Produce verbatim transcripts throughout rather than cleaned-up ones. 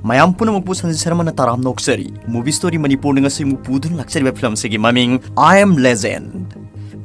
ꯃꯌꯥꯝ ꯄꯨꯝꯅꯃꯛꯄꯨ ꯁꯟꯖꯤꯠ ꯁꯔꯃꯅ ꯇꯔꯥꯝꯅ ꯑꯣꯛꯆꯔꯤ꯫ Movie Story ꯃꯅꯤꯄꯨꯔꯅ ꯉꯁꯤ ꯑꯃꯨꯛ ꯄꯨꯗꯨꯅ ꯂꯥꯛꯆꯔꯤꯕ ꯐꯤꯂꯝꯁꯤꯒꯤ ꯃꯃꯤꯡ I Am Legend꯫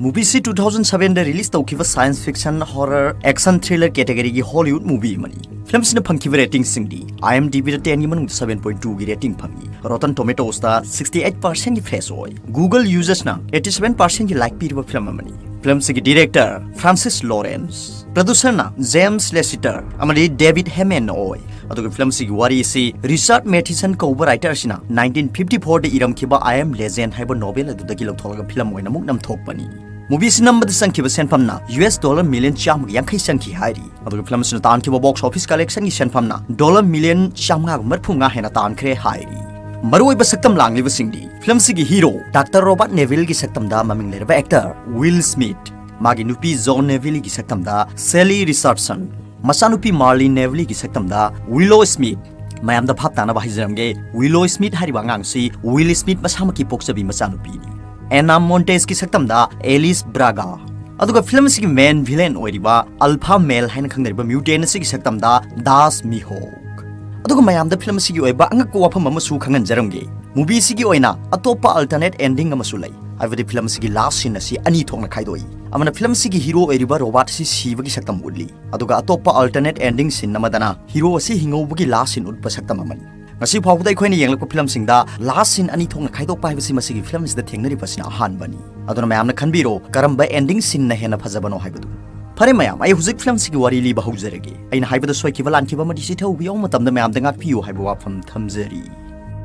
Movieꯁꯤ two thousand sevenꯗ release ꯇꯧꯈꯤꯕ science fiction, horror, action thriller categoryꯒꯤ Hollywood movie ꯑꯃꯅꯤ꯫ ꯐꯤꯂꯝꯁꯤꯅ ꯐꯪꯈꯤꯕ ratingꯁꯤꯡꯗꯤ IMDbꯗ tenꯒꯤ ꯃꯅꯨꯡꯗ seven point twoꯒꯤ rating ꯐꯪꯉꯤ꯫ Rotten Tomatoesꯇ sixty eight percentꯒꯤ fresh ꯑꯣꯏ꯫ Google usersꯅ eighty seven percentꯒꯤ like ꯄꯤꯔꯤꯕ ꯐꯤꯂꯝ ꯑꯃꯅꯤ꯫ ꯐꯤꯂꯝꯁꯤꯒꯤ director Francis Lawrence, producerꯅ James Lassiter ꯑꯃꯗꯤ David Heymanꯅ ꯑꯣꯏ꯫ ꯑꯗꯨꯒ ꯐꯤꯂꯝꯁꯤꯒꯤ ꯋꯥꯔꯤ ꯑꯁꯤ Richard Matheson ꯀꯧꯕ writer ꯑꯁꯤꯅ nineteen fifty fourꯗ ꯏꯔꯝꯈꯤꯕ I Am Legend ꯍꯥꯏꯕ novel ꯑꯗꯨꯗꯒꯤ ꯂꯧꯊꯣꯛꯂꯒ ꯐꯤꯂꯝ ꯑꯣꯏꯅ ꯑꯃꯨꯛ ꯅꯝꯊꯣꯛꯄꯅꯤ꯫ Movieꯁꯤ ꯅꯝꯕꯗ ꯆꯪꯈꯤꯕ ꯁꯦꯟꯐꯝꯅ US dollar million ꯆꯥꯝꯃꯒ ꯌꯥꯡꯈꯩ ꯆꯪꯈꯤ ꯍꯥꯏꯔꯤ꯫ ꯑꯗꯨꯒ ꯐꯤꯂꯝ ꯑꯁꯤꯅ ꯇꯥꯟꯈꯤꯕ box office collectionꯒꯤ ꯁꯦꯟꯐꯝꯅ dollar million ꯆꯥꯝꯃꯉꯥꯒ ꯃꯔꯤꯐꯨ ꯃꯉꯥ ꯍꯦꯟꯅ ꯇꯥꯟꯈ꯭ꯔꯦ ꯍꯥꯏꯔꯤ꯫ ꯃꯔꯨꯑꯣꯏꯕ ꯁꯛꯇꯝ ꯂꯥꯡꯂꯤꯕꯁꯤꯡꯗꯤ ꯐꯤꯂꯝꯁꯤꯒꯤ hero Doctor Robert Nevilleꯒꯤ ꯁꯛꯇꯝꯗ ꯃꯃꯤꯡ ꯂꯩꯔꯕ actor Will Smith, ꯃꯥꯒꯤ ꯅꯨꯄꯤ John Nevilleꯒꯤ ꯁꯛꯇꯝꯗ Sally Richardson, ꯃꯆꯥꯅꯨꯄꯤ Marlene Nevilleꯒꯤ ꯁꯛꯇꯝꯗ Willow Smith꯫ ꯃꯌꯥꯝꯗ ꯚꯥꯞ ꯇꯥꯅꯕ ꯍꯥꯏꯖꯔꯝꯒꯦ, Willow Smith ꯍꯥꯏꯔꯤꯕ ꯑꯉꯥꯡꯁꯤ Will Smith ꯃꯁꯥꯃꯛꯀꯤ ꯄꯣꯛꯆꯕꯤ ꯃꯆꯥꯅꯨꯄꯤꯅꯤ꯫ Anna Montagueꯒꯤ ꯁꯛꯇꯝꯗ Alice Braga, ꯑꯗꯨꯒ ꯐꯤꯂꯝ ꯑꯁꯤꯒꯤ main villain ꯑꯣꯏꯔꯤꯕ Alpha Male ꯍꯥꯏꯅ ꯈꯪꯅꯔꯤꯕ mutant ꯑꯁꯤꯒꯤ ꯁꯛꯇꯝꯗ Das Mihawk꯫ ꯑꯗꯨꯒ ꯃꯌꯥꯝꯗ ꯐꯤꯂꯝ ꯑꯁꯤꯒꯤ ꯑꯣꯏꯕ ꯑꯉꯛꯄ ꯋꯥꯐꯝ ꯑꯃꯁꯨ ꯈꯪꯍꯟꯖꯔꯝꯒꯦ꯫ Movie ꯑꯁꯤꯒꯤ ꯑꯣꯏꯅ ꯑꯇꯣꯞꯄ alternate ending ꯑꯃꯁꯨ ꯂꯩ, ꯍꯥꯏꯕꯗꯤ ꯐꯤꯂꯝ ꯑꯁꯤꯒꯤ last scene ꯑꯁꯤ ꯑꯅꯤ ꯊꯣꯛꯅ ꯈꯥꯏꯗꯣꯛꯏ꯫ ꯑꯃꯅ ꯐꯤꯂꯝ ꯑꯁꯤꯒꯤ hero ꯑꯣꯏꯔꯤꯕ Robert ꯑꯁꯤ ꯁꯤꯕꯒꯤ ꯁꯛꯇꯝ ꯎꯠꯂꯤ, ꯑꯗꯨꯒ ꯑꯇꯣꯞꯄ alternate ending scene ꯑꯃꯗꯅ hero ꯑꯁꯤ ꯍꯤꯡꯍꯧꯕꯒꯤ last scene ꯎꯠꯄ ꯁꯛꯇꯝ ꯑꯃꯅꯤ꯫ ꯉꯁꯤ ꯐꯥꯎꯕꯗ ꯑꯩꯈꯣꯏꯅ ꯌꯦꯡꯂꯛꯄ ꯐꯤꯂꯝꯁꯤꯡꯗ last scene ꯑꯅꯤ ꯊꯣꯛꯅ ꯈꯥꯏꯗꯣꯛꯄ ꯍꯥꯏꯕꯁꯤ ꯃꯁꯤꯒꯤ ꯐꯤꯂꯝ ꯑꯁꯤꯗ ꯊꯦꯡꯅꯔꯤꯕꯁꯤꯅ ꯑꯍꯥꯟꯕꯅꯤ꯫ ꯑꯗꯨꯅ ꯃꯌꯥꯝꯅ ꯈꯟꯕꯤꯔꯣ, ꯀꯔꯝꯕ ending sceneꯅ ꯍꯦꯟꯅ ꯐꯖꯕꯅꯣ ꯍꯥꯏꯕꯗꯨ꯫ ꯐꯔꯦ ꯃꯌꯥꯝ, ꯑꯩ ꯍꯧꯖꯤꯛ ꯐꯤꯂꯝꯁꯤꯒꯤ ꯋꯥꯔꯤ ꯂꯤꯕ ꯍꯧꯖꯔꯒꯦ꯫ ꯑꯩꯅ ꯍꯥꯏꯕꯗ ꯁꯣꯏꯈꯤꯕ ꯂꯥꯟꯈꯤꯕ ꯑꯃꯗꯤ ꯆꯤꯊꯍꯧꯕ ꯌꯥꯎꯕ ꯃꯇꯝꯗ ꯃꯌꯥꯝꯗ ꯉꯥꯛꯄꯤꯌꯨ ꯍꯥꯏꯕ ꯋꯥꯐꯝ ꯊꯝꯖꯔꯤ꯫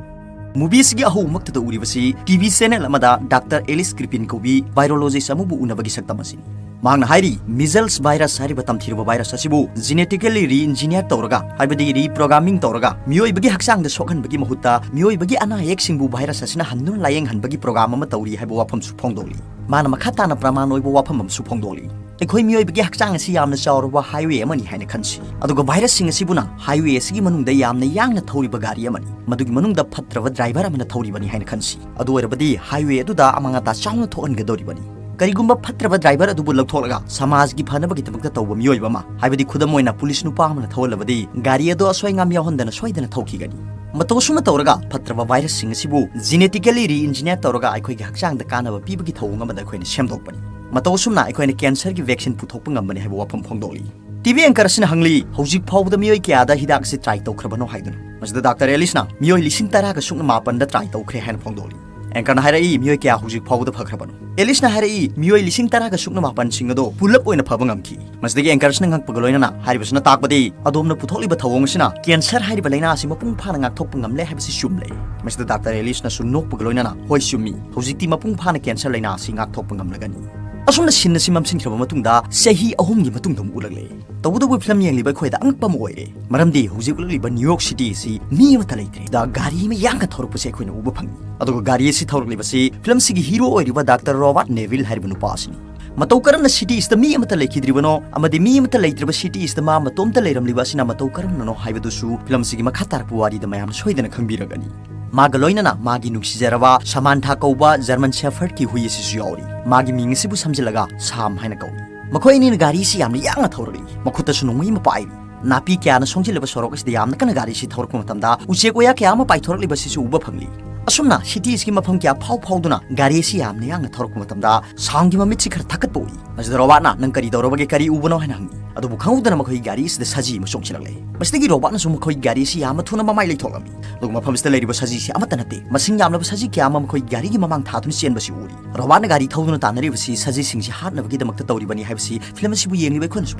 Movie ꯑꯁꯤꯒꯤ ꯑꯍꯧꯕꯃꯛꯇꯗ ꯎꯔꯤꯕꯁꯤ T V channel ꯑꯃꯗ Doctor Alice Crippen ꯀꯧꯕꯤ virologist ꯑꯃꯕꯨ ꯎꯅꯕꯒꯤ ꯁꯛꯇꯝ ꯑꯁꯤꯅꯤ꯫ ꯃꯍꯥꯛꯅ ꯍꯥꯏꯔꯤ, measles virus ꯍꯥꯏꯔꯤꯕ ꯇꯝꯊꯤꯔꯕ virus ꯑꯁꯤꯕꯨ genetically re-engineer ꯇꯧꯔꯒ, ꯍꯥꯏꯕꯗꯤ reprogramming ꯇꯧꯔꯒ, ꯃꯤꯑꯣꯏꯕꯒꯤ ꯍꯛꯆꯥꯡꯗ ꯁꯣꯛꯍꯟꯕꯒꯤ ꯃꯍꯨꯠꯇ ꯃꯤꯑꯣꯏꯕꯒꯤ ꯑꯅꯥ ꯑꯌꯦꯛꯁꯤꯡꯕꯨ virus ꯑꯁꯤꯅ ꯍꯟꯗꯨꯅ ꯂꯥꯌꯦꯡꯍꯟꯕꯒꯤ program ꯑꯃ ꯇꯧꯔꯤ ꯍꯥꯏꯕ ꯋꯥꯐꯝꯁꯨ ꯐꯣꯡꯗꯣꯛꯂꯤ꯫ ꯃꯥꯅ ꯃꯈꯥ ꯇꯥꯅ ꯄ꯭ꯔꯃꯥꯟ ꯑꯣꯏꯕ ꯋꯥꯐꯝ ꯑꯃꯁꯨ ꯐꯣꯡꯗꯣꯛꯂꯤ꯫ ꯑꯩꯈꯣꯏ ꯃꯤꯑꯣꯏꯕꯒꯤ ꯍꯛꯆꯥꯡ ꯑꯁꯤ ꯌꯥꯝꯅ ꯆꯥꯎꯔꯕ highway ꯑꯃꯅꯤ ꯍꯥꯏꯅ ꯈꯟꯁꯤ, ꯑꯗꯨꯒ virusꯁꯤꯡ ꯑꯁꯤꯕꯨꯅ highway ꯑꯁꯤꯒꯤ ꯃꯅꯨꯡꯗ ꯌꯥꯝꯅ ꯌꯥꯡꯅ ꯊꯧꯔꯤꯕ ꯒꯥꯔꯤ ꯑꯃꯅꯤ, ꯃꯗꯨꯒꯤ ꯃꯅꯨꯡꯗ ꯐꯠꯇ꯭ꯔꯕ driver ꯑꯃꯅ ꯊꯧꯔꯤꯕꯅꯤ ꯍꯥꯏꯅ ꯈꯟꯁꯤ꯫ ꯑꯗꯨ ꯑꯣꯏꯔꯕꯗꯤ highway ꯑꯗꯨꯗ ꯑꯃꯥꯡ ꯑꯇꯥ ꯆꯥꯎꯅ ꯊꯣꯛꯍꯟꯒꯗꯧꯔꯤꯕꯅꯤ꯫ ꯀꯔꯤꯒꯨꯝꯕ ꯐꯠꯇ꯭ꯔꯕ ꯗ꯭ꯔꯥꯏꯚꯔ ꯑꯗꯨꯕꯨ ꯂꯧꯊꯣꯛꯂꯒ ꯁꯃꯥꯖꯒꯤ ꯐꯅꯕꯒꯤꯗꯃꯛꯇ ꯇꯧꯕ ꯃꯤꯑꯣꯏꯕ ꯑꯃ, ꯍꯥꯏꯕꯗꯤ ꯈꯨꯗꯝ ꯑꯣꯏꯅ ꯄꯨꯂꯤꯁ ꯅꯨꯄꯥ ꯑꯃꯅ ꯊꯧꯍꯜꯂꯕꯗꯤ ꯒꯥꯔꯤ ꯑꯗꯨ ꯑꯁꯣꯏ ꯑꯉꯥꯝ ꯌꯥꯎꯍꯟꯗꯅ ꯁꯣꯏꯗꯅ ꯊꯧꯈꯤꯒꯅꯤ꯫ ꯃꯇꯧ ꯑꯁꯨꯝꯅ ꯇꯧꯔꯒ ꯐꯠꯇ꯭ꯔꯕ ꯚꯥꯏꯔꯁꯁꯤꯡ ꯑꯁꯤꯕꯨ genetically re-engineer ꯇꯧꯔꯒ ꯑꯩꯈꯣꯏꯒꯤ ꯍꯛꯆꯥꯡꯗ ꯀꯥꯟꯅꯕ ꯄꯤꯕꯒꯤ ꯊꯧꯑꯣꯡ ꯑꯃꯗ ꯑꯩꯈꯣꯏꯅ ꯁꯦꯝꯗꯣꯛꯄꯅꯤ꯫ ꯃꯇꯧ ꯑꯁꯨꯝꯅ ꯑꯩꯈꯣꯏꯅ ꯀꯦꯟꯁꯔꯒꯤ ꯚꯦꯛꯁꯤꯟ ꯄꯨꯊꯣꯛꯄ ꯉꯝꯕꯅꯤ ꯍꯥꯏꯕ ꯋꯥꯐꯝ ꯐꯣꯡꯗꯣꯛꯂꯤ꯫ ꯇꯤꯚꯤ ꯑꯦꯡꯀꯔ ꯑꯁꯤꯅ ꯍꯪꯂꯤ, "ꯍꯧꯖꯤꯛ ꯐꯥꯎꯕꯗ ꯃꯤꯑꯣꯏ ꯀꯌꯥꯗ ꯍꯤꯗꯥꯛ ꯑꯁꯤ ꯇ꯭ꯔꯥꯏ ꯇꯧꯈ꯭ꯔꯕꯅꯣ?" ꯍꯥꯏꯗꯨꯅ꯫ ꯃꯁꯤꯗ ꯗꯥꯛꯇꯔ ꯑꯦꯂꯤꯁꯅ ꯃꯤꯑꯣꯏ ꯂꯤꯁꯤꯡ ꯇꯔꯥꯒ ꯁꯨꯞꯅ ꯃꯥꯄꯟꯗ ꯇ꯭ꯔꯥꯏ ꯇꯧꯈ꯭ꯔꯦ ꯍꯥꯏꯅ ꯐꯣꯡꯗꯣꯛꯂꯤ꯫ ꯑꯦꯡꯀꯔꯅ ꯍꯥꯏꯔꯛꯏ, "ꯃꯤꯑꯣꯏ ꯀꯌꯥ ꯍꯧꯖꯤꯛ ꯐꯥꯎꯕꯗ ꯐꯈ꯭ꯔꯕꯅꯣ?" ꯑꯦꯂꯤꯁꯅ ꯍꯥꯏꯔꯛꯏ, "ꯃꯤꯑꯣꯏ ꯂꯤꯁꯤꯡ ꯇꯔꯥꯒ ꯁꯨꯞꯅ ꯃꯥꯄꯟꯁꯤꯡ ꯑꯗꯣ ꯄꯨꯂꯞ ꯑꯣꯏꯅ ꯐꯕ ꯉꯝꯈꯤ꯫" ꯃꯁꯤꯗꯒꯤ ꯑꯦꯡꯀꯔꯁꯤꯅ ꯉꯛꯄꯒ ꯂꯣꯏꯅꯅ ꯍꯥꯏꯔꯤꯕꯁꯤꯅ ꯇꯥꯛꯄꯗꯤ ꯑꯗꯣꯝꯅ ꯄꯨꯊꯣꯛꯂꯤꯕ ꯊꯧꯑꯣꯡ ꯑꯁꯤꯅ ꯀꯦꯟꯁꯔ ꯍꯥꯏꯔꯤꯕ ꯂꯥꯏꯅꯥ ꯑꯁꯤ ꯃꯄꯨꯡ ꯐꯥꯅ ꯉꯥꯛꯊꯣꯛꯄ ꯉꯝꯂꯦ ꯍꯥꯏꯕꯁꯤ ꯆꯨꯝꯂꯦ꯫ ꯃꯁꯤꯗ ꯗꯥꯛꯇꯔ ꯑꯦꯂꯤꯁꯅꯁꯨ ꯅꯣꯛꯄꯒ ꯂꯣꯏꯅꯅ, "ꯍꯣꯏ, ꯆꯨꯝꯃꯤ, ꯍꯧꯖꯤꯛꯇꯤ ꯃꯄꯨꯡ ꯐꯥꯅ ꯀꯦꯟꯁꯔ ꯂꯥꯏꯅꯥ ꯑꯁꯤ ꯉꯥꯛꯊꯣꯛꯄ ꯉꯝꯂꯒꯅꯤ꯫" ꯑꯁꯨꯝꯅ ꯁꯤꯟ ꯑꯁꯤ ꯃꯝꯁꯤꯟꯈ꯭ꯔꯕ ꯃꯇꯨꯡꯗ ꯆꯍꯤ ꯑꯍꯨꯝꯒꯤ ꯃꯇꯨꯡꯗ ꯑꯃꯨꯛ ꯎꯠꯂꯛꯂꯦ꯫ ꯇꯧꯕꯇꯕꯨ ꯐꯤꯂꯝ ꯌꯦꯡꯂꯤꯕ ꯑꯩꯈꯣꯏꯗ ꯑꯉꯛꯄ ꯑꯃ ꯑꯣꯏꯔꯦ, ꯃꯔꯝꯗꯤ ꯍꯧꯖꯤꯛ ꯎꯠꯂꯛꯂꯤꯕ ꯅ꯭ꯌꯨ ꯌꯣꯔꯛ ꯁꯤꯇꯤ ꯑꯁꯤ ꯃꯤ ꯑꯃꯠꯇ ꯂꯩꯇ꯭ꯔꯦ꯫ ꯗ ꯒꯥꯔꯤ ꯑꯃ ꯌꯥꯡꯅ ꯊꯧꯔꯛꯄꯁꯦ ꯑꯩꯈꯣꯏꯅ ꯎꯕ ꯐꯪꯉꯤ꯫ ꯑꯗꯨꯒ ꯒꯥꯔꯤ ꯑꯁꯤ ꯊꯧꯔꯛꯂꯤꯕꯁꯤ ꯐꯤꯂꯝꯁꯤꯒꯤ ꯍꯤꯔꯣ ꯑꯣꯏꯔꯤꯕ ꯗꯥꯛꯇꯔ ꯔꯣꯕꯥꯔꯠ ꯅꯦꯚꯤꯜ ꯍꯥꯏꯔꯤꯕ ꯅꯨꯄꯥ ꯑꯁꯤꯅꯤ꯫ ꯃꯇꯧ ꯀꯔꯝꯅ ꯁꯤꯇꯤ ꯑꯁꯤꯗ ꯃꯤ ꯑꯃꯠꯇ ꯂꯩꯈꯤꯗ꯭ꯔꯤꯕꯅꯣ ꯑꯃꯗꯤ ꯃꯤ ꯑꯃꯠꯇ ꯂꯩꯇ꯭ꯔꯕ ꯁꯤꯇꯤ ꯑꯁꯤꯗ ꯃꯥ ꯃꯇꯣꯝꯇ ꯂꯩꯔꯝꯂꯤꯕ ꯑꯁꯤꯅ ꯃꯇꯧ ꯀꯔꯝꯅꯅꯣ ꯍꯥꯏꯕꯗꯨꯁꯨ ꯐꯤꯂꯝꯁꯤꯒꯤ ꯃꯈꯥ ꯇꯥꯔꯛꯄ ꯋꯥꯔꯤꯗ ꯃꯌꯥꯝꯅ ꯁꯣꯏꯗꯅ ꯈꯪꯕꯤꯔꯒꯅꯤ꯫ ꯃꯥꯒ ꯂꯣꯏꯅꯅ ꯃꯥꯒꯤ ꯅꯨꯡꯁꯤꯖꯔꯕ ꯁꯃꯥꯟꯊꯥ ꯀꯧꯕ ꯖꯔꯃꯟ ꯁꯦꯐꯔꯗꯀꯤ ꯍꯨꯏ ꯑꯁꯤꯁꯨ ꯌꯥꯎꯔꯤ꯫ ꯃꯥꯒꯤ ꯃꯤꯡ ꯑꯁꯤꯕꯨ ꯁꯝꯖꯤꯜꯂꯒ ꯁꯥꯝ ꯍꯥꯏꯅ ꯀꯧꯏ꯫ ꯃꯈꯣꯏ ꯑꯅꯤꯅ ꯒꯥꯔꯤ ꯑꯁꯤ ꯌꯥꯝꯅ ꯌꯥꯡꯅ ꯊꯧꯔꯛꯏ꯫ ꯃꯈꯨꯠꯇꯁꯨ ꯅꯣꯡꯃꯩ ꯑꯃ ꯄꯥꯏꯔꯤ꯫ ꯅꯥꯄꯤ ꯀꯌꯥꯅ ꯁꯣꯡꯖꯤꯜꯂꯕ ꯁꯣꯔꯣꯛ ꯑꯁꯤꯗ ꯌꯥꯝꯅ ꯀꯟꯅ ꯒꯥꯔꯤ ꯑꯁꯤ ꯊꯧꯔꯛꯄ ꯃꯇꯝꯗ ꯎꯆꯦꯛ ꯋꯥꯌꯥ ꯀꯌꯥ ꯑꯃ ꯄꯥꯏꯊꯣꯔꯛꯂꯤꯕ ꯑꯁꯤꯁꯨ ꯎꯕ ꯐꯪꯂꯤ꯫ ꯑꯁꯨꯝꯅ ꯁꯤꯇꯤ ꯑꯁꯤꯒꯤ ꯃꯐꯝ ꯀꯌꯥ ꯐꯥꯎ ꯐꯥꯎꯗꯨꯅ ꯒꯥꯔꯤ ꯑꯁꯤ ꯌꯥꯝꯅ ꯌꯥꯡꯅ ꯊꯧꯔꯛꯄ ꯃꯇꯝꯗ ꯁꯥꯝꯒꯤ ꯃꯃꯤꯠꯁꯤ ꯈꯔ ꯊꯛꯀꯠꯄ ꯎꯏ꯫ ꯃꯁꯤꯗ ꯔꯣꯕꯥꯠꯅ, "ꯅꯪ ꯀꯔꯤ ꯇꯧꯔꯕꯒꯦ? ꯀꯔꯤ ꯎꯕꯅꯣ?" ꯍꯥꯏꯅ ꯍꯪꯉꯤ꯫ ꯑꯗꯨꯕꯨ ꯈꯪꯍꯧꯗꯅ ꯃꯈꯣꯏꯒꯤ ꯒꯥꯔꯤ ꯑꯁꯤꯗ ꯁꯖꯤ ꯑꯃ ꯆꯣꯡꯁꯤꯜꯂꯛꯂꯦ꯫ ꯃꯁꯤꯗꯒꯤ ꯔꯣꯕꯥꯠꯅꯁꯨ ꯃꯈꯣꯏꯒꯤ ꯒꯥꯔꯤ ꯑꯁꯤ ꯌꯥꯝꯅ ꯊꯨꯅ ꯃꯃꯥꯏ ꯂꯩꯊꯣꯛꯂꯝꯃꯤ꯫ ꯑꯗꯨꯒ ꯃꯐꯝ ꯑꯁꯤꯗ ꯂꯩꯔꯤꯕ ꯁꯖꯤꯁꯤ ꯑꯃꯠꯇ ꯅꯠꯇꯦ, ꯃꯁꯤꯡ ꯌꯥꯝꯂꯕ ꯁꯖꯤ ꯀꯌꯥ ꯑꯃ ꯃꯈꯣꯏꯒꯤ ꯒꯥꯔꯤꯒꯤ ꯃꯃꯥꯡ ꯊꯥꯗꯨꯅ ꯆꯦꯟꯕꯁꯤ ꯎꯔꯤ꯫ ꯔꯣꯕꯥꯠꯅ ꯒꯥꯔꯤ ꯊꯧꯗꯨꯅ ꯇꯥꯟꯅꯔꯤꯕꯁꯤ ꯁꯖꯤꯁꯤꯡꯁꯤ ꯍꯥꯠꯅꯕꯒꯤꯗꯃꯛꯇ ꯇꯧꯔꯤꯕꯅꯤ ꯍꯥꯏꯕꯁꯤ ꯐꯤꯂꯝ ꯑꯁꯤꯕꯨ ꯌꯦꯡꯂꯤꯕ ꯑꯩꯈꯣꯏꯅꯁꯨ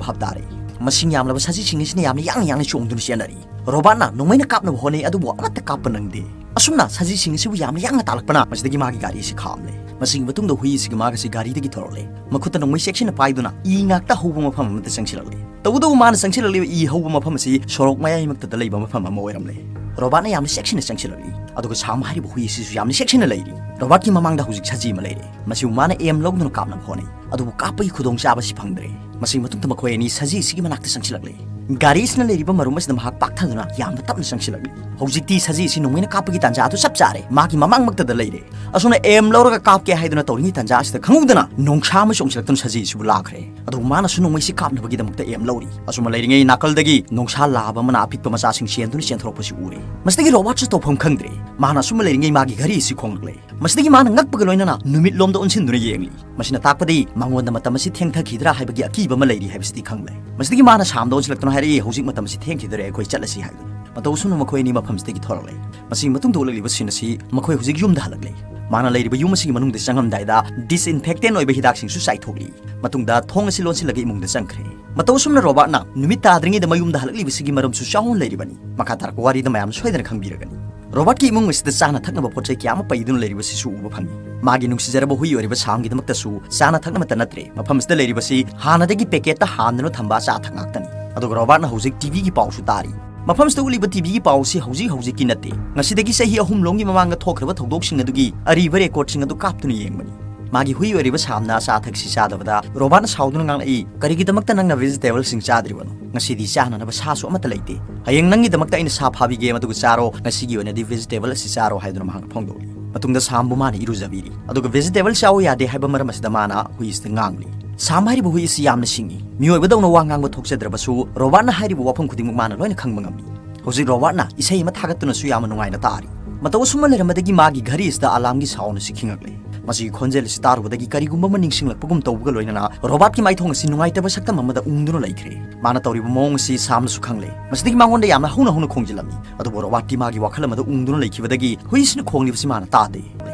ꯚꯥꯞ ꯇꯥꯔꯦ꯫ ꯃꯁꯤꯡ ꯌꯥꯝꯂꯕ ꯁꯖꯤꯁꯤꯡ ꯑꯁꯤꯅ ꯌꯥꯝꯅ ꯌꯥꯡꯅ ꯌꯥꯡꯅ ꯆꯣꯡꯗꯨꯅ ꯆꯦꯟꯅꯔꯤ꯫ ꯔꯣꯕꯥꯠꯅ ꯅꯣꯡꯃꯩꯅ ꯀꯥꯞꯅꯕ ꯍꯣꯠꯅꯩ, ꯑꯗꯨꯕꯨ ꯑꯃꯠꯇ ꯀꯥꯞꯄ ꯅꯪꯗꯦ꯫ ꯑꯁꯨꯝꯅ ꯁꯖꯤꯁꯤꯡ ꯑꯁꯤꯕꯨ ꯌꯥꯝꯅ ꯌꯥꯡꯅ ꯇꯥꯜꯂꯛꯄꯅ ꯃꯁꯤꯗꯒꯤ ꯃꯥꯒꯤ ꯒꯥꯔꯤ ꯑꯁꯤ ꯈꯥꯝꯂꯦ꯫ ꯃꯁꯤꯒꯤ ꯃꯇꯨꯡꯗ ꯍꯨꯏ ꯑꯁꯤꯒ ꯃꯥꯒꯁꯤ ꯒꯥꯔꯤꯗꯒꯤ ꯊꯣꯔꯛꯂꯦ꯫ ꯃꯈꯨꯠꯇ ꯅꯣꯡꯃꯩ ꯆꯦꯛꯁꯤꯟꯅ ꯄꯥꯏꯗꯨꯅ ꯏ ꯉꯥꯛꯇ ꯍꯧꯕ ꯃꯐꯝ ꯑꯃꯗ ꯆꯪꯁꯤꯜꯂꯛꯂꯦ꯫ ꯇꯧꯕꯇꯕꯨ ꯃꯥꯅ ꯆꯪꯁꯤꯜꯂꯛꯂꯤꯕ ꯏ ꯍꯧꯕ ꯃꯐꯝ ꯑꯁꯤ ꯁꯣꯔꯣꯛ ꯃꯌꯥꯏꯃꯛꯇꯗ ꯂꯩꯕ ꯃꯐꯝ ꯑꯃ ꯑꯣꯏꯔꯝꯂꯦ꯫ ꯔꯣꯕꯥꯠꯅ ꯌꯥꯝꯅ ꯆꯦꯛꯁꯤꯟꯅ ꯆꯪꯁꯤꯜꯂꯛꯂꯤ꯫ ꯑꯗꯨꯒ ꯁꯥꯝ ꯍꯥꯏꯔꯤꯕ ꯍꯨꯏ ꯑꯁꯤꯁꯨ ꯌꯥꯝꯅ ꯆꯦꯛꯁꯤꯟꯅ ꯂꯩꯔꯤ꯫ ꯔꯣꯕꯥꯠꯀꯤ ꯃꯃꯥꯡꯗ ꯍꯧꯖꯤꯛ ꯁꯖꯤ ꯑꯃ ꯂꯩꯔꯦ꯫ ꯃꯁꯤꯕꯨ ꯃꯥꯅ ꯑꯦꯝ ꯂꯧꯗꯨꯅ ꯀꯥꯞꯅꯕ ꯍꯣꯠꯅꯩ꯫ ꯑꯗꯨꯕꯨ ꯀꯥꯞꯄꯒꯤ ꯈꯨꯗꯣꯡꯆꯥꯕꯁꯤ ꯐꯪꯗ꯭ꯔꯦ꯫ ꯃꯁꯤꯒꯤ ꯃꯇꯨꯡꯗ ꯃꯈꯣꯏ ꯑꯅꯤ ꯁꯖꯤ ꯑꯁꯤꯒꯤ ꯃꯅꯥꯛꯇ ꯆꯪꯁꯤꯜꯂꯛꯂꯦ꯫ ꯒꯥꯔꯤꯁꯤꯅ ꯂꯩꯔꯤꯕ ꯃꯔꯨꯝ ꯑꯁꯤꯗ ꯃꯍꯥꯛ ꯄꯥꯛꯊꯗꯨꯅ ꯌꯥꯝꯅ ꯇꯞꯅ ꯆꯪꯁꯤꯜꯂꯛꯂꯤ꯫ ꯍꯧꯖꯤꯛꯇꯤ ꯁꯖꯤ ꯑꯁꯤ ꯅꯣꯡꯃꯩꯅ ꯀꯥꯞꯄꯒꯤ ꯇꯥꯟꯖꯥ ꯑꯗꯨ ꯆꯞ ꯆꯥꯔꯦ꯫ ꯃꯥꯒꯤ ꯃꯃꯥꯡꯃꯛꯇꯗ ꯂꯩꯔꯦ꯫ ꯑꯁꯨꯝꯅ ꯑꯦꯝ ꯂꯧꯔꯒ ꯀꯥꯞꯀꯦ ꯍꯥꯏꯗꯨꯅ ꯇꯧꯔꯤꯉꯩ ꯇꯥꯟꯖꯥ ꯑꯁꯤꯗ ꯈꯪꯍꯧꯗꯅ ꯅꯣꯡꯁꯥ ꯑꯃ ꯆꯣꯡꯁꯤꯜꯂꯛꯇꯨꯅ ꯁꯖꯤ ꯑꯁꯤꯕꯨ ꯂꯥꯛꯈ꯭ꯔꯦ꯫ ꯑꯗꯨꯕꯨ ꯃꯥꯅꯁꯨ ꯅꯣꯡꯃꯩꯁꯤ ꯀꯥꯞꯅꯕꯒꯤꯗꯃꯛꯇ ꯑꯦꯝ ꯂꯧꯔꯤ꯫ ꯑꯁꯨꯝꯅ ꯂꯩꯔꯤꯉꯩ ꯅꯥꯀꯜꯗꯒꯤ ꯅꯣꯡꯁꯥ ꯂꯥꯕ ꯑꯃꯅ ꯑꯄꯤꯛꯄ ꯃꯆꯥꯁꯤꯡ ꯆꯦꯟꯗꯨꯅ ꯆꯦꯟꯊꯣꯔꯛꯄꯁꯤ ꯎꯔꯦ꯫ ꯃꯁꯤꯗꯒꯤ ꯔꯣꯕꯥꯠꯁꯨ ꯇꯧꯐꯝ ꯈꯪꯗ꯭ꯔꯦ꯫ ꯃꯥꯅ ꯑꯁꯨꯝꯅ ꯂꯩꯔꯤꯉꯩ ꯃꯥꯒꯤ ꯘꯔꯤ ꯑꯁꯤ ꯈꯣꯡꯂꯛꯂꯦ꯫ ꯃꯁꯤꯗꯒꯤ ꯃꯥꯅ ꯉꯛꯄꯒ ꯂꯣꯏꯅꯅ ꯅꯨꯃꯤꯠꯂꯣꯝꯗ ꯑꯣꯟꯁꯤꯟꯗꯨꯅ ꯌꯦꯡꯂꯤ꯫ ꯃꯁꯤꯅ ꯇꯥꯛꯄꯗꯤ ꯃꯉꯣꯟꯗ ꯃꯇꯝ ꯑꯁꯤ ꯊꯦꯡꯊꯈꯤꯗ꯭ꯔꯥ ꯍꯥꯏꯕꯒꯤ ꯑꯀꯤꯕ ꯑꯃ ꯂꯩꯔꯤ ꯍꯥꯏꯕꯁꯤꯗꯤ ꯈꯪꯂꯦ꯫ ꯃꯁꯤꯗꯒꯤ ꯃꯥꯅ ꯁꯥꯝꯗ ꯑꯣꯟꯁꯤꯜꯂꯛꯇꯨꯅ ꯍꯥꯏꯔꯛꯏ, "ꯍꯧꯖꯤꯛ ꯃꯇꯝ ꯑꯁꯤ ꯊꯦꯡꯈꯤꯗꯣꯔꯦ, ꯑꯩꯈꯣꯏ ꯆꯠꯂꯁꯤ" ꯍꯥꯏꯗꯨꯅ꯫ ꯃꯇꯧ ꯑꯁꯨꯝꯅ ꯃꯈꯣꯏ ꯑꯅꯤ ꯃꯐꯝꯁꯤꯗꯒꯤ ꯊꯣꯔꯛꯂꯦ꯫ ꯃꯁꯤꯒꯤ ꯃꯇꯨꯡꯗ ꯎꯠꯂꯛꯂꯤꯕ ꯁꯤꯟ ꯑꯁꯤ ꯃꯈꯣꯏ ꯍꯧꯖꯤꯛ ꯌꯨꯝꯗ ꯍꯜꯂꯛꯂꯦ꯫ ꯃꯥꯅ ꯂꯩꯔꯤꯕ ꯌꯨꯝ ꯑꯁꯤꯒꯤ ꯃꯅꯨꯡꯗ ꯆꯪꯉꯝꯗꯥꯏꯗ disinfectant ꯑꯣꯏꯕ ꯍꯤꯗꯥꯛꯁꯤꯡꯁꯨ ꯆꯥꯏꯊꯣꯛꯂꯤ꯫ ꯃꯇꯨꯡꯗ ꯊꯣꯡ ꯑꯁꯤ ꯂꯣꯟꯁꯤꯜꯂꯒ ꯏꯃꯨꯡꯗ ꯆꯪꯈ꯭ꯔꯦ꯫ ꯃꯇꯧ ꯑꯁꯨꯝꯅ ꯔꯣꯕꯥꯔꯠꯅ ꯅꯨꯃꯤꯠ ꯇꯥꯗ꯭ꯔꯤꯉꯩꯗ ꯃꯌꯨꯝꯗ ꯍꯜꯂꯛꯂꯤꯕꯁꯤꯒꯤ ꯃꯔꯝꯁꯨ ꯆꯥꯎꯅ ꯂꯩꯔꯤꯕꯅꯤ꯫ ꯃꯈꯥ ꯇꯥꯔꯛꯄ ꯋꯥꯔꯤꯗ ꯃꯌꯥꯝꯅ ꯁꯣꯏꯗꯅ ꯈꯪꯕꯤꯔꯒꯅꯤ꯫ ꯔꯣꯕꯥꯔꯠꯀꯤ ꯏꯃꯨꯡ ꯑꯁꯤꯗ ꯆꯥꯅ ꯊꯛꯅꯕ ꯄꯣꯠ ꯆꯩ ꯀꯌꯥ ꯑꯃ ꯄꯩꯗꯨꯅ ꯂꯩꯔꯤꯕꯁꯤꯁꯨ ꯎꯕ ꯐꯪꯏ꯫ ꯃꯥꯒꯤ ꯅꯨꯡꯁꯤꯖꯔꯕ ꯍꯨꯏ ꯑꯣꯏꯔꯤꯕ ꯁꯥꯝꯒꯤꯗꯃꯛꯇꯁꯨ ꯆꯥꯅ ꯊꯛꯅꯕꯇ ꯅꯠꯇ꯭ꯔꯦ, ꯃꯐꯝ ꯑꯁꯤꯗ ꯂꯩꯔꯤꯕꯁꯤ ꯍꯥꯟꯅꯗꯒꯤ ꯄꯦꯀꯦꯠꯇ ꯍꯥꯟꯗꯨꯅ ꯊꯝꯕ ꯑꯆꯥ ꯑꯊꯛ ꯉꯥꯛꯇꯅꯤ꯫ ꯑꯗꯨꯒ ꯔꯣꯕꯥꯔꯠꯅ ꯍꯧꯖꯤꯛ ꯇꯤꯚꯤꯒꯤ ꯄꯥꯎꯁꯨ ꯇꯥꯔꯤ꯫ ꯃꯐꯝꯁꯤꯗ ꯎꯠꯂꯤꯕ ꯇꯤꯚꯤꯒꯤ ꯄꯥꯎ ꯑꯁꯤ ꯍꯧꯖꯤꯛ ꯍꯧꯖꯤꯛꯀꯤ ꯅꯠꯇꯦ, ꯉꯁꯤꯗꯒꯤ ꯆꯍꯤ ꯑꯍꯨꯝ ꯂꯣꯝꯒꯤ ꯃꯃꯥꯡꯗ ꯊꯣꯛꯈ꯭ꯔꯕ ꯊꯧꯗꯣꯛꯁꯤꯡ ꯑꯗꯨꯒꯤ ꯑꯔꯤꯕ ꯔꯦꯀꯣꯔꯗꯁꯤꯡ ꯑꯗꯨ ꯀꯥꯞꯇꯨꯅ ꯌꯦꯡꯕꯅꯤ꯫ ꯃꯥꯒꯤ ꯍꯨꯏ ꯑꯣꯏꯔꯤꯕ ꯁꯥꯝꯅ ꯑꯆꯥ ꯑꯊꯛꯁꯤ ꯆꯥꯗꯕꯗ ꯔꯣꯕꯥꯔꯠꯅ ꯁꯥꯎꯗꯨꯅ ꯉꯥꯡꯂꯛꯏ, "ꯀꯔꯤꯒꯤꯗꯃꯛꯇ ꯅꯪꯅ vegetableꯁꯤꯡ ꯆꯥꯗ꯭ꯔꯤꯕꯅꯣ? ꯉꯁꯤꯗꯤ ꯆꯥꯅꯅꯕ ꯁꯥꯁꯨ ꯑꯃꯠꯇ ꯂꯩꯇꯦ꯫ ꯍꯌꯦꯡ ꯅꯪꯒꯤꯗꯃꯛꯇ ꯑꯩꯅ ꯁꯥ ꯐꯥꯕꯤꯒꯦ, ꯃꯗꯨꯒ ꯆꯥꯔꯣ꯫ ꯉꯁꯤꯒꯤ ꯑꯣꯏꯅꯗꯤ vegetable ꯑꯁꯤ ꯆꯥꯔꯣ" ꯍꯥꯏꯗꯨꯅ ꯃꯍꯥꯛꯅ ꯐꯣꯡꯗꯣꯛꯂꯤ꯫ ꯃꯇꯨꯡꯗ ꯁꯥꯝꯕꯨ ꯃꯥꯅ ꯏꯔꯨꯖꯕꯤꯔꯤ꯫ ꯑꯗꯨꯒ vegetable ꯆꯥꯎ ꯌꯥꯗꯦ ꯍꯥꯏꯕ ꯃꯔꯝ ꯑꯁꯤꯗ ꯃꯥꯅ ꯍꯨꯏ ꯑꯁꯤꯗ ꯉꯥꯡꯂꯤ꯫ ꯁꯥꯝ ꯍꯥꯏꯔꯤꯕ ꯍꯨꯏ ꯑꯁꯤ ꯌꯥꯝꯅ ꯁꯤꯡꯏ꯫ ꯃꯤꯑꯣꯏꯕꯗꯧꯅ ꯋꯥ ꯉꯥꯡꯕ ꯊꯣꯛꯆꯗ꯭ꯔꯕꯁꯨ ꯔꯣꯕꯥꯔꯠꯅ ꯍꯥꯏꯔꯤꯕ ꯋꯥꯐꯝ ꯈꯨꯗꯤꯡꯃꯛ ꯃꯥꯅ ꯂꯣꯏꯅ ꯈꯪꯕ ꯉꯝꯃꯤ꯫ ꯍꯧꯖꯤꯛ ꯔꯣꯕꯥꯔꯠꯅ ꯏꯁꯩ ꯑꯃ ꯊꯥꯒꯠꯇꯨꯅꯁꯨ ꯌꯥꯝꯅ ꯅꯨꯡꯉꯥꯏꯅ ꯇꯥꯔꯤ꯫ ꯃꯇꯧ ꯑꯁꯨꯝꯅ ꯂꯩꯔꯝꯕꯗꯒꯤ ꯃꯥꯒꯤ ꯘꯔꯤ ꯑꯁꯤꯗ alarmꯒꯤ sound ꯑꯁꯤ ꯈꯤꯡꯉꯛꯂꯦ꯫ ꯃꯁꯤꯒꯤ ꯈꯣꯟꯖꯦꯜ ꯑꯁꯤ ꯇꯥꯔꯨꯕꯗꯒꯤ ꯀꯔꯤꯒꯨꯝꯕ ꯑꯃ ꯅꯤꯡꯁꯤꯡꯂꯛꯄꯒꯨꯝ ꯇꯧꯕꯒ ꯂꯣꯏꯅꯅ ꯔꯣꯕꯥꯔꯠꯀꯤ ꯃꯥꯏꯊꯣꯡ ꯑꯁꯤ ꯅꯨꯡꯉꯥꯏꯇꯕ ꯁꯛꯇꯝ ꯑꯃꯗ ꯎꯪꯗꯨꯅ ꯂꯩꯈ꯭ꯔꯦ꯫ ꯃꯥꯅ ꯇꯧꯔꯤꯕ ꯃꯑꯣꯡ ꯑꯁꯤ ꯁꯥꯝꯅꯁꯨ ꯈꯪꯂꯦ꯫ ꯃꯁꯤꯗꯒꯤ ꯃꯉꯣꯟꯗ ꯌꯥꯝꯅ ꯍꯧꯅ ꯍꯧꯅ ꯈꯣꯡꯖꯤꯜꯂꯝꯃꯤ꯫ ꯑꯗꯨꯕꯨ ꯔꯣꯕꯥꯔꯠꯇꯤ ꯃꯥꯒꯤ ꯋꯥꯈꯜ ꯑꯃꯗ ꯎꯪꯗꯨꯅ ꯂꯩꯈꯤꯕꯗꯒꯤ ꯍꯨꯏꯁꯤꯅ ꯈꯣꯡꯂꯤꯕꯁꯤ ꯃꯥꯅ ꯇꯥꯗꯦ꯫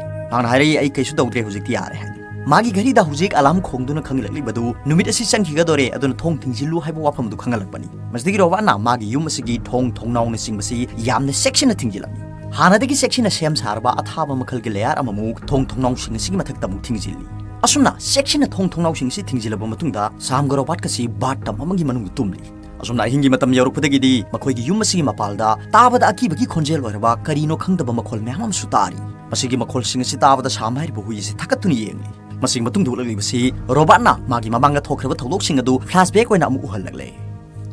ꯃꯍꯥꯛꯅ ꯍꯥꯏꯔꯛꯏ, "ꯑꯩ ꯀꯩꯁꯨ ꯇꯧꯗ꯭ꯔꯦ, ꯍꯧꯖꯤꯛꯇꯤ ꯌꯥꯔꯦ" ꯍꯥꯏꯅ꯫ ꯃꯥꯒꯤ ꯘꯔꯤꯗ ꯍꯧꯖꯤꯛ alarm ꯈꯣꯡꯗꯨꯅ ꯈꯪꯍꯜꯂꯛꯂꯤꯕꯗꯨ ꯅꯨꯃꯤꯠ ꯑꯁꯤ ꯆꯪꯈꯤꯒꯗꯣꯔꯦ, ꯑꯗꯨꯅ ꯊꯣꯡ ꯊꯤꯡꯖꯤꯜꯂꯨ ꯍꯥꯏꯕ ꯋꯥꯐꯝ ꯑꯗꯨ ꯈꯪꯍꯜꯂꯛꯄꯅꯤ꯫ ꯃꯁꯤꯗꯒꯤ ꯔꯣꯕꯥꯔꯠꯅ ꯃꯥꯒꯤ ꯌꯨꯝ ꯑꯁꯤꯒꯤ ꯊꯣꯡ ꯊꯣꯡꯅꯥꯎꯅꯆꯤꯡꯕꯁꯤ ꯌꯥꯝꯅ ꯆꯦꯛꯁꯤꯟꯅ ꯊꯤꯡꯖꯤꯜꯂꯝꯃꯤ꯫ ꯍꯥꯟꯅꯗꯒꯤ ꯆꯦꯛꯁꯤꯟꯅ ꯁꯦꯝ ꯁꯥꯔꯕ ꯑꯊꯥꯕ ꯃꯈꯜꯒꯤ layer ꯑꯃꯃꯨꯛ ꯊꯣꯡ ꯊꯣꯡꯅꯥꯎꯁꯤꯡ ꯑꯁꯤꯒꯤ ꯃꯊꯛꯇ ꯑꯃꯨꯛ ꯊꯤꯡꯖꯤꯜꯂꯤ꯫ ꯑꯁꯨꯝꯅ ꯆꯦꯛꯁꯤꯟꯅ ꯊꯣꯡ ꯊꯣꯡꯅꯥꯎꯁꯤꯡ ꯑꯁꯤ ꯊꯤꯡꯖꯤꯜꯂꯕ ꯃꯇꯨꯡꯗ ꯁꯥꯝꯒ ꯔꯣꯕꯥꯔꯠꯀꯁꯤ bathtub ꯑꯃꯒꯤ ꯃꯅꯨꯡꯗ ꯇꯨꯝꯂꯤ꯫ ꯑꯁꯨꯝꯅ ꯑꯍꯤꯡꯒꯤ ꯃꯇꯝ ꯌꯧꯔꯛꯄꯗꯒꯤꯗꯤ ꯃꯈꯣꯏꯒꯤ ꯌꯨꯝ ꯑꯁꯤꯒꯤ ꯃꯄꯥꯜꯗ ꯇꯥꯕꯗ ꯑꯀꯤꯕꯒꯤ ꯈꯣꯟꯖꯦꯜ ꯑꯣꯏꯔꯕ ꯀꯔꯤꯅꯣ ꯈꯪꯗꯕ ꯃꯈꯣꯜ ꯃꯌꯥꯝ ꯑꯃꯁꯨ ꯇꯥꯔꯤ꯫ ꯃꯁꯤꯒꯤ ꯃꯈꯣꯜꯁꯤꯡ ꯑꯁꯤ ꯇꯥꯕꯗ ꯁꯥꯝ ꯍꯥꯏꯔꯤꯕ ꯍꯨꯏ ꯑꯁꯤ ꯊꯛꯀꯠꯇꯨꯅ ꯌꯦꯡꯂꯤ꯫ ꯃꯁꯤꯒꯤ ꯃꯇꯨꯡꯗ ꯎꯠꯂꯛꯂꯤꯕꯁꯤ ꯔꯣꯕꯥꯔꯠꯅ ꯃꯥꯒꯤ ꯃꯃꯥꯡꯗ ꯊꯣꯛꯈ꯭ꯔꯕ ꯊꯧꯗꯣꯛꯁꯤꯡ ꯑꯗꯨ flashback ꯑꯣꯏꯅ ꯑꯃꯨꯛ ꯎꯍꯜꯂꯛꯂꯦ꯫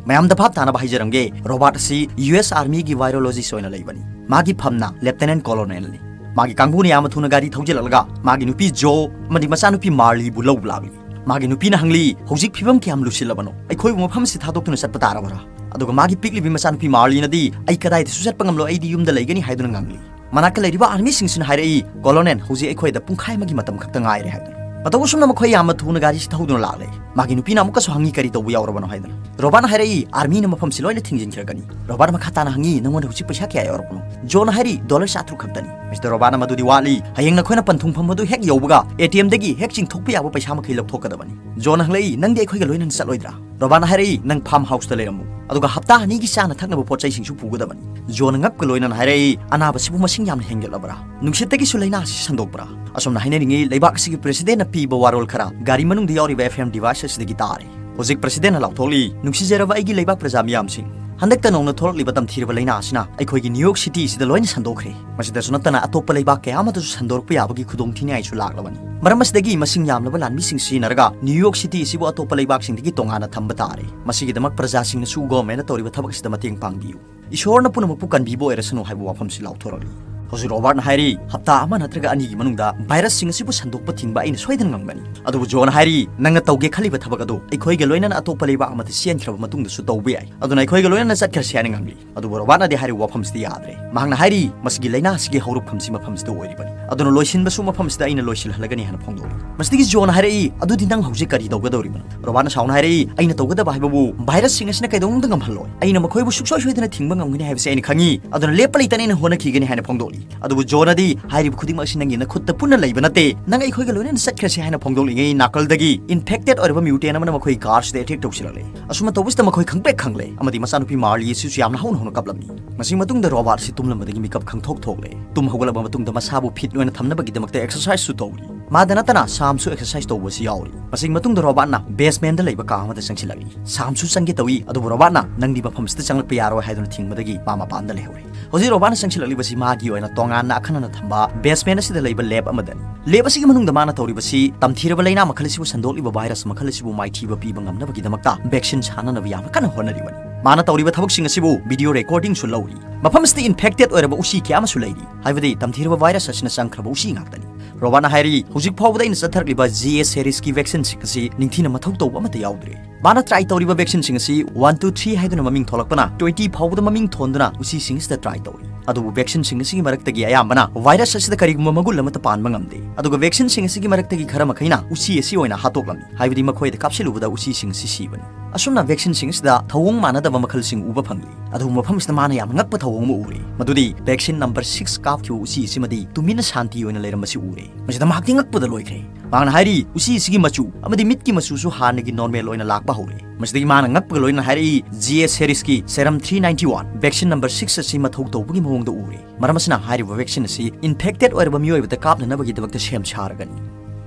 ꯃꯌꯥꯝꯗ ꯚꯥꯞ ꯇꯥꯅꯕ ꯍꯥꯏꯖꯔꯝꯒꯦ, ꯔꯣꯕꯥꯔꯠ ꯑꯁꯤ ꯌꯨ ꯑꯦꯁ ꯑꯥꯔꯃꯤꯒꯤ ꯚꯥꯏꯔꯣꯂꯣꯖꯤꯁ ꯑꯣꯏꯅ ꯂꯩꯕꯅꯤ꯫ ꯃꯥꯒꯤ ꯐꯝꯅ ꯂꯦꯐꯇꯦꯅꯦꯟꯠ ꯀꯣꯂꯣꯅꯦꯜꯅꯤ꯫ ꯃꯥꯒꯤ ꯀꯥꯡꯕꯨꯅ ꯌꯥꯝꯅ ꯊꯨꯅ ꯒꯥꯔꯤ ꯊꯧꯖꯤꯜꯂꯛꯂꯒ ꯃꯥꯒꯤ ꯅꯨꯄꯤ ꯖꯣ ꯑꯃꯗꯤ ꯃꯆꯥꯅꯨꯄꯤ ꯃꯥꯔꯂꯤꯕꯨ ꯂꯧꯕ ꯂꯥꯛꯂꯤ꯫ ꯃꯥꯒꯤ ꯅꯨꯄꯤꯅ ꯍꯪꯂꯤ, "ꯍꯧꯖꯤꯛ ꯐꯤꯕꯝ ꯀꯌꯥꯝ ꯂꯨꯁꯤꯜꯂꯕꯅꯣ? ꯑꯩꯈꯣꯏꯕꯨ ꯃꯐꯝ ꯑꯁꯤ ꯊꯥꯗꯣꯛꯇꯨꯅ ꯆꯠꯄ ꯇꯥꯔꯕ꯭ꯔꯥ?" ꯑꯗꯨꯒ ꯃꯥꯒꯤ ꯄꯤꯛꯂꯤꯕꯤ ꯃꯆꯥꯅꯨꯄꯤ ꯃꯥꯔꯂꯤꯅꯗꯤ, "ꯑꯩ ꯀꯗꯥꯏꯗꯁꯨ ꯆꯠꯄ ꯉꯝꯂꯣꯏ, ꯑꯩꯗꯤ ꯌꯨꯝꯗ ꯂꯩꯒꯅꯤ" ꯍꯥꯏꯗꯨꯅ ꯉꯥꯡꯂꯤ꯫ ꯃꯅꯥꯛꯇ ꯂꯩꯔꯤꯕ ꯑꯥꯔꯃꯤꯁꯤꯡꯁꯤꯅ ꯍꯥꯏꯔꯛꯏ, "ꯀꯣꯂꯣꯅꯦꯜ, ꯍꯧꯖꯤꯛ ꯑꯩꯈꯣꯏꯗ ꯄꯨꯡꯈꯥꯏ ꯑꯃꯒꯤ ꯃꯇꯝ ꯈꯛꯇ ꯉꯥꯏꯔꯦ" ꯍꯥꯏꯗꯨꯅ꯫ ꯃꯇꯧ ꯑꯁꯨꯝꯅ ꯃꯈꯣꯏ ꯌꯥꯝꯅ ꯊꯨꯅ ꯒꯥꯔꯤꯁꯤ ꯊꯧꯗꯨꯅ ꯂꯥꯛꯂꯦ꯫ ꯃꯥꯒꯤ ꯅꯨꯄꯤꯅ ꯑꯃꯨꯛꯀꯁꯨ ꯍꯪꯉꯤ, "ꯀꯔꯤ ꯇꯧꯕ ꯌꯥꯎꯔꯕꯅꯣ?" ꯍꯥꯏꯗꯨꯅ꯫ ꯔꯣꯕꯥꯔꯠꯅ ꯍꯥꯏꯔꯛꯏ, "ꯑꯥꯔꯃꯤꯅ ꯃꯐꯝꯁꯤ ꯂꯣꯏꯅ ꯊꯤꯡꯖꯤꯟꯈ꯭ꯔꯒꯅꯤ꯫" ꯔꯣꯕꯥꯔꯠ ꯃꯈꯥ ꯇꯥꯅ ꯍꯪꯉꯤ, "ꯅꯉꯣꯟꯗ ꯍꯧꯖꯤꯛ ꯄꯩꯁꯥ ꯀꯌꯥ ꯌꯥꯎꯔꯕꯅꯣ?" ꯖꯣꯅ ꯍꯥꯏꯔꯤ, "ꯗꯣꯂꯔ ꯆꯥꯇ꯭ꯔꯨꯛ ꯈꯛꯇꯅꯤ꯫" ꯃꯁꯤꯗ ꯔꯣꯕꯥꯔꯠꯅ, "ꯃꯗꯨꯗꯤ ꯋꯥꯠꯂꯤ꯫ ꯍꯌꯦꯡ ꯅꯈꯣꯏꯅ ꯄꯟꯊꯨꯡꯐꯝ ꯑꯗꯨ ꯍꯦꯛ ꯌꯧꯕꯒ ꯑꯦ ꯇꯤ ꯑꯦꯝꯗꯒꯤ ꯍꯦꯛ ꯆꯤꯡꯊꯣꯛꯄ ꯌꯥꯕ ꯄꯩꯁꯥ ꯃꯈꯩ ꯂꯧꯊꯣꯛꯀꯗꯕꯅꯤ꯫" ꯖꯣꯅ ꯍꯪꯂꯛꯏ, "ꯅꯪꯗꯤ ꯑꯩꯈꯣꯏꯒ ꯂꯣꯏꯅꯅ ꯆꯠꯂꯣꯏꯗ꯭ꯔꯥ?" ꯔꯣꯕꯥꯔꯠꯅ ꯍꯥꯏꯔꯛꯏ, "ꯅꯪ ꯐꯥꯔꯝ ꯍꯥꯎꯁꯇ ꯂꯩꯔꯝꯃꯨ, ꯑꯗꯨꯒ ꯍꯞꯇꯥ ꯑꯅꯤꯒꯤ ꯆꯥꯅ ꯊꯛꯅꯕ ꯄꯣꯠ ꯆꯩꯁꯤꯡꯁꯨ ꯄꯨꯒꯗꯕꯅꯤ꯫" ꯖꯣꯅ ꯉꯛꯄ ꯂꯣꯏꯅꯅ ꯍꯥꯏꯔꯛꯏ, "ꯑꯅꯥꯕꯁꯤꯕꯨ ꯃꯁꯤꯡ ꯌꯥꯝꯅ ꯍꯦꯟꯒꯠꯂꯕ꯭ꯔꯥ? ꯅꯨꯡꯁꯤꯠꯇꯒꯤ ꯂꯥꯏꯅꯥ ꯑꯁꯤ ꯁꯟꯗꯣꯛꯄ꯭ꯔꯥ?" ꯑꯁꯨꯝꯅ ꯍꯥꯏꯅꯔꯤꯉꯩ, ꯂꯩꯕꯥꯛ ꯑꯁꯤꯒꯤ ꯄ꯭ꯔꯦꯁꯤꯗꯦꯟꯠꯅ ꯄꯤꯕ ꯋꯥꯔꯣꯜ ꯈꯔ ꯒꯥꯔꯤ ꯃꯅꯨꯡꯗ ꯌꯥꯎꯔꯤꯕ ꯑꯦꯐ ꯑꯦꯝ ꯗꯤꯚꯥꯏꯁ ꯑꯁꯤꯗꯒꯤ ꯇꯥꯔꯦ꯫ ꯍꯧꯖꯤꯛ ꯄ꯭ꯔꯦꯁꯤꯗꯦꯟꯠꯅ ꯂꯥꯎꯊꯣꯛꯂꯤ, "ꯅꯨꯡꯁꯤꯖꯔꯕ ꯑꯩꯒꯤ ꯂꯩꯕꯥꯛ ꯄ꯭ꯔꯖꯥ ꯃꯤꯌꯥꯝꯁꯤꯡ, ꯍꯟꯗꯛꯇ ꯅꯧꯅ ꯊꯣꯛꯂꯛꯂꯤꯕ ꯇꯝꯊꯤꯔꯕ ꯂꯥꯏꯅꯥ ꯑꯁꯤꯅ ꯑꯩꯈꯣꯏꯒꯤ ꯅ꯭ꯌꯨ ꯌꯣꯔꯛ ꯁꯤꯇꯤ ꯑꯁꯤꯗ ꯂꯣꯏꯅ ꯁꯟꯗꯣꯛꯈ꯭ꯔꯦ꯫ ꯃꯁꯤꯗꯁꯨ ꯅꯠꯇꯅ ꯑꯇꯣꯞꯄ ꯂꯩꯕꯥꯛ ꯀꯌꯥ ꯑꯃꯗꯁꯨ ꯁꯟꯗꯣꯔꯛꯄ ꯌꯥꯕꯒꯤ ꯈꯨꯗꯣꯡꯊꯤꯅꯤꯡꯉꯥꯏꯁꯨ ꯂꯥꯛꯂꯕꯅꯤ꯫ ꯃꯔꯝ ꯑꯁꯤꯗꯒꯤ ꯃꯁꯤꯡ ꯌꯥꯝꯂꯕ ꯂꯥꯟꯃꯤꯁꯤꯡ ꯁꯤꯖꯤꯟꯅꯔꯒ ꯅ꯭ꯌꯨ ꯌꯣꯔꯛ ꯁꯤꯇꯤ ꯑꯁꯤꯕꯨ ꯑꯇꯣꯞꯄ ꯂꯩꯕꯥꯛꯁꯤꯡꯗꯒꯤ ꯇꯣꯉꯥꯟꯅ ꯊꯝꯕ ꯇꯥꯔꯦ꯫ ꯃꯁꯤꯒꯤꯗꯃꯛ ꯄ꯭ꯔꯖꯥꯁꯤꯡꯅꯁꯨ ꯒꯣꯔꯃꯦꯟꯠꯅ ꯇꯧꯔꯤꯕ ꯊꯕꯛ ꯑꯁꯤꯗ ꯃꯇꯦꯡ ꯄꯥꯡꯕꯤꯌꯨ꯫ ꯏꯁꯣꯔꯅ ꯄꯨꯝꯅꯃꯛꯄꯨ ꯀꯟꯕꯤꯕ ꯑꯣꯏꯔꯁꯅꯨ" ꯍꯥꯏꯕ ꯋꯥꯐꯝꯁꯤ ꯂꯥꯎꯊꯣꯔꯛꯂꯤ꯫ ꯍꯧꯖꯤꯛ ꯔꯣꯕꯥꯔꯠꯅ ꯍꯥꯏꯔꯤ, "ꯍꯞꯇꯥ ꯑꯃ ꯅꯠꯇ꯭ꯔꯒ ꯑꯅꯤꯒꯤ ꯃꯅꯨꯡꯗ ꯚꯥꯏꯔꯁꯁꯤꯡ ꯑꯁꯤꯕꯨ ꯁꯟꯗꯣꯛꯄ ꯊꯤꯡꯕ ꯑꯩꯅ ꯁꯣꯏꯗꯅ ꯉꯝꯒꯅꯤ꯫" ꯑꯗꯨꯕꯨ ꯖꯣꯅ ꯍꯥꯏꯔꯤ, "ꯅꯪꯅ ꯇꯧꯒꯦ ꯈꯜꯂꯤꯕ ꯊꯕꯛ ꯑꯗꯨ ꯑꯩꯈꯣꯏꯒ ꯂꯣꯏꯅꯅ ꯑꯇꯣꯞꯄ ꯂꯩꯕꯥꯛ ꯑꯃꯗ ꯆꯦꯟꯈ꯭ꯔꯕ ꯃꯇꯨꯡꯗꯁꯨ ꯇꯧꯕ ꯌꯥꯏ꯫ ꯑꯗꯨꯅ ꯑꯩꯈꯣꯏꯒ ꯂꯣꯏꯅꯅ ꯆꯠꯈ꯭ꯔꯁꯤ" ꯍꯥꯏꯅ ꯉꯥꯡꯂꯤ꯫ ꯑꯗꯨꯕꯨ ꯔꯣꯕꯥꯔꯠꯅꯗꯤ ꯍꯥꯏꯔꯤꯕ ꯋꯥꯐꯝꯁꯤꯗ ꯌꯥꯗ꯭ꯔꯦ꯫ ꯃꯍꯥꯛꯅ ꯍꯥꯏꯔꯤ, "ꯃꯁꯤꯒꯤ ꯂꯥꯏꯅꯥ ꯑꯁꯤꯒꯤ ꯍꯧꯔꯛꯐꯝꯁꯤ ꯃꯐꯝꯁꯤꯗ ꯑꯣꯏꯔꯤꯕꯅꯤ꯫ ꯑꯗꯨꯅ ꯂꯣꯏꯁꯤꯟꯕꯁꯨ ꯃꯐꯝꯁꯤꯗ ꯑꯩꯅ ꯂꯣꯏꯁꯤꯜꯍꯜꯂꯒꯅꯤ" ꯍꯥꯏꯅ ꯐꯣꯡꯗꯣꯛꯂꯤ꯫ ꯃꯁꯤꯗꯒꯤ ꯖꯣꯅ ꯍꯥꯏꯔꯛꯏ, "ꯑꯗꯨꯗꯤ ꯅꯪ ꯍꯧꯖꯤꯛ ꯀꯔꯤ ꯇꯧꯒꯗꯧꯔꯤꯕꯅꯣ?" ꯔꯣꯕꯥꯔꯠꯅ ꯁꯥꯎꯅ ꯍꯥꯏꯔꯛꯏ, "ꯑꯩꯅ ꯇꯧꯒꯗꯕ ꯍꯥꯏꯕꯕꯨ ꯚꯥꯏꯔꯁꯁꯤꯡ ꯑꯁꯤꯅ ꯀꯩꯗꯧꯅꯨꯡꯗ ꯉꯝꯍꯜꯂꯣꯏ꯫ ꯑꯩꯅ ꯃꯈꯣꯏꯕꯨ ꯁꯨꯡꯁꯣꯏ ꯁꯣꯏꯗꯅ ꯊꯤꯡꯕ ꯉꯝꯒꯅꯤ ꯍꯥꯏꯕꯁꯤ ꯑꯩꯅ ꯈꯪꯏ꯫ ꯑꯗꯨꯅ ꯂꯦꯞꯄ ꯂꯩꯇꯅ ꯑꯩꯅ ꯍꯣꯠꯅꯈꯤꯒꯅꯤ" ꯍꯥꯏꯅ ꯐꯣꯡꯗꯣꯛꯂꯤ꯫ ꯑꯗꯨꯕꯨ ꯖꯣꯅꯗꯤ, "ꯍꯥꯏꯔꯤꯕ ꯈꯨꯗꯤꯡꯃꯛ ꯑꯁꯤ ꯅꯪꯒꯤ ꯅꯈꯨꯠꯇ ꯄꯨꯟꯅ ꯂꯩꯕ ꯅꯠꯇꯦ꯫ ꯅꯪ ꯑꯩꯈꯣꯏꯒ ꯂꯣꯏꯅꯅ ꯆꯠꯈ꯭ꯔꯁꯤ" ꯍꯥꯏꯅ ꯐꯣꯡꯗꯣꯛꯂꯤꯉꯩ, ꯅꯥꯀꯜꯗꯒꯤ ꯏꯟꯐꯦꯛꯇꯦꯗ ꯑꯣꯏꯔꯕ ꯃ꯭ꯌꯨꯇꯦꯟ ꯑꯃꯅ ꯃꯈꯣꯏ ꯀꯥꯔꯁꯤꯗ ꯑꯦꯇꯦꯛ ꯇꯧꯁꯤꯜꯂꯛꯂꯦ꯫ ꯑꯁꯨꯝꯅ ꯇꯧꯕꯁꯤꯗ ꯃꯈꯣꯏ ꯈꯪꯄ꯭ꯔꯦꯛ ꯈꯪꯂꯦ ꯑꯃꯗꯤ ꯃꯆꯥꯅꯨꯄꯤ ꯃꯥꯔꯂꯤ ꯑꯁꯤꯁꯨ ꯌꯥꯝꯅ ꯍꯧꯅ ꯍꯧꯅ ꯀꯞꯂꯝꯃꯤ꯫ ꯃꯁꯤ ꯃꯇꯨꯡꯗ ꯔꯣꯕꯥꯔꯠꯁꯤ ꯇꯨꯝꯂꯝꯕꯗꯒꯤ ꯃꯤꯀꯞ ꯈꯪꯊꯣꯛ ꯊꯣꯛꯂꯦ꯫ ꯇꯨꯝ ꯍꯧꯒꯠꯂꯕ ꯃꯇꯨꯡꯗ ꯃꯁꯥꯕꯨ ꯐꯤꯠ ꯑꯣꯏꯅ ꯊꯝꯅꯕꯒꯤꯗꯃꯛꯇ ꯑꯦꯛꯁꯔꯁꯥꯏꯖꯁꯨ ꯇꯧꯔꯤ꯫ ꯃꯥꯗ ꯅꯠꯇꯅ ꯁꯥꯝꯁꯨ ꯑꯦꯛꯁꯔꯁꯥꯏꯖ ꯇꯧꯕꯁꯤ ꯌꯥꯎꯔꯤ꯫ ꯃꯁꯤꯒꯤ ꯃꯇꯨꯡꯗ ꯔꯣꯕꯥꯔꯠꯅ ꯕꯦꯁꯃꯦꯟꯗ ꯂꯩꯕ ꯀꯥ ꯑꯃꯗ ꯆꯪꯁꯤꯜꯂꯛꯏ꯫ ꯁꯥꯝꯁꯨ ꯆꯪꯒꯦ ꯇꯧꯏ, ꯑꯗꯨꯕꯨ ꯔꯣꯕꯥꯔꯠꯅ "ꯅꯪꯗꯤ ꯃꯐꯝꯁꯤꯗ ꯆꯪꯂꯛꯄ ꯌꯥꯔꯣꯏ" ꯍꯥꯏꯗꯨꯅ ꯊꯤꯡꯕꯗꯒꯤ ꯃꯥ ꯃꯄꯥꯟꯗ ꯂꯩꯍꯧꯔꯦ꯫ ꯍꯧꯖꯤꯛ ꯔꯣꯕꯥꯔꯠꯅ ꯆꯪꯁꯤꯜꯂꯛꯂꯤꯕꯁꯤ ꯃꯥꯒꯤ ꯑꯣꯏꯅ ꯇꯣꯉꯥꯟꯅ ꯑꯈꯟꯅꯅ ꯊꯝꯕ basement ꯑꯁꯤꯗ ꯂꯩꯕ lab ꯑꯃꯗꯅꯤ꯫ Lab ꯑꯁꯤꯒꯤ ꯃꯅꯨꯡꯗ ꯃꯥꯅ ꯇꯧꯔꯤꯕꯁꯤ ꯇꯝꯊꯤꯔꯕ ꯂꯩꯅꯥ ꯃꯈꯜ ꯑꯁꯤꯕꯨ ꯁꯟꯗꯣꯛꯂꯤꯕ virus ꯃꯈꯜ ꯑꯁꯤꯕꯨ ꯃꯥꯏꯊꯤꯕ ꯄꯤꯕ ꯉꯝꯅꯕꯒꯤꯗꯃꯛꯇ vaccine ꯁꯥꯟꯅꯅꯕ ꯌꯥꯝꯅ ꯀꯟꯅ ꯍꯣꯠꯅꯔꯤꯕꯅꯤ꯫ ꯃꯥꯅ ꯇꯧꯔꯤꯕ ꯊꯕꯛꯁꯤꯡ ꯑꯁꯤꯕꯨ video recordingꯁꯨ ꯂꯧꯔꯤ꯫ ꯃꯐꯝ ꯑꯁꯤꯗ infected ꯑꯣꯏꯔꯕ ꯎꯆꯤ ꯀꯌꯥ ꯑꯃꯁꯨ ꯂꯩꯔꯤ, ꯍꯥꯏꯕꯗꯤ ꯇꯝꯊꯤꯔꯕ virus ꯑꯁꯤꯅ ꯆꯪꯈ꯭ꯔꯕ ꯎꯆꯤ ꯉꯥꯛꯇꯅꯤ꯫ ꯔꯣꯕꯥꯔꯠꯅ ꯍꯥꯏꯔꯤ, "ꯍꯧꯖꯤꯛ ꯐꯥꯎꯕꯗ ꯑꯩꯅ ꯆꯠꯊꯔꯛꯂꯤꯕ G S serieski vaccineꯁꯤꯡ ꯑꯁꯤ ꯅꯤꯡꯊꯤꯅ ꯃꯊꯧ ꯇꯧꯕ ꯑꯃꯠꯇ ꯌꯥꯎꯗ꯭ꯔꯦ꯫ ꯃꯥꯅ try ꯇꯧꯔꯤꯕ vaccineꯁꯤꯡ ꯑꯁꯤ one, two, three ꯍꯥꯏꯗꯨꯅ ꯃꯃꯤꯡ ꯊꯣꯂꯛꯄꯅ twenty ꯐꯥꯎꯕꯗ ꯃꯃꯤꯡ ꯊꯣꯟꯗꯨꯅ ꯎꯆꯤꯁꯤꯡ ꯑꯁꯤꯗ try ꯇꯧꯔꯤ꯫ ꯑꯗꯨꯕꯨ vaccineꯁꯤꯡ ꯑꯁꯤꯒꯤ ꯃꯔꯛꯇꯒꯤ ꯑꯌꯥꯝꯕꯅ virus ꯑꯁꯤꯗ ꯀꯔꯤꯒꯨꯝꯕ ꯃꯒꯨꯟ ꯑꯃꯠꯇ ꯄꯥꯟꯕ ꯉꯝꯗꯦ꯫ ꯑꯗꯨꯒ vaccineꯁꯤꯡ ꯑꯁꯤꯒꯤ ꯃꯔꯛꯇꯒꯤ ꯈꯔ ꯃꯈꯩꯅ ꯎꯆꯤ ꯑꯁꯤ ꯑꯣꯏꯅ ꯍꯥꯠꯇꯣꯛꯂꯝꯃꯤ, ꯍꯥꯏꯕꯗꯤ ꯃꯈꯣꯏꯗ ꯀꯥꯞꯁꯤꯜꯂꯨꯕꯗ ꯎꯆꯤꯁꯤꯡ ꯑꯁꯤ ꯁꯤꯕꯅꯤ꯫ ꯑꯁꯨꯝꯅ vaccineꯁꯤꯡ ꯑꯁꯤꯗ ꯊꯧꯑꯣꯡ ꯃꯥꯟꯅꯗꯕ ꯃꯈꯜꯁꯤꯡ ꯎꯕ ꯐꯪꯂꯤ꯫ ꯑꯗꯨꯕꯨ ꯃꯐꯝ ꯑꯁꯤꯗ ꯃꯥꯅ ꯌꯥꯝꯅ ꯉꯛꯄ ꯊꯧꯑꯣꯡ ꯑꯃ ꯎꯔꯦ, ꯃꯗꯨꯗꯤ vaccine number six ꯀꯥꯞꯈꯤꯕ ꯎꯆꯤ ꯑꯁꯤꯃꯗꯤ ꯇꯨꯃꯤꯟꯅ ꯁꯥꯟꯇꯤ ꯑꯣꯏꯅ ꯂꯩꯔꯝꯕꯁꯤ ꯎꯔꯦ꯫ ꯃꯁꯤꯗ ꯃꯍꯥꯛꯇꯤ ꯉꯛꯄꯗ ꯂꯣꯏꯈ꯭ꯔꯦ꯫ ꯃꯍꯥꯛꯅ ꯍꯥꯏꯔꯤ, ꯎꯆꯤ ꯑꯁꯤꯒꯤ ꯃꯆꯨ ꯑꯃꯗꯤ ꯃꯤꯠꯀꯤ ꯃꯆꯨꯁꯨ ꯍꯥꯟꯅꯒꯤ normal ꯑꯣꯏꯅ ꯂꯥꯛꯄ ꯍꯧꯔꯦ꯫ ꯃꯁꯤꯗꯒꯤ ꯃꯥꯅ ꯉꯛꯄꯒ ꯂꯣꯏꯅꯅ ꯍꯥꯏꯔꯛꯏ, "G S serieski serum three ninety one vaccine number six ꯑꯁꯤ ꯃꯊꯧ ꯇꯧꯕꯒꯤ ꯃꯑꯣꯡꯗ ꯎꯔꯦ꯫ ꯃꯔꯝ ꯑꯁꯤꯅ ꯍꯥꯏꯔꯤꯕ vaccine ꯑꯁꯤ infected ꯑꯣꯏꯔꯕ ꯃꯤꯑꯣꯏꯕꯗ ꯀꯥꯞꯅꯅꯕꯒꯤꯗꯃꯛꯇ ꯁꯦꯝ ꯁꯥꯔꯒꯅꯤ"꯫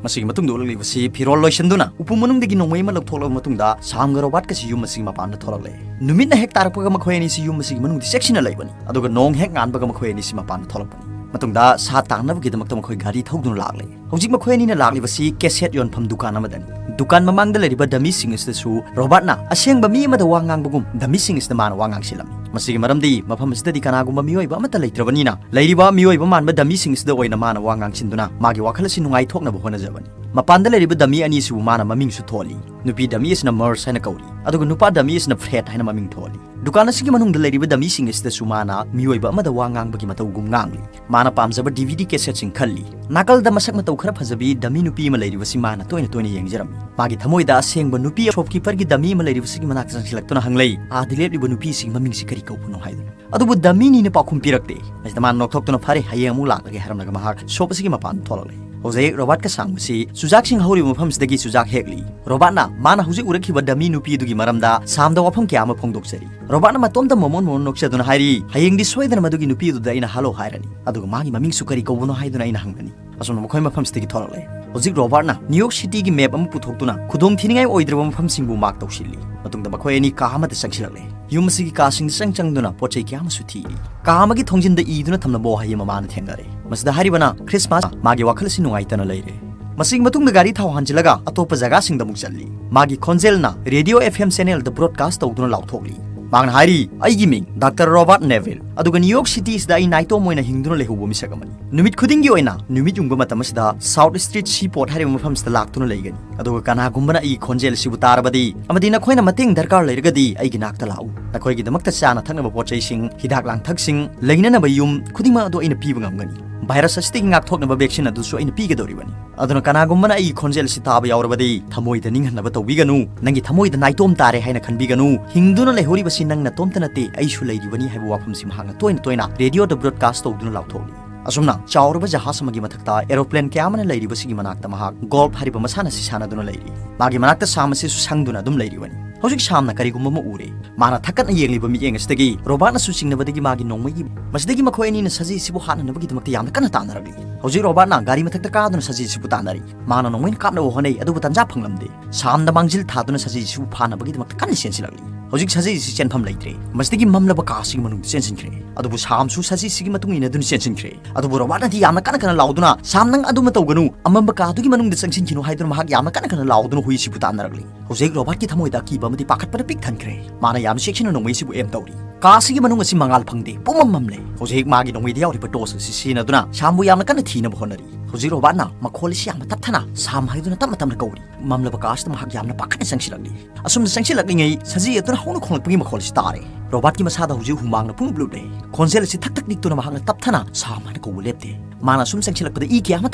ꯃꯁꯤꯒꯤ ꯃꯇꯨꯡꯗ ꯎꯠꯂꯛꯂꯤꯕꯁꯤ ꯐꯤꯔꯣꯜ ꯂꯣꯏꯁꯤꯟꯗꯨꯅ ꯎꯄꯨ ꯃꯅꯨꯡꯗꯒꯤ ꯅꯣꯡꯃꯩ ꯑꯃ ꯂꯧꯊꯣꯛꯂꯕ ꯃꯇꯨꯡꯗ ꯁꯥꯝꯒ ꯔꯣꯕꯥꯔꯠꯀꯁꯤ ꯌꯨꯝ ꯑꯁꯤꯒꯤ ꯃꯄꯥꯟꯗ ꯊꯣꯛꯂꯛꯂꯦ꯫ ꯅꯨꯃꯤꯠꯅ ꯍꯦꯛ ꯇꯥꯔꯛꯄꯒ ꯃꯈꯣꯏ ꯑꯅꯤꯁꯤ ꯌꯨꯝ ꯑꯁꯤꯒꯤ ꯃꯅꯨꯡꯗ ꯆꯦꯛꯁꯤꯟꯅ ꯂꯩꯕꯅꯤ, ꯑꯗꯨꯒ ꯅꯣꯡ ꯍꯦꯛ ꯉꯥꯟꯕꯒ ꯃꯈꯣꯏ ꯑꯅꯤꯁꯤ ꯃꯄꯥꯟꯗ ꯊꯣꯛꯂꯛꯄꯅꯤ꯫ ꯃꯇꯨꯡꯗ ꯁꯥ ꯇꯥꯟꯅꯕꯒꯤꯗꯃꯛꯇ ꯃꯈꯣꯏ ꯒꯥꯔꯤ ꯊꯧꯗꯨꯅ ꯂꯥꯛꯂꯦ꯫ ꯍꯧꯖꯤꯛ ꯃꯈꯣꯏ ꯑꯅꯤꯅ ꯂꯥꯛꯂꯤꯕꯁꯤ cassette ꯌꯣꯟꯐꯝ ꯗꯨꯀꯥꯟ ꯑꯃꯗꯅꯤ꯫ ꯗꯨꯀꯥꯟ ꯃꯃꯥꯡꯗ ꯂꯩꯔꯤꯕ dummyꯁꯤꯡ ꯑꯁꯤꯗꯁꯨ ꯔꯣꯕꯥꯔꯠꯅ ꯑꯁꯦꯡꯕ ꯃꯤ ꯑꯃꯗ ꯋꯥ ꯉꯥꯡꯕꯒꯨꯝ dummyꯁꯤꯡ ꯑꯁꯤꯗ ꯃꯥꯅ ꯋꯥ ꯉꯥꯡꯁꯤꯜꯂꯝꯃꯤ꯫ ꯃꯁꯤꯒꯤ ꯃꯔꯝꯗꯤ ꯃꯐꯝ ꯑꯁꯤꯗꯗꯤ ꯀꯅꯥꯒꯨꯝꯕ ꯃꯤꯑꯣꯏꯕ ꯑꯃꯠꯇ ꯂꯩꯇ꯭ꯔꯕꯅꯤꯅ, ꯂꯩꯔꯤꯕ ꯃꯤꯑꯣꯏꯕ ꯃꯥꯟꯕ dummyꯁꯤꯡ ꯑꯁꯤꯗ ꯑꯣꯏꯅ ꯃꯥꯅ ꯋꯥ ꯉꯥꯡꯁꯤꯟꯗꯨꯅ ꯃꯥꯒꯤ ꯋꯥꯈꯜ ꯑꯁꯤ ꯅꯨꯡꯉꯥꯏꯊꯣꯛꯅꯕ ꯍꯣꯠꯅꯖꯕꯅꯤ꯫ ꯃꯄꯥꯟꯗ ꯂꯩꯔꯤꯕ dummy ꯑꯅꯤꯁꯤꯕꯨ ꯃꯥꯅ ꯃꯃꯤꯡꯁꯨ ꯊꯣꯜꯂꯤ꯫ ꯅꯨꯄꯤ dummy ꯑꯁꯤꯅ Mars ꯍꯥꯏꯅ ꯀꯧꯔꯤ, ꯑꯗꯨꯒ ꯅꯨꯄꯥ dummy ꯑꯁꯤꯅ Fred ꯍꯥꯏꯅ ꯃꯃꯤꯡ ꯊꯣꯜꯂꯤ꯫ ꯗꯨꯀꯥꯟ ꯑꯁꯤꯒꯤ ꯃꯅꯨꯡꯗ ꯂꯩꯔꯤꯕ dummyꯁꯤꯡ ꯑꯁꯤꯗꯁꯨ ꯃꯥꯅ ꯃꯤꯑꯣꯏꯕ ꯑꯃꯗ ꯋꯥ ꯉꯥꯡꯕꯒꯤ ꯃꯇꯧꯒꯨꯝ ꯉꯥꯡꯂꯤ꯫ ꯃꯥꯅ ꯄꯥꯝꯖꯕ DVD cassetteꯁꯤꯡ ꯈꯜꯂꯤ꯫ ꯅꯥꯀꯜꯗ ꯃꯁꯛ ꯃꯇꯧ ꯈꯔ ꯐꯖꯕꯤ dummy ꯅꯨꯄꯤ ꯑꯃ ꯂꯩꯔꯤꯕꯁꯤ ꯃꯥꯅ ꯇꯣꯏꯅ ꯇꯣꯏꯅ ꯌꯦꯡꯖꯔꯝꯃꯤ꯫ ꯃꯥꯒꯤ ꯊꯃꯣꯏꯗ ꯑꯁꯦꯡꯕ ꯅꯨꯄꯤ shopkeeperꯒꯤ dummy ꯑꯃ ꯂꯩꯔꯤꯕꯁꯤꯒꯤ ꯃꯅꯥꯛꯇ ꯆꯪꯁꯤꯜꯂꯛꯇꯨꯅ ꯍꯪꯂꯛꯏ, "ꯑꯥꯗ ꯂꯦꯞꯂꯤꯕ ꯅꯨꯄꯤꯁꯤꯒꯤ ꯃꯃꯤꯡꯁꯤ ꯀꯔꯤ ꯀꯧꯕꯅꯣ?" ꯍꯥꯏꯗꯨꯅ꯫ ꯑꯗꯨꯕꯨ dummyꯅꯤꯅ ꯄꯥꯎꯈꯨꯝ ꯄꯤꯔꯛꯇꯦ꯫ ꯃꯁꯤꯗ ꯃꯥꯅ ꯅꯣꯛꯊꯣꯛꯇꯨꯅ, "ꯐꯔꯦ, ꯍꯌꯦꯡ ꯑꯃꯨꯛ ꯂꯥꯛꯂꯒꯦ" ꯍꯥꯏꯔꯝꯂꯒ ꯃꯍꯥꯛ shop ꯑꯁꯤꯒꯤ ꯃꯄꯥꯟꯗ ꯊꯣꯛꯂꯛꯂꯦ꯫ ꯍꯧꯖꯤꯛ ꯔꯣꯕꯥꯔꯠꯀ ꯁꯥꯡꯕꯁꯤ ꯆꯨꯖꯥꯛꯁꯤꯡ ꯍꯧꯔꯤꯕ ꯃꯐꯝꯁꯤꯗꯒꯤ ꯆꯨꯖꯥꯛ ꯍꯦꯛꯂꯤ꯫ ꯔꯣꯕꯥꯔꯠꯅ ꯃꯥꯅ ꯍꯧꯖꯤꯛ ꯎꯔꯛꯈꯤꯕ dummy ꯅꯨꯄꯤ ꯑꯗꯨꯒꯤ ꯃꯔꯝꯗ ꯁꯥꯝꯗ ꯋꯥꯐꯝ ꯀꯌꯥ ꯑꯃ ꯐꯣꯡꯗꯣꯛꯆꯔꯤ꯫ ꯔꯣꯕꯥꯔꯠꯅ ꯃꯇꯣꯝꯇ ꯃꯣꯃꯣꯟ ꯃꯣꯃꯣꯟ ꯅꯣꯛꯆꯗꯨꯅ ꯍꯥꯏꯔꯤ, "ꯍꯌꯦꯡꯗꯤ ꯁꯣꯏꯗꯅ ꯃꯗꯨꯒꯤ ꯅꯨꯄꯤ ꯑꯗꯨꯗ ꯑꯩꯅ hello ꯍꯥꯏꯔꯅꯤ, ꯑꯗꯨꯒ ꯃꯥꯒꯤ ꯃꯃꯤꯡꯁꯨ ꯀꯔꯤ ꯀꯧꯕꯅꯣ ꯍꯥꯏꯗꯨꯅ ꯑꯩꯅ ꯍꯪꯒꯅꯤ"꯫ ꯑꯁꯨꯝꯅ ꯃꯈꯣꯏ ꯃꯐꯝꯁꯤꯗꯒꯤ ꯊꯣꯔꯛꯂꯦ꯫ ꯍꯧꯖꯤꯛ ꯔꯣꯕꯥꯔꯠꯅ New York Cityꯒꯤ map ꯑꯃ ꯄꯨꯊꯣꯛꯇꯨꯅ ꯈꯨꯗꯣꯡ ꯊꯤꯅꯤꯡꯉꯥꯏ ꯑꯣꯏꯗ꯭ꯔꯕ ꯃꯐꯝꯁꯤꯡꯕꯨ mark ꯇꯧꯁꯤꯜꯂꯤ꯫ ꯃꯇꯨꯡꯗ ꯃꯈꯣꯏ ꯑꯅꯤ ꯀꯥ ꯑꯃꯗ ꯆꯪꯁꯤꯜꯂꯛꯂꯦ꯫ ꯌꯨꯝ ꯑꯁꯤꯒꯤ ꯀꯥꯁꯤꯡꯗ ꯆꯪ ꯆꯪꯗꯨꯅ ꯄꯣꯠ ꯆꯩ ꯀꯌꯥ ꯑꯃꯁꯨ ꯊꯤꯔꯤ꯫ ꯀꯥ ꯑꯃꯒꯤ ꯊꯣꯡꯖꯤꯟꯗ ꯏꯗꯨꯅ ꯊꯝꯂꯝꯕ ꯋꯥꯍꯩ ꯑꯃ ꯃꯥꯅ ꯊꯦꯡꯅꯔꯦ꯫ ꯃꯁꯤꯗ ꯍꯥꯏꯔꯤꯕꯅ ꯈ꯭ꯔꯤꯁꯃꯥꯁ, ꯃꯥꯒꯤ ꯋꯥꯈꯜ ꯑꯁꯤ ꯅꯨꯡꯉꯥꯏꯇꯅ ꯂꯩꯔꯦ꯫ ꯃꯁꯤꯒꯤ ꯃꯇꯨꯡꯗ ꯒꯥꯔꯤ ꯊꯥꯎ ꯍꯥꯟꯖꯤꯜꯂꯒ ꯑꯇꯣꯞꯄ ꯖꯒꯥꯁꯤꯡꯗ ꯑꯃꯨꯛ ꯆꯠꯂꯤ꯫ ꯃꯥꯒꯤ ꯈꯣꯟꯖꯦꯜꯅ ꯔꯦꯗꯤꯑꯣ F M channelꯗ broadcast ꯇꯧꯗꯨꯅ ꯂꯥꯎꯊꯣꯛꯂꯤ꯫ ꯃꯥꯅ ꯍꯥꯏꯔꯤ, "ꯑꯩꯒꯤ ꯃꯤꯡ ꯗꯥꯛꯇꯔ ꯔꯣꯕꯥꯔꯠ ꯅꯦꯚꯤꯜ, ꯑꯗꯨꯒ ꯅ꯭ꯌꯨ ꯌꯣꯔꯛ ꯁꯤꯇꯤꯁꯤꯗ ꯑꯩ ꯅꯥꯏꯇꯣꯝ ꯑꯣꯏꯅ ꯍꯤꯡꯗꯨꯅ ꯂꯩꯍꯧꯕ ꯃꯤꯁꯛ ꯑꯃꯅꯤ꯫ ꯅꯨꯃꯤꯠ ꯈꯨꯗꯤꯡꯒꯤ ꯑꯣꯏꯅ ꯅꯨꯃꯤꯠ ꯌꯨꯡꯕ ꯃꯇꯝ ꯑꯁꯤꯗ South Street Seaport ꯍꯥꯏꯔꯤꯕ ꯃꯐꯝꯁꯤꯗ ꯂꯥꯛꯇꯨꯅ ꯂꯩꯒꯅꯤ꯫ ꯑꯗꯨꯒ ꯀꯅꯥꯒꯨꯝꯕꯅ ꯑꯩꯒꯤ ꯈꯣꯟꯖꯦꯜ ꯑꯁꯤꯕꯨ ꯇꯥꯔꯕꯗꯤ ꯑꯃꯗꯤ ꯅꯈꯣꯏꯅ ꯃꯇꯦꯡ ꯗꯔꯀꯥꯔ ꯂꯩꯔꯒꯗꯤ ꯑꯩꯒꯤ ꯅꯥꯛꯇ ꯂꯥꯛꯎ꯫ ꯅꯈꯣꯏꯒꯤꯗꯃꯛꯇ ꯆꯥꯅ ꯊꯛꯅꯕ ꯄꯣꯠ ꯆꯩꯁꯤꯡ, ꯍꯤꯗꯥꯛ ꯂꯥꯡꯊꯛꯁꯤꯡ, ꯂꯩꯅꯅꯕ ꯌꯨꯝ ꯈꯨꯗꯤꯡꯃꯛ ꯑꯗꯨ ꯑꯩꯅ ꯄꯤꯕ ꯉꯝꯒꯅꯤ꯫ ꯚꯥꯏꯔꯁ ꯑꯁꯤꯗꯒꯤ ꯉꯥꯛꯊꯣꯛꯅꯕ vaccine ꯑꯗꯨꯁꯨ ꯑꯩꯅ ꯄꯤꯒꯗꯧꯔꯤꯕꯅꯤ꯫ ꯑꯗꯨꯅ ꯀꯅꯥꯒꯨꯝꯕꯅ ꯑꯩꯒꯤ ꯈꯣꯟꯖꯦꯜ ꯑꯁꯤ ꯇꯥꯕ ꯌꯥꯎꯔꯕꯗꯤ ꯊꯃꯣꯏꯗ ꯅꯤꯡꯍꯟꯅꯕ ꯇꯧꯕꯤꯒꯅꯨ꯫ ꯅꯪꯒꯤ ꯊꯃꯣꯏꯗ ꯅꯥꯏꯇꯣꯝ ꯇꯥꯔꯦ ꯍꯥꯏꯅ ꯈꯟꯕꯤꯒꯅꯨ꯫ ꯍꯤꯡꯗꯨꯅ ꯂꯩꯍꯧꯔꯤꯕꯁꯤ ꯅꯪ ꯅꯇꯣꯝꯇ ꯅꯠꯇꯦ, ꯑꯩꯁꯨ ꯂꯩꯔꯤꯕꯅꯤ" ꯍꯥꯏꯕ ꯋꯥꯐꯝꯁꯤ ꯃꯍꯥꯛꯅ ꯇꯣꯏꯅ ꯇꯣꯏꯅ ꯔꯦꯗꯤꯑꯣꯗ broadcast ꯇꯧꯗꯨꯅ ꯂꯥꯎꯊꯣꯛꯂꯤ꯫ ꯑꯁꯨꯝꯅ ꯆꯥꯎꯔꯕ ꯖꯍꯥꯖ ꯑꯃꯒꯤ ꯃꯊꯛꯇ aeroplane ꯀꯌꯥ ꯑꯃꯅ ꯂꯩꯔꯤꯕꯁꯤꯒꯤ ꯃꯅꯥꯛꯇ ꯃꯍꯥꯛ ꯒꯣꯜꯐ ꯍꯥꯏꯔꯤꯕ ꯃꯁꯥꯟꯅ ꯑꯁꯤ ꯁꯥꯟꯅꯗꯨꯅ ꯂꯩꯔꯤ꯫ ꯃꯥꯒꯤ ꯃꯅꯥꯛꯇ ꯁꯥꯝ ꯑꯁꯤꯁꯨ ꯁꯪꯗꯨꯅ ꯑꯗꯨꯝ ꯂꯩꯔꯤꯕꯅꯤ꯫ ꯍꯧꯖꯤꯛ ꯁꯥꯝꯅ ꯀꯔꯤꯒꯨꯝꯕ ꯑꯃ ꯎꯔꯦ꯫ ꯃꯥꯅ ꯊꯛꯀꯠꯅ ꯌꯦꯡꯂꯤꯕ ꯃꯤꯠꯌꯦꯡ ꯑꯁꯤꯗꯒꯤ ꯔꯣꯕꯥꯔꯠꯅꯁꯨ ꯆꯤꯡꯅꯕꯗꯒꯤ ꯃꯥꯒꯤ ꯅꯣꯡꯃꯩꯒꯤ, ꯃꯁꯤꯗꯒꯤ ꯃꯈꯣꯏ ꯑꯅꯤꯅ ꯁꯖꯤ ꯑꯁꯤꯕꯨ ꯍꯥꯠꯅꯅꯕꯒꯤꯗꯃꯛꯇ ꯌꯥꯝꯅ ꯀꯟꯅ ꯇꯥꯟꯅꯔꯛꯂꯤ꯫ ꯍꯧꯖꯤꯛ ꯔꯣꯕꯥꯔꯠꯅ ꯒꯥꯔꯤ ꯃꯊꯛꯇ ꯀꯥꯗꯨꯅ ꯁꯖꯤ ꯑꯁꯤꯕꯨ ꯇꯥꯟꯅꯔꯤ꯫ ꯃꯥꯅ ꯅꯣꯡꯃꯩꯅ ꯀꯥꯞꯅꯕ ꯍꯣꯠꯅꯩ, ꯑꯗꯨꯕꯨ ꯇꯟꯖꯥ ꯐꯪꯂꯝꯗꯦ꯫ ꯁꯥꯝꯗ ꯃꯥꯡꯖꯤꯜ ꯊꯥꯗꯨꯅ ꯁꯖꯤ ꯑꯁꯤꯕꯨ ꯐꯥꯅꯕꯒꯤꯗꯃꯛꯇ ꯀꯟꯅ ꯆꯦꯟꯁꯤꯜꯂꯛꯂꯤ꯫ ꯍꯧꯖꯤꯛ ꯁꯖꯤ ꯑꯁꯤ ꯆꯦꯟꯐꯝ ꯂꯩꯇ꯭ꯔꯦ꯫ ꯃꯁꯤꯗꯒꯤ ꯃꯝꯂꯕ ꯀꯥ ꯑꯁꯤꯒꯤ ꯃꯅꯨꯡꯗ ꯆꯦꯟꯁꯤꯟꯈ꯭ꯔꯦ꯫ ꯑꯗꯨꯕꯨ ꯁꯥꯝꯁꯨ ꯁꯖꯤ ꯑꯁꯤꯒꯤ ꯃꯇꯨꯡ ꯏꯟꯅꯗꯨꯅ ꯆꯦꯟꯁꯤꯟꯈ꯭ꯔꯦ꯫ ꯑꯗꯨꯕꯨ ꯔꯣꯕꯥꯔꯠꯅꯗꯤ ꯌꯥꯝꯅ ꯀꯟꯅ ꯀꯟꯅ ꯂꯥꯎꯗꯨꯅ, "ꯁꯥꯝ, ꯅꯪ ꯑꯗꯨꯃ ꯇꯧꯒꯅꯨ, ꯑꯃꯝꯕ ꯀꯥꯗꯨꯒꯤ ꯃꯅꯨꯡꯗ ꯆꯪꯁꯤꯟꯈꯤꯅꯨ" ꯍꯥꯏꯗꯨꯅ ꯃꯍꯥꯛ ꯌꯥꯝꯅ ꯀꯟꯅ ꯀꯟꯅ ꯂꯥꯎꯗꯨꯅ ꯍꯨꯏ ꯑꯁꯤꯕꯨ ꯇꯥꯟꯅꯔꯛꯂꯤ꯫ ꯍꯧꯖꯤꯛ ꯔꯣꯕꯥꯔꯠꯀꯤ ꯊꯃꯣꯏꯗ ꯑꯀꯤꯕ ꯑꯃꯗꯤ ꯄꯥꯈꯠꯄꯅ ꯄꯤꯛ ꯊꯟꯈ꯭ꯔꯦ꯫ ꯃꯥꯅ ꯌꯥꯝꯅ ꯆꯦꯛꯁꯤꯟꯅ ꯅꯣꯡꯃꯩ ꯑꯁꯤꯕꯨ aim ꯇꯧꯔꯤ꯫ ꯀꯥ ꯑꯁꯤꯒꯤ ꯃꯅꯨꯡ ꯑꯁꯤ ꯃꯉꯥꯜ ꯐꯪꯗꯦ, ꯄꯨꯝꯃꯝ ꯃꯝꯂꯦ꯫ ꯍꯧꯖꯤꯛ ꯃꯥꯒꯤ ꯅꯣꯡꯃꯩꯗ ꯌꯥꯎꯔꯤꯕ torch ꯑꯁꯤ ꯁꯤꯖꯤꯟꯅꯗꯨꯅ ꯁꯥꯝꯕꯨ ꯌꯥꯝꯅ ꯀꯟꯅ ꯊꯤꯅꯕ ꯍꯣꯠꯅꯔꯤ꯫ ꯍꯧꯖꯤꯛ ꯔꯣꯕꯥꯔꯠꯅ ꯃꯈꯣꯜ ꯑꯁꯤ ꯌꯥꯝꯅ ꯇꯞꯊꯅ "ꯁꯥꯝ" ꯍꯥꯏꯗꯨꯅ ꯇꯞꯅ ꯇꯞꯅ ꯀꯧꯔꯤ꯫ ꯃꯝꯂꯕ ꯀꯥ ꯑꯁꯤꯗ ꯃꯍꯥꯛ ꯌꯥꯝꯅ ꯄꯥꯈꯠꯅ ꯆꯪꯁꯤꯜꯂꯛꯂꯤ꯫ ꯑꯁꯨꯝꯅ ꯆꯪꯁꯤꯜꯂꯛꯂꯤꯉꯩ ꯁꯖꯤ ꯑꯗꯨꯅ ꯍꯧꯅ ꯈꯣꯡꯂꯛꯄꯒꯤ ꯃꯈꯣꯜ ꯑꯁꯤ ꯇꯥꯔꯦ꯫ ꯔꯣꯕꯥꯔꯠꯀꯤ ꯃꯁꯥꯗ ꯍꯧꯖꯤꯛ ꯍꯨꯃꯥꯡꯅ ꯄꯨꯡꯂꯨꯞ ꯂꯨꯞꯂꯦ꯫ ꯈꯣꯟꯖꯦꯜ ꯑꯁꯤ ꯊꯛ ꯊꯛ ꯅꯤꯛꯇꯨꯅ ꯃꯍꯥꯛꯅ ꯇꯞꯊꯅ "ꯁꯥꯝ" ꯍꯥꯏꯅ ꯀꯧꯕ ꯂꯦꯞꯇꯦ꯫ ꯃꯥꯅ ꯑꯁꯨꯝ ꯆꯪꯁꯤꯜꯂꯛꯄꯗ ꯏ ꯀꯌꯥ ꯑꯃ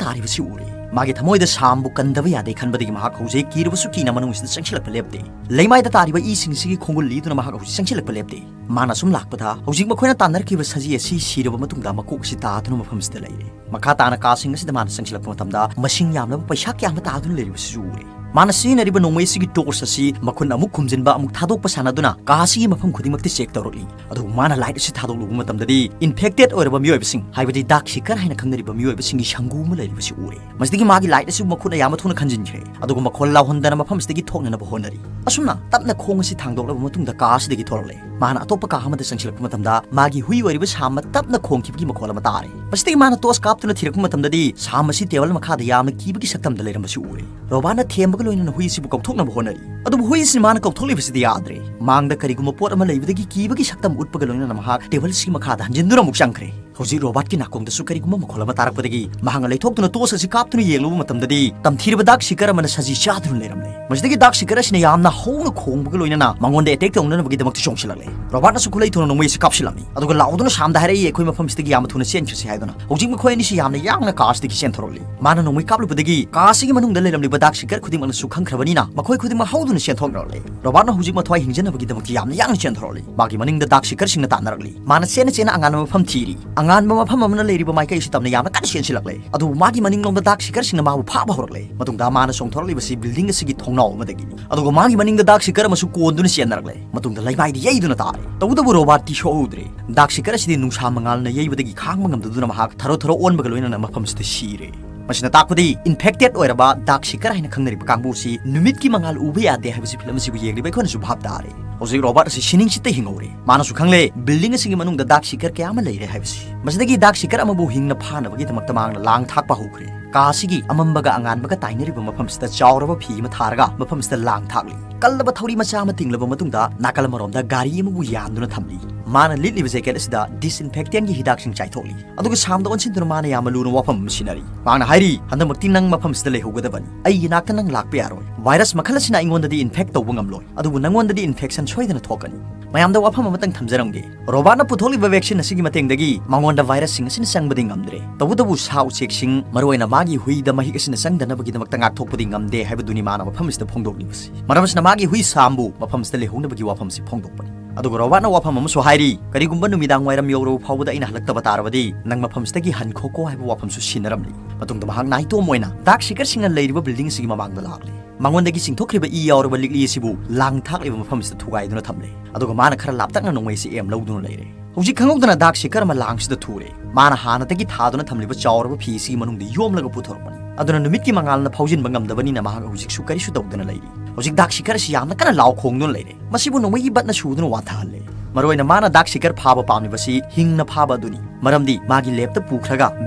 ꯇꯥꯔꯤꯕꯁꯤ ꯎꯔꯦ꯫ ꯃꯥꯒꯤ ꯊꯃꯣꯏꯗ ꯁꯥꯝꯕꯨ ꯀꯟꯗꯕ ꯌꯥꯗꯦ ꯈꯟꯕꯗꯒꯤ ꯃꯍꯥꯛ ꯍꯧꯖꯤꯛ ꯀꯤꯔꯕꯁꯨ ꯀꯤꯅ ꯃꯅꯨꯡ ꯑꯁꯤꯗ ꯆꯪꯁꯤꯜꯂꯛꯄ ꯂꯦꯞꯇꯦ꯫ ꯂꯩꯃꯥꯏꯗ ꯇꯥꯔꯤꯕ ꯏꯁꯤꯡ ꯑꯁꯤꯒꯤ ꯈꯣꯡꯒꯨꯜ ꯂꯤꯗꯨꯅ ꯃꯍꯥꯛ ꯍꯧꯖꯤꯛ ꯆꯪꯁꯤꯜꯂꯛꯄ ꯂꯦꯞꯇꯦ꯫ ꯃꯥꯅ ꯁꯨꯝ ꯂꯥꯛꯄꯗ ꯍꯧꯖꯤꯛ ꯃꯈꯣꯏꯅ ꯇꯥꯟꯅꯔꯛꯈꯤꯕ ꯁꯖꯤ ꯑꯁꯤ ꯁꯤꯔꯕ ꯃꯇꯨꯡꯗ ꯃꯀꯣꯛ ꯑꯁꯤ ꯇꯥꯗꯨꯅ ꯃꯐꯝꯁꯤꯗ ꯂꯩꯔꯦ꯫ ꯃꯈꯥ ꯇꯥꯅ ꯀꯥꯁꯤꯡ ꯑꯁꯤꯗ ꯃꯥꯅ ꯆꯪꯁꯤꯜꯂꯛꯄ ꯃꯇꯝꯗ ꯃꯁꯤꯡ ꯌꯥꯝꯂꯕ ꯄꯩꯁꯥ ꯀꯌꯥ ꯑꯃ ꯇꯥꯗꯨꯅ ꯂꯩꯔꯤꯕꯁꯤꯁꯨ ꯎꯔꯦ꯫ ꯃꯥꯅ ꯁꯤꯖꯤꯟꯅꯔꯤꯕ ꯅꯣꯡꯃꯩ ꯑꯁꯤꯒꯤ ꯇꯣꯔꯆ ꯑꯁꯤ ꯃꯈꯨꯟ ꯑꯃꯨꯛ ꯈꯨꯝꯖꯤꯟꯕ ꯑꯃꯨꯛ ꯊꯥꯗꯣꯛꯄ ꯁꯥꯟꯅꯗꯨꯅ ꯀꯥ ꯑꯁꯤꯒꯤ ꯃꯐꯝ ꯈꯨꯗꯤꯡꯃꯛꯇ ꯆꯦꯛ ꯇꯧꯔꯛꯂꯤ꯫ ꯑꯗꯨꯕꯨ ꯃꯥꯅ ꯂꯥꯏꯠ ꯑꯁꯤ ꯊꯥꯗꯣꯛꯂꯨꯕ ꯃꯇꯝꯗꯗꯤ ꯏꯟꯐꯦꯛꯇꯦꯗ ꯑꯣꯏꯔꯕ ꯃꯤꯑꯣꯏꯕꯁꯤꯡ, ꯍꯥꯏꯕꯗꯤ ꯗꯥꯛ ꯁꯤꯀꯔ ꯍꯥꯏꯅ ꯈꯪꯅꯔꯤꯕ ꯃꯤꯑꯣꯏꯕꯁꯤꯡꯒꯤ ꯁꯪꯒꯨ ꯑꯃ ꯂꯩꯔꯤꯕꯁꯤ ꯎꯔꯦ꯫ ꯃꯁꯤꯗꯒꯤ ꯃꯥꯒꯤ ꯂꯥꯏꯠ ꯑꯁꯤꯕꯨ ꯃꯈꯨꯠꯅ ꯌꯥꯝꯅ ꯊꯨꯅ ꯈꯟꯖꯤꯟꯈ꯭ꯔꯦ꯫ ꯑꯗꯨꯒ ꯃꯈꯣꯜ ꯂꯥꯎꯍꯟꯗꯅ ꯃꯐꯝ ꯑꯁꯤꯗꯒꯤ ꯊꯣꯛꯅꯅꯕ ꯍꯣꯠꯅꯔꯤ꯫ ꯑꯁꯨꯝꯅ ꯇꯞꯅ ꯈꯣꯡ ꯑꯁꯤ ꯊꯥꯡꯗꯣꯛꯂꯕ ꯃꯇꯨꯡꯗ ꯀꯥ ꯑꯁꯤꯗꯒꯤ ꯊꯣꯔꯛꯂꯦ꯫ ꯃꯥꯅ ꯑꯇꯣꯞꯄ ꯀꯥ ꯑꯃꯗ ꯆꯪꯁꯤꯜꯂꯛꯄ ꯃꯇꯝꯗ ꯃꯥꯒꯤ ꯍꯨꯏ ꯑꯣꯏꯔꯤꯕ ꯁꯥꯝꯅ ꯇꯞꯅ ꯈꯣꯡꯈꯤꯕꯒꯤ ꯃꯈꯣꯜ ꯑꯃ ꯇꯥꯔꯦ꯫ ꯃꯁꯤꯗꯒꯤ ꯃꯥꯅ ꯇꯣꯔꯆ ꯀꯥꯞꯇꯨꯅ ꯊꯤꯔꯛꯄ ꯃꯇꯝꯗꯗꯤ ꯁꯥꯝ ꯑꯁꯤ ꯇꯦꯕꯜ ꯃꯈꯥꯗ ꯌꯥꯝꯅ ꯀꯤꯕꯒꯤ ꯁꯛꯇꯝꯗ ꯂꯩꯔꯝꯕꯁꯤ ꯎꯔꯦ꯫ ꯔꯣꯕꯥꯔꯠꯅ ꯊꯦꯝꯕꯒ ꯂꯣꯏꯅꯅ ꯍꯨꯏ ꯑꯁꯤꯕꯨ ꯀꯧꯊꯣꯛꯅꯕ ꯍꯣꯠꯅꯔꯤ꯫ ꯑꯗꯨꯕꯨ ꯍꯨꯏ ꯑꯁꯤꯅ ꯃꯥꯅ ꯀꯧꯊꯣꯛꯂꯤꯕꯁꯤꯗꯤ ꯌꯥꯗ꯭ꯔꯦ꯫ ꯃꯥꯡꯗ ꯀꯔꯤꯒꯨꯝꯕ ꯄꯣꯠ ꯑꯃ ꯂꯩꯕꯗꯒꯤ ꯀꯤꯕꯒꯤ ꯁꯛꯇꯝ ꯎꯠꯄꯒ ꯂꯣꯏꯅꯅ ꯃꯍꯥꯛ ꯇꯦꯕꯜ ꯑꯁꯤꯒꯤ ꯃꯈꯥꯗ ꯍꯟꯖꯤꯟꯗꯨꯅ ꯑꯃꯨꯛ ꯆꯪꯈ꯭ꯔꯦ꯫ ꯍꯧꯖꯤꯛ ꯔꯣꯕꯥꯔꯠꯀꯤ ꯅꯥꯀꯣꯡꯗꯁꯨ ꯀꯔꯤꯒꯨꯝꯕ ꯃꯈꯣꯜ ꯑꯃ ꯇꯥꯔꯛꯄꯗꯒꯤ ꯃꯍꯥꯛꯅ ꯂꯩꯊꯣꯛꯇꯨꯅ ꯇꯣꯔꯆ ꯑꯁꯤ ꯀꯥꯞꯇꯨꯅ ꯌꯦꯡꯂꯨꯕ ꯃꯇꯝꯗꯗꯤ ꯇꯝꯊꯤꯔꯕ ꯗꯥꯛ ꯁꯤꯀꯔ ꯑꯃꯅ ꯁꯖꯤ ꯆꯥꯗꯨꯅ ꯂꯩꯔꯝꯂꯦ꯫ ꯃꯁꯤꯗꯒꯤ ꯗꯥꯛ ꯁꯤꯀꯔ ꯑꯁꯤꯅ ꯌꯥꯝꯅ ꯍꯧꯅ ꯈꯣꯡꯕꯒ ꯂꯣꯏꯅꯅ ꯃꯉꯣꯟꯗ ꯑꯦꯇꯦꯛ ꯇꯧꯅꯅꯕꯒꯤꯗꯃꯛꯇ ꯆꯣꯡꯁꯤꯜꯂꯛꯂꯦ꯫ ꯔꯣꯕꯥꯔꯠꯅꯁꯨ ꯈꯨꯠꯂꯩ ꯊꯨꯅ ꯅꯣꯡꯃꯩ ꯑꯁꯤ ꯀꯥꯞꯁꯤꯜꯂꯝꯃꯤ꯫ ꯑꯗꯨꯒ ꯂꯥꯎꯗꯨꯅ ꯁꯥꯝꯗ ꯍꯥꯏꯔꯛꯏ, "ꯑꯩꯈꯣꯏ ꯃꯐꯝꯁꯤꯗꯒꯤ ꯌꯥꯝꯅ ꯊꯨꯅ ꯆꯦꯟꯈ꯭ꯔꯁꯤ" ꯍꯥꯏꯗꯨꯅ꯫ ꯍꯧꯖꯤꯛ ꯃꯈꯣꯏ ꯑꯅꯤꯁꯤ ꯌꯥꯝꯅ ꯌꯥꯡꯅ ꯀꯥ ꯑꯁꯤꯗꯒꯤ ꯆꯦꯟꯊꯣꯔꯛꯂꯤ꯫ ꯃꯥꯅ ꯅꯣꯡꯃꯩ ꯀꯥꯞꯂꯨꯕꯗꯒꯤ ꯀꯥ ꯑꯁꯤꯒꯤ ꯃꯅꯨꯡꯗ ꯂꯩꯔꯝꯂꯤꯕ ꯗꯥꯛ ꯁꯤꯀꯔ ꯈꯨꯗꯤꯡꯃꯛꯅꯁꯨ ꯈꯪꯈ꯭ꯔꯕꯅꯤꯅ ꯃꯈꯣꯏ ꯈꯨꯗꯤꯡꯃꯛ ꯍꯧꯗꯨꯅ ꯆꯦꯟꯊꯣꯛꯅꯔꯛꯂꯦ꯫ ꯔꯣꯕꯥꯔꯠꯅ ꯍꯧꯖꯤꯛ ꯃꯊ꯭ꯋꯥꯏ ꯍꯤꯡꯖꯅꯕꯒꯤꯗꯃꯛꯇ ꯌꯥꯝꯅ ꯌꯥꯡꯅ ꯆꯦꯟꯊꯣꯔꯛꯂꯤ꯫ ꯃꯥꯒꯤ ꯃꯅꯤꯡꯗ ꯗꯥꯛ ꯁꯤꯀꯔꯁꯤꯡꯅ ꯇꯥꯟꯅꯔꯛꯂꯤ꯫ ꯃꯥꯅ ꯆꯦꯟꯅ ꯆꯦꯟꯅ ꯑꯉꯥꯟꯕ ꯃꯐꯝ ꯊꯤꯔꯤ꯫ ꯑꯉꯥꯟꯕ ꯃꯐꯝ ꯑꯃꯅ ꯂꯩꯔꯤꯕ ꯃꯥꯏꯀꯩ ꯑꯁꯤ ꯇꯝꯅ ꯌꯥꯝꯅ ꯀꯟꯅ ꯆꯦꯟꯁꯤꯜꯂꯛꯂꯦ꯫ ꯑꯗꯨꯕꯨ ꯃꯥꯒꯤ ꯃꯅꯤꯡꯂꯣꯝꯗ ꯗꯥꯛ ꯁꯤꯀꯔꯁꯤꯡꯅ ꯃꯥꯕꯨ ꯐꯥꯕ ꯍꯧꯔꯛꯂꯦ꯫ ꯃꯇꯨꯡꯗ ꯃꯥꯅ ꯆꯣꯡꯊꯣꯔꯛꯂꯤꯕꯁꯤ ꯕꯤꯜꯗꯤꯡ ꯑꯁꯤꯒꯤ ꯊꯣꯡꯅꯥꯎ ꯑꯃꯗꯒꯤꯅꯤ꯫ ꯑꯗꯨꯒ ꯃꯥꯒꯤ ꯃꯅꯤꯡꯗ ꯗꯥꯛ ꯁꯤꯀꯔ ꯑꯃꯁꯨ ꯀꯣꯟꯗꯨꯅ ꯆꯦꯟꯅꯔꯛꯂꯦ꯫ ꯃꯇꯨꯡꯗ ꯂꯩꯃꯥꯏꯗ ꯌꯩꯗꯨꯅ ꯇꯥꯔꯦ꯫ ꯇꯧꯕꯇꯕꯨ ꯔꯣꯕꯥꯔꯠꯇꯤ ꯁꯣꯛꯍꯧꯗ꯭ꯔꯦ꯫ ꯗꯥꯛ ꯁꯤꯀꯔ ꯑꯁꯤꯗꯤ ꯅꯨꯡꯁꯥ ꯃꯉꯥꯜꯅ ꯌꯩꯕꯗꯒꯤ ꯈꯥꯡꯕ ꯉꯝꯗꯗꯨꯅ ꯃꯍꯥꯛ ꯊꯔꯣ ꯊꯔꯣ ꯑꯣꯟꯕꯒ ꯂꯣꯏꯅꯅ ꯃꯐꯝꯁꯤꯗ ꯁꯤꯔꯦ꯫ ꯃꯁꯤꯅ ꯇꯥꯛꯄꯗꯤ ꯏꯟꯐꯦꯛꯇꯦꯗ ꯑꯣꯏꯔꯕ ꯗꯥꯛ ꯁꯤꯀꯔ ꯍꯥꯏꯅ ꯈꯪꯅꯔꯤꯕ ꯀꯥꯡꯕꯨ ꯑꯁꯤ ꯅꯨꯃꯤꯠꯀꯤ ꯃꯉꯥꯜ ꯎꯕ ꯌꯥꯗꯦ ꯍꯥꯏꯕꯁꯤ ꯐꯤꯂꯝ ꯑꯁꯤꯕꯨ ꯌꯦꯡꯂꯤꯕ ꯑꯩꯈꯣꯏꯅꯁꯨ ꯚꯥꯞ ꯇꯥꯔꯦ꯫ ꯍꯧꯖꯤꯛ ꯔꯣꯕꯥꯔꯠ ꯑꯁꯤ ꯁꯤꯅꯤꯡꯆꯤꯠꯇ ꯍꯤꯡꯍꯧꯔꯦ꯫ ꯃꯥꯅꯁꯨ ꯈꯪꯂꯦ ꯕꯤꯜꯗꯤꯡ ꯑꯁꯤꯒꯤ ꯃꯅꯨꯡꯗ ꯗꯥꯛ ꯁꯤꯀꯔ ꯀꯌꯥ ꯑꯃ ꯂꯩꯔꯦ ꯍꯥꯏꯕꯁꯤ꯫ ꯃꯁꯤꯗꯒꯤ ꯗꯥꯛ ꯁꯤꯀꯔ ꯑꯃꯕꯨ ꯍꯤꯡꯅ ꯐꯥꯅꯕꯒꯤꯗꯃꯛꯇ ꯃꯍꯥꯛꯅ ꯂꯥꯡ ꯊꯥꯛꯄ ꯍꯧꯈ꯭ꯔꯦ꯫ ꯀꯥ ꯑꯁꯤꯒꯤ ꯑꯃꯝꯕꯒ ꯑꯉꯥꯟꯕꯒ ꯇꯥꯏꯅꯔꯤꯕ ꯃꯐꯝꯁꯤꯗ ꯆꯥꯎꯔꯕ ꯐꯤ ꯑꯃ ꯊꯥꯔꯒ ꯃꯐꯝꯁꯤꯗ ꯂꯥꯡ ꯊꯥꯛꯂꯤ꯫ ꯀꯜꯂꯕ ꯊꯧꯔꯤ ꯃꯆꯥ ꯑꯃ ꯇꯤꯡꯂꯕ ꯃꯇꯨꯡꯗ ꯅꯥꯀꯜ ꯑꯃꯔꯣꯝꯗ ꯒꯥꯔꯤ ꯑꯃꯕꯨ ꯌꯥꯟꯗꯨꯅ ꯊꯝꯂꯤ꯫ ꯃꯥꯅ ꯂꯤꯠꯂꯤꯕ ꯖꯦꯀꯦꯠ ꯑꯁꯤꯗ ꯗꯤꯁꯏꯟꯐꯦꯛꯇꯦꯟꯒꯤ ꯍꯤꯗꯥꯛꯁꯤꯡ ꯆꯥꯏꯊꯣꯛꯂꯤ꯫ ꯑꯗꯨꯒ ꯁꯥꯝꯗ ꯑꯣꯟꯁꯤꯟꯗꯨꯅ ꯃꯥꯅ ꯌꯥꯝꯅ ꯂꯨꯅ ꯋꯥꯐꯝ ꯑꯃ ꯁꯤꯟꯅꯔꯤ꯫ ꯃꯍꯥꯛꯅ ꯍꯥꯏꯔꯤ, "ꯍꯟꯗꯛꯃꯛꯇꯤ ꯅꯪ ꯃꯐꯝꯁꯤꯗ ꯂꯩꯍꯧꯒꯗꯕꯅꯤ꯫ ꯑꯩꯒꯤ ꯅꯥꯛꯇ ꯅꯪ ꯂꯥꯛꯄ ꯌꯥꯔꯣꯏ꯫ ꯚꯥꯏꯔꯁ ꯃꯈꯜ ꯑꯁꯤꯅ ꯑꯩꯉꯣꯟꯗꯗꯤ ꯏꯟꯐꯦꯛ ꯇꯧꯕ ꯉꯝꯂꯣꯏ, ꯑꯗꯨꯕꯨ ꯅꯪꯉꯣꯟꯗꯗꯤ ꯏꯟꯐꯦꯛꯁꯟ ꯁꯣꯏꯗꯅ ꯊꯣꯛꯀꯅꯤ꯫" ꯃꯌꯥꯝꯗ ꯋꯥꯐꯝ ꯑꯃꯇꯪ ꯊꯝꯖꯔꯝꯒꯦ꯫ ꯔꯣꯕꯥꯔꯠꯅ ꯄꯨꯊꯣꯛꯂꯤꯕ ꯚꯦꯛꯁꯤꯟ ꯑꯁꯤꯒꯤ ꯃꯇꯦꯡꯗꯒꯤ ꯃꯉꯣꯟꯗ ꯚꯥꯏꯔꯁꯁꯤꯡ ꯑꯁꯤꯅ ꯆꯪꯕꯗꯤ ꯉꯝꯗ꯭ꯔꯦ꯫ ꯇꯧꯕꯇꯕꯨ ꯁꯥ ꯎꯆꯦꯛꯁꯤꯡ, ꯃꯔꯨꯑꯣꯏꯅ ꯃꯥꯒꯤ ꯍꯨꯏꯗ ꯃꯍꯤꯛ ꯑꯁꯤꯅ ꯆꯪꯗꯅꯕꯒꯤꯗꯃꯛꯇ ꯉꯥꯛꯊꯣꯛꯄꯗꯤ ꯉꯝꯗꯦ ꯍꯥꯏꯕꯗꯨꯅꯤ ꯃꯥꯅ ꯃꯐꯝ ꯑꯁꯤꯗ ꯐꯣꯡꯗꯣꯛꯂꯤꯕꯁꯤ꯫ ꯃꯔꯝ ꯑꯁꯤꯅ ꯃꯥꯒꯤ ꯍꯨꯏ ꯁꯥꯝꯕꯨ ꯃꯐꯝ ꯑꯁꯤꯗ ꯂꯩꯍꯧꯅꯕꯒꯤ ꯋꯥꯐꯝꯁꯤ ꯐꯣꯡꯗꯣꯛꯄꯅꯤ꯫ ꯑꯗꯨꯒ ꯔꯣꯕꯥꯔꯠꯅ ꯋꯥꯐꯝ ꯑꯃꯁꯨ ꯍꯥꯏꯔꯤ, "ꯀꯔꯤꯒꯨꯝꯕ ꯅꯨꯃꯤꯗꯥꯡ ꯋꯥꯏꯔꯝ ꯌꯧꯔꯕ ꯐꯥꯎꯕꯗ ꯑꯩꯅ ꯍꯜꯂꯛꯇꯕ ꯇꯥꯔꯕꯗꯤ ꯅꯪ ꯃꯐꯝꯁꯤꯗꯒꯤ ꯍꯟꯈꯣꯀꯣ" ꯍꯥꯏꯕ ꯋꯥꯐꯝꯁꯨ ꯁꯤꯟꯅꯔꯝꯂꯤ꯫ ꯃꯇꯨꯡꯗ ꯃꯍꯥꯛ ꯅꯥꯏꯇꯣꯝ ꯑꯣꯏꯅ ꯗꯥꯛ ꯁꯤꯀꯔꯁꯤꯡꯅ ꯂꯩꯔꯤꯕ ꯕꯤꯜꯗꯤꯡ ꯑꯁꯤꯒꯤ ꯃꯃꯥꯡꯗ ꯂꯥꯛꯂꯤ꯫ ꯃꯉꯣꯟꯗꯒꯤ ꯆꯤꯡꯊꯣꯛꯈ꯭ꯔꯤꯕ ꯏ ꯌꯥꯎꯔꯕ ꯂꯤꯛꯂꯤ ꯑꯁꯤꯕꯨ ꯂꯥꯡ ꯊꯥꯛꯂꯤꯕ ꯃꯐꯝꯁꯤꯗ ꯊꯨꯒꯥꯏꯗꯨꯅ ꯊꯝꯂꯦ꯫ ꯑꯗꯨꯒ ꯃꯥꯅ ꯈꯔ ꯂꯥꯞꯇꯛꯅ ꯅꯣꯡꯃꯩ ꯑꯁꯤ ꯑꯦꯝ ꯂꯧꯗꯨꯅ ꯂꯩꯔꯦ꯫ ꯍꯧꯖꯤꯛ ꯈꯪꯍꯧꯗꯅ ꯗꯥꯛ ꯁꯤꯀꯔ ꯑꯃ ꯂꯥꯡꯁꯤꯗ ꯊꯨꯔꯦ꯫ ꯃꯥꯅ ꯍꯥꯟꯅꯗꯒꯤ ꯊꯥꯗꯨꯅ ꯊꯝꯂꯤꯕ ꯆꯥꯎꯔꯕ ꯐꯤ ꯑꯁꯤꯒꯤ ꯃꯅꯨꯡꯗ ꯌꯣꯝꯂꯒ ꯄꯨꯊꯣꯔꯛꯄꯅꯤ꯫ ꯑꯗꯨꯅ ꯅꯨꯃꯤꯠꯀꯤ ꯃꯉꯥꯜꯅ ꯐꯥꯎꯖꯤꯟꯕ ꯉꯝꯗꯕꯅꯤꯅ ꯃꯍꯥꯛ ꯍꯧꯖꯤꯛꯁꯨ ꯀꯔꯤꯁꯨ ꯇꯧꯗꯅ ꯂꯩꯔꯤ꯫ ꯍꯧꯖꯤꯛ ꯗꯥꯛ ꯁꯤꯀꯔ ꯑꯁꯤ ꯌꯥꯝꯅ ꯀꯟꯅ ꯂꯥꯎ ꯈꯣꯡꯗꯨꯅ ꯂꯩꯔꯦ꯫ ꯃꯁꯤꯕꯨ ꯅꯣꯡꯃꯩꯒꯤ ꯕꯠꯅ ꯁꯨꯗꯨꯅ ꯋꯥꯟꯊꯍꯜꯂꯦ꯫ ꯃꯔꯨꯑꯣꯏꯅ ꯃꯥꯅ ꯗꯥꯛ ꯁꯤꯀꯔ ꯐꯥꯕ ꯄꯥꯝꯂꯤꯕꯁꯤ ꯍꯤꯡꯅ ꯐꯥꯕ ꯑꯗꯨꯅꯤ꯫ ꯃꯔꯝꯗꯤ ꯃꯥꯒꯤ ꯂꯦꯞꯇ ꯄꯨꯈ꯭ꯔꯒ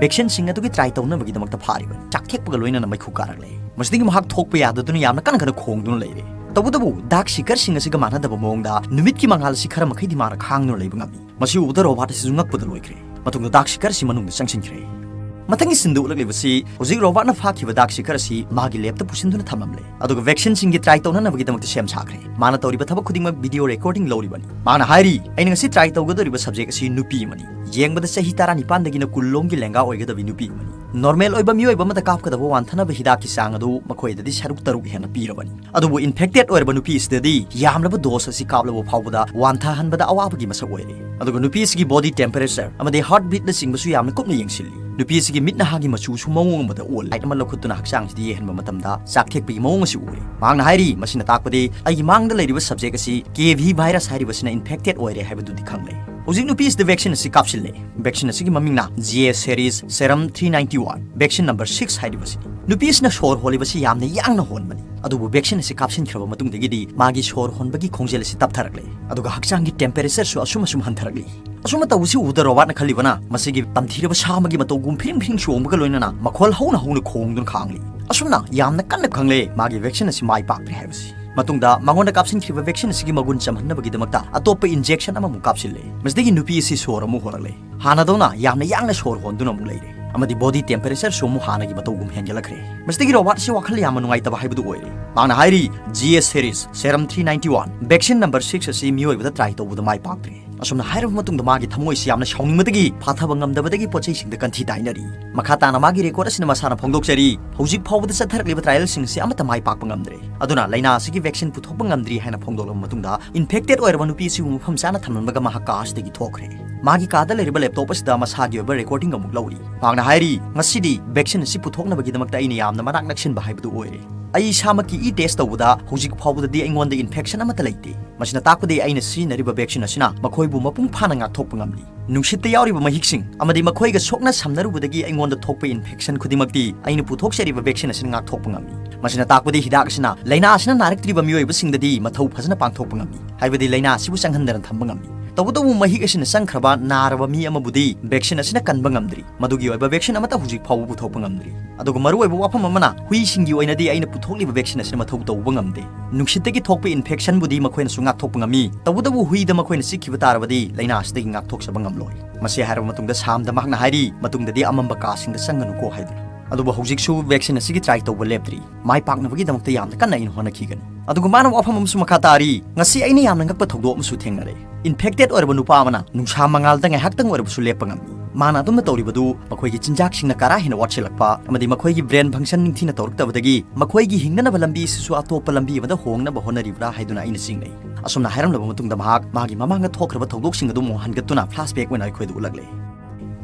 ꯚꯦꯛꯁꯤꯟꯁꯤꯡ ꯑꯗꯨꯒꯤ ꯇ꯭ꯔꯥꯏ ꯇꯧꯅꯕꯒꯤꯗꯃꯛꯇ ꯐꯥꯔꯤꯕꯅꯤ꯫ ꯆꯥꯛꯊꯦꯛꯄꯒ ꯂꯣꯏꯅꯅ ꯃꯩꯈꯨ ꯀꯥꯔꯛꯂꯦ꯫ ꯃꯁꯤꯗꯒꯤ ꯃꯍꯥꯛ ꯊꯣꯛꯄ ꯌꯥꯗꯗꯨꯅ ꯌꯥꯝꯅ ꯀꯟꯅ ꯀꯟꯅ ꯈꯣꯡꯗꯨꯅ ꯂꯩꯔꯦ꯫ ꯇꯧꯕꯇꯕꯨ ꯗꯥꯛ ꯁꯤꯀꯔꯁꯤꯡ ꯑꯁꯤꯒ ꯃꯥꯟꯅꯗꯕ ꯃꯑꯣꯡꯗ ꯅꯨꯃꯤꯠꯀꯤ ꯃꯉꯥꯜ ꯑꯁꯤ ꯈꯔ ꯃꯈꯩꯗꯤ ꯃꯥꯅ ꯈꯥꯡꯗꯨꯅ ꯂꯩꯕ ꯉꯝꯃꯤ꯫ ꯃꯁꯤ ꯎꯕꯗ ꯔꯣꯕꯥꯠ ꯑꯁꯤꯁꯨ ꯉꯛꯄꯗ ꯂꯣꯏꯈ꯭ꯔꯦ꯫ ꯃꯇꯨꯡꯗ ꯗꯥꯛ ꯁꯤꯀꯔ ꯑꯁꯤ ꯃꯅꯨꯡꯗ ꯆꯪꯁꯤꯟꯈ꯭ꯔꯦ꯫ ꯃꯊꯪꯒꯤ ꯁꯤꯟꯗ ꯎꯠꯂꯛꯂꯤꯕꯁꯤ ꯍꯧꯖꯤꯛ ꯔꯣꯕꯥꯠꯅ ꯐꯥꯈꯤꯕ ꯗꯥꯛ ꯁꯤꯀꯔ ꯑꯁꯤ ꯃꯥꯒꯤ ꯂꯦꯞꯇ ꯄꯨꯁꯤꯟꯗꯨꯅ ꯊꯝꯂꯝꯂꯦ꯫ ꯑꯗꯨꯒ ꯚꯦꯛꯁꯤꯟꯁꯤꯡꯒꯤ ꯇ꯭ꯔꯥꯏ ꯇꯧꯅꯅꯕꯒꯤꯗꯃꯛꯇ ꯁꯦꯝ ꯁꯥꯈ꯭ꯔꯦ꯫ ꯃꯥꯅ ꯇꯧꯔꯤꯕ ꯊꯕꯛ ꯈꯨꯗꯤꯡꯃꯛ ꯚꯤꯗꯤꯑꯣ ꯔꯦꯀꯣꯔꯗꯤꯡ ꯂꯧꯔꯤꯕꯅꯤ꯫ ꯃꯥꯅ ꯍꯥꯏꯔꯤ, "ꯑꯩꯅ ꯉꯁꯤ ꯇ꯭ꯔꯥꯏ ꯇꯧꯒꯗꯧꯔꯤꯕ ꯁꯕꯖꯦꯛ ꯑꯁꯤ ꯅꯨꯄꯤ ꯑꯃꯅꯤ꯫ ꯌꯦꯡꯕꯗ ꯆꯍꯤ ꯇꯔꯥꯅꯤꯄꯥꯟꯗꯒꯤꯅ ꯀꯨꯟ ꯂꯣꯝꯒꯤ ꯂꯦꯡꯒꯥ ꯑꯣꯏꯒꯗꯕꯤ ꯅꯨꯄꯤ ꯑꯃꯅꯤ꯫ ꯅꯣꯔꯃꯦꯜ ꯑꯣꯏꯕ ꯃꯤꯑꯣꯏꯕ ꯑꯃꯗ ꯀꯥꯞꯀꯗꯕ ꯋꯥꯟꯊꯅꯕ ꯍꯤꯗꯥꯛꯀꯤ ꯆꯥꯡ ꯑꯗꯨ ꯃꯈꯣꯏꯗꯗꯤ ꯁꯔꯨꯛ ꯇꯔꯨꯛ ꯍꯦꯟꯅ ꯄꯤꯔꯕꯅꯤ꯫ ꯑꯗꯨꯕꯨ ꯏꯟꯐꯦꯛꯇꯦꯗ ꯑꯣꯏꯔꯕ ꯅꯨꯄꯤ ꯑꯁꯤꯗꯗꯤ ꯌꯥꯝꯂꯕ ꯗꯣꯁ ꯑꯁꯤ ꯀꯥꯞꯂꯕ ꯐꯥꯎꯕꯗ ꯋꯥꯟꯊꯍꯟꯕꯗ ꯑꯋꯥꯕꯒꯤ ꯃꯁꯛ ꯑꯣꯏꯔꯦ꯫ ꯑꯗꯨꯒ ꯅꯨꯄꯤ ꯑꯁꯤꯒꯤ ꯕꯣꯗꯤ ꯇꯦꯝꯄꯔꯦꯆꯔ ꯑꯃꯗꯤ ꯍꯥꯔꯠ ꯕꯤꯠꯅꯆꯤꯡꯕꯁꯨ ꯌꯥꯝꯅ ꯀꯨꯞꯅ ꯌꯦꯡꯁꯤꯜꯂꯤ꯫ ꯅꯨꯄꯤ ꯑꯁꯤꯒꯤ ꯃꯤꯠ ꯅꯍꯥꯒꯤ ꯃꯆꯨꯁꯨ ꯃꯑꯣꯡ ꯑꯃꯗ ꯑꯣꯜꯂꯤ꯫ ꯂꯥꯏꯠ ꯑꯃ ꯂꯧꯈꯠꯇꯨꯅ ꯍꯛꯆꯥꯡꯁꯤꯗ ꯌꯦꯡꯍꯟꯕ ꯃꯇꯝꯗ ꯆꯥꯛꯊꯦꯛꯄꯒꯤ ꯃꯑꯣꯡ ꯑꯁꯤ ꯎꯔꯦ꯫ ꯃꯍꯥꯛꯅ ꯍꯥꯏꯔꯤ, ꯃꯁꯤꯅ ꯇꯥꯛꯄꯗꯤ ꯑꯩꯒꯤ ꯃꯥꯡꯗ ꯂꯩꯔꯤꯕ ꯁꯕꯖꯦꯛ ꯑꯁꯤ ꯀꯦ ꯚꯤ ꯚꯥꯏꯔꯁ ꯍꯥꯏꯔꯤꯕꯁꯤꯅ ꯏꯟꯐꯦꯛꯇꯦꯗ ꯑꯣꯏꯔꯦ ꯍꯥꯏꯕꯗꯨꯗꯤ ꯈꯪꯂꯦ꯫" ꯍꯧꯖꯤꯛ ꯅꯨꯄꯤ ꯑꯁꯤꯗ ꯚꯦꯛꯁꯤꯟ ꯑꯁꯤ ꯀꯥꯞꯁꯤꯜꯂꯦ꯫ ꯚꯦꯛꯁꯤꯟ ꯑꯁꯤꯒꯤ ꯃꯃꯤꯡꯅ G S series serum three ninety one, vaccine number six ꯍꯥꯏꯔꯤꯕꯁꯤꯅꯤ꯫ ꯅꯨꯄꯤ ꯑꯁꯤꯅ ꯁꯣꯔ ꯍꯣꯜꯂꯤꯕꯁꯤ ꯌꯥꯝꯅ ꯌꯥꯡꯅ ꯍꯣꯟꯕꯅꯤ꯫ ꯑꯗꯨꯕꯨ ꯚꯦꯛꯁꯤꯟ ꯑꯁꯤ ꯀꯥꯞꯁꯤꯟꯈ꯭ꯔꯕ ꯃꯇꯨꯡꯗꯒꯤꯗꯤ ꯃꯥꯒꯤ ꯁꯣꯔ ꯍꯣꯟꯕꯒꯤ ꯈꯣꯡꯖꯦꯜ ꯑꯁꯤ ꯇꯞꯊꯔꯛꯂꯦ꯫ ꯑꯗꯨꯒ ꯍꯛꯆꯥꯡꯒꯤ ꯇꯦꯝꯄꯔꯦꯆꯔꯁꯨ ꯑꯁꯨꯝ ꯑꯁꯨꯝ ꯍꯟꯊꯔꯛꯂꯤ꯫ ꯑꯁꯨꯝꯅ ꯇꯧꯕꯁꯤ ꯎꯕꯗ ꯔꯣꯕꯥꯠꯅ ꯈꯜꯂꯤꯕꯅ, "ꯃꯁꯤꯒꯤ ꯇꯝꯊꯤꯔꯕ ꯁꯥ ꯑꯃꯒꯤ ꯃꯇꯧꯒꯨꯝ ꯐꯤꯔꯤꯡ ꯐꯤꯔꯤꯡ ꯆꯣꯡꯕꯒ ꯂꯣꯏꯅꯅ ꯃꯈꯣꯜ ꯍꯧꯅ ꯍꯧꯅ ꯈꯣꯡꯗꯨꯅ ꯈꯥꯡꯂꯤ꯫" ꯑꯁꯨꯝꯅ ꯌꯥꯝꯅ ꯀꯟꯅ ꯈꯪꯂꯦ ꯃꯥꯒꯤ ꯚꯦꯛꯁꯤꯟ ꯑꯁꯤ ꯃꯥꯏ ꯄꯥꯛꯇ꯭ꯔꯦ ꯍꯥꯏꯕꯁꯤ꯫ ꯃꯇꯨꯡꯗ ꯃꯉꯣꯟꯗ ꯀꯥꯞꯁꯤꯟꯈꯤꯕ ꯚꯦꯛꯁꯤꯟ ꯑꯁꯤꯒꯤ ꯃꯒꯨꯟ ꯆꯝꯍꯟꯅꯕꯒꯤꯗꯃꯛꯇ ꯑꯇꯣꯞꯄ ꯏꯟꯖꯦꯛꯁꯟ ꯑꯃꯃꯨꯛ ꯀꯥꯞꯁꯤꯜꯂꯦ꯫ ꯃꯁꯤꯗꯒꯤ ꯅꯨꯄꯤ ꯑꯁꯤ ꯁꯣꯔ ꯑꯃꯨꯛ ꯍꯣꯜꯂꯛꯂꯦ꯫ ꯍꯥꯟꯅꯗꯧꯅ ꯌꯥꯝꯅ ꯌꯥꯡꯅ ꯁꯣꯔ ꯍꯣꯟꯗꯨꯅ ꯑꯃꯨꯛ ꯂꯩꯔꯦ꯫ ꯑꯃꯗꯤ ꯕꯣꯗꯤ ꯇꯦꯝꯄꯔꯦꯆꯔꯁꯨ ꯑꯃꯨꯛ ꯍꯥꯟꯅꯒꯤ ꯃꯇꯧꯒꯨꯝ ꯍꯦꯟꯒꯠꯂꯛꯈ꯭ꯔꯦ꯫ ꯃꯁꯤꯗꯒꯤ ꯔꯣꯕꯥꯠ ꯑꯁꯤ ꯋꯥꯈꯜ ꯌꯥꯝꯅ ꯅꯨꯡꯉꯥꯏꯇꯕ ꯍꯥꯏꯕꯗꯨ ꯑꯣꯏꯔꯦ꯫ ꯃꯍꯥꯛꯅ ꯍꯥꯏꯔꯤ, "G S series serum three ninety one, vaccine number six ꯑꯁꯤ ꯃꯤꯑꯣꯏꯕꯗ ꯇ꯭ꯔꯥꯏ ꯇꯧꯕꯗ ꯃꯥꯏ ꯄꯥꯛꯇ꯭ꯔꯦ꯫" ꯑꯁꯨꯝꯅ ꯍꯥꯏꯔꯕ ꯃꯇꯨꯡꯗ ꯃꯥꯒꯤ ꯊꯃꯣꯏꯁꯤ ꯌꯥꯝꯅ ꯁꯥꯎꯅꯤꯡꯕꯗꯒꯤ ꯐꯥꯊꯕ ꯉꯝꯗꯕꯗꯒꯤ ꯄꯣꯠ ꯆꯩꯁꯤꯡꯗ ꯀꯟꯊꯤ ꯇꯥꯏꯅꯔꯤ꯫ ꯃꯈꯥ ꯇꯥꯅ ꯃꯥꯒꯤ ꯔꯦꯀꯣꯔꯗ ꯑꯁꯤꯅ ꯃꯁꯥꯅ ꯐꯣꯡꯗꯣꯛꯆꯔꯤ, "ꯍꯧꯖꯤꯛ ꯐꯥꯎꯕꯗ ꯆꯠꯊꯔꯛꯂꯤꯕ ꯇ꯭ꯔꯥꯏꯌꯦꯜꯁꯤꯡ ꯑꯁꯤ ꯑꯃꯠꯇ ꯃꯥꯏ ꯄꯥꯛꯄ ꯉꯝꯗ꯭ꯔꯦ꯫ ꯑꯗꯨꯅ ꯂꯥꯏꯅꯥ ꯑꯁꯤꯒꯤ ꯚꯦꯛꯁꯤꯟ ꯄꯨꯊꯣꯛꯄ ꯉꯝꯗ꯭ꯔꯤ" ꯍꯥꯏꯅ ꯐꯣꯡꯗꯣꯛꯂꯕ ꯃꯇꯨꯡꯗ, ꯏꯟꯐꯦꯛꯇꯦꯗ ꯑꯣꯏꯔꯕ ꯅꯨꯄꯤ ꯑꯁꯤꯕꯨ ꯃꯐꯝ ꯆꯥꯅ ꯊꯝꯂꯝꯂꯒ ꯃꯍꯥꯛ ꯀꯥ ꯑꯁꯤꯗꯒꯤ ꯊꯣꯛꯈ꯭ꯔꯦ꯫ ꯃꯥꯒꯤ ꯀꯥꯗ ꯂꯩꯔꯤꯕ ꯂꯦꯞꯇꯣꯞ ꯑꯁꯤꯗ ꯃꯁꯥꯒꯤ ꯑꯣꯏꯕ ꯔꯦꯀꯣꯔꯗꯤꯡ ꯑꯃꯨꯛ ꯂꯧꯔꯤ꯫ ꯃꯍꯥꯛꯅ ꯍꯥꯏꯔꯤ, "ꯉꯁꯤꯗꯤ ꯚꯦꯛꯁꯤꯟ ꯑꯁꯤ ꯄꯨꯊꯣꯛꯅꯕꯒꯤꯗꯃꯛꯇ ꯑꯩꯅ ꯌꯥꯝꯅ ꯃꯅꯥꯛ ꯅꯛꯁꯤꯟꯕ ꯍꯥꯏꯕꯗꯨ ꯑꯣꯏꯔꯦ꯫" ꯑꯩ ꯏꯁꯥꯃꯛꯀꯤ ꯏ ꯇꯦꯁ ꯇꯧꯕꯗ ꯍꯧꯖꯤꯛ ꯐꯥꯎꯕꯗꯗꯤ ꯑꯩꯉꯣꯟꯗ ꯏꯟꯐꯦꯛꯁꯟ ꯑꯃꯠꯇ ꯂꯩꯇꯦ꯫ ꯃꯁꯤꯅ ꯇꯥꯛꯄꯗꯤ ꯑꯩꯅ ꯁꯤꯖꯤꯟꯅꯔꯤꯕ ꯚꯦꯛꯁꯤꯟ ꯑꯁꯤꯅ ꯃꯈꯣꯏꯕꯨ ꯃꯄꯨꯡ ꯐꯥꯅ ꯉꯥꯛꯊꯣꯛꯄ ꯉꯝꯂꯤ꯫ ꯅꯨꯡꯁꯤꯠꯇ ꯌꯥꯎꯔꯤꯕ ꯃꯍꯤꯛꯁꯤꯡ ꯑꯃꯗꯤ ꯃꯈꯣꯏꯒ ꯁꯣꯛꯅ ꯁꯝꯅꯔꯨꯕꯗꯒꯤ ꯑꯩꯉꯣꯟꯗ ꯊꯣꯛꯄ ꯏꯟꯐꯦꯛꯁꯟ ꯈꯨꯗꯤꯡꯃꯛꯇꯤ ꯑꯩꯅ ꯄꯨꯊꯣꯛꯆꯔꯤꯕ ꯚꯦꯛꯁꯤꯟ ꯑꯁꯤꯅ ꯉꯥꯛꯊꯣꯛꯄ ꯉꯝꯃꯤ꯫ ꯃꯁꯤꯅ ꯇꯥꯛꯄꯗꯤ ꯍꯤꯗꯥꯛ ꯑꯁꯤꯅ ꯂꯥꯏꯅꯥ ꯑꯁꯤꯅ ꯅꯥꯔꯛꯇ꯭ꯔꯤꯕ ꯃꯤꯑꯣꯏꯕꯁꯤꯡꯗꯗꯤ ꯃꯊꯧ ꯐꯖꯅ ꯄꯥꯡꯊꯣꯛꯄ ꯉꯝꯃꯤ, ꯍꯥꯏꯕꯗꯤ ꯂꯥꯏꯅꯥ ꯑꯁꯤꯕꯨ ꯆꯪꯍꯟꯗꯅ ꯊꯝꯕ ꯉꯝꯃꯤ꯫ ꯇꯧꯕꯇꯕꯨ ꯃꯍꯤꯛ ꯑꯁꯤꯅ ꯆꯪꯈ꯭ꯔꯕ ꯅꯥꯔꯕ ꯃꯤ ꯑꯃꯕꯨꯗꯤ ꯚꯦꯛꯁꯤꯟ ꯑꯁꯤꯅ ꯀꯟꯕ ꯉꯝꯗ꯭ꯔꯤ꯫ ꯃꯗꯨꯒꯤ ꯑꯣꯏꯕ ꯚꯦꯛꯁꯤꯟ ꯑꯃꯠꯇ ꯍꯧꯖꯤꯛ ꯐꯥꯎꯕ ꯄꯨꯊꯣꯛꯄ ꯉꯝꯗ꯭ꯔꯤ꯫ ꯑꯗꯨꯒ ꯃꯔꯨꯑꯣꯏꯕ ꯋꯥꯐꯝ ꯑꯃꯅ, ꯍꯨꯏꯁꯤꯡꯒꯤ ꯑꯣꯏꯅꯗꯤ ꯑꯩꯅ ꯄꯨꯊꯣꯛꯂꯤꯕ ꯚꯦꯛꯁꯤꯟ ꯑꯁꯤꯅ ꯃꯊꯧ ꯇꯧꯕ ꯉꯝꯗꯦ꯫ ꯅꯨꯡꯁꯤꯠꯇꯒꯤ ꯊꯣꯛꯄ ꯏꯟꯐꯦꯛꯁꯟꯕꯨꯗꯤ ꯃꯈꯣꯏꯅꯁꯨ ꯉꯥꯛꯊꯣꯛꯄ ꯉꯝꯃꯤ, ꯇꯧꯕꯇꯕꯨ ꯍꯨꯏꯗ ꯃꯈꯣꯏꯅ ꯆꯤꯛꯈꯤꯕ ꯇꯥꯔꯕꯗꯤ ꯂꯥꯏꯅꯥ ꯑꯁꯤꯗꯒꯤ ꯉꯥꯛꯊꯣꯛꯆꯕ ꯉꯝꯂꯣꯏ꯫ ꯃꯁꯤ ꯍꯥꯏꯔꯕ ꯃꯇꯨꯡꯗ ꯁꯥꯝꯗ ꯃꯍꯥꯛꯅ ꯍꯥꯏꯔꯤ, ꯃꯇꯨꯡꯗꯗꯤ ꯑꯃꯝꯕ ꯀꯥꯁꯤꯡꯗ ꯆꯪꯒꯅꯨꯀꯣ ꯍꯥꯏꯗꯨꯅ꯫ ꯑꯗꯨꯕꯨ ꯍꯧꯖꯤꯛꯁꯨ ꯚꯦꯛꯁꯤꯟ ꯑꯁꯤꯒꯤ ꯇ꯭ꯔꯥꯏ ꯇꯧꯕ ꯂꯦꯞꯇ꯭ꯔꯤ꯫ ꯃꯥꯏ ꯄꯥꯛꯅꯕꯒꯤꯗꯃꯛꯇ ꯌꯥꯝꯅ ꯀꯟꯅ ꯑꯩꯅ ꯍꯣꯠꯅꯈꯤꯒꯅꯤ꯫ ꯑꯗꯨꯒ ꯃꯥꯅ ꯋꯥꯐꯝ ꯑꯃꯁꯨ ꯃꯈꯥ ꯇꯥꯔꯤ, "ꯉꯁꯤ ꯑꯩꯅ ꯌꯥꯝꯅ ꯉꯛꯄ ꯊꯧꯗꯣꯛ ꯑꯃꯁꯨ ꯊꯦꯡꯅꯔꯦ꯫ ꯏꯟꯐꯦꯛꯇꯦꯗ ꯑꯣꯏꯔꯕ ꯅꯨꯄꯥ ꯑꯃꯅ ꯅꯨꯡꯁꯥ ꯃꯉꯥꯜꯗ ꯉꯥꯏꯍꯥꯛꯇꯪ ꯑꯣꯏꯔꯕꯁꯨ ꯂꯦꯞꯄ ꯉꯝꯃꯤ꯫ ꯃꯥꯅ ꯑꯗꯨꯝꯅ ꯇꯧꯔꯤꯕꯗꯨ ꯃꯈꯣꯏꯒꯤ ꯆꯤꯟꯖꯥꯛꯁꯤꯡꯅ ꯀꯔꯥ ꯍꯦꯟꯅ ꯋꯥꯠꯁꯤꯜꯂꯛꯄ ꯑꯃꯗꯤ ꯃꯈꯣꯏꯒꯤ ꯕ꯭ꯔꯦꯟ ꯐꯪꯁꯟ ꯅꯤꯡꯊꯤꯅ ꯇꯧꯔꯛꯇꯕꯗꯒꯤ ꯃꯈꯣꯏꯒꯤ ꯍꯤꯡꯅꯅꯕ ꯂꯝꯕꯤ ꯑꯁꯤꯁꯨ ꯑꯇꯣꯞꯄ ꯂꯝꯕꯤ ꯑꯃꯗ ꯍꯣꯡꯅꯕ ꯍꯣꯠꯅꯔꯤꯕ꯭ꯔꯥ ꯍꯥꯏꯗꯨꯅ ꯑꯩꯅ ꯆꯤꯡꯅꯩ꯫" ꯑꯁꯨꯝꯅ ꯍꯥꯏꯔꯝꯂꯕ ꯃꯇꯨꯡꯗ ꯃꯍꯥꯛ ꯃꯥꯒꯤ ꯃꯃꯥꯡꯗ ꯊꯣꯛꯈ꯭ꯔꯕ ꯊꯧꯗꯣꯛꯁꯤꯡ ꯑꯗꯨ ꯑꯃꯨꯛ ꯍꯟꯒꯠꯇꯨꯅ ꯐ꯭ꯂꯥꯁꯕꯦꯛ ꯑꯣꯏꯅ ꯑꯩꯈꯣꯏꯗ ꯎꯠꯂꯛꯂꯦ꯫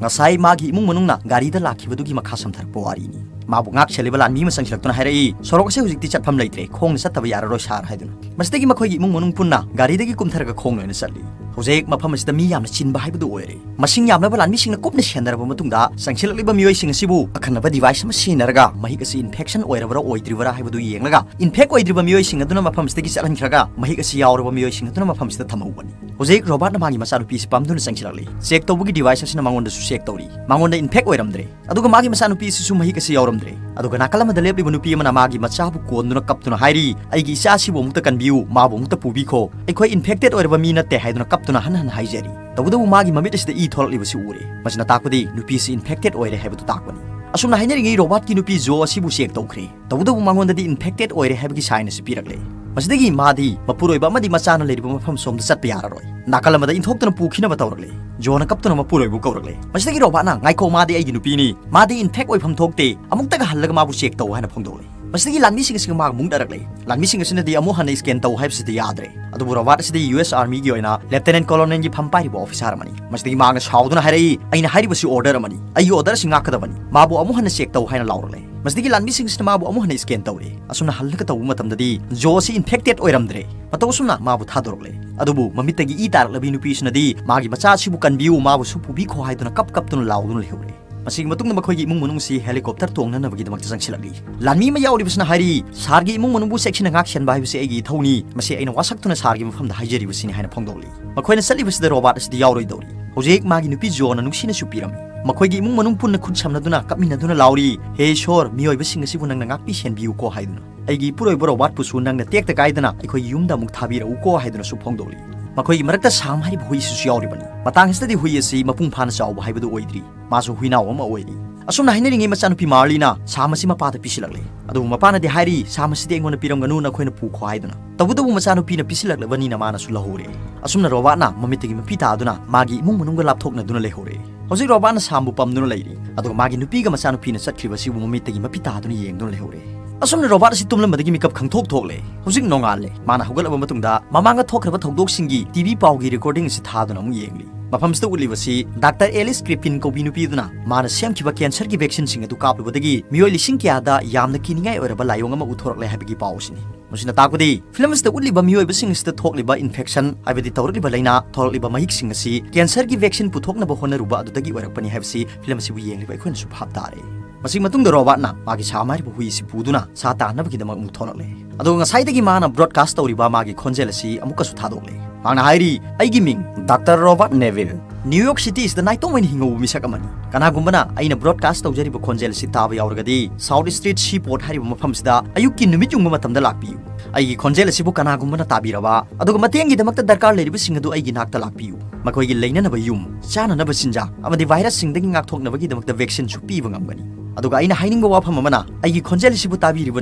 ꯉꯁꯥꯏ ꯃꯥꯒꯤ ꯏꯃꯨꯡ ꯃꯅꯨꯡꯅ ꯒꯥꯔꯤꯗ ꯂꯥꯛꯈꯤꯕꯗꯨꯒꯤ ꯃꯈꯥ ꯁꯝꯊꯔꯛꯄ ꯋꯥꯔꯤꯅꯤ꯫ ꯃꯥꯕꯨ ꯉꯥꯛ ꯁꯦꯜꯂꯤꯕ ꯂꯥꯟꯃꯤ ꯑꯃ ꯆꯪꯁꯤꯜꯂꯛꯇꯨꯅ ꯍꯥꯏꯔꯛꯏ, "ꯁꯣꯔꯣꯛ ꯑꯁꯤ ꯍꯧꯖꯤꯛꯇꯤ ꯆꯠꯐꯝ ꯂꯩꯇ꯭ꯔꯦ, ꯈꯣꯡꯅ ꯆꯠꯇꯕ ꯌꯥꯔꯔꯣꯏ ꯁꯥꯔ" ꯍꯥꯏꯗꯨꯅ꯫ ꯃꯁꯤꯗꯒꯤ ꯃꯈꯣꯏꯒꯤ ꯏꯃꯨꯡ ꯃꯅꯨꯡ ꯄꯨꯟꯅ ꯒꯥꯔꯤꯗꯒꯤ ꯀꯨꯝꯊꯔꯒ ꯈꯣꯡꯅ ꯑꯣꯏꯅ ꯆꯠꯂꯤ꯫ ꯍꯧꯖꯤꯛ ꯃꯐꯝ ꯑꯁꯤꯗ ꯃꯤ ꯌꯥꯝꯅ ꯆꯤꯟꯕ ꯍꯥꯏꯕꯗꯨ ꯑꯣꯏꯔꯦ꯫ ꯃꯁꯤꯡ ꯌꯥꯝꯂꯕ ꯂꯥꯟꯃꯤꯁꯤꯡꯅ ꯀꯨꯞꯅ ꯁꯦꯟꯅꯔꯕ ꯃꯇꯨꯡꯗ ꯆꯪꯁꯤꯜꯂꯛꯂꯤꯕ ꯃꯤꯑꯣꯏꯁꯤꯡ ꯑꯁꯤꯕꯨ ꯑꯈꯟꯅꯕ ꯗꯤꯚꯥꯏꯁ ꯑꯃ ꯁꯤꯖꯤꯟꯅꯔꯒ ꯃꯍꯤꯛ ꯑꯁꯤ ꯏꯟꯐꯦꯛꯁꯟ ꯑꯣꯏꯔꯕ꯭ꯔꯥ ꯑꯣꯏꯗ꯭ꯔꯤꯕ꯭ꯔꯥ ꯍꯥꯏꯕꯗꯨ ꯌꯦꯡꯂꯒ ꯏꯟꯐꯦꯛ ꯑꯣꯏꯗ꯭ꯔꯤꯕ ꯃꯤꯑꯣꯏꯁꯤꯡ ꯑꯗꯨꯅ ꯃꯐꯝꯁꯤꯗꯒꯤ ꯆꯠꯍꯟꯈ꯭ꯔꯒ ꯃꯍꯤꯛ ꯑꯁꯤ ꯌꯥꯎꯔꯕ ꯃꯤꯑꯣꯏꯁꯤꯡ ꯑꯗꯨꯅ ꯃꯐꯝꯁꯤꯗ ꯊꯝꯍꯧꯕꯅꯤ꯫ ꯍꯧꯖꯤꯛ ꯔꯣꯕꯥꯔꯠꯅ ꯃꯥꯒꯤ ꯃꯆꯥꯅꯨꯄꯤꯁꯤ ꯄꯝꯗꯨꯅ ꯆꯪꯁꯤꯜꯂꯛꯂꯤ꯫ ꯆꯦꯛ ꯇꯧꯕꯒꯤ ꯗꯤꯚꯥꯏꯁ ꯑꯁꯤꯅ ꯃꯉꯣꯟꯗꯁꯨ ꯆꯦꯛ ꯇꯧꯔꯤ꯫ ꯃꯉꯣꯟꯗ ꯏꯟꯐꯦꯛ ꯑꯣꯏꯔꯝꯗ꯭ꯔꯦ꯫ ꯑꯗꯨꯒ ꯃꯥꯒꯤ ꯃꯆꯥꯅꯨꯄꯤ ꯑꯁꯤꯁꯨ ꯃꯍꯤꯛ ꯑꯁꯤ ꯌꯥꯎꯔꯝꯗ꯭ꯔꯦ꯫ ꯑꯗꯨꯒ ꯅꯥꯀꯜ ꯑꯃꯗ ꯂꯦꯞꯂꯤꯕ ꯅꯨꯄꯤ ꯑꯃꯅ ꯃꯥꯒꯤ ꯃꯆꯥꯕꯨ ꯀꯣꯟꯗꯨꯅ ꯀꯞꯇꯨꯅ ꯍꯥꯏꯔꯤ, "ꯑꯩꯒꯤ ꯏꯆꯥ ꯑꯁꯤꯕꯨ ꯑꯃꯨꯛꯇ ꯀꯟꯕꯤꯌꯨ, ꯃꯥꯕꯨ ꯑꯃꯨꯛꯇ ꯄꯨꯕꯤꯈꯣ꯫ ꯑꯩꯈꯣꯏ ꯏꯟꯐꯦꯛꯇꯦꯗ ꯑꯣꯏꯔꯕ ꯃꯤ ꯅꯠꯇꯦ" ꯍꯥꯏꯗꯨꯅ ꯀꯞꯇꯨꯅ ꯍꯟꯅ ꯍꯟꯅ ꯍꯥꯏꯖꯔꯤ꯫ ꯇꯧꯕꯇꯕꯨ ꯃꯥꯒꯤ ꯃꯃꯤꯠ ꯑꯁꯤꯗ ꯏ ꯊꯣꯛꯂꯛꯂꯤꯕꯁꯤ ꯎꯔꯦ꯫ ꯃꯁꯤꯅ ꯇꯥꯛꯄꯗꯤ ꯅꯨꯄꯤ ꯑꯁꯤ ꯏꯟꯐꯦꯛꯇꯦꯗ ꯑꯣꯏꯔꯦ ꯍꯥꯏꯕꯗꯨ ꯇꯥꯛꯄꯅꯤ꯫ ꯑꯁꯨꯝꯅ ꯍꯥꯏꯅꯔꯤꯉꯩ ꯔꯣꯕꯥꯔꯠꯀꯤ ꯅꯨꯄꯤ ꯖꯣ ꯑꯁꯤꯕꯨ ꯆꯦꯛ ꯇꯧꯈ꯭ꯔꯦ꯫ ꯇꯧꯕꯇꯕꯨ ꯃꯉꯣꯟꯗꯗꯤ ꯏꯟꯐꯦꯛꯇꯦꯗ ꯑꯣꯏꯔꯦ ꯍꯥꯏꯕꯒꯤ ꯁꯥꯏꯟ ꯑꯁꯤ ꯄꯤꯔꯛꯂꯦ꯫ ꯃꯁꯤꯗꯒꯤ ꯃꯥꯗꯤ ꯃꯄꯨꯔꯣꯏꯕ ꯑꯃꯗꯤ ꯃꯆꯥꯅ ꯂꯩꯔꯤꯕ ꯃꯐꯝ ꯁꯣꯝꯗ ꯆꯠꯄ ꯌꯥꯔꯔꯣꯏ꯫ ꯅꯥꯀꯜ ꯑꯃꯗ ꯏꯟꯊꯣꯛꯇꯨꯅ ꯄꯨꯈꯤꯅꯕ ꯇꯧꯔꯛꯂꯦ꯫ ꯖꯣꯅ ꯀꯞꯇꯨꯅ ꯃꯄꯨꯔꯣꯏꯕꯕꯨ ꯀꯧꯔꯛꯂꯦ꯫ ꯃꯁꯤꯗꯒꯤ ꯔꯣꯕꯥꯔꯠꯅ, "ꯉꯥꯏꯈꯣ, ꯃꯥꯗꯤ ꯑꯩꯒꯤ ꯅꯨꯄꯤꯅꯤ꯫ ꯃꯥꯗꯤ ꯏꯟꯐꯦꯛ ꯑꯣꯏꯐꯝ ꯊꯣꯛꯇꯦ꯫ ꯑꯃꯨꯛꯇꯒ ꯍꯜꯂꯒ ꯃꯥꯕꯨ ꯆꯦꯛ ꯇꯧ" ꯍꯥꯏꯅ ꯐꯣꯡꯗꯣꯛꯂꯦ꯫ ꯃꯁꯤꯗꯒꯤ ꯂꯥꯟꯃꯤꯁꯤꯡ ꯑꯁꯤꯒ ꯃꯥꯒ ꯃꯨꯛꯅꯔꯛꯂꯦ꯫ ꯂꯥꯟꯃꯤꯁꯤꯡ ꯑꯁꯤꯅꯗꯤ ꯑꯃꯨꯛ ꯍꯟꯅ ꯁ꯭ꯀꯦꯟ ꯇꯧ ꯍꯥꯏꯕꯁꯤꯗꯤ ꯌꯥꯗ꯭ꯔꯦ꯫ ꯑꯗꯨꯕꯨ ꯔꯣꯕꯥꯔꯠ ꯑꯁꯤꯗꯤ ꯌꯨ ꯑꯦꯁ ꯑꯥꯔꯃꯤꯒꯤ ꯑꯣꯏꯅ ꯂꯦꯐꯇꯦꯅꯦꯟ ꯀꯣꯂꯣꯅꯦꯜꯒꯤ ꯐꯝ ꯄꯥꯏꯔꯤꯕ ꯑꯣꯐꯤꯁꯥꯔ ꯑꯃꯅꯤ꯫ ꯃꯁꯤꯗꯒꯤ ꯃꯥꯅ ꯁꯥꯎꯗꯨꯅ ꯍꯥꯏꯔꯛꯏ, "ꯑꯩꯅ ꯍꯥꯏꯔꯤꯕꯁꯤ ꯑꯣꯔꯗꯔ ꯑꯃꯅꯤ꯫ ꯑꯩꯒꯤ ꯑꯣꯔꯗꯔ ꯑꯁꯤ ꯉꯥꯛꯀꯗꯕꯅꯤ꯫ ꯃꯥꯕꯨ ꯑꯃꯨꯛ ꯍꯟꯅ ꯆꯦꯛ ꯇꯧ" ꯍꯥꯏꯅ ꯂꯥꯎꯔꯛꯂꯦ꯫ ꯃꯁꯤꯗꯒꯤ ꯂꯥꯟꯃꯤꯁꯤꯡꯁꯤꯅ ꯃꯥꯕꯨ ꯑꯃꯨꯛ ꯍꯟꯅ scan ꯇꯧꯔꯦ꯫ ꯑꯁꯨꯝꯅ ꯍꯜꯂꯒ ꯇꯧꯕ ꯃꯇꯝꯗꯗꯤ ꯖꯣ ꯑꯁꯤ infected ꯑꯣꯏꯔꯝꯗ꯭ꯔꯦ꯫ ꯃꯇꯧ ꯑꯁꯨꯝꯅ ꯃꯥꯕꯨ ꯊꯥꯗꯣꯔꯛꯂꯦ꯫ ꯑꯗꯨꯕꯨ ꯃꯃꯤꯠꯇꯒꯤ ꯏ ꯇꯥꯔꯛꯂꯕꯤ ꯅꯨꯄꯤꯁꯤꯅꯗꯤ ꯃꯥꯒꯤ ꯃꯆꯥ ꯑꯁꯤꯕꯨ ꯀꯟꯕꯤꯌꯨ, ꯃꯥꯕꯨꯁꯨ ꯄꯨꯕꯤꯈꯣ ꯍꯥꯏꯗꯨꯅ ꯀꯞ ꯀꯞꯇꯨꯅ ꯂꯥꯎꯗꯨꯅ ꯂꯩꯍꯧꯔꯦ꯫ ꯃꯁꯤꯒꯤ ꯃꯇꯨꯡꯗ ꯃꯈꯣꯏꯒꯤ ꯏꯃꯨꯡ ꯃꯅꯨꯡꯁꯤ helicopter ꯇꯣꯡꯅꯅꯕꯒꯤꯗꯃꯛꯇ ꯆꯪꯁꯤꯜꯂꯛꯂꯤ꯫ ꯂꯥꯟꯃꯤ ꯑꯃ ꯌꯥꯎꯔꯤꯕꯁꯤꯅ ꯍꯥꯏꯔꯤ, "ꯁꯥꯔꯒꯤ ꯏꯃꯨꯡ ꯃꯅꯨꯡꯕꯨ ꯆꯦꯛꯁꯤꯟꯅ ꯉꯥꯛ ꯁꯦꯟꯕ ꯍꯥꯏꯕꯁꯤ ꯑꯩꯒꯤ ꯏꯊꯧꯅꯤ꯫ ꯃꯁꯤ ꯑꯩꯅ ꯋꯥꯁꯛꯇꯨꯅ ꯁꯥꯔꯒꯤ ꯃꯐꯝꯗ ꯍꯥꯏꯖꯔꯤꯕꯁꯤꯅꯤ" ꯍꯥꯏꯅ ꯐꯣꯡꯗꯣꯛꯂꯤ꯫ ꯃꯈꯣꯏꯅ ꯆꯠꯂꯤꯕꯁꯤꯗ ꯔꯣꯕꯥꯔꯠ ꯑꯁꯤꯗꯤ ꯌꯥꯎꯔꯣꯏꯗꯧꯔꯤ꯫ ꯍꯧꯖꯤꯛ ꯃꯥꯒꯤ ꯅꯨꯄꯤ ꯖꯣꯅ ꯅꯨꯡꯁꯤꯅꯁꯨ ꯄꯤꯔꯝꯃꯤ꯫ ꯃꯈꯣꯏꯒꯤ ꯏꯃꯨꯡ ꯃꯅꯨꯡ ꯄꯨꯟꯅ ꯈꯨꯠ ꯁꯝꯅꯗꯨꯅ ꯀꯞꯃꯤꯟꯅꯗꯨꯅ ꯂꯥꯎꯔꯤ, "ꯍꯦ ꯏꯁꯣꯔ, ꯃꯤꯑꯣꯏꯕꯁꯤꯡ ꯑꯁꯤꯕꯨ ꯅꯪꯅ ꯉꯥꯛꯄꯤ ꯁꯦꯟꯕꯤꯌꯨꯀꯣ" ꯍꯥꯏꯗꯨꯅ꯫ "ꯑꯩꯒꯤ ꯏꯄꯨꯔꯣꯏꯕ ꯔꯣꯕꯥꯔꯠꯄꯨꯁꯨ ꯅꯪꯅ ꯇꯦꯛꯇ ꯀꯥꯏꯗꯅ ꯑꯩꯈꯣꯏꯒꯤ ꯌꯨꯝꯗ ꯑꯃꯨꯛ ꯊꯥꯕꯤꯔꯛꯎꯀꯣ" ꯍꯥꯏꯗꯨꯅꯁꯨ ꯐꯣꯡꯗꯣꯛꯂꯤ꯫ ꯃꯈꯣꯏꯒꯤ ꯃꯔꯛꯇ ꯁꯥꯝ ꯍꯥꯏꯔꯤꯕ ꯍꯨꯏ ꯑꯁꯤꯁꯨ ꯌꯥꯎꯔꯤꯕꯅꯤ꯫ ꯃꯇꯥꯡ ꯑꯁꯤꯗꯗꯤ ꯍꯨꯏ ꯑꯁꯤ ꯃꯄꯨꯡ ꯐꯥꯅ ꯆꯥꯎꯕ ꯍꯥꯏꯕꯗꯨ ꯑꯣꯏꯗ꯭ꯔꯤ꯫ ꯃꯥꯁꯨ ꯍꯨꯏꯅꯥꯎ ꯑꯃ ꯑꯣꯏꯔꯤ꯫ ꯑꯁꯨꯝꯅ ꯍꯥꯏꯅꯔꯤꯉꯩ ꯃꯆꯥꯅꯨꯄꯤ ꯃꯥꯔꯂꯤꯅ ꯁꯥꯝ ꯑꯁꯤ ꯃꯄꯥꯗ ꯄꯤꯁꯤꯜꯂꯛꯂꯦ꯫ ꯑꯗꯨꯕꯨ ꯃꯄꯥꯅꯗꯤ ꯍꯥꯏꯔꯤ, "ꯁꯥꯝ ꯑꯁꯤꯗꯤ ꯑꯩꯉꯣꯟꯗ ꯄꯤꯔꯝꯒꯅꯨ, ꯅꯈꯣꯏꯅ ꯄꯨꯈꯣ" ꯍꯥꯏꯗꯨꯅ꯫ ꯇꯧꯕꯇꯕꯨ ꯃꯆꯥꯅꯨꯄꯤꯅ ꯄꯤꯁꯤꯜꯂꯛꯂꯕꯅꯤꯅ ꯃꯥꯅꯁꯨ ꯂꯧꯍꯧꯔꯦ꯫ ꯑꯁꯨꯝꯅ ꯔꯣꯕꯥꯔꯠꯅ ꯃꯃꯤꯠꯇꯒꯤ ꯃꯄꯤ ꯇꯥꯗꯨꯅ ꯃꯥꯒꯤ ꯏꯃꯨꯡ ꯃꯅꯨꯡꯒ ꯂꯥꯞꯊꯣꯛꯅꯗꯨꯅ ꯂꯩꯍꯧꯔꯦ꯫ ꯍꯧꯖꯤꯛ ꯔꯣꯕꯥꯔꯠꯅ ꯁꯥꯝꯕꯨ ꯄꯝꯗꯨꯅ ꯂꯩꯔꯤ꯫ ꯑꯗꯨꯒ ꯃꯥꯒꯤ ꯅꯨꯄꯤꯒ ꯃꯆꯥꯅꯨꯄꯤꯅ ꯆꯠꯈ꯭ꯔꯤꯕ ꯑꯁꯤꯕꯨ ꯃꯃꯤꯠꯇꯒꯤ ꯃꯄꯤ ꯇꯥꯗꯨꯅ ꯌꯦꯡꯗꯨꯅ ꯂꯩꯍꯧꯔꯦ꯫ ꯑꯁꯨꯝꯅ ꯔꯣꯕꯥꯔꯠ ꯑꯁꯤ ꯇꯨꯝꯂꯝꯕꯗꯒꯤ ꯃꯤꯀꯞ ꯈꯪꯊꯣꯛ ꯊꯣꯛꯂꯦ꯫ ꯍꯧꯖꯤꯛ ꯅꯣꯡꯉꯥꯜꯂꯦ꯫ ꯃꯥꯅ ꯍꯧꯒꯠꯂꯕ ꯃꯇꯨꯡꯗ ꯃꯃꯥꯡꯗ ꯊꯣꯛꯈ꯭ꯔꯕ ꯊꯧꯗꯣꯛꯁꯤꯡꯒꯤ ꯇꯤ ꯚꯤ ꯄꯥꯎꯒꯤ recording ꯑꯁꯤ ꯊꯥꯗꯨꯅ ꯑꯃꯨꯛ ꯌꯦꯡꯂꯤ꯫ ꯃꯐꯝꯁꯤꯗ ꯎꯠꯂꯤꯕꯁꯤ ꯗꯥꯛꯇꯔ ꯑꯦꯂꯤꯁ ꯀ꯭ꯔꯤꯄꯤꯟ ꯀꯧꯕꯤ ꯅꯨꯄꯤ ꯑꯗꯨꯅ ꯃꯥꯅ ꯁꯦꯝꯈꯤꯕ cancerꯒꯤ vaccineꯁꯤꯡ ꯑꯗꯨ ꯀꯥꯞꯂꯨꯕꯗꯒꯤ ꯃꯤꯑꯣꯏ ꯂꯤꯁꯤꯡ ꯀꯌꯥꯗ ꯌꯥꯝꯅ ꯀꯤꯅꯤꯡꯉꯥꯏ ꯑꯣꯏꯔꯕ ꯂꯥꯏꯑꯣꯡ ꯑꯃ ꯎꯊꯣꯔꯛꯂꯦ ꯍꯥꯏꯕꯒꯤ ꯄꯥꯎ ꯑꯁꯤꯅꯤ꯫ ꯃꯁꯤꯅ ꯇꯥꯛꯄꯗꯤ film ꯑꯁꯤꯗ ꯎꯠꯂꯤꯕ ꯃꯤꯑꯣꯏꯕꯁꯤꯡ ꯑꯁꯤꯗ ꯊꯣꯛꯂꯤꯕ infection, ꯍꯥꯏꯕꯗꯤ ꯇꯧꯔꯛꯂꯤꯕ ꯂꯥꯏꯅꯥ, ꯊꯣꯛꯂꯛꯂꯤꯕ ꯃꯍꯤꯛꯁꯤꯡ ꯑꯁꯤ cancerꯒꯤ vaccine ꯄꯨꯊꯣꯛꯅꯕ ꯍꯣꯠꯅꯔꯨꯕ ꯑꯗꯨꯗꯒꯤ ꯑꯣꯏꯔꯛꯄꯅꯤ ꯍꯥꯏꯕꯁꯤ film ꯑꯁꯤꯕꯨ ꯌꯦꯡꯂꯤꯕ ꯑꯩꯈꯣꯏꯅꯁꯨ ꯚꯥꯞ ꯇꯥꯔꯦ꯫ ꯃꯁꯤꯒꯤ ꯃꯇꯨꯡꯗ ꯔꯣꯕꯥꯔꯠꯅ ꯃꯥꯒꯤ ꯁꯥꯝ ꯍꯥꯏꯔꯤꯕ ꯍꯨꯏ ꯑꯁꯤ ꯄꯨꯗꯨꯅ ꯁꯥ ꯇꯥꯟꯅꯕꯒꯤꯗꯃꯛ ꯑꯃꯨꯛ ꯊꯣꯛꯂꯛꯂꯦ꯫ ꯑꯗꯨꯒ ꯉꯁꯥꯏꯗꯒꯤ ꯃꯥꯅ broadcast ꯇꯧꯔꯤꯕ ꯃꯥꯒꯤ ꯈꯣꯟꯖꯦꯜ ꯑꯁꯤ ꯑꯃꯨꯛꯀꯁꯨ ꯊꯥꯗꯣꯛꯂꯦ꯫ ꯃꯍꯥꯛꯅ ꯍꯥꯏꯔꯤ, "ꯑꯩꯒꯤ ꯃꯤꯡ doctor Robert Neville. New York City ꯑꯁꯤꯗ ꯅꯥꯏꯇꯣꯝ ꯑꯣꯏꯅ ꯍꯤꯡꯍꯧꯕ ꯃꯤꯁꯛ ꯑꯃꯅꯤ꯫ ꯀꯅꯥꯒꯨꯝꯕꯅ ꯑꯩꯅ broadcast ꯇꯧꯖꯔꯤꯕ ꯈꯣꯟꯖꯦꯜ ꯑꯁꯤ ꯇꯥꯕ ꯌꯥꯎꯔꯒꯗꯤ South Street Seaport ꯍꯥꯏꯔꯤꯕ ꯃꯐꯝꯁꯤꯗ ꯑꯌꯨꯛꯀꯤ ꯅꯨꯃꯤꯠ ꯌꯨꯡꯕ ꯃꯇꯝꯗ ꯂꯥꯛꯄꯤꯌꯨ꯫ ꯑꯩꯒꯤ ꯈꯣꯟꯖꯦꯜ ꯑꯁꯤꯕꯨ ꯀꯅꯥꯒꯨꯝꯕꯅ ꯇꯥꯕꯤꯔꯕ, ꯑꯗꯨꯒ ꯃꯇꯦꯡꯒꯤꯗꯃꯛꯇ ꯗꯔꯀꯥꯔ ꯂꯩꯔꯤꯕꯁꯤꯡ ꯑꯗꯨ ꯑꯩꯒꯤ ꯅꯥꯛꯇ ꯂꯥꯛꯄꯤꯌꯨ꯫ ꯃꯈꯣꯏꯒꯤ ꯂꯩꯅꯅꯕ ꯌꯨꯝ, ꯆꯥꯅꯅꯕ ꯆꯤꯟꯖꯥꯛ ꯑꯃꯗꯤ virusꯁꯤꯡꯗꯒꯤ ꯉꯥꯛꯊꯣꯛꯅꯕꯒꯤꯗꯃꯛꯇ vaccineꯁꯨ ꯄꯤꯕ ꯉꯝꯒꯅꯤ꯫ ꯑꯗꯨꯒ ꯑꯩꯅ ꯍꯥꯏꯅꯤꯡꯕ ꯋꯥꯐꯝ ꯑꯃꯅ, ꯑꯩꯒꯤ ꯈꯣꯟꯖꯦꯜ ꯑꯁꯤꯕꯨ ꯇꯥꯕꯤꯔꯤꯕ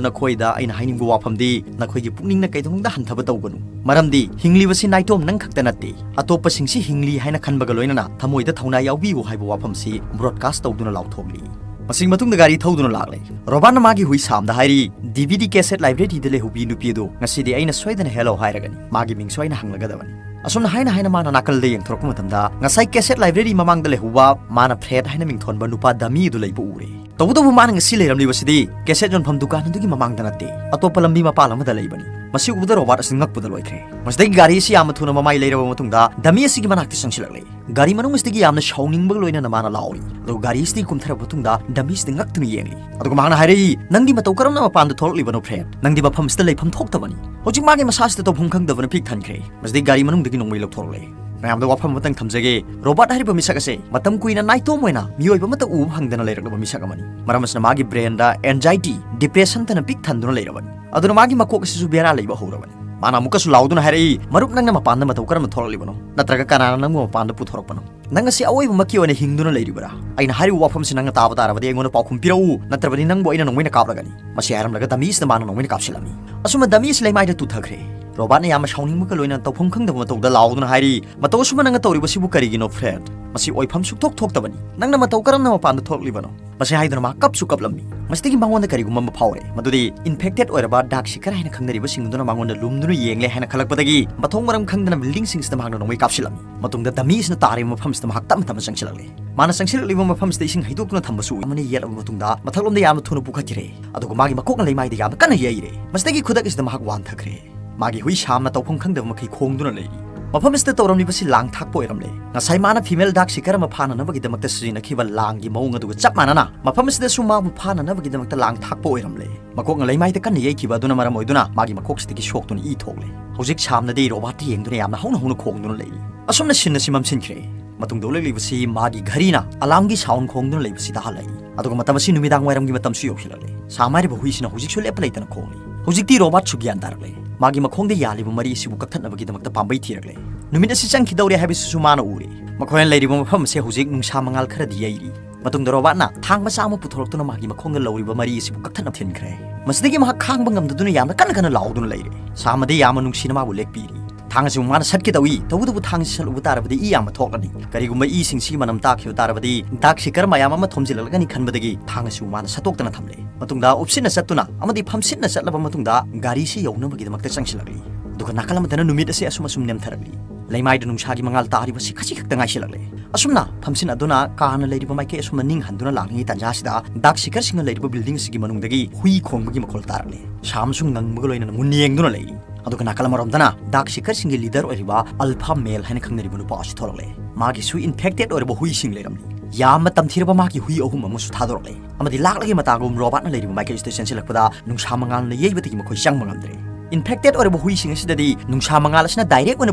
ꯅꯈꯣꯏꯗ ꯑꯩꯅ ꯍꯥꯏꯅꯤꯡꯕ ꯋꯥꯐꯝꯗꯤ, ꯅꯈꯣꯏꯒꯤ ꯄꯨꯛꯅꯤꯡꯅ ꯀꯩꯗꯧꯅꯨꯡꯗ ꯍꯟꯊꯕ ꯇꯧꯒꯅꯨ꯫ ꯃꯔꯝꯗꯤ ꯍꯤꯡꯂꯤꯕꯁꯤ ꯅꯥꯏꯇꯣꯝ ꯅꯪ ꯈꯛꯇ ꯅꯠꯇꯦ꯫ ꯑꯇꯣꯞꯄꯁꯤꯡꯁꯤ ꯍꯤꯡꯂꯤ ꯍꯥꯏꯅ ꯈꯟꯕꯒ ꯂꯣꯏꯅꯅ ꯊꯃꯣꯏꯗ ꯊꯧꯅꯥ ꯌꯥꯎꯕꯤꯌꯨ ꯍꯥꯏꯕ ꯋꯥꯐꯝꯁꯤ broadcast ꯇꯧꯗꯨꯅ ꯂꯥꯎꯊꯣꯛꯂꯤ꯫ ꯃꯁꯤꯒꯤ ꯃꯇꯨꯡꯗ ꯒꯥꯔꯤ ꯊꯧꯗꯨꯅ ꯂꯥꯛꯂꯦ꯫ ꯔꯣꯕꯥꯔꯠꯅ ꯃꯥꯒꯤ ꯍꯨꯏ ꯁꯥꯝꯗ ꯍꯥꯏꯔꯤ, "DVD cassette libraryꯗ ꯂꯩꯍꯧꯕꯤ ꯅꯨꯄꯤ ꯑꯗꯨ ꯉꯁꯤꯗꯤ ꯑꯩꯅ ꯁꯣꯏꯗꯅ hello ꯍꯥꯏꯔꯒꯅꯤ꯫ ꯃꯥꯒꯤ ꯃꯤꯡꯁꯨ ꯑꯩꯅ ꯍꯪꯂꯒꯗꯕꯅꯤ"꯫ ꯑꯁꯨꯝꯅ ꯍꯥꯏꯅ ꯍꯥꯏꯅ ꯃꯥꯅ ꯅꯥꯀꯜꯗ ꯌꯦꯡꯊꯣꯔꯛꯄ ꯃꯇꯝꯗ ꯉꯁꯥꯏ cassette library ꯃꯃꯥꯡꯗ ꯂꯩꯍꯧꯕ ꯃꯥꯅ ꯐ꯭ꯔꯦꯗ ꯍꯥꯏꯅ ꯃꯤꯡꯊꯣꯟꯕ ꯅꯨꯄꯥ ꯗꯃꯤ ꯑꯗꯨ ꯂꯩꯕ ꯎꯔꯦ꯫ ꯇꯧꯕꯇꯕꯨ ꯃꯥꯅ ꯉꯁꯤ ꯂꯩꯔꯝꯂꯤꯕꯁꯤꯗꯤ ꯀꯦꯁꯦꯠ ꯌꯣꯟꯐꯝ ꯗꯨꯀꯥꯟ ꯑꯗꯨꯒꯤ ꯃꯃꯥꯡꯗ ꯅꯠꯇꯦ, ꯑꯇꯣꯞꯄ ꯂꯝꯕꯤ ꯃꯄꯥꯜ ꯑꯃꯗ ꯂꯩꯕꯅꯤ꯫ ꯃꯁꯤ ꯎꯕꯗ ꯔꯣꯕꯥꯔꯠ ꯑꯁꯤ ꯉꯛꯄꯗ ꯂꯣꯏꯈ꯭ꯔꯦ꯫ ꯃꯁꯤꯗꯒꯤ ꯒꯥꯔꯤ ꯑꯁꯤ ꯌꯥꯝꯅ ꯊꯨꯅ ꯃꯃꯥꯏ ꯂꯩꯔꯕ ꯃꯇꯨꯡꯗ ꯗꯃꯤ ꯑꯁꯤꯒꯤ ꯃꯅꯥꯛꯇ ꯆꯪꯁꯤꯜꯂꯛꯂꯦ꯫ ꯒꯥꯔꯤ ꯃꯅꯨꯡ ꯑꯁꯤꯗꯒꯤ ꯌꯥꯝꯅ ꯁꯥꯎꯅꯤꯡꯕꯒ ꯂꯣꯏꯅꯅ ꯃꯥꯅ ꯂꯥꯎꯔꯤ꯫ ꯑꯗꯨꯒ ꯒꯥꯔꯤ ꯑꯁꯤꯗꯒꯤ ꯀꯨꯝꯊꯔꯛꯄ ꯃꯇꯨꯡꯗ ꯗꯃꯤ ꯑꯁꯤꯗ ꯉꯛꯇꯨꯅ ꯌꯦꯡꯂꯤ꯫ ꯑꯗꯨꯒ ꯃꯍꯥꯛꯅ ꯍꯥꯏꯔꯛꯏ, "ꯅꯪꯗꯤ ꯃꯇꯧ ꯀꯔꯝꯅ ꯃꯄꯥꯟꯗ ꯊꯣꯛꯂꯛꯂꯤꯕꯅꯣ, ꯐ꯭ꯔꯦꯗ? ꯅꯪꯗꯤ ꯃꯐꯝ ꯑꯁꯤꯗ ꯂꯩꯐꯝ ꯊꯣꯛꯇꯕꯅꯤ꯫" ꯍꯧꯖꯤꯛ ꯃꯥꯒꯤ ꯃꯁꯥꯁꯤꯗ ꯇꯧꯐꯝ ꯈꯪꯗꯕꯅ ꯄꯤꯛ ꯊꯟꯈ꯭ꯔꯦ꯫ ꯃꯁꯤꯗꯒꯤ ꯒꯥꯔꯤ ꯃꯅꯨꯡꯗꯒꯤ ꯅꯣꯡꯃꯩ ꯂꯧꯊꯣꯔꯛꯂꯦ꯫ ꯃꯌꯥꯝꯗ ꯋꯥꯐꯝ ꯑꯃꯇꯪ ꯊꯝꯖꯒꯦ, ꯔꯣꯕꯥꯔꯠ ꯍꯥꯏꯔꯤꯕ ꯃꯤꯁꯛ ꯑꯁꯦ ꯃꯇꯝ ꯀꯨꯏꯅ ꯅꯥꯏꯇꯣꯝ ꯑꯣꯏꯅ ꯃꯤꯑꯣꯏꯕ ꯑꯃꯠꯇ ꯎꯕ ꯐꯪꯗꯅ ꯂꯩꯔꯛꯂꯕ ꯃꯤꯁꯛ ꯑꯃꯅꯤ꯫ ꯃꯔꯝ ꯑꯁꯤꯅ ꯃꯥꯒꯤ ꯕ꯭ꯔꯦꯟꯗ ꯑꯦꯟꯖꯥꯏꯇꯤ, ꯗꯤꯄ꯭ꯔꯦꯁꯟꯇꯅ ꯄꯤꯛ ꯊꯟꯗꯨꯅ ꯂꯩꯔꯕꯅꯤ꯫ ꯑꯗꯨꯅ ꯃꯥꯒꯤ ꯃꯀꯣꯛ ꯑꯁꯤꯁꯨ ꯕꯦꯔꯥ ꯂꯩꯕ ꯍꯧꯔꯕꯅꯤ꯫ ꯃꯥꯅ ꯑꯃꯨꯛꯀꯁꯨ ꯂꯥꯎꯗꯨꯅ ꯍꯥꯏꯔꯛꯏ, "ꯃꯔꯨꯞ, ꯅꯪꯅ ꯃꯄꯥꯟꯗ ꯃꯇꯧ ꯀꯔꯝꯅ ꯊꯣꯛꯂꯛꯂꯤꯕꯅꯣ? ꯅꯠꯇ꯭ꯔꯒ ꯀꯅꯥꯅ ꯅꯪꯕꯨ ꯃꯄꯥꯟꯗ ꯄꯨꯊꯣꯔꯛꯄꯅꯣ? ꯅꯪ ꯑꯁꯤ ꯑꯑꯣꯏꯕꯃꯛꯀꯤ ꯑꯣꯏꯅ ꯍꯤꯡꯗꯨꯅ ꯂꯩꯔꯤꯕꯔꯥ? ꯑꯩꯅ ꯍꯥꯏꯔꯤꯕ ꯋꯥꯐꯝꯁꯤ ꯅꯪꯅ ꯇꯥꯕ ꯇꯥꯔꯕꯗꯤ ꯑꯩꯉꯣꯟꯗ ꯄꯥꯎꯈꯨꯝ ꯄꯤꯔꯛꯎ, ꯅꯠꯇ꯭ꯔꯕꯗꯤ ꯅꯪꯕꯨ ꯑꯩꯅ ꯅꯣꯡꯃꯩꯅ ꯀꯥꯞꯂꯒꯅꯤ꯫" ꯃꯁꯤ ꯍꯥꯏꯔꯝꯂꯒ ꯗꯃꯤꯁꯤꯗ ꯃꯥꯅ ꯅꯣꯡꯃꯩꯅ ꯀꯥꯞꯁꯤꯜꯂꯝꯃꯤ꯫ ꯑꯁꯨꯝꯅ ꯗꯃꯤꯁ ꯂꯩꯃꯥꯏꯗ ꯇꯨꯊꯈ꯭ꯔꯦ꯫ ꯔꯣꯕꯥꯔꯠꯅ ꯌꯥꯝꯅ ꯁꯥꯎꯅꯤꯡꯕꯒ ꯂꯣꯏꯅꯅ ꯇꯧꯐꯝ ꯈꯪꯗꯕ ꯃꯇꯧꯗ ꯂꯥꯎꯗꯨꯅ ꯍꯥꯏꯔꯤ, "ꯃꯇꯧ ꯑꯁꯨꯝꯅ ꯅꯪꯅ ꯇꯧꯔꯤꯕꯁꯤꯕꯨ ꯀꯔꯤꯒꯤꯅꯣ, ꯐ꯭ꯔꯦꯗ? ꯃꯁꯤ ꯑꯣꯏꯐꯝ ꯁꯨꯛꯊꯣꯛ ꯊꯣꯛꯇꯕꯅꯤ꯫ ꯅꯪꯅ ꯃꯇꯧ ꯀꯔꯝꯅ ꯃꯄꯥꯟꯗ ꯊꯣꯛꯂꯛꯂꯤꯕꯅꯣ?" ꯃꯁꯤ ꯍꯥꯏꯗꯨꯅ ꯃꯍꯥꯛ ꯀꯞꯁꯨ ꯀꯞꯂꯝꯃꯤ꯫ ꯃꯁꯤꯗꯒꯤ ꯃꯉꯣꯟꯗ ꯀꯔꯤꯒꯨꯝꯕ ꯑꯃ ꯐꯥꯎꯔꯦ, ꯃꯗꯨꯗꯤ ꯏꯟꯐꯦꯛꯇꯦꯗ ꯑꯣꯏꯔꯕ ꯗꯥꯛ ꯁꯤꯀꯔ ꯍꯥꯏꯅ ꯈꯪꯅꯔꯤꯕꯁꯤꯡ ꯑꯗꯨꯅ ꯃꯉꯣꯟꯗ ꯂꯨꯝꯗꯨꯅ ꯌꯦꯡꯂꯦ ꯍꯥꯏꯅ ꯈꯜꯂꯛꯄꯗꯒꯤ ꯃꯊꯣꯡ ꯃꯔꯝ ꯈꯪꯗꯅ ꯕꯤꯜꯗꯤꯡꯁꯤꯡꯁꯤꯗ ꯃꯍꯥꯛꯅ ꯅꯣꯡꯃꯩ ꯀꯥꯞꯁꯤꯜꯂꯝꯃꯤ꯫ ꯃꯇꯨꯡꯗ ꯗꯃꯤꯁꯤꯅ ꯇꯥꯔꯤꯕ ꯃꯐꯝꯁꯤꯗ ꯃꯍꯥꯛ ꯇꯞꯅ ꯇꯞꯅ ꯆꯪꯁꯤꯜꯂꯛꯂꯦ꯫ ꯃꯥꯅ ꯆꯪꯁꯤꯜꯂꯛꯂꯤꯕ ꯃꯐꯝꯁꯤꯗ ꯏꯁꯤꯡ ꯍꯩꯗꯣꯛꯇꯨꯅ ꯊꯝꯕꯁꯨ ꯎꯏ꯫ ꯑꯃꯅ ꯌꯦꯠꯂꯕ ꯃꯇꯨꯡꯗ ꯃꯊꯛꯂꯣꯝꯗ ꯌꯥꯝꯅ ꯊꯨꯅ ꯄꯨꯈꯠꯈꯤꯔꯦ꯫ ꯑꯗꯨꯒ ꯃꯥꯒꯤ ꯃꯀꯣꯛꯅ ꯂꯩꯃꯥꯏꯗ ꯌꯥꯝꯅ ꯀꯟꯅ ꯌꯩꯔꯦ꯫ ꯃꯁꯤꯗꯒꯤ ꯈꯨꯗꯛ ꯑꯁꯤꯗ ꯃꯍꯥꯛ ꯋꯥꯟꯊꯈ꯭ꯔꯦ꯫ ꯃꯥꯒꯤ ꯍꯨꯏ ꯁꯥꯝꯅ ꯇꯧꯐꯝ ꯈꯪꯗꯕ ꯃꯈꯩ ꯈꯣꯡꯗꯨꯅ ꯂꯩꯔꯤ꯫ ꯃꯐꯝ ꯑꯁꯤꯗ ꯇꯧꯔꯝꯂꯤꯕꯁꯤ ꯂꯥꯡ ꯊꯥꯛꯄ ꯑꯣꯏꯔꯝꯂꯦ꯫ ꯉꯁꯥꯏ ꯃꯥꯅ ꯐꯤꯃꯦꯜ ꯗꯥꯛ ꯁꯤꯀꯔ ꯑꯃ ꯐꯥꯅꯅꯕꯒꯤꯗꯃꯛꯇ ꯁꯤꯖꯤꯟꯅꯈꯤꯕ ꯂꯥꯡꯒꯤ ꯃꯑꯣꯡ ꯑꯗꯨꯒ ꯆꯞ ꯃꯥꯟꯅꯅ ꯃꯐꯝ ꯑꯁꯤꯗꯁꯨ ꯃꯥꯕꯨ ꯐꯥꯅꯅꯕꯒꯤꯗꯃꯛꯇ ꯂꯥꯡ ꯊꯥꯛꯄ ꯑꯣꯏꯔꯝꯂꯦ꯫ ꯃꯀꯣꯛꯅ ꯂꯩꯃꯥꯏꯗ ꯀꯟꯅ ꯌꯩꯈꯤꯕ ꯑꯗꯨꯅ ꯃꯔꯝ ꯑꯣꯏꯗꯨꯅ ꯃꯥꯒꯤ ꯃꯀꯣꯛꯁꯤꯗꯒꯤ ꯁꯣꯛꯇꯨꯅ ꯏ ꯊꯣꯛꯂꯦ꯫ ꯍꯧꯖꯤꯛ ꯁꯥꯝꯅꯗꯤ ꯔꯣꯕꯥꯔꯠꯇ ꯌꯦꯡꯗꯨꯅ ꯌꯥꯝꯅ ꯍꯧꯅ ꯍꯧꯅ ꯈꯣꯡꯗꯨꯅ ꯂꯩꯔꯤ꯫ ꯑꯁꯨꯝꯅ ꯁꯤꯟ ꯑꯁꯤ ꯃꯝꯁꯤꯟꯈ꯭ꯔꯦ꯫ ꯃꯇꯨꯡꯗ ꯎꯠꯂꯛꯂꯤꯕꯁꯤ ꯃꯥꯒꯤ ꯘꯔꯤꯅ ꯑꯂꯥꯝꯒꯤ ꯁꯥꯎꯟ ꯈꯣꯡꯗꯨꯅ ꯂꯩꯕꯁꯤ ꯇꯥꯍꯜꯂꯛꯏ꯫ ꯑꯗꯨꯒ ꯃꯇꯝ ꯑꯁꯤ ꯅꯨꯃꯤꯗꯥꯡ ꯋꯥꯏꯔꯝꯒꯤ ꯃꯇꯝꯁꯨ ꯌꯧꯁꯤꯜꯂꯛꯂꯦ꯫ ꯁꯥꯝ ꯍꯥꯏꯔꯤꯕ ꯍꯨꯏꯁꯤꯅ ꯍꯧꯖꯤꯛꯁꯨ ꯂꯦꯞꯄ ꯂꯩꯇꯅ ꯈꯣꯡꯂꯤ꯫ ꯍꯧꯖꯤꯛꯇꯤ ꯔꯣꯕꯥꯔꯠꯁꯨ ꯒ꯭ꯌꯥꯟ ꯇꯥꯔꯛꯂꯦ꯫ ꯃꯥꯒꯤ ꯃꯈꯣꯡꯗ ꯌꯥꯜꯂꯤꯕ ꯃꯔꯤ ꯑꯁꯤꯕꯨ ꯀꯛꯊꯠꯅꯕꯒꯤꯗꯃꯛꯇ ꯄꯥꯝꯕꯩ ꯊꯤꯔꯛꯂꯦ꯫ ꯅꯨꯃꯤꯠ ꯑꯁꯤ ꯆꯪꯈꯤꯗꯧꯔꯦ ꯍꯥꯏꯕꯁꯤꯁꯨ ꯃꯥꯅ ꯎꯔꯦ꯫ ꯃꯈꯣꯏꯅ ꯂꯩꯔꯤꯕ ꯃꯐꯝ ꯑꯁꯦ ꯍꯧꯖꯤꯛ ꯅꯨꯡꯁꯥ ꯃꯉꯥꯜ ꯈꯔꯗꯤ ꯌꯩꯔꯤ꯫ ꯃꯇꯨꯡꯗ ꯔꯣꯕꯥꯔꯠꯅ ꯊꯥꯡ ꯃꯆꯥ ꯑꯃ ꯄꯨꯊꯣꯔꯛꯇꯨꯅ ꯃꯥꯒꯤ ꯃꯈꯣꯡꯗ ꯂꯧꯔꯤꯕ ꯃꯔꯤ ꯑꯁꯤꯕꯨ ꯀꯛꯊꯠꯅ ꯊꯤꯟꯈ꯭ꯔꯦ꯫ ꯃꯁꯤꯗꯒꯤ ꯃꯍꯥꯛ ꯈꯥꯡꯕ ꯉꯝꯗꯗꯨꯅ ꯌꯥꯝꯅ ꯀꯟꯅ ꯀꯟꯅ ꯂꯥꯎꯗꯨꯅ ꯂꯩꯔꯦ꯫ ꯁꯥꯝ ꯑꯗꯤ ꯌꯥꯝꯅ ꯅꯨꯡꯁꯤꯅ ꯃꯥꯕꯨ ꯂꯦꯛꯄꯤꯔꯤ꯫ ꯊꯥꯡ ꯑꯁꯤꯕꯨ ꯃꯥꯅ ꯁꯠꯀꯦ ꯇꯧꯏ, ꯇꯧꯕꯇꯕꯨ ꯊꯥꯡ ꯑꯁꯤ ꯁꯠꯂꯨꯕ ꯇꯥꯔꯕꯗꯤ ꯏ ꯌꯥꯝꯅ ꯊꯣꯛꯂꯅꯤ꯫ ꯀꯔꯤꯒꯨꯝꯕ ꯏꯁꯤꯡꯁꯤ ꯃꯅꯝ ꯇꯥꯈꯤꯕ ꯇꯥꯔꯕꯗꯤ ꯗꯥꯛ ꯁꯤꯀꯔ ꯃꯌꯥꯝ ꯑꯃ ꯊꯣꯝꯖꯤꯜꯂꯛꯂꯒꯅꯤ ꯈꯟꯕꯗꯒꯤ ꯊꯥꯡ ꯑꯁꯤꯕꯨ ꯃꯥꯅ ꯁꯠꯇꯣꯛꯇꯅ ꯊꯝꯂꯦ꯫ ꯃꯇꯨꯡꯗ ꯎꯞꯁꯤꯟꯅ ꯆꯠꯇꯨꯅ ꯑꯃꯗꯤ ꯐꯝꯁꯤꯟꯅ ꯆꯠꯂꯕ ꯃꯇꯨꯡꯗ ꯒꯥꯔꯤꯁꯤ ꯌꯧꯅꯕꯒꯤꯗꯃꯛꯇ ꯆꯪꯁꯤꯜꯂꯛꯂꯤ꯫ ꯑꯗꯨꯒ ꯅꯥꯀꯜ ꯑꯃꯗꯅ ꯅꯨꯃꯤꯠ ꯑꯁꯤ ꯑꯁꯨꯝ ꯑꯁꯨꯝ ꯅꯦꯝꯊꯔꯛꯂꯤ꯫ ꯂꯩꯃꯥꯏꯗ ꯅꯨꯡꯁꯥꯒꯤ ꯃꯉꯥꯜ ꯇꯥꯔꯤꯕꯁꯤ ꯈꯖꯤꯛ ꯈꯛꯇ ꯉꯥꯏꯁꯤꯜꯂꯛꯂꯦ꯫ ꯑꯁꯨꯝꯅ ꯐꯝꯁꯤꯟ ꯑꯗꯨꯅ ꯀꯥꯔꯅ ꯂꯩꯔꯤꯕ ꯃꯥꯏꯀꯩ ꯑꯁꯨꯝꯅ ꯅꯤꯡꯍꯟꯗꯨꯅ ꯂꯥꯛꯂꯤꯉꯩ ꯇꯥꯟꯖꯥꯁꯤꯗ ꯗꯥꯛ ꯁꯤꯀꯔꯁꯤꯡꯅ ꯂꯩꯔꯤꯕ ꯕꯤꯜꯗꯤꯡ ꯑꯁꯤꯒꯤ ꯃꯅꯨꯡꯗꯒꯤ ꯍꯨꯏ ꯈꯣꯡꯕꯒꯤ ꯃꯈꯣꯜ ꯇꯥꯔꯛꯂꯦ꯫ ꯁꯥꯝꯁꯨ ꯉꯪꯕꯒ ꯂꯣꯏꯅꯅ ꯃꯨꯟ ꯌꯦꯡꯗꯨꯅ ꯂꯩ꯫ ꯑꯗꯨꯒ ꯅꯥꯀꯜ ꯑꯃꯔꯣꯝꯗꯅ ꯗꯥꯛ ꯁꯤꯀꯔꯁꯤꯡꯒꯤ ꯂꯤꯗꯔ ꯑꯣꯏꯔꯤꯕ ꯑꯜꯐꯥ ꯃꯦꯜ ꯍꯥꯏꯅ ꯈꯪꯅꯔꯤꯕ ꯅꯨꯄꯥ ꯑꯁꯤ ꯊꯣꯛꯂꯛꯂꯦ꯫ ꯃꯥꯒꯤꯁꯨ ꯏꯟꯐꯦꯛꯇꯦꯠ ꯑꯣꯏꯔꯕ ꯍꯨꯏꯁꯤꯡ ꯂꯩꯔꯝꯂꯤ꯫ ꯌꯥꯝꯅ ꯇꯝꯊꯤꯔꯕ ꯃꯥꯒꯤ ꯍꯨꯏ ꯑꯍꯨꯝ ꯑꯃꯁꯨ ꯊꯥꯗꯣꯔꯛꯂꯦ꯫ ꯑꯃꯗꯤ ꯂꯥꯛꯂꯒꯤ ꯃꯇꯥꯒꯨꯝ ꯔꯣꯕꯥꯠꯅ ꯂꯩꯔꯤꯕ ꯃꯥꯏꯀꯩ ꯑꯁꯤꯗ ꯆꯦꯟꯁꯤꯜꯂꯛꯄꯗ ꯅꯨꯡꯁꯥ ꯃꯉꯥꯜꯅ ꯌꯩꯕꯗꯒꯤ ꯃꯈꯣꯏ ꯆꯪꯕ ꯉꯝꯗ꯭ꯔꯦ꯫ ꯏꯟꯐꯦꯛꯇꯦꯠ ꯑꯣꯏꯔꯕ ꯍꯨꯏꯁꯤꯡ ꯑꯁꯤꯗꯗꯤ ꯅꯨꯡꯁꯥ ꯃꯉꯥꯜ ꯑꯁꯤꯅ ꯗꯥꯏꯔꯦꯛ ꯑꯣꯏꯅ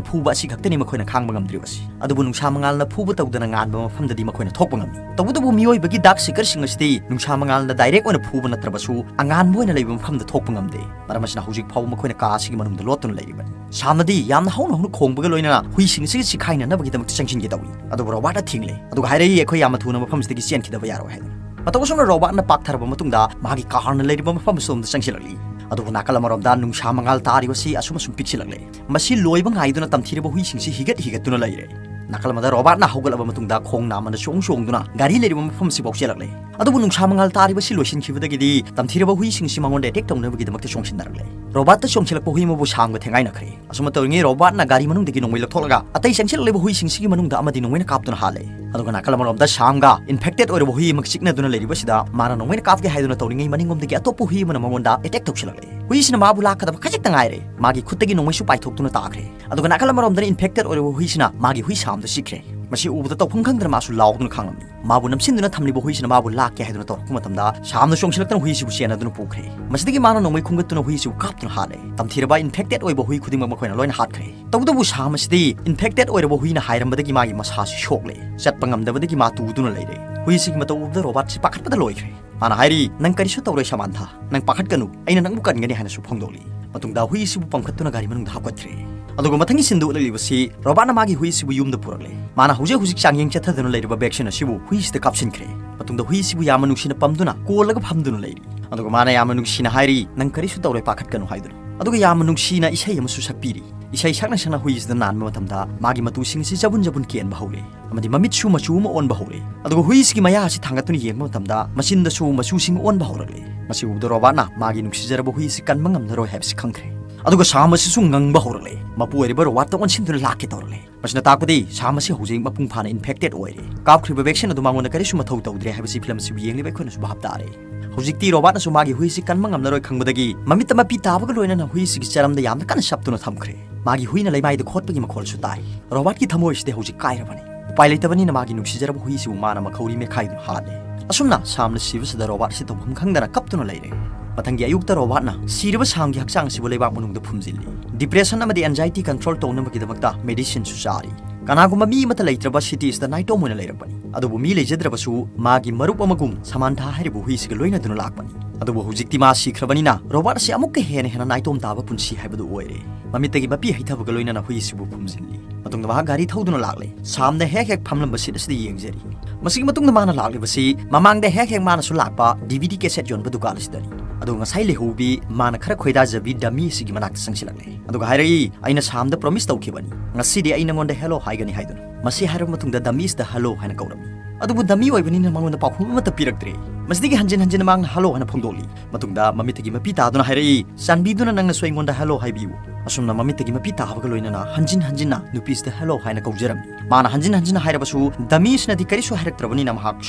ꯐꯨꯕ ꯑꯁꯤ ꯈꯛꯇꯅꯤ ꯃꯈꯣꯏꯅ ꯈꯥꯡꯕ ꯉꯝꯗ꯭ꯔꯤꯕꯁꯤ꯫ ꯑꯗꯨꯕꯨ ꯅꯨꯡꯁꯥ ꯃꯉꯥꯜꯅ ꯐꯨꯕ ꯇꯧꯗꯅ ꯉꯥꯟꯕ ꯃꯐꯝꯗꯗꯤ ꯃꯈꯣꯏꯅ ꯊꯣꯛꯄ ꯉꯝꯃꯤ꯫ ꯇꯧꯕꯇꯕꯨ ꯃꯤꯑꯣꯏꯕꯒꯤ ꯗꯥꯛ ꯁꯤꯀꯔꯁꯤꯡ ꯑꯁꯤꯗꯤ ꯅꯨꯡꯁꯥ ꯃꯉꯥꯜꯅ ꯗꯥꯏꯔꯦꯛ ꯑꯣꯏꯅ ꯐꯨꯕ ꯅꯠꯇ꯭ꯔꯕꯁꯨ ꯑꯉꯥꯟꯕ ꯑꯣꯏꯅ ꯂꯩꯕ ꯃꯐꯝꯗ ꯊꯣꯛꯄ ꯉꯝꯗꯦ꯫ ꯃꯔꯝ ꯑꯁꯤꯅ ꯍꯧꯖꯤꯛ ꯐꯥꯎꯕ ꯃꯈꯣꯏꯅ ꯀꯥ ꯑꯁꯤꯒꯤ ꯃꯅꯨꯡꯗ ꯂꯣꯠꯇꯨꯅ ꯂꯩꯔꯤꯕꯅꯤ꯫ ꯁꯥꯝꯅꯗꯤ ꯌꯥꯝꯅ ꯍꯧꯅ ꯍꯧꯅ ꯈꯣꯡꯕꯒ ꯂꯣꯏꯅꯅ ꯍꯨꯏꯁꯤꯡ ꯑꯁꯤꯒ ꯆꯤꯈꯥꯏꯅꯅꯕꯒꯤꯗꯃꯛꯇ ꯆꯪꯁꯤꯟꯒꯦ ꯇꯧꯏ꯫ ꯑꯗꯨꯕꯨ ꯔꯣꯕꯥꯔꯠꯅ ꯊꯤꯡꯂꯦ꯫ ꯑꯗꯨꯒ ꯍꯥꯏꯔꯛꯏ, "ꯑꯩꯈꯣꯏ ꯌꯥꯝꯅ ꯊꯨꯅ ꯃꯐꯝꯁꯤꯗꯒꯤ ꯆꯦꯟꯈꯤꯗꯕ ꯌꯥꯔꯣꯏ" ꯍꯥꯏꯗꯨꯅ꯫ ꯃꯇꯧ ꯑꯁꯨꯝꯅ ꯔꯣꯕꯥꯔꯠꯅ ꯄꯥꯛꯊꯔꯕ ꯃꯇꯨꯡꯗ ꯃꯥꯒꯤ ꯀꯥꯔꯅ ꯂꯩꯔꯤꯕ ꯃꯐꯝ ꯑꯁꯣꯝꯗ ꯆꯪꯁꯤꯜꯂꯛꯂꯤ꯫ ꯑꯗꯨꯕꯨ ꯅꯥꯀꯜ ꯑꯃꯔꯣꯝꯗ ꯅꯨꯡꯁꯥ ꯃꯉꯥꯜ ꯇꯥꯔꯤꯕꯁꯤ ꯑꯁꯨꯝ ꯑꯁꯨꯝ ꯄꯤꯛꯁꯤꯜꯂꯛꯂꯦ꯫ ꯃꯁꯤ ꯂꯣꯏꯕ ꯉꯥꯏꯗꯨꯅ ꯇꯝꯊꯤꯔꯕ ꯍꯨꯏꯁꯤꯡꯁꯤ ꯍꯤꯒꯠ ꯍꯤꯒꯠꯇꯨꯅ ꯂꯩꯔꯦ꯫ ꯅꯥꯀꯜ ꯑꯃꯗ ꯔꯣꯕꯥꯔꯠꯅ ꯍꯧꯒꯠꯂꯕ ꯃꯇꯨꯡꯗ ꯈꯣꯡ ꯅꯥꯝꯃꯅ ꯆꯣꯡ ꯆꯣꯡꯗꯨꯅ ꯒꯥꯔꯤ ꯂꯩꯔꯤꯕ ꯃꯐꯝꯁꯤꯐꯥꯎ ꯆꯦꯜꯂꯛꯂꯦ꯫ ꯑꯗꯨꯕꯨ ꯅꯨꯡꯁꯥ ꯃꯉꯥꯜ ꯇꯥꯔꯤꯕꯁꯤ ꯂꯣꯏꯁꯤꯟꯈꯤꯕꯗꯒꯤꯗꯤ ꯇꯝꯊꯤꯔꯕ ꯍꯨꯏꯁꯤꯡꯁꯤ ꯃꯉꯣꯟꯗ ꯑꯦꯇꯦꯛ ꯇꯧꯅꯕꯒꯤꯗꯃꯛꯇ ꯆꯣꯡꯁꯤꯟꯅꯔꯛꯂꯦ꯫ ꯔꯣꯕꯥꯔꯠꯇ ꯆꯣꯡꯁꯤꯜꯂꯛꯄ ꯍꯨꯏ ꯑꯃꯕꯨ ꯁꯥꯝꯒ ꯊꯦꯡꯒꯥꯏꯅꯈ꯭ꯔꯦ꯫ ꯑꯁꯨꯝꯅ ꯇꯧꯔꯤꯉꯩ ꯔꯣꯕꯥꯔꯠꯅ ꯒꯥꯔꯤ ꯃꯅꯨꯡꯗꯒꯤ ꯅꯣꯡꯃꯩ ꯂꯧꯊꯣꯛꯂꯒ ꯑꯇꯩ ꯆꯪꯁꯤꯜꯂꯛꯂꯤꯕ ꯍꯨꯏꯁꯤꯡꯁꯤꯒꯤ ꯃꯅꯨꯡꯗ ꯑꯃꯗꯤ ꯅꯣꯡꯃꯩꯅ ꯀꯥꯞꯇꯨꯅ ꯍꯥꯠꯂꯦ꯫ ꯑꯗꯨꯒ ꯅꯥꯀꯜ ꯑꯃꯔꯣꯝꯗ ꯁꯥꯝꯒ ꯏꯟꯐꯦꯛꯇꯦꯠ ꯑꯣꯏꯔꯕ ꯍꯨꯏ ꯑꯃꯒ ꯆꯤꯛꯅꯗꯨꯅ ꯂꯩꯔꯤꯕꯁꯤꯗ ꯃꯥꯅ ꯅꯣꯡꯃꯩꯅ ꯀꯥꯞꯀꯦ ꯍꯥꯏꯗꯨꯅ ꯇꯧꯔꯤꯉꯩ ꯃꯅꯤꯡꯂꯣꯝꯗꯒꯤ ꯑꯇꯣꯞꯄ ꯍꯨꯏ ꯑꯃꯅ ꯃꯉꯣꯟꯗ ꯑꯦꯇꯦꯛ ꯇꯧꯁꯤꯜꯂꯛꯂꯦ꯫ ꯍꯨꯏꯁꯤꯅ ꯃꯥꯕꯨ ꯂꯥꯛꯀꯗꯕ ꯈꯖꯤꯛꯇ ꯉꯥꯏꯔꯦ꯫ ꯃꯥꯒꯤ ꯈꯨꯠꯇꯒꯤ ꯅꯣꯡꯃꯩꯁꯨ ꯄꯥꯏꯊꯣꯛꯇꯨꯅ ꯇꯥꯈ꯭ꯔꯦ꯫ ꯑꯗꯨꯒ ꯅꯥꯀꯜ ꯑꯃꯔꯣꯝꯗꯅ ꯏꯟꯐꯦꯛꯇꯦꯠ ꯑꯣꯏꯔꯕ ꯍꯨꯏꯁꯤꯅ ꯃꯥꯒꯤ ꯍꯨꯏ ꯁꯥꯝꯗ ꯆꯤꯛꯈ꯭ꯔꯦ꯫ ꯃꯁꯤ ꯎꯕꯗ ꯇꯧꯐꯝ ꯈꯪꯗꯅ ꯃꯥꯁꯨ ꯂꯥꯎꯗꯨꯅ ꯈꯥꯡꯂꯝꯃꯤ꯫ ꯃꯥꯕꯨ ꯅꯝꯁꯤꯟꯗꯨꯅ ꯊꯝꯂꯤꯕ ꯍꯨꯏꯁꯤꯅ ꯃꯥꯕꯨ ꯂꯥꯛꯀꯦ ꯍꯥꯏꯗꯨꯅ ꯇꯧꯔꯛꯄ ꯃꯇꯝꯗ ꯁꯥꯝꯅ ꯆꯣꯡꯁꯤꯜꯂꯛꯇꯨꯅ ꯍꯨꯏꯁꯤꯕꯨ ꯆꯦꯟꯅꯗꯨꯅ ꯄꯨꯈ꯭ꯔꯦ꯫ ꯃꯁꯤꯗꯒꯤ ꯃꯥꯅ ꯅꯣꯡꯃꯩ ꯈꯨꯟꯒꯠꯇꯨꯅ ꯍꯨꯏꯁꯤꯕꯨ ꯀꯥꯞꯇꯨꯅ ꯍꯥꯠꯂꯦ꯫ ꯇꯝꯊꯤꯔꯕ ꯏꯟꯐꯦꯛꯇꯦꯠ ꯑꯣꯏꯕ ꯍꯨꯏ ꯈꯨꯗꯤꯡꯃꯛ ꯃꯈꯣꯏꯅ ꯂꯣꯏꯅ ꯍꯥꯠꯈ꯭ꯔꯦ꯫ ꯇꯧꯕꯇꯕꯨ ꯁꯥꯝ ꯑꯁꯤꯗꯤ ꯏꯟꯐꯦꯛꯇꯦꯠ ꯑꯣꯏꯔꯕ ꯍꯨꯏꯅ ꯍꯥꯏꯔꯝꯕꯗꯒꯤ ꯃꯥꯒꯤ ꯃꯁꯥꯁꯤ ꯁꯣꯛꯂꯦ꯫ ꯆꯠꯄ ꯉꯝꯗꯕꯗꯒꯤ ꯃꯥ ꯇꯨꯗꯨꯅ ꯂꯩꯔꯦ꯫ ꯍꯨꯏꯁꯤꯒꯤ ꯃꯇꯧ ꯎꯕꯗ ꯔꯣꯕꯥꯔꯠꯁꯤ ꯄꯥꯈꯠꯄꯗ ꯂꯣꯏꯈ꯭ꯔꯦ꯫ ꯃꯥꯅ ꯍꯥꯏꯔꯤ, "ꯅꯪ ꯀꯔꯤꯁꯨ ꯇꯧꯔꯣꯏ ꯁꯃꯥꯟꯊꯥ, ꯅꯪ ꯄꯥꯈꯠꯀꯅꯨ, ꯑꯩꯅ ꯅꯪꯕꯨ ꯀꯟꯒꯅꯤ" ꯍꯥꯏꯅꯁꯨ ꯐꯣꯡꯗꯣꯛꯂꯤ꯫ ꯃꯇꯨꯡꯗ ꯍꯨꯏ ꯑꯁꯤꯕꯨ ꯄꯝꯈꯠꯇꯨꯅ ꯒꯥꯔꯤ ꯃꯅꯨꯡꯗ ꯍꯥꯞꯀꯠꯈ꯭ꯔꯦ꯫ ꯑꯗꯨꯒ ꯃꯊꯪꯒꯤ ꯁꯤꯟꯗ ꯎꯠꯂꯛꯂꯤꯕꯁꯤ ꯔꯣꯕꯥꯔꯠꯅ ꯃꯥꯒꯤ ꯍꯨꯏ ꯑꯁꯤꯕꯨ ꯌꯨꯝꯗ ꯄꯨꯔꯛꯂꯦ꯫ ꯃꯥꯅ ꯍꯧꯖꯤꯛ ꯍꯧꯖꯤꯛ ꯆꯥꯡꯌꯦꯡ ꯆꯠꯊꯗꯨꯅ ꯂꯩꯔꯤꯕ ꯚꯦꯛꯁꯤꯟ ꯑꯁꯤꯕꯨ ꯍꯨꯏ ꯑꯁꯤꯗ ꯀꯥꯞꯁꯤꯟꯈ꯭ꯔꯦ꯫ ꯃꯇꯨꯡꯗ ꯍꯨꯏ ꯑꯁꯤꯕꯨ ꯌꯥꯝꯅ ꯅꯨꯡꯁꯤꯅ ꯄꯝꯗꯨꯅ ꯀꯣꯜꯂꯒ ꯐꯝꯗꯨꯅ ꯂꯩꯔꯤ꯫ ꯑꯗꯨꯒ ꯃꯥꯅ ꯌꯥꯝꯅ ꯅꯨꯡꯁꯤꯅ ꯍꯥꯏꯔꯤ, "ꯅꯪ ꯀꯔꯤꯁꯨ ꯇꯧꯔꯣꯏ, ꯄꯥꯈꯠꯀꯅꯨ" ꯍꯥꯏꯗꯨꯅ꯫ ꯑꯗꯨꯒ ꯌꯥꯝꯅ ꯅꯨꯡꯁꯤꯅ ꯏꯁꯩ ꯑꯃꯁꯨ ꯁꯛꯄꯤꯔꯤ꯫ ꯏꯁꯩ ꯁꯛꯅ ꯁꯛꯅ ꯍꯨꯏ ꯑꯁꯤꯗ ꯅꯥꯟꯕ ꯃꯇꯝꯗ ꯃꯥꯒꯤ ꯃꯇꯨꯁꯤꯡ ꯑꯁꯤ ꯆꯕꯨꯟ ꯆꯕꯨꯟ ꯀꯦꯟꯕ ꯍꯧꯔꯦ꯫ ꯑꯃꯗꯤ ꯃꯃꯤꯠꯁꯨ ꯃꯆꯨ ꯑꯃ ꯑꯣꯟꯕ ꯍꯧꯔꯦ꯫ ꯑꯗꯨꯒ ꯍꯨꯏꯁꯤꯒꯤ ꯃꯌꯥ ꯑꯁꯤ ꯊꯥꯡꯒꯠꯇꯨꯅ ꯌꯦꯡꯕ ꯃꯇꯝꯗ ꯃꯆꯤꯟꯗꯁꯨ ꯃꯆꯨꯁꯤꯡ ꯑꯣꯟꯕ ꯍꯧꯔꯛꯂꯦ꯫ ꯃꯁꯤ ꯎꯕꯗ ꯔꯣꯕꯥꯔꯠꯅ ꯃꯥꯒꯤ ꯅꯨꯡꯁꯤꯖꯔꯕ ꯍꯨꯏ ꯑꯁꯤ ꯀꯟꯕ ꯉꯝꯂꯔꯣꯏ ꯍꯥꯏꯕꯁꯤ ꯈꯪꯈ꯭ꯔꯦ꯫ ꯑꯗꯨꯒ ꯁꯥꯝ ꯑꯁꯤꯁꯨ ꯉꯪꯕ ꯍꯧꯔꯛꯂꯦ꯫ ꯃꯄꯨ ꯑꯣꯏꯔꯤꯕ ꯔꯣꯕꯥꯔꯠꯇ ꯑꯣꯟꯁꯤꯟꯗꯨꯅ ꯂꯥꯛꯀꯦ ꯇꯧꯔꯛꯂꯦ꯫ ꯃꯁꯤꯅ ꯇꯥꯛꯄꯗꯤ ꯁꯥꯝ ꯑꯁꯤ ꯍꯧꯖꯤꯛ ꯃꯄꯨꯡ ꯐꯥꯅ ꯏꯟꯐꯦꯛꯇꯦꯗ ꯑꯣꯏꯔꯦ꯫ ꯀꯥꯞꯈ꯭ꯔꯤꯕ ꯚꯦꯛꯁꯤꯟ ꯑꯗꯨ ꯃꯉꯣꯟꯗ ꯀꯔꯤꯁꯨ ꯃꯊꯧ ꯇꯧꯗ꯭ꯔꯦ ꯍꯥꯏꯕꯁꯤ ꯐꯤꯂꯝ ꯑꯁꯤꯕꯨ ꯌꯦꯡꯂꯤꯕ ꯑꯩꯈꯣꯏꯅꯁꯨ ꯚꯥꯞ ꯇꯥꯔꯦ꯫ ꯍꯧꯖꯤꯛꯇꯤ ꯔꯣꯕꯥꯔꯠꯅꯁꯨ ꯃꯥꯒꯤ ꯍꯨꯏꯁꯤ ꯀꯟꯕ ꯉꯝꯂꯔꯣꯏ ꯈꯪꯕꯗꯒꯤ ꯃꯃꯤꯠꯇ ꯃꯄꯤ ꯇꯥꯕꯒ ꯂꯣꯏꯅꯅ ꯍꯨꯏꯁꯤꯒꯤ ꯆꯔꯝꯗ ꯌꯥꯝꯅ ꯀꯟꯅ ꯁꯞꯇꯨꯅ ꯊꯝꯈ꯭ꯔꯦ꯫ ꯃꯥꯒꯤ ꯍꯨꯏꯅ ꯂꯩꯃꯥꯏꯗ ꯈꯣꯠꯄꯒꯤ ꯃꯈꯣꯜꯁꯨ ꯇꯥꯏ꯫ ꯔꯣꯕꯥꯔꯠꯀꯤ ꯊꯃꯣꯏꯁꯤꯗꯤ ꯍꯧꯖꯤꯛ ꯀꯥꯏꯔꯕꯅꯤ꯫ ꯎꯄꯥꯏ ꯂꯩꯇꯕꯅꯤꯅ ꯃꯥꯒꯤ ꯅꯨꯡꯁꯤꯖꯔꯕ ꯍꯨꯏꯁꯤꯕꯨ ꯃꯥꯅ ꯃꯈꯧꯔꯤ ꯃꯦꯈꯥꯏꯗꯨꯅ ꯍꯥꯠꯂꯦ꯫ ꯑꯁꯨꯝꯅ ꯁꯥꯝꯅ ꯁꯤꯕꯁꯤꯗ ꯔꯣꯕꯥꯔꯠꯁꯤ ꯇꯧꯐꯝ ꯈꯪꯗꯅ ꯀꯞꯇꯨꯅ ꯂꯩꯔꯦ꯫ ꯃꯊꯪꯒꯤ ꯑꯌꯨꯛꯇ ꯔꯣꯕꯥꯔꯠꯅ ꯁꯤꯔꯕ ꯁꯥꯝꯒꯤ ꯍꯛꯆꯥꯡ ꯑꯁꯤꯕꯨ ꯂꯩꯕꯥꯛ ꯃꯅꯨꯡꯗ ꯐꯨꯝꯖꯤꯜꯂꯤ꯫ ꯗꯤꯄ꯭ꯔꯦꯁꯟ ꯑꯃꯗꯤ ꯑꯦꯟꯖꯥꯏꯇꯤ ꯀꯟꯇ꯭ꯔꯣꯜ ꯇꯧꯅꯕꯒꯤꯗꯃꯛꯇ ꯃꯦꯗꯤꯁꯤꯟꯁꯨ ꯆꯥꯔꯤ꯫ ꯀꯅꯥꯒꯨꯝꯕ ꯃꯤ ꯑꯃꯠꯇ ꯂꯩꯇ꯭ꯔꯕ ꯁꯤꯇꯤ ꯑꯁꯤꯗ ꯅꯥꯏꯇꯣꯝ ꯑꯣꯏꯅ ꯂꯩꯔꯛꯄꯅꯤ꯫ ꯑꯗꯨꯕꯨ ꯃꯤ ꯂꯩꯖꯗ꯭ꯔꯕꯁꯨ ꯃꯥꯒꯤ ꯃꯔꯨꯞ ꯑꯃꯒꯨꯝ ꯁꯃꯥꯟꯊꯥ ꯍꯥꯏꯔꯤꯕ ꯍꯨꯏꯁꯤꯒ ꯂꯣꯏꯅꯗꯨꯅ ꯂꯥꯛꯄꯅꯤ꯫ ꯑꯗꯨꯕꯨ ꯍꯧꯖꯤꯛꯇꯤ ꯃꯥ ꯁꯤꯈ꯭ꯔꯕꯅꯤꯅ ꯔꯣꯕꯥꯔꯠ ꯑꯁꯤ ꯑꯃꯨꯛꯀ ꯍꯦꯟꯅ ꯍꯦꯟꯅ ꯅꯥꯏꯇꯣꯝ ꯇꯥꯕ ꯄꯨꯟꯁꯤ ꯍꯥꯏꯕꯗꯨ ꯑꯣꯏꯔꯦ꯫ ꯃꯃꯤꯠꯇꯒꯤ ꯃꯄꯤ ꯍꯩꯊꯕꯒ ꯂꯣꯏꯅꯅ ꯍꯨꯏ ꯑꯁꯤꯕꯨ ꯐꯨꯝꯖꯤꯜꯂꯤ꯫ ꯃꯇꯨꯡꯗ ꯃꯍꯥꯛ ꯒꯥꯔꯤ ꯊꯧꯗꯨꯅ ꯂꯥꯛꯂꯦ꯫ ꯁꯥꯝꯅ ꯍꯦꯛ ꯍꯦꯛ ꯐꯝꯂꯝꯕ ꯁꯤꯠ ꯑꯁꯤꯗ ꯌꯦꯡꯖꯔꯤ꯫ ꯃꯁꯤꯒꯤ ꯃꯇꯨꯡꯗ ꯃꯥꯅ ꯂꯥꯛꯂꯤꯕꯁꯤ ꯃꯃꯥꯡꯗ ꯍꯦꯛ ꯍꯦꯛ ꯃꯥꯅꯁꯨ ꯂꯥꯛꯄ ꯗꯤ ꯚꯤ ꯗꯤ ꯀꯦꯁꯦꯠ ꯌꯣꯟꯕ ꯗꯨꯀꯥꯟ ꯑꯁꯤꯗꯅꯤ꯫ ꯑꯗꯨꯒ ꯉꯁꯥꯏ ꯂꯩꯍꯧꯕꯤ ꯃꯥꯅ ꯈꯔ ꯈꯣꯏꯗꯥꯖꯕꯤ ꯗꯃꯤ ꯑꯁꯤꯒꯤ ꯃꯅꯥꯛꯇ ꯆꯪꯁꯤꯜꯂꯛꯂꯦ꯫ ꯑꯗꯨꯒ ꯍꯥꯏꯔꯛꯏ, "ꯑꯩꯅ ꯁꯥꯝꯗ ꯄ꯭ꯔꯣꯃꯤꯁ ꯇꯧꯈꯤꯕꯅꯤ, ꯉꯁꯤꯗꯤ ꯑꯩ ꯅꯉꯣꯟꯗ ꯍꯦꯂꯣ ꯍꯥꯏꯒꯅꯤ" ꯍꯥꯏꯗꯨꯅ꯫ ꯃꯁꯤ ꯍꯥꯏꯔꯕ ꯃꯇꯨꯡꯗ ꯗꯃꯤꯁꯇ ꯍꯦꯂꯣ ꯍꯥꯏꯅ ꯀꯧꯔꯝꯃꯤ꯫ ꯑꯗꯨꯕꯨ ꯗꯃꯤ ꯑꯣꯏꯕꯅꯤꯅ ꯃꯉꯣꯟꯗ ꯄꯥꯎꯈꯨꯝ ꯑꯃꯠꯇ ꯄꯤꯔꯛꯇ꯭ꯔꯦ꯫ ꯃꯁꯤꯗꯒꯤ ꯍꯟꯖꯤꯟ ꯍꯟꯖꯤꯟꯅ ꯃꯍꯥꯛꯅ ꯍꯦꯂꯣ ꯍꯥꯏꯅ ꯐꯣꯡꯗꯣꯛꯂꯤ꯫ ꯃꯇꯨꯡꯗ ꯃꯃꯤꯠꯇꯒꯤ ꯃꯄꯤ ꯇꯥꯗꯨꯅ ꯍꯥꯏꯔꯛꯏ, "ꯆꯥꯟꯕꯤꯗꯨꯅ ꯅꯪꯅꯁꯨ ꯑꯩꯉꯣꯟꯗ ꯍꯦꯂꯣ ꯍꯥꯏꯕꯤꯌꯨ"꯫ ꯑꯁꯨꯝꯅ ꯃꯃꯤꯠꯇꯒꯤ ꯃꯄꯤ ꯇꯥꯕꯒ ꯂꯣꯏꯅꯅ ꯍꯟꯖꯤꯟ ꯍꯟꯖꯤꯟꯅ ꯅꯨꯄꯤꯁꯤꯗ ꯍꯦꯂꯣ ꯍꯥꯏꯅ ꯀꯧꯖꯔꯝꯃꯤ꯫ ꯃꯥꯅ ꯍꯟꯖꯤꯟ ꯍꯟꯖꯤꯟꯅ ꯍꯥꯏꯔꯕꯁꯨ ꯗꯃꯤꯁꯅꯗꯤ ꯀꯔꯤꯁꯨ ꯍꯥꯏꯔꯛꯇ꯭ꯔꯕꯅꯤꯅ ꯃꯍꯥꯛ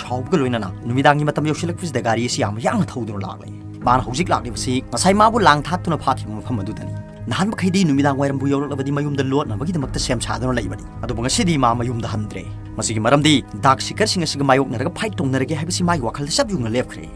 ꯁꯥꯎꯕꯒ ꯂꯣꯏꯅꯅ ꯅꯨꯃꯤꯗꯥꯡꯒꯤ ꯃꯇꯝ ꯌꯧꯁꯤꯜꯂꯛꯄꯁꯤꯗ ꯒꯥꯔꯤ ꯑꯁꯤ ꯌꯥꯝ ꯌꯥꯡꯅ ꯊꯧꯗꯨꯅ ꯂꯥꯛꯂꯦ꯫ ꯃꯥꯅ ꯍꯧꯖꯤꯛ ꯂꯥꯛꯂꯤꯕꯁꯤ ꯉꯁꯥꯏ ꯃꯥꯕꯨ ꯂꯥꯡ ꯊꯥꯛꯇꯨꯅ ꯐꯥꯈꯤꯕ ꯃꯐꯝ ꯑꯗꯨꯗꯅꯤ꯫ ꯅꯍꯥꯟ ꯃꯈꯩꯗꯤ ꯅꯨꯃꯤꯗꯥꯡ ꯋꯥꯏꯔꯝꯕꯨ ꯌꯧꯔꯛꯂꯕꯗꯤ ꯃꯌꯨꯝꯗ ꯂꯣꯠꯅꯕꯒꯤꯗꯃꯛꯇ ꯁꯦꯝ ꯁꯥꯗꯨꯅ ꯂꯩꯕꯅꯤ꯫ ꯑꯗꯨꯕꯨ ꯉꯁꯤꯗꯤ ꯃꯥ ꯃꯌꯨꯝꯗ ꯍꯟꯗ꯭ꯔꯦ꯫ ꯃꯁꯤꯒꯤ ꯃꯔꯝꯗꯤ ꯗꯥꯛ ꯁꯤꯀꯔꯁꯤꯡ ꯑꯁꯤꯒ ꯃꯥꯌꯣꯛꯅꯔꯒ ꯐꯥꯏꯠ ꯇꯧꯅꯔꯒꯦ ꯍꯥꯏꯕꯁꯤ ꯃꯥꯒꯤ ꯋꯥꯈꯜꯗ ꯆꯞ ꯌꯨꯡꯅ ꯂꯦꯞꯈ꯭ꯔꯦ꯫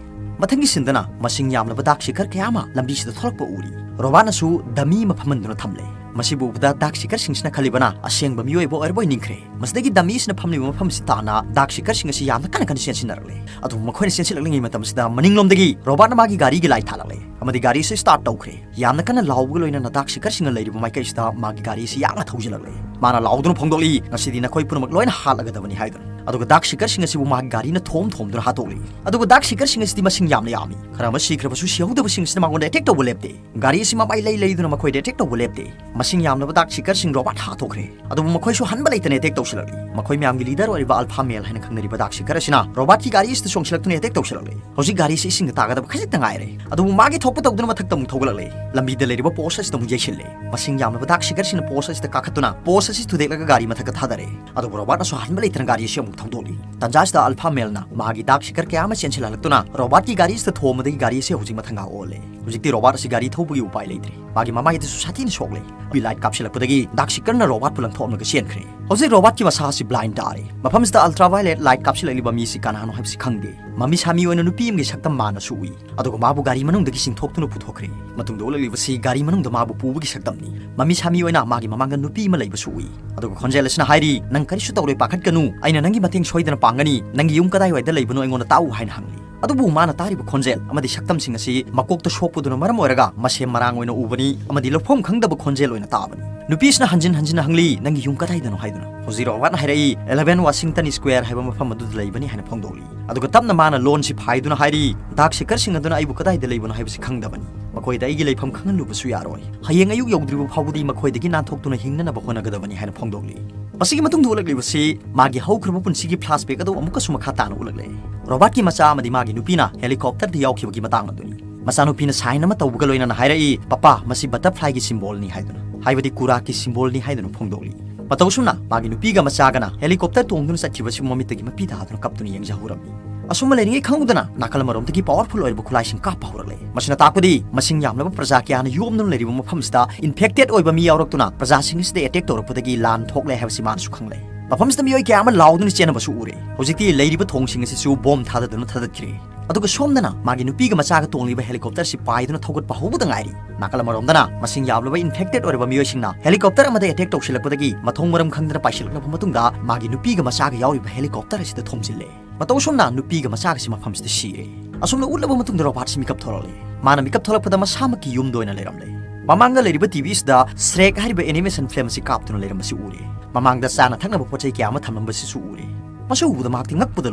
ꯃꯊꯪꯒꯤ ꯁꯤꯟꯗꯅ ꯃꯁꯤꯡ ꯌꯥꯝꯂꯕ ꯗꯥꯛ ꯁꯤꯀꯔ ꯀꯌꯥ ꯑꯃ ꯂꯝꯕꯤꯁꯤꯗ ꯊꯣꯛꯂꯛꯄ ꯎꯔꯤ꯫ ꯔꯣꯕꯥꯔꯠꯅꯁꯨ ꯗꯃꯤ ꯑꯃ ꯐꯝꯍꯟꯗꯨꯅ ꯊꯝꯂꯦ꯫ ꯃꯁꯤꯕꯨ ꯎꯕꯗ ꯗꯥꯛ ꯁꯤꯀꯔꯁꯤꯡꯁꯤꯅ ꯈꯜꯂꯤꯕꯅ ꯑꯁꯦꯡꯕ ꯃꯤꯑꯣꯏꯕ ꯑꯣꯏꯔꯕꯣꯏ ꯅꯤꯡꯈ꯭ꯔꯦ꯫ ꯃꯁꯤꯗꯒꯤ ꯗꯃꯤꯁꯤꯅ ꯐꯝꯂꯤꯕ ꯃꯐꯝꯁꯤ ꯇꯥꯟꯅ ꯗꯥꯛ ꯁꯤꯀꯔꯁꯤꯡ ꯑꯁꯤ ꯌꯥꯝꯅ ꯀꯟꯅ ꯀꯟꯅ ꯆꯦꯟꯁꯤꯟꯅꯔꯛꯂꯦ꯫ ꯑꯗꯨꯕꯨ ꯃꯈꯣꯏꯅ ꯆꯦꯟꯁꯤꯜꯂꯛꯂꯤꯉꯩ ꯃꯇꯝꯁꯤꯗ ꯃꯅꯤꯡꯂꯣꯝꯗꯒꯤ ꯔꯣꯕꯥꯔꯠꯅ ꯃꯥꯒꯤ ꯒꯥꯔꯤꯒꯤ ꯂꯥꯏꯠ ꯊꯥꯜꯂꯛꯂꯦ ꯑꯃꯗꯤ ꯒꯥꯔꯤ ꯑꯁꯤ ꯁ꯭ꯇꯥꯔꯠ ꯇꯧꯈ꯭ꯔꯦ꯫ ꯌꯥꯝꯅ ꯀꯟꯅ ꯂꯥꯎꯕꯒ ꯂꯣꯏꯅꯅ ꯗꯥꯛ ꯁꯤꯀꯔꯁꯤꯡꯅ ꯂꯩꯔꯤꯕ ꯃꯥꯏꯀꯩꯁꯤꯗ ꯃꯥꯒꯤ ꯒꯥꯔꯤ ꯑꯁꯤ ꯌꯥꯡꯅ ꯊꯧꯖꯤꯜꯂꯛꯂꯦ꯫ ꯃꯥꯅ ꯂꯥꯎꯗꯨꯅ ꯐꯣꯡꯗꯣꯛꯂꯤ, "ꯉꯁꯤꯗꯤ ꯅꯈꯣꯏ ꯄꯨꯝꯅꯃꯛ ꯂꯣꯏꯅ ꯍꯥꯠꯂꯒꯗꯕꯅꯤ" ꯍꯥꯏꯗꯨꯅ꯫ ꯑꯗꯨꯒ ꯗꯥꯛ ꯁꯤꯀꯔꯁꯤꯡ ꯑꯁꯤꯕꯨ ꯃꯥꯒꯤ ꯒꯥꯔꯤꯅ ꯊꯣꯝ ꯊꯣꯝꯗꯨꯅ ꯍꯥꯠꯇꯣꯛꯂꯤ꯫ ꯑꯗꯨꯒ ꯗꯥꯛ ꯁꯤꯀꯔꯁꯤꯡ ꯑꯁꯤꯗꯤ ꯃꯁꯤꯡ ꯌꯥꯝꯅ ꯌꯥꯝꯃꯤ꯫ ꯈꯔ ꯑꯃ ꯁꯤꯈ꯭ꯔꯕꯁꯨ ꯁꯤꯍꯧꯗꯕꯁꯤꯡ ꯑꯁꯤꯅ ꯃꯉꯣꯟꯗ ꯑꯦꯇꯦꯛ ꯇꯧꯕ ꯂꯦꯞꯇꯦ꯫ ꯒꯥꯔꯤ ꯑꯁꯤ ꯃꯃꯥꯏ ꯂꯩ ꯂꯩꯗꯨꯅ ꯃꯈꯣꯏꯗ ꯑꯦꯇꯦꯛ ꯇꯧꯕ ꯂꯦꯞꯇꯦ꯫ ꯃꯁꯤꯡ ꯌꯥꯝꯂꯕ ꯗꯥꯛ ꯁꯤꯀꯔꯁꯤꯡ ꯔꯣꯕꯥꯔꯠ ꯍꯥꯠꯇꯣꯛꯈ꯭ꯔꯦ꯫ ꯑꯗꯨꯕꯨ ꯃꯈꯣꯏꯁꯨ ꯍꯟꯕ ꯂꯩꯇꯅ ꯑꯦꯇꯦꯛ ꯇꯧꯁꯤꯜꯂꯛꯂꯤ꯫ ꯃꯈꯣꯏ ꯃꯌꯥꯝꯒꯤ ꯂꯤꯗꯔ ꯑꯣꯏꯔꯤꯕ ꯑꯜꯐꯥ ꯃꯦꯜ ꯍꯥꯏꯅ ꯈꯪꯅꯔꯤꯕ ꯗꯥꯛ ꯁꯤꯀꯔ ꯑꯁꯤꯅ ꯔꯣꯕꯥꯠꯀꯤ ꯒꯥꯔꯤ ꯑꯁꯤꯗ ꯆꯣꯡꯁꯤꯜꯂꯛꯇꯨꯅ ꯑꯦꯇꯦꯛ ꯇꯧꯁꯤꯜꯂꯛꯂꯦ꯫ ꯍꯧꯖꯤꯛ ꯒꯥꯔꯤ ꯑꯁꯤ ꯏꯁꯤꯡꯗ ꯇꯥꯒꯗꯕ ꯈꯖꯤꯛꯇ ꯉꯥꯏꯔꯦ꯫ ꯑꯗꯨꯕꯨ ꯃꯥꯒꯤ ꯊꯣꯛꯄ ꯇꯧꯗꯨꯅ ꯃꯊꯛꯇ ꯑꯃꯨꯛ ꯊꯧꯒꯠꯂꯛꯂꯦ꯫ ꯂꯝꯕꯤꯗ ꯂꯩꯔꯤꯕ ꯄꯣꯁ ꯑꯁꯤꯗ ꯑꯃꯨꯛ ꯌꯩꯁꯤꯜꯂꯦ꯫ ꯃꯁꯤꯡ ꯌꯥꯝꯂꯕ ꯗꯥꯛ ꯁꯤꯀꯔꯁꯤꯅ ꯄꯣꯁ ꯑꯁꯤꯗ ꯀꯥꯈꯠꯇꯨꯅ ꯄꯣꯁ ꯑꯁꯤ ꯊꯨꯗꯦꯛꯂꯒ ꯒꯥꯔꯤ ꯃꯊꯛꯇ ꯊꯥꯗꯔꯦ꯫ ꯑꯗꯨꯕꯨ ꯔꯣꯕꯥꯠꯅꯁꯨ ꯍꯟꯕ ꯂꯩꯇꯅ ꯒꯥꯔꯤ ꯑꯁꯤ ꯑꯃꯨꯛ ꯊꯧꯗꯣꯛꯂꯤ꯫ ꯇꯟꯖꯥ ꯑꯁꯤꯗ ꯑꯜꯐꯥ ꯃꯦꯜꯅ ꯃꯍꯥꯛꯀꯤ ꯗꯥꯛ ꯁꯤꯀꯔ ꯀꯌꯥ ꯑꯃ ꯆꯦꯟꯁꯤꯜꯍꯜꯂꯛꯇꯨꯅ ꯔꯣꯕꯥꯠꯀꯤ ꯒꯥꯔꯤ ꯑꯁꯤꯗ ꯊꯣꯝꯕꯗꯒꯤ ꯒꯥꯔꯤ ꯑꯁꯤ ꯍꯧꯖꯤꯛ ꯃꯊꯪꯒꯥ ꯑꯣꯜꯂꯦ꯫ ꯍꯧꯖꯤꯛꯇꯤ ꯔꯣꯕꯥꯠ ꯑꯁꯤ ꯒꯥꯔꯤ ꯊꯧꯕꯒꯤ ꯎꯄꯥꯏ ꯂꯩꯇ꯭ꯔꯦ꯫ ꯃꯥꯒꯤ ꯃꯃꯥꯏ ꯑꯗꯨꯁꯨ ꯁꯥꯊꯤꯅ ꯁꯣꯛꯂꯦ꯫ ꯕꯤ ꯂꯥꯏꯠ ꯀꯥꯞꯁꯤꯜꯂꯛꯄꯗꯒꯤ ꯗꯥꯛ ꯁꯤꯀꯔꯅ ꯔꯣꯕꯥꯠꯄꯨ ꯂꯪꯊꯣꯛꯂꯝꯂꯒ ꯆꯦꯟꯈ꯭ꯔꯦ꯫ ꯍꯧꯖꯤꯛ ꯔꯣꯕꯥꯠꯀꯤ ꯃꯁꯥ ꯑꯁꯤ ꯕ꯭ꯂꯥꯏꯟ ꯇꯥꯔꯦ꯫ ꯃꯐꯝꯁꯤꯗ ꯑꯜꯇ꯭ꯔꯥ ꯚꯥꯏꯂꯦꯠ ꯂꯥꯏꯠ ꯀꯥꯞꯁꯤꯜꯂꯛꯂꯤꯕ ꯃꯤꯁꯤ ꯀꯅꯥꯅꯣ ꯍꯥꯏꯕꯁꯤ ꯈꯪꯗꯦ꯫ ꯃꯃꯤ ꯁꯥꯃꯤ ꯑꯣꯏꯅ ꯅꯨꯄꯤ ꯑꯃꯒꯤ ꯁꯛꯇꯝ ꯃꯥꯅꯁꯨ ꯎꯏ꯫ ꯑꯗꯨꯒ ꯃꯥꯕꯨ ꯒꯥꯔꯤ ꯃꯅꯨꯡꯗꯒꯤ ꯆꯤꯡꯊꯣꯛꯇꯨꯅ ꯄꯨꯊꯣꯛꯈ꯭ꯔꯦ꯫ ꯃꯇꯨꯡꯗ ꯎꯠꯂꯛꯂꯤꯕꯁꯤ ꯒꯥꯔꯤ ꯃꯅꯨꯡꯗ ꯃꯥꯕꯨ ꯄꯨꯕꯒꯤ ꯁꯛꯇꯝꯅꯤ꯫ ꯃꯃꯤ ꯁꯥꯃꯤ ꯑꯣꯏꯅ ꯃꯥꯒꯤ ꯃꯃꯥꯡꯗ ꯅꯨꯄꯤ ꯑꯃ ꯂꯩꯕꯁꯨ ꯎꯏ꯫ ꯑꯗꯨꯒ ꯈꯣꯟꯖꯦꯜ ꯑꯁꯤꯅ ꯍꯥꯏꯔꯤ, "ꯅꯪ ꯀꯔꯤꯁꯨ ꯇꯧꯔꯣꯏ, ꯄꯥꯈꯠꯀꯅꯨ, ꯑꯩꯅ ꯅꯪꯒꯤ ꯃꯇꯦꯡ ꯁꯣꯏꯗꯅ ꯄꯥꯡꯒꯅꯤ, ꯅꯪꯒꯤ ꯌꯨꯝ ꯀꯗꯥꯏꯋꯥꯏꯗ ꯂꯩꯕꯅꯣ ꯑꯩꯉꯣꯟꯗ ꯇꯥꯛꯎ" ꯍꯥꯏꯅ ꯍꯪꯂꯤ꯫ ꯑꯗꯨꯕꯨ ꯃꯥꯅ ꯇꯥꯔꯤꯕ ꯈꯣꯟꯖꯦꯜ ꯑꯃꯗꯤ ꯁꯛꯇꯝꯁꯤꯡ ꯑꯁꯤ ꯃꯀꯣꯛꯇ ꯁꯣꯛꯄꯗꯨꯅ ꯃꯔꯝ ꯑꯣꯏꯔꯒ ꯃꯁꯦꯝ ꯃꯔꯥꯡ ꯑꯣꯏꯅ ꯎꯕꯅꯤ ꯑꯃꯗꯤ ꯂꯧꯐꯝ ꯈꯪꯗꯕ ꯈꯣꯟꯖꯦꯜ ꯑꯣꯏꯅ ꯇꯥꯕꯅꯤ꯫ ꯅꯨꯄꯤꯁꯤꯅ ꯍꯟꯖꯤꯟ ꯍꯟꯖꯤꯟꯅ ꯍꯪꯂꯤ, "ꯅꯪꯒꯤ ꯌꯨꯝ ꯀꯗꯥꯏꯗꯅꯣ?" ꯍꯥꯏꯗꯨꯅ꯫ ꯍꯧꯖꯤꯛ ꯔꯣꯕꯥꯠꯅ ꯍꯥꯏꯔꯛꯏ, "eleven Washington Square ꯍꯥꯏꯕ ꯃꯐꯝ ꯑꯗꯨꯗ ꯂꯩꯕꯅꯤ" ꯍꯥꯏꯅ ꯐꯣꯡꯗꯣꯛꯂꯤ꯫ ꯑꯗꯨꯒ ꯇꯞꯅ ꯃꯥꯅ ꯂꯣꯟꯁꯤ ꯐꯥꯏꯗꯨꯅ ꯍꯥꯏꯔꯤ, "ꯗꯥꯛ ꯁꯤꯀꯔꯁꯤꯡ ꯑꯗꯨꯅ ꯑꯩꯕꯨ ꯀꯗꯥꯏꯗ ꯂꯩꯕꯅꯣ ꯍꯥꯏꯕꯁꯤ ꯈꯪꯗꯕꯅꯤ꯫ ꯃꯈꯣꯏꯗ ꯑꯩꯒꯤ ꯂꯩꯐꯝ ꯈꯪꯍꯜꯂꯨꯕꯁꯨ ꯌꯥꯔꯣꯏ꯫ ꯍꯌꯦꯡ ꯑꯌꯨꯛ ꯌꯧꯗ꯭ꯔꯤꯕ ꯐꯥꯎꯕꯗꯤ ꯃꯈꯣꯏꯗꯒꯤ ꯅꯥꯟꯊꯣꯛꯇꯨꯅ ꯍꯤꯡꯅꯅꯕ ꯍꯣꯠꯅꯒꯗꯕꯅꯤ" ꯍꯥꯏꯅ ꯐꯣꯡꯗꯣꯛꯂꯤ꯫ ꯃꯁꯤꯒꯤ ꯃꯇꯨꯡꯗ ꯎꯠꯂꯛꯂꯤꯕꯁꯤ ꯃꯥꯒꯤ ꯍꯧꯈ꯭ꯔꯕ ꯄꯨꯟꯁꯤꯒꯤ ꯐ꯭ꯂꯥꯁꯕꯦꯛ ꯑꯗꯨ ꯑꯃꯨꯛꯀꯁꯨ ꯃꯈꯥ ꯇꯥꯅ ꯎꯠꯂꯛꯂꯦ꯫ ꯔꯣꯕꯥꯠꯀꯤ ꯃꯆꯥ ꯑꯃꯗꯤ ꯃꯥꯒꯤ ꯅꯨꯄꯤꯅ ꯍꯦꯂꯤꯀꯣꯞꯇꯔꯗ ꯌꯥꯎꯈꯤꯕꯒꯤ ꯃꯇꯥꯡ ꯑꯗꯨꯅꯤ꯫ ꯃꯆꯥꯅꯨꯄꯤꯅ ꯁꯥꯏꯟ ꯑꯃ ꯇꯧꯕꯒ ꯂꯣꯏꯅꯅ ꯍꯥꯏꯔꯛꯏ, "ꯄꯄꯥ, ꯃꯁꯤ ꯕꯇꯔꯐ꯭ꯂꯥꯏꯒꯤ ꯁꯤꯝꯕꯣꯜꯅꯤ" ꯍꯥꯏꯗꯨꯅ, ꯍꯥꯏꯕꯗꯤ ꯀꯨꯔꯥꯛꯀꯤ ꯁꯤꯝꯕꯣꯜꯅꯤ ꯍꯥꯏꯗꯨꯅ ꯐꯣꯡꯗꯣꯛꯂꯤ꯫ ꯃꯇꯧ ꯑꯁꯨꯝꯅ ꯃꯥꯒꯤ ꯅꯨꯄꯤꯒ ꯃꯆꯥꯒꯅ ꯍꯦꯂꯤꯀꯣꯞꯇꯔ ꯇꯣꯡꯗꯨꯅ ꯆꯠꯈꯤꯕꯁꯤꯕꯨ ꯃꯃꯤꯠꯇꯒꯤ ꯃꯄꯤ ꯇꯥꯗꯨꯅ ꯀꯞꯇꯨꯅ ꯌꯦꯡꯖꯍꯧꯔꯝꯃꯤ꯫ ꯑꯁꯨꯝꯅ ꯂꯩꯔꯤꯉꯩ ꯈꯪꯍꯧꯗꯅ ꯅꯥꯀꯜ ꯑꯃꯔꯣꯝꯗꯒꯤ ꯄꯥꯋꯔꯐꯨꯜ ꯑꯣꯏꯔꯕ ꯈꯨꯠꯂꯥꯏꯁꯤꯡ ꯀꯥꯞꯄ ꯍꯧꯔꯛꯂꯦ꯫ ꯃꯁꯤꯅ ꯇꯥꯛꯄꯗꯤ ꯃꯁꯤꯡ ꯌꯥꯝꯂꯕ ꯄ꯭ꯔꯖꯥ ꯀꯌꯥꯅ ꯌꯣꯝꯗꯨꯅ ꯂꯩꯔꯤꯕ ꯃꯐꯝꯁꯤꯗ ꯏꯟꯐꯦꯛꯇꯦꯠ ꯑꯣꯏꯕ ꯃꯤ ꯌꯥꯎꯔꯛꯇꯨꯅ ꯄ꯭ꯔꯖꯥꯁꯤꯡ ꯑꯁꯤꯗ ꯑꯦꯇꯦꯛ ꯇꯧꯔꯛꯄꯗꯒꯤ ꯂꯥꯟ ꯊꯣꯛꯂꯦ ꯍꯥꯏꯕꯁꯤ ꯃꯥꯅꯁꯨ ꯈꯪꯂꯦ꯫ ꯃꯐꯝꯁꯤꯗ ꯃꯤꯑꯣꯏ ꯀꯌꯥ ꯑꯃ ꯂꯥꯎꯗꯨꯅ ꯆꯦꯟꯅꯕꯁꯨ ꯎꯔꯦ꯫ ꯍꯧꯖꯤꯛꯇꯤ ꯂꯩꯔꯤꯕ ꯊꯣꯡꯁꯤꯡ ꯑꯁꯤꯁꯨ ꯕꯣꯝ ꯊꯥꯗꯗꯨꯅ ꯊꯥꯗꯠꯈ꯭ꯔꯦ꯫ ꯑꯗꯨꯒ ꯁꯣꯝꯗꯅ ꯃꯥꯒꯤ ꯅꯨꯄꯤꯒ ꯃꯆꯥꯒ ꯇꯣꯡꯂꯤꯕ ꯍꯦꯂꯤꯀꯣꯞꯇꯔꯁꯤ ꯄꯥꯏꯗꯨꯅ ꯊꯧꯒꯠꯄ ꯍꯧꯕꯗ ꯉꯥꯏꯔꯤ꯫ ꯅꯥꯀꯜ ꯑꯃꯔꯣꯝꯗꯅ ꯃꯁꯤꯡ ꯌꯥꯝꯂꯕ ꯏꯟꯐꯦꯛꯇꯦꯠ ꯑꯣꯏꯔꯕ ꯃꯤꯑꯣꯏꯁꯤꯡꯅ ꯍꯦꯂꯤꯀꯣꯞꯇꯔ ꯑꯃꯗ ꯑꯦꯇꯦꯛ ꯇꯧꯁꯤꯜꯂꯛꯄꯗꯒꯤ ꯃꯊꯣꯡ ꯃꯔꯝ ꯈꯪꯗꯅ ꯄꯥꯏꯁꯤꯜꯂꯛꯂꯕ ꯃꯇꯨꯡꯗ ꯃꯥꯒꯤ ꯅꯨꯄꯤꯒ ꯃꯆꯥꯒ ꯌꯥꯎꯔꯤꯕ ꯍꯦꯂꯤꯀꯣꯞꯇꯔ ꯑꯁꯤꯗ ꯊꯣꯝꯖꯤꯜꯂꯦ꯫ ꯃꯇꯧ ꯑꯁꯨꯝꯅ ꯅꯨꯄꯤꯒ ꯃꯆꯥꯒꯁꯤ ꯃꯐꯝꯁꯤꯗ ꯁꯤꯔꯦ꯫ ꯑꯁꯨꯝꯅ ꯎꯠꯂꯕ ꯃꯇꯨꯡꯗ ꯔꯣꯕꯥꯠꯁꯤ ꯃꯤꯀꯞ ꯊꯣꯛꯂꯛꯂꯦ꯫ ꯃꯥꯅ ꯃꯤꯀꯞ ꯊꯣꯛꯂꯛꯄꯗ ꯃꯁꯥꯃꯛꯀꯤ ꯌꯨꯝꯗ ꯑꯣꯏꯅ ꯂꯩꯔꯝꯂꯦ꯫ ꯃꯃꯥꯡꯗ ꯂꯩꯔꯤꯕ ꯇꯤ ꯚꯤ ꯑꯁꯤꯗ ꯁ꯭ꯔꯦꯛ ꯍꯥꯏꯔꯤꯕ ꯑꯦꯅꯤꯃꯦꯁꯟ ꯐꯤꯂꯝ ꯑꯁꯤ ꯀꯥꯞꯇꯨꯅ ꯂꯩꯔꯝꯕꯁꯤ ꯎꯔꯦ꯫ ꯃꯃꯥꯡꯗ ꯆꯥꯅ ꯊꯛꯅꯕ ꯄꯣꯠ ꯆꯩ ꯀꯌꯥ ꯑꯃ ꯊꯝꯂꯝꯕꯁꯤꯁꯨ ꯎꯔꯦ꯫ ꯃꯁꯤ ꯎꯕꯗ ꯃꯍꯥꯛꯇꯤ ꯉꯛꯄꯗ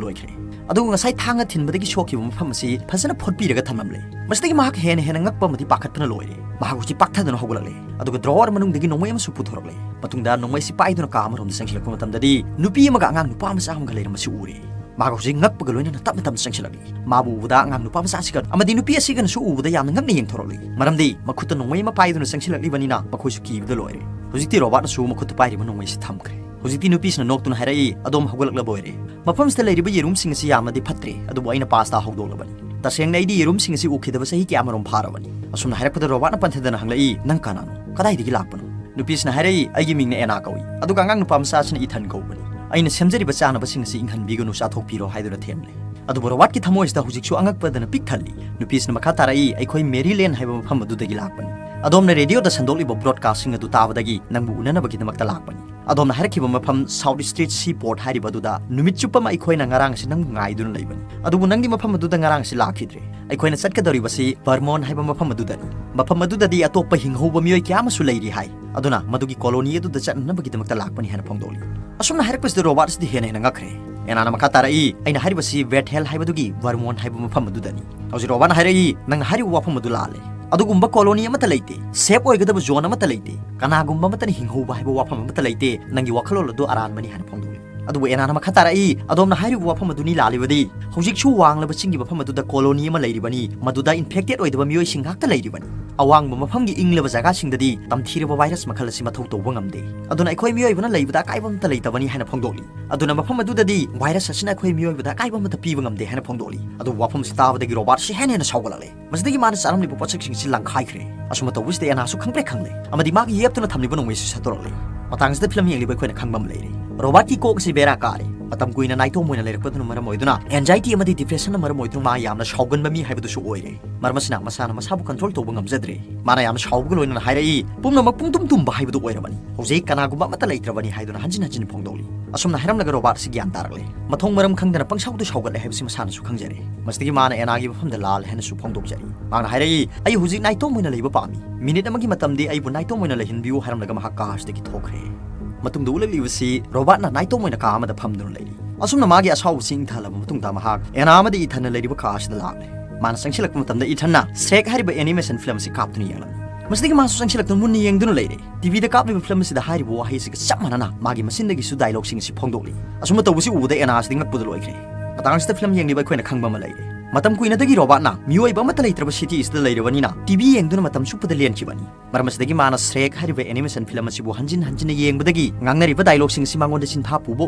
ꯂꯣꯏꯈ꯭ꯔꯦ꯫ ꯑꯗꯨꯒ ꯉꯁꯥꯏ ꯊꯥꯡꯅ ꯊꯤꯟꯕꯗꯒꯤ ꯁꯣꯛꯈꯤꯕ ꯃꯐꯝ ꯑꯁꯤ ꯐꯖꯅ ꯐꯣꯠꯄꯤꯔꯒ ꯊꯝꯂꯝꯂꯦ꯫ ꯃꯁꯤꯗꯒꯤ ꯃꯍꯥꯛ ꯍꯦꯟꯅ ꯍꯦꯟꯅ ꯉꯛꯄ ꯑꯃꯗꯤ ꯄꯥꯈꯠꯄꯅ ꯂꯣꯏꯔꯦ꯫ ꯃꯍꯥꯛ ꯍꯧꯖꯤꯛ ꯄꯥꯛꯊꯗꯨꯅ ꯍꯧꯒꯠꯂꯛꯂꯦ꯫ ꯑꯗꯨꯒ drawer ꯃꯅꯨꯡꯗꯒꯤ ꯅꯣꯡꯃꯩ ꯑꯃꯁꯨ ꯄꯨꯊꯣꯔꯛꯂꯦ꯫ ꯃꯇꯨꯡꯗ ꯅꯣꯡꯃꯩ ꯑꯁꯤ ꯄꯥꯏꯗꯨꯅ ꯀꯥ ꯑꯃꯔꯣꯝꯗ ꯆꯪꯁꯤꯜꯂꯛꯄ ꯃꯇꯝꯗꯗꯤ ꯅꯨꯄꯤ ꯑꯃꯒ ꯑꯉꯥꯡ ꯅꯨꯄꯥ ꯃꯆꯥ ꯑꯃꯒ ꯂꯩꯔꯝꯕꯁꯤ ꯎꯔꯦ꯫ ꯃꯍꯥꯛ ꯍꯧꯖꯤꯛ ꯉꯛꯄꯒ ꯂꯣꯏꯅꯅ ꯇꯞꯅ ꯇꯞꯅ ꯆꯪꯁꯤꯜꯂꯛꯂꯤ꯫ ꯃꯥꯕꯨ ꯎꯕꯗ ꯑꯉꯥꯡ ꯅꯨꯄꯥ ꯃꯆꯥ ꯑꯁꯤꯒ ꯑꯃꯗꯤ ꯅꯨꯄꯤ ꯑꯁꯤꯒꯅꯁꯨ ꯎꯕꯗ ꯌꯥꯝꯅ ꯉꯛꯅ ꯌꯦꯡꯊꯣꯔꯛꯂꯤ꯫ ꯃꯔꯝꯗꯤ ꯃꯈꯨꯠꯇ ꯅꯣꯡꯃꯩ ꯑꯃ ꯄꯥꯏꯗꯨꯅ ꯆꯪꯁꯤꯜꯂꯛꯂꯤꯕꯅꯤꯅ ꯃꯈꯣꯏꯁꯨ ꯀꯤꯕꯗ ꯂꯣꯏꯔꯦ꯫ ꯍꯧꯖꯤꯛꯇꯤ ꯔꯣꯕꯥꯔꯠꯅꯁꯨ ꯃꯈꯨꯠꯇ ꯄꯥꯏꯔꯤꯕ ꯅꯣꯡꯃꯩꯁꯤ ꯊꯝꯈ꯭ꯔꯦ꯫ ꯍꯧꯖꯤꯛꯇꯤ ꯅꯨꯄꯤꯁꯤꯅ ꯅꯣꯛꯇꯨꯅ ꯍꯥꯏꯔꯛꯏ, "ꯑꯗꯣꯝ ꯍꯧꯒꯠꯂꯛꯂꯕ ꯑꯣꯏꯔꯦ꯫ ꯃꯐꯝꯁꯤꯗ ꯂꯩꯔꯤꯕ ꯌꯦꯔꯨꯝꯁꯤꯡ ꯑꯁꯤ ꯌꯥꯝꯅꯗꯤ ꯐꯠꯇ꯭ꯔꯦ, ꯑꯗꯨꯕꯨ ꯑꯩꯅ pasta ꯍꯧꯗꯣꯛꯂꯕꯅꯤ꯫ ꯇꯁꯦꯡꯅ ꯑꯩꯗꯤ ꯌꯦꯔꯨꯝꯁꯤꯡ ꯑꯁꯤ ꯎꯈꯤꯗꯕ ꯆꯍꯤ ꯀꯌꯥꯃꯔꯣꯝ ꯐꯥꯔꯕꯅꯤ꯫" ꯑꯁꯨꯝꯅ ꯍꯥꯏꯔꯛꯄꯗ ꯔꯣꯕꯥꯔꯠꯅ ꯄꯟꯊꯗꯅ ꯍꯪꯂꯛꯏ, "ꯅꯪ ꯀꯅꯥꯅꯣ? ꯀꯗꯥꯏꯗꯒꯤ ꯂꯥꯛꯄꯅꯣ?" ꯅꯨꯄꯤꯁꯤꯅ ꯍꯥꯏꯔꯛꯏ, "ꯑꯩꯒꯤ ꯃꯤꯡꯅ ꯑꯦꯅꯥ ꯀꯧꯏ, ꯑꯗꯨꯒ ꯑꯉꯥꯡ ꯅꯨꯄꯥ ꯃꯆꯥꯁꯤꯅ ꯏꯊꯟ ꯀꯧꯕꯅꯤ꯫ ꯑꯩꯅ ꯁꯦꯝꯖꯔꯤꯕ ꯆꯥꯅꯕꯁꯤꯡ ꯑꯁꯤ ꯏꯪꯍꯟꯕꯤꯒꯅꯨ, ꯆꯥꯊꯣꯛꯄꯤꯔꯣ" ꯍꯥꯏꯗꯨꯅ ꯊꯦꯝꯂꯦ꯫ ꯑꯗꯨꯕꯨ ꯔꯣꯕꯥꯔꯠꯀꯤ ꯊꯃꯣꯏꯁꯤꯗ ꯍꯧꯖꯤꯛꯁꯨ ꯑꯉꯛꯄꯗꯅ ꯄꯤꯛ ꯊꯜꯂꯤ꯫ ꯅꯨꯄꯤꯁꯤꯅ ꯃꯈꯥ ꯇꯥꯔꯛꯏ, "ꯑꯩꯈꯣꯏ ꯃꯦꯔꯤꯂꯦꯟ ꯍꯥꯏꯕ ꯃꯐꯝ ꯑꯗꯨꯗꯒꯤ ꯂꯥꯛꯄꯅꯤ꯫ ꯑꯗꯣꯝꯅ ꯔꯦꯗꯤꯑꯣꯗ ꯁꯟꯗꯣꯛꯂꯤꯕ broadcasting ꯑꯗꯨ ꯇꯥꯕꯗꯒꯤ ꯅꯪꯕꯨ ꯎꯅꯅꯕꯒꯤꯗꯃꯛꯇ ꯂꯥꯛꯄꯅꯤ꯫ ꯑꯗꯣꯝꯅ ꯍꯥꯏꯔꯛꯈꯤꯕ ꯃꯐꯝ South Street Seaport ꯍꯥꯏꯔꯤꯕ ꯑꯗꯨꯗ ꯅꯨꯃꯤꯠ ꯆꯨꯞꯄ ꯑꯃ ꯑꯩꯈꯣꯏꯅ ꯉꯔꯥꯡ ꯑꯁꯤ ꯅꯪꯕꯨ ꯉꯥꯏꯗꯨꯅ ꯂꯩꯕꯅꯤ꯫ ꯑꯗꯨꯕꯨ ꯅꯪꯒꯤ ꯃꯐꯝ ꯑꯗꯨꯗ ꯉꯔꯥꯡ ꯑꯁꯤ ꯂꯥꯛꯈꯤꯗ꯭ꯔꯦ꯫ ꯑꯩꯈꯣꯏꯅ ꯆꯠꯀꯗꯧꯔꯤꯕꯁꯤ ꯚꯔꯃꯣꯟ ꯍꯥꯏꯕ ꯃꯐꯝ ꯑꯗꯨꯗꯅꯤ꯫ ꯃꯐꯝ ꯑꯗꯨꯗꯗꯤ ꯑꯇꯣꯞꯄ ꯍꯤꯡꯍꯧꯕ ꯃꯤꯑꯣꯏ ꯀꯌꯥ ꯑꯃꯁꯨ ꯂꯩꯔꯤ ꯍꯥꯏ꯫ ꯑꯗꯨꯅ ꯃꯗꯨꯒꯤ colony ꯑꯗꯨꯗ ꯆꯠꯅꯅꯕꯒꯤꯗꯃꯛꯇ ꯂꯥꯛꯄꯅꯤ" ꯍꯥꯏꯅ ꯐꯣꯡꯗꯣꯛꯂꯤ꯫ ꯑꯁꯨꯝꯅ ꯍꯥꯏꯔꯛꯄꯁꯤꯗ ꯔꯣꯕꯥꯔꯠꯁꯤꯗꯤ ꯍꯦꯟꯅ ꯍꯦꯟꯅ ꯉꯛꯈ꯭ꯔꯦ꯫ ꯑꯦꯅꯥꯅ ꯃꯈꯥ ꯇꯥꯔꯛꯏ, "ꯑꯩꯅ ꯍꯥꯏꯔꯤꯕꯁꯤ ꯕꯦꯊꯦꯜ ꯍꯥꯏꯕꯗꯨꯒꯤ ꯚꯔꯃꯣꯟ ꯍꯥꯏꯕ ꯃꯐꯝ ꯑꯗꯨꯗꯅꯤ꯫ ꯍꯧꯖꯤꯛ ꯔꯣꯕꯥꯔꯠꯅ ꯍꯥꯏꯔꯛꯏ, ꯅꯪꯅ ꯍꯥꯏꯔꯤꯕ ꯋꯥꯐꯝ ꯑꯗꯨ ꯂꯥꯜꯂꯦ꯫ ꯑꯗꯨꯒꯨꯝꯕ colony ꯑꯃꯠꯇ ꯂꯩꯇꯦ꯫ Safe ꯑꯣꯏꯒꯗꯕ zone ꯑꯃꯠꯇ ꯂꯩꯇꯦ꯫ ꯀꯅꯥꯒꯨꯝꯕ ꯑꯃꯠꯇꯅ ꯍꯤꯡꯍꯧꯕ ꯍꯥꯏꯕ ꯋꯥꯐꯝ ꯑꯃꯠꯇ ꯂꯩꯇꯦ꯫ ꯅꯪꯒꯤ ꯋꯥꯈꯜꯂꯣꯟ ꯑꯗꯨ ꯑꯔꯥꯟꯕꯅꯤ" ꯍꯥꯏꯅ ꯐꯣꯡꯗꯣꯛꯂꯤ꯫ ꯑꯗꯨꯕꯨ ꯑꯦꯅꯥꯅ ꯃꯈꯥ ꯇꯥꯔꯛꯏ, "ꯑꯗꯣꯝꯅ ꯍꯥꯏꯔꯤꯕ ꯋꯥꯐꯝ ꯑꯗꯨꯅꯤ ꯂꯥꯜꯂꯤꯕꯗꯤ꯫ ꯍꯧꯖꯤꯛꯁꯨ ꯋꯥꯡꯂꯕ ꯆꯤꯡꯒꯤ ꯃꯐꯝ ꯑꯗꯨꯗ colony ꯑꯃ ꯂꯩꯔꯤꯕꯅꯤ, ꯃꯗꯨꯗ infected ꯑꯣꯏꯗꯕ ꯃꯤꯑꯣꯏꯁꯤꯡ ꯉꯥꯛꯇ ꯂꯩꯔꯤꯕꯅꯤ꯫ ꯑꯋꯥꯡꯕ ꯃꯐꯝꯒꯤ ꯏꯪꯂꯕ ꯖꯒꯥꯁꯤꯡꯗꯗꯤ ꯇꯝꯊꯤꯔꯕ virus ꯃꯈꯜ ꯑꯁꯤ ꯃꯊꯧ ꯇꯧꯕ ꯉꯝꯗꯦ꯫ ꯑꯗꯨꯅ ꯑꯩꯈꯣꯏ ꯃꯤꯑꯣꯏꯕꯅ ꯂꯩꯕꯗ ꯑꯀꯥꯏꯕ ꯑꯃꯠꯇ ꯂꯩꯇꯕꯅꯤ" ꯍꯥꯏꯅ ꯐꯣꯡꯗꯣꯛꯂꯤ꯫ ꯑꯗꯨꯅ ꯃꯐꯝ ꯑꯗꯨꯗꯗꯤ virus ꯑꯁꯤꯅ ꯑꯩꯈꯣꯏ ꯃꯤꯑꯣꯏꯕꯗ ꯑꯀꯥꯏꯕ ꯑꯃꯠꯇ ꯄꯤꯕ ꯉꯝꯗꯦ ꯍꯥꯏꯅ ꯐꯣꯡꯗꯣꯛꯂꯤ꯫ ꯑꯗꯨꯕꯨ ꯋꯥꯐꯝ ꯑꯁꯤ ꯇꯥꯕꯗꯒꯤ ꯔꯣꯕꯥꯔꯠ ꯑꯁꯤ ꯍꯦꯟꯅ ꯍꯦꯟꯅ ꯁꯥꯎꯒꯠꯂꯛꯂꯦ꯫ ꯃꯁꯤꯗꯒꯤ ꯃꯥꯅ ꯆꯥꯔꯝꯂꯤꯕ ꯄꯣꯠꯁꯛꯁꯤꯡ ꯑꯁꯤ ꯂꯪꯈꯥꯏꯈ꯭ꯔꯦ꯫ ꯑꯁꯨꯝꯅ ꯇꯧꯕꯁꯤꯗ ꯑꯦꯅꯥꯁꯨ ꯈꯪꯄ꯭ꯔꯦꯛ ꯈꯪꯂꯦ ꯑꯃꯗꯤ ꯃꯥꯒꯤ ꯌꯦꯞꯇꯨꯅ ꯊꯝꯂꯤꯕ ꯅꯣꯡꯃꯩꯁꯤ ꯁꯠꯇꯣꯔꯛꯂꯦ꯫ ꯃꯇꯥꯡꯁꯤꯗ ꯐꯤꯂꯝ ꯌꯦꯡꯂꯤꯕ ꯑꯩꯈꯣꯏꯅ ꯈꯪꯕ ꯑꯃ ꯂꯩꯔꯦ꯫ ꯔꯣꯕꯥꯔꯠꯀꯤ ꯀꯣꯛ ꯑꯁꯤ ꯕꯦꯔꯥ ꯀꯥꯔꯦ꯫ ꯃꯇꯝ ꯀꯨꯏꯅ ꯅꯥꯏꯇꯣꯝ ꯑꯣꯏꯅ ꯂꯩꯔꯛꯄꯗꯨꯅ ꯃꯔꯝ ꯑꯣꯏꯗꯨꯅ anxiety ꯑꯃꯗꯤ depressionꯅ ꯃꯔꯝ ꯑꯣꯏꯗꯨꯅ ꯃꯥ ꯌꯥꯝꯅ ꯁꯥꯎꯒꯟꯕ ꯃꯤ ꯍꯥꯏꯕꯗꯨꯁꯨ ꯑꯣꯏꯔꯦ꯫ ꯃꯔꯝ ꯑꯁꯤꯅ ꯃꯁꯥꯅ ꯃꯁꯥꯕꯨ control ꯇꯧꯕ ꯉꯝꯖꯗ꯭ꯔꯦ꯫ ꯃꯥꯅ ꯌꯥꯝꯅ ꯁꯥꯎꯕꯒ ꯂꯣꯏꯅꯅ ꯍꯥꯏꯔꯛꯏ, "ꯄꯨꯝꯅꯃꯛ ꯄꯨꯡꯇꯨꯝ ꯇꯨꯝꯕ ꯍꯥꯏꯕꯗꯨ ꯑꯣꯏꯔꯕꯅꯤ꯫ ꯍꯧꯖꯤꯛ ꯀꯅꯥꯒꯨꯝꯕ ꯑꯃꯠꯇ ꯂꯩꯇ꯭ꯔꯕꯅꯤ" ꯍꯥꯏꯗꯨꯅ ꯍꯟꯖꯤꯟ ꯍꯟꯖꯤꯟ ꯐꯣꯡꯗꯣꯛꯂꯤ꯫ ꯑꯁꯨꯝꯅ ꯍꯥꯏꯔꯝꯂꯒ ꯔꯣꯕꯥꯔꯠ ꯑꯁꯤ ꯒ꯭ꯌꯥꯟ ꯇꯥꯔꯛꯂꯦ꯫ ꯃꯊꯣꯡ ꯃꯔꯝ ꯈꯪꯗꯅ ꯄꯪꯁꯥꯎꯗ ꯁꯥꯎꯒꯠꯂꯦ ꯍꯥꯏꯕꯁꯤ ꯃꯁꯥꯅꯁꯨ ꯈꯪꯖꯔꯦ꯫ ꯃꯁꯤꯗꯒꯤ ꯃꯥꯅ ꯑꯦꯅꯥꯒꯤ ꯃꯐꯝꯗ ꯂꯥꯜꯂꯦ ꯍꯥꯏꯅꯁꯨ ꯐꯣꯡꯗꯣꯛꯆꯔꯤ꯫ ꯃꯍꯥꯛꯅ ꯍꯥꯏꯔꯛꯏ, "ꯑꯩ ꯍꯧꯖꯤꯛ ꯅꯥꯏꯇꯣꯝ ꯑꯣꯏꯅ ꯂꯩꯕ ꯄꯥꯝꯃꯤ꯫ ꯃꯤꯅꯤꯠ ꯑꯃꯒꯤ ꯃꯇꯝꯗꯤ ꯑꯩꯕꯨ ꯅꯥꯏꯇꯣꯝ ꯑꯣꯏꯅ ꯂꯩꯍꯟꯕꯤꯌꯨ" ꯍꯥꯏꯔꯝꯂꯒ ꯃꯍꯥꯛ ꯀꯥꯔꯁꯤꯗꯒꯤ ꯊꯣꯛꯈ꯭ꯔꯦ꯫ ꯃꯇꯨꯡꯗ ꯎꯠꯂꯛꯂꯤꯕꯁꯤ ꯔꯣꯕꯥꯔꯠꯅ ꯅꯥꯏꯇꯣꯝ ꯑꯣꯏꯅ ꯀꯥ ꯑꯃꯗ ꯐꯝꯗꯨꯅ ꯂꯩꯔꯤ꯫ ꯑꯁꯨꯝꯅ ꯃꯥꯒꯤ ꯑꯁꯥꯎꯕꯁꯤ ꯏꯪꯊꯍꯜꯂꯕ ꯃꯇꯨꯡꯗ ꯃꯍꯥꯛ ꯑꯦꯅꯥ ꯑꯃꯗꯤ ꯏꯊꯟꯅ ꯂꯩꯔꯤꯕ ꯀꯥ ꯑꯁꯤꯗ ꯂꯥꯛꯂꯦ꯫ ꯃꯥꯅ ꯆꯪꯁꯤꯜꯂꯛꯄ ꯃꯇꯝꯗ ꯏꯊꯟꯅ ꯁ꯭ꯔꯦꯛ ꯍꯥꯏꯔꯤꯕ ꯑꯦꯅꯤꯃꯦꯁꯟ ꯐꯤꯂꯝ ꯑꯁꯤ ꯀꯥꯞꯇꯨꯅ ꯌꯦꯡꯂꯝꯃꯤ꯫ ꯃꯁꯤꯗꯒꯤ ꯃꯥꯁꯨ ꯆꯪꯁꯤꯜꯂꯛꯇꯨꯅ ꯃꯨꯟꯅ ꯌꯦꯡꯗꯨꯅ ꯂꯩꯔꯦ꯫ ꯇꯤꯚꯤꯗ ꯀꯥꯞꯂꯤꯕ ꯐꯤꯂꯝ ꯑꯁꯤꯗ ꯍꯥꯏꯔꯤꯕ ꯋꯥꯍꯩ ꯑꯁꯤꯒ ꯆꯞ ꯃꯥꯟꯅꯅ ꯃꯥꯒꯤ ꯃꯆꯤꯟꯗꯒꯤꯁꯨ ꯗꯥꯏꯂꯣꯒꯁꯤꯡ ꯑꯁꯤ ꯐꯣꯡꯗꯣꯛꯂꯤ꯫ ꯑꯁꯨꯝꯅ ꯇꯧꯕꯁꯤ ꯎꯕꯗ ꯑꯦꯅꯥ ꯑꯁꯤꯗꯤ ꯉꯛꯄꯗ ꯂꯣꯏꯈ꯭ꯔꯦ꯫ ꯃꯇꯥꯡ ꯑꯁꯤꯗ ꯐꯤꯂꯝ ꯌꯦꯡꯂꯤꯕ ꯑꯩꯈꯣꯏꯅ ꯈꯪꯕ ꯑꯃ ꯂꯩꯔꯦ꯫ ꯃꯇꯝ ꯀꯨꯏꯅꯗꯒꯤ ꯔꯣꯕꯥꯠꯅ ꯃꯤꯑꯣꯏꯕ ꯑꯃꯠꯇ ꯂꯩꯇ꯭ꯔꯕ ꯁꯤꯇꯤ ꯑꯁꯤꯗ ꯂꯩꯔꯕꯅꯤꯅ ꯇꯤꯚꯤ ꯌꯦꯡꯗꯨꯅ ꯃꯇꯝ ꯆꯨꯞꯄꯗ ꯂꯦꯟꯈꯤꯕꯅꯤ꯫ ꯃꯔꯝ ꯑꯁꯤꯗꯒꯤ ꯃꯥꯅ ꯁ꯭ꯔꯦꯛ ꯍꯥꯏꯔꯤꯕ ꯑꯦꯅꯤꯃꯦꯁꯟ ꯐꯤꯂꯝ ꯑꯁꯤꯕꯨ ꯍꯟꯖꯤꯟ ꯍꯟꯖꯤꯟꯅ ꯌꯦꯡꯕꯗꯒꯤ ꯉꯥꯡꯅꯔꯤꯕ ꯗꯥꯏꯂꯣꯒꯁꯤꯡ ꯑꯁꯤ ꯃꯉꯣꯟꯗ ꯆꯤꯟꯐꯥ ꯄꯨꯕ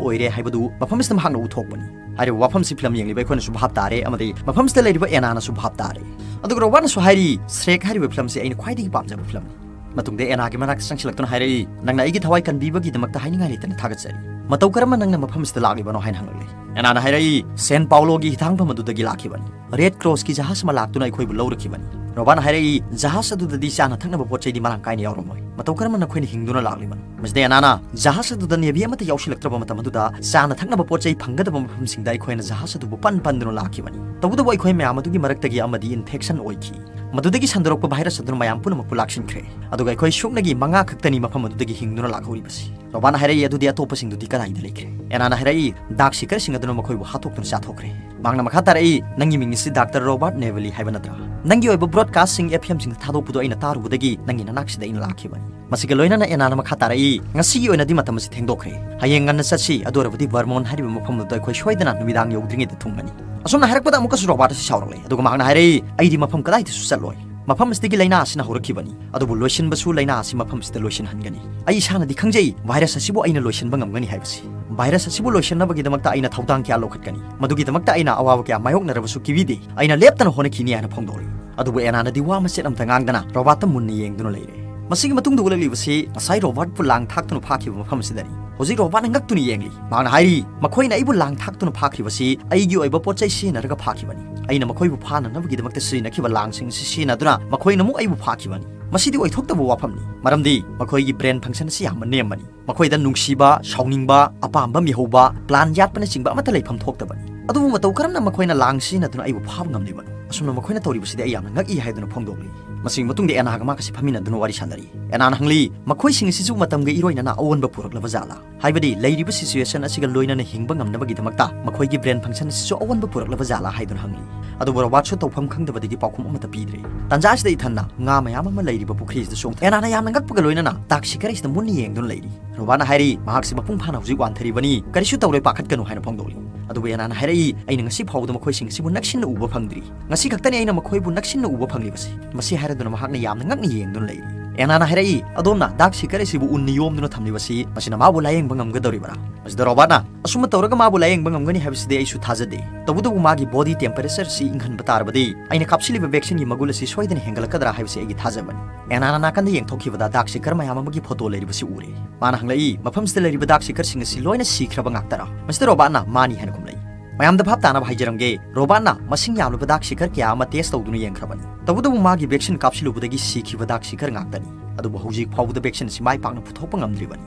ꯑꯣꯏꯔꯦ ꯍꯥꯏꯕꯗꯨ ꯃꯐꯝ ꯑꯁꯤꯗ ꯃꯍꯥꯛꯅ ꯎꯊꯣꯛꯄꯅꯤ꯫ ꯍꯥꯏꯔꯤꯕ ꯋꯥꯐꯝꯁꯤ ꯐꯤꯂꯝ ꯌꯦꯡꯂꯤꯕ ꯑꯩꯈꯣꯏꯅꯁꯨ ꯚꯥꯞ ꯇꯥꯔꯦ ꯑꯃꯗꯤ ꯃꯐꯝꯁꯤꯗ ꯂꯩꯔꯤꯕ ꯑꯦꯅꯥꯅꯁꯨ ꯚꯥꯞ ꯇꯥꯔꯦ꯫ ꯑꯗꯨꯒ ꯔꯣꯕꯥꯠꯅꯁꯨ ꯍꯥꯏꯔꯤ, "ꯁ꯭ꯔꯦꯛ ꯍꯥꯏꯔꯤꯕ ꯐꯤꯂꯝꯁꯤ ꯑꯩꯅ ꯈ꯭ꯋꯥꯏꯗꯒꯤ ꯄꯥꯝꯖꯕ ꯐꯤꯂꯝꯅꯤ"꯫ ꯃꯇꯨꯡꯗ ꯑꯦꯅꯥꯒꯤ ꯃꯅꯥꯛꯇ ꯆꯪꯁꯤꯜꯂꯛꯇꯨꯅ ꯍꯥꯏꯔꯛꯏ, "ꯅꯪꯅ ꯑꯩꯒꯤ ꯊꯋꯥꯏ ꯀꯟꯕꯤꯕꯒꯤꯗꯃꯛꯇ ꯍꯥꯏꯅꯤꯡꯉꯥꯏ ꯂꯩꯇꯅ ꯊꯥꯒꯠꯆꯔꯤ꯫ ꯃꯇꯧ ꯀꯔꯝꯅ ꯅꯪꯅ ꯃꯐꯝꯁꯤꯗ ꯂꯥꯛꯂꯤꯕꯅꯣ?" ꯍꯥꯏꯅ ꯍꯪꯂꯛꯂꯦ꯫ ꯑꯦꯅꯥꯅ ꯍꯥꯏꯔꯛꯏ, "ꯁꯦꯟ ꯄꯥꯎꯂꯣꯒꯤ ꯍꯤꯊꯥꯡꯐꯝ ꯑꯗꯨꯗꯒꯤ ꯂꯥꯛꯈꯤꯕꯅꯤ꯫ ꯔꯦꯗ ꯀ꯭ꯔꯣꯁꯀꯤ ꯖꯍꯥꯖ ꯑꯃ ꯂꯥꯛꯇꯨꯅ ꯑꯩꯈꯣꯏꯕꯨ ꯂꯧꯔꯛꯈꯤꯕꯅꯤ꯫" ꯔꯣꯕꯥꯠꯅ ꯍꯥꯏꯔꯛꯏ, "ꯖꯍꯥꯖ ꯑꯗꯨꯗꯗꯤ ꯆꯥꯅ ꯊꯛꯅꯕ ꯄꯣꯠ ꯆꯩꯗꯤ ꯃꯔꯥꯡ ꯀꯥꯏꯅ ꯌꯥꯎꯔꯝꯃꯣꯏ꯫ ꯃꯇꯧ ꯀꯔꯝꯅ ꯅꯈꯣꯏꯅ ꯍꯤꯡꯗꯨꯅ ꯂꯥꯛꯂꯤꯕꯅꯣ?" ꯃꯁꯤꯗ ꯑꯦꯅꯥꯅ, "ꯖꯍꯥꯖ ꯑꯗꯨꯗ ꯅꯦꯚꯤ ꯑꯃꯠꯇ ꯌꯥꯎꯁꯤꯜꯂꯛꯇ꯭ꯔꯕ ꯃꯇꯝ ꯑꯗꯨꯗ ꯆꯥꯅ ꯊꯛꯅꯕ ꯄꯣꯠ ꯆꯩ ꯐꯪꯒꯗꯕ ꯃꯐꯝꯁꯤꯡꯗ ꯑꯩꯈꯣꯏꯅ ꯖꯍꯥꯖ ꯑꯗꯨꯕꯨ ꯄꯟ ꯄꯟꯗꯨꯅ ꯂꯥꯛꯈꯤꯕꯅꯤ꯫ ꯇꯧꯕꯇꯕꯨ ꯑꯩꯈꯣꯏ ꯃꯌꯥꯝ ꯑꯗꯨꯒꯤ ꯃꯔꯛꯇꯒꯤ ꯑꯃꯗꯤ ꯏꯟꯐꯦꯛꯁꯟ ꯑꯣꯏꯈꯤ꯫ ꯃꯗꯨꯗꯒꯤ ꯁꯟꯗꯣꯔꯛꯄ ꯚꯥꯏꯔꯁ ꯑꯗꯨꯅ ꯃꯌꯥꯝ ꯄꯨꯝꯅꯃꯛꯄꯨ ꯂꯥꯛꯁꯤꯟꯈ꯭ꯔꯦ꯫ ꯑꯗꯨꯒ ꯑꯩꯈꯣꯏ ꯁꯨꯞꯅꯒꯤ ꯃꯉꯥ ꯈꯛꯇꯅꯤ ꯃꯐꯝ ꯑꯗꯨꯗꯒꯤ ꯍꯤꯡꯗꯨꯅ ꯂꯥꯛꯍꯧꯔꯤꯕꯁꯤ꯫" ꯔꯣꯕꯥꯠꯅ ꯍꯥꯏꯔꯛꯏ, "ꯑꯗꯨꯗꯤ ꯑꯇꯣꯞꯄꯁꯤꯡꯗꯨꯗꯤ ꯀꯗꯥꯏꯗ ꯂꯩꯈ꯭ꯔꯦ?" ꯑꯦꯅꯥꯅ ꯍꯥꯏꯔꯛꯏ, "ꯗꯥꯛ ꯁꯤꯀꯔꯁꯤꯡ ꯑꯗꯨꯅ ꯃꯈꯣꯏꯕꯨ ꯍꯥꯠꯇꯣꯛꯇꯨꯅ ꯆꯥꯊꯣꯛꯈ꯭ꯔꯦ꯫" ꯃꯍꯥꯛꯅ ꯃꯈꯥ ꯇꯥꯔꯛꯏ, "ꯅꯪꯒꯤ ꯃꯤꯡ ꯑꯁꯤ ꯗꯥꯛꯇꯔ ꯔꯣꯕꯥꯔꯠ ꯅꯦꯚꯤꯂꯤ ꯍꯥꯏꯕ ꯅꯠꯇ꯭ꯔꯥ? ꯅꯪꯒꯤ ꯑꯣꯏꯕ ꯕ꯭ꯔꯣꯗꯀꯥꯁꯁꯤꯡ ꯑꯦꯐ ꯑꯦꯝꯁꯤꯡꯗ ꯊꯥꯗꯣꯛꯄꯗꯨ ꯑꯩꯅ ꯇꯥꯔꯨꯕꯗꯒꯤ ꯅꯪꯒꯤ ꯅꯅꯥꯛꯁꯤꯗ ꯑꯩꯅ ꯂꯥꯛꯈꯤꯕꯅꯤ꯫" ꯃꯁꯤꯒ ꯂꯣꯏꯅꯅ ꯑꯦꯅꯥꯅ ꯃꯈꯥ ꯇꯥꯔꯛꯏ, "ꯉꯁꯤꯒꯤ ꯑꯣꯏꯅꯗꯤ ꯃꯇꯝ ꯑꯁꯤ ꯊꯦꯡꯗꯣꯛꯈ꯭ꯔꯦ꯫ ꯍꯌꯦꯡ ꯉꯟꯅ ꯆꯠꯁꯤ, ꯑꯗꯨ ꯑꯣꯏꯔꯕꯗꯤ ꯚꯔꯃꯣꯟ ꯍꯥꯏꯔꯤꯕ ꯃꯐꯝ ꯑꯗꯨꯗ ꯑꯩꯈꯣꯏ ꯁꯣꯏꯗꯅ ꯅꯨꯃꯤꯗꯥꯡ ꯌꯧꯗ꯭ꯔꯤꯉꯩꯗ ꯊꯨꯡꯒꯅꯤ꯫" ꯑꯁꯨꯝꯅ ꯍꯥꯏꯔꯛꯄꯗ ꯑꯃꯨꯛꯀꯁꯨ ꯔꯣꯕꯥꯠ ꯑꯁꯤ ꯁꯥꯎꯔꯛꯂꯦ, ꯑꯗꯨꯒ ꯃꯍꯥꯛꯅ ꯍꯥꯏꯔꯛꯏ, "ꯑꯩꯗꯤ ꯃꯐꯝ ꯀꯗꯥꯏꯗꯁꯨ ꯆꯠꯂꯣꯏ꯫ ꯃꯐꯝ ꯑꯁꯤꯗꯒꯤ ꯂꯥꯏꯅꯥ ꯑꯁꯤꯅ ꯍꯧꯔꯛꯈꯤꯕꯅꯤ, ꯑꯗꯨꯕꯨ ꯂꯣꯏꯁꯤꯟꯕꯁꯨ ꯂꯥꯏꯅꯥ ꯑꯁꯤ ꯃꯐꯝ ꯑꯁꯤꯗ ꯂꯣꯏꯁꯤꯟꯍꯟꯒꯅꯤ꯫ ꯑꯩ ꯏꯁꯥꯅꯗꯤ ꯈꯪꯖꯩ ꯚꯥꯏꯔꯁ ꯑꯁꯤꯕꯨ ꯑꯩꯅ ꯂꯣꯏꯁꯤꯟꯕ ꯉꯝꯒꯅꯤ ꯍꯥꯏꯕꯁꯤ꯫ ꯚꯥꯏꯔꯁ ꯑꯁꯤꯕꯨ ꯂꯣꯏꯁꯤꯟꯅꯕꯒꯤꯗꯃꯛꯇ ꯑꯩꯅ ꯊꯧꯗꯥꯡ ꯀꯌꯥ ꯂꯧꯈꯠꯀꯅꯤ꯫ ꯃꯗꯨꯒꯤꯗꯃꯛꯇ ꯑꯩꯅ ꯑꯋꯥꯕ ꯀꯌꯥ ꯃꯥꯌꯣꯛꯅꯔꯕꯁꯨ ꯀꯤꯕꯤꯗꯦ꯫ ꯑꯩꯅ ꯂꯦꯞꯇꯅ ꯍꯣꯠꯅꯈꯤꯅꯤ" ꯍꯥꯏꯅ ꯐꯣꯡꯗꯣꯛꯂꯤ꯫ ꯑꯗꯨꯕꯨ ꯑꯦꯅꯥꯅꯗꯤ ꯋꯥ ꯃꯆꯦꯠ ꯑꯃꯇ ꯉꯥꯡꯗꯅ ꯔꯣꯕꯥꯠꯇ ꯃꯨꯟꯅ ꯌꯦꯡꯗꯨꯅ ꯂꯩꯔꯦ꯫ ꯃꯁꯤꯒꯤ ꯃꯇꯨꯡꯗ ꯎꯠꯂꯛꯂꯤꯕꯁꯤ ꯉꯁꯥꯏ ꯔꯣꯕꯥꯠꯄꯨ ꯂꯥꯡ ꯊꯥꯛꯇꯨꯅ ꯐꯥꯈꯤꯕ ꯃꯐꯝ ꯑꯁꯤꯗꯅꯤ꯫ ꯍꯧꯖꯤꯛ ꯔꯣꯕꯥꯠꯅ ꯉꯛꯇꯨꯅ ꯌꯦꯡꯂꯤ꯫ ꯃꯍꯥꯛꯅ ꯍꯥꯏꯔꯤ, "ꯃꯈꯣꯏꯅ ꯑꯩꯕꯨ ꯂꯥꯡ ꯊꯥꯛꯇꯨꯅ ꯐꯥꯈꯤꯕꯁꯤ ꯑꯩꯒꯤ ꯑꯣꯏꯕ ꯄꯣꯠ ꯆꯩ ꯁꯤꯖꯤꯟꯅꯔꯒ ꯐꯥꯈꯤꯕꯅꯤ꯫ ꯑꯩꯅ ꯃꯈꯣꯏꯕꯨ ꯐꯥꯅꯅꯕꯒꯤꯗꯃꯛꯇ ꯁꯤꯖꯤꯟꯅꯈꯤꯕ ꯂꯥꯡꯁꯤꯡ ꯑꯁꯤ ꯁꯤꯖꯤꯟꯅꯗꯨꯅ ꯃꯈꯣꯏꯅ ꯑꯃꯨꯛ ꯑꯩꯕꯨ ꯐꯥꯈꯤꯕꯅꯤ꯫ ꯃꯁꯤꯗꯤ ꯑꯣꯏꯊꯣꯛꯇꯕ ꯋꯥꯐꯝꯅꯤ, ꯃꯔꯝꯗꯤ ꯃꯈꯣꯏꯒꯤ ꯕ꯭ꯔꯦꯟ ꯐꯪꯁꯟ ꯑꯁꯤ ꯌꯥꯝꯅ ꯅꯦꯝꯕꯅꯤ꯫ ꯃꯈꯣꯏꯗ ꯅꯨꯡꯁꯤꯕ, ꯁꯥꯎꯅꯤꯡꯕ, ꯑꯄꯥꯝꯕ ꯃꯤꯍꯧꯕ, ꯄ꯭ꯂꯥꯟ ꯌꯥꯠꯄꯅꯆꯤꯡꯕ ꯑꯃꯠꯇ ꯂꯩꯐꯝ ꯊꯣꯛꯇꯕꯅꯤ꯫ ꯑꯗꯨꯕꯨ ꯃꯇꯧ ꯀꯔꯝꯅ ꯃꯈꯣꯏꯅ ꯂꯥꯡ ꯁꯤꯖꯤꯟꯅꯗꯨꯅ ꯑꯩꯕꯨ ꯐꯥꯕ ꯉꯝꯂꯤꯕꯅꯣ? ꯑꯁꯨꯝꯅ ꯃꯈꯣꯏꯅ ꯇꯧꯔꯤꯕꯁꯤꯗꯤ ꯑꯩ ꯌꯥꯝꯅ ꯉꯛꯏ" ꯍꯥꯏꯗꯨꯅ ꯐꯣꯡꯗꯣꯛꯂꯤ꯫ ꯃꯁꯤꯒꯤ ꯃꯇꯨꯡꯗ ꯑꯦꯅꯥꯒ ꯃꯥꯒꯁꯤ ꯐꯝꯃꯤꯟꯅꯗꯨꯅ ꯋꯥꯔꯤ ꯁꯥꯟꯅꯔꯤ꯫ ꯑꯦꯅꯥꯅ ꯍꯪꯂꯤ, ꯃꯈꯣꯏꯁꯤꯡ ꯑꯁꯤꯁꯨ ꯃꯇꯝꯒ ꯏꯔꯣꯏꯅꯅ ꯑꯑꯣꯟꯕ ꯄꯨꯔꯛꯂꯕ ꯖꯥꯠꯂꯥ? ꯍꯥꯏꯕꯗꯤ ꯂꯩꯔꯤꯕ situation ꯑꯁꯤꯒ ꯂꯣꯏꯅꯅ ꯍꯤꯡꯕ ꯉꯝꯅꯕꯒꯤꯗꯃꯛꯇ ꯃꯈꯣꯏꯒꯤ brain function ꯑꯁꯤꯁꯨ ꯑꯑꯣꯟꯕ ꯄꯨꯔꯛꯂꯕ ꯖꯥꯠꯂꯥ ꯍꯥꯏꯗꯨꯅ ꯍꯪꯂꯤ꯫ ꯑꯗꯨꯕꯨ ꯔꯣꯕꯥꯔꯠꯁꯨ ꯇꯧꯐꯝ ꯈꯪꯗꯕꯗꯒꯤ ꯄꯥꯎꯈꯨꯝ ꯑꯃꯠꯇ ꯄꯤꯗ꯭ꯔꯦ꯫ ꯇꯥꯟꯖꯥ ꯑꯁꯤꯗ ꯏꯊꯟꯅ ꯉꯥ ꯃꯌꯥꯝ ꯑꯃ ꯂꯩꯔꯤꯕ ꯄꯨꯈ꯭ꯔꯤ ꯑꯁꯤꯗ ꯆꯣꯡꯊ-, ꯑꯦꯅꯥꯅ ꯌꯥꯝꯅ ꯉꯛꯄꯒ ꯂꯣꯏꯅꯅ ꯗꯥꯛ ꯁꯤꯀꯔ ꯑꯁꯤꯗ ꯃꯨꯟꯅ ꯌꯦꯡꯗꯨꯅ ꯂꯩꯔꯤ꯫ ꯔꯣꯕꯥꯔꯠꯅ ꯍꯥꯏꯔꯤ, ꯃꯍꯥꯛꯁꯤ ꯃꯄꯨꯡ ꯐꯥꯅ ꯍꯧꯖꯤꯛ ꯋꯥꯟꯊꯔꯤꯕꯅꯤ, ꯀꯔꯤꯁꯨ ꯇꯧꯔꯣꯏ, ꯄꯥꯈꯠꯀꯅꯨ ꯍꯥꯏꯅ ꯐꯣꯡꯗꯣꯛꯂꯤ꯫ ꯑꯗꯨꯕꯨ ꯑꯦꯅꯥꯅ ꯍꯥꯏꯔꯛꯏ, ꯑꯩꯅ ꯉꯁꯤ ꯐꯥꯎꯕꯗ ꯃꯈꯣꯏꯁꯤꯡ ꯑꯁꯤꯕꯨ ꯅꯛꯁꯤꯟꯅ ꯎꯕ ꯐꯪꯗ꯭ꯔꯤ꯫ ꯉꯁꯤ ꯈꯛꯇꯅꯤ ꯑꯩꯅ ꯃꯈꯣꯏꯕꯨ ꯅꯛꯁꯤꯟꯅ ꯎꯕ ꯐꯪꯂꯤꯕꯁꯤ꯫ ꯃꯁꯤ ꯍꯥꯏꯔꯗꯨꯅ ꯃꯍꯥꯛꯅ ꯌꯥꯝꯅ ꯉꯛꯅ ꯌꯦꯡꯗꯨꯅ ꯂꯩꯔꯤ꯫ ꯑꯦꯅꯥꯅ ꯍꯥꯏꯔꯛꯏ, ꯑꯗꯣꯝꯅ ꯗꯥꯛ ꯁꯤꯀꯔ ꯑꯁꯤꯕꯨ ꯎꯟꯅ ꯌꯣꯝꯗꯨꯅ ꯊꯝꯂꯤꯕꯁꯤ, ꯃꯁꯤꯅ ꯃꯥꯕꯨ ꯂꯥꯌꯦꯡꯕ ꯉꯝꯒꯗꯧꯔꯤꯕ꯭ꯔꯥ? ꯃꯁꯤꯗ ꯔꯣꯕꯥꯔꯠꯅ, ꯑꯁꯨꯝꯅ ꯇꯧꯔꯒ ꯃꯥꯕꯨ ꯂꯥꯌꯦꯡꯕ ꯉꯝꯒꯅꯤ ꯍꯥꯏꯕꯁꯤꯗꯤ ꯑꯩꯁꯨ ꯊꯥꯖꯗꯦ꯫ ꯇꯧꯕꯇꯕꯨ ꯃꯥꯒꯤ body temperature ꯑꯁꯤ ꯏꯪꯍꯟꯕ ꯇꯥꯔꯕꯗꯤ ꯑꯩꯅ ꯀꯥꯞꯁꯤꯜꯂꯤꯕ vaccine ꯒꯤ ꯃꯒꯨꯟ ꯑꯁꯤ ꯁꯣꯏꯗꯅ ꯍꯦꯟꯒꯠꯂꯛꯀꯗ꯭ꯔꯥ ꯍꯥꯏꯕꯁꯤ ꯑꯩꯒꯤ ꯊꯥꯖꯕꯅꯤ꯫ ꯑꯦꯅꯥꯅ ꯅꯥꯀꯟꯗ ꯌꯦꯡꯊꯣꯛꯈꯤꯕꯗ ꯗꯥꯛ ꯁꯤꯀꯔ ꯃꯌꯥꯝ ꯑꯃꯒꯤ photo ꯂꯩꯔꯤꯕꯁꯤ ꯎꯔꯦ꯫ ꯃꯥꯅ ꯍꯪꯂꯛꯏ, ꯃꯐꯝꯁꯤꯗ ꯂꯩꯔꯤꯕ ꯗꯥꯛ ꯁꯤꯀꯔꯁꯤꯡ ꯑꯁꯤ ꯂꯣꯏꯅ ꯁꯤꯈ꯭ꯔꯕ ꯉꯥꯛꯇꯔꯥ? ꯃꯁꯤꯗ ꯔꯣꯕꯥꯔꯠꯅ ꯃꯥꯅꯤ ꯍꯥꯏꯅ ꯈꯨꯝꯂꯛꯏ꯫ ꯃꯌꯥꯝꯗ ꯚꯥꯞ ꯇꯥꯅꯕ ꯍꯥꯏꯖꯔꯝꯒꯦ, ꯔꯣꯕꯥꯔꯠꯅ ꯃꯁꯤꯡ ꯌꯥꯝꯂꯕ ꯗꯥꯛ ꯁꯤꯀꯔ ꯀꯌꯥ ꯑꯃ test ꯇꯧꯗꯨꯅ ꯌꯦꯡꯈ꯭ꯔꯕꯅꯤ꯫ ꯇꯧꯕꯇꯕꯨ ꯃꯥꯒꯤ vaccine ꯀꯥꯞꯁꯤꯜꯂꯨꯕꯗꯒꯤ ꯁꯤꯈꯤꯕ ꯗꯥꯛ ꯁꯤꯀꯔ ꯉꯥꯛꯇꯅꯤ꯫ ꯑꯗꯨꯕꯨ ꯍꯧꯖꯤꯛ ꯐꯥꯎꯕꯗ vaccine ꯑꯁꯤ ꯃꯥꯏ ꯄꯥꯛꯅ ꯄꯨꯊꯣꯛꯄ ꯉꯝꯗ꯭ꯔꯤꯕꯅꯤ꯫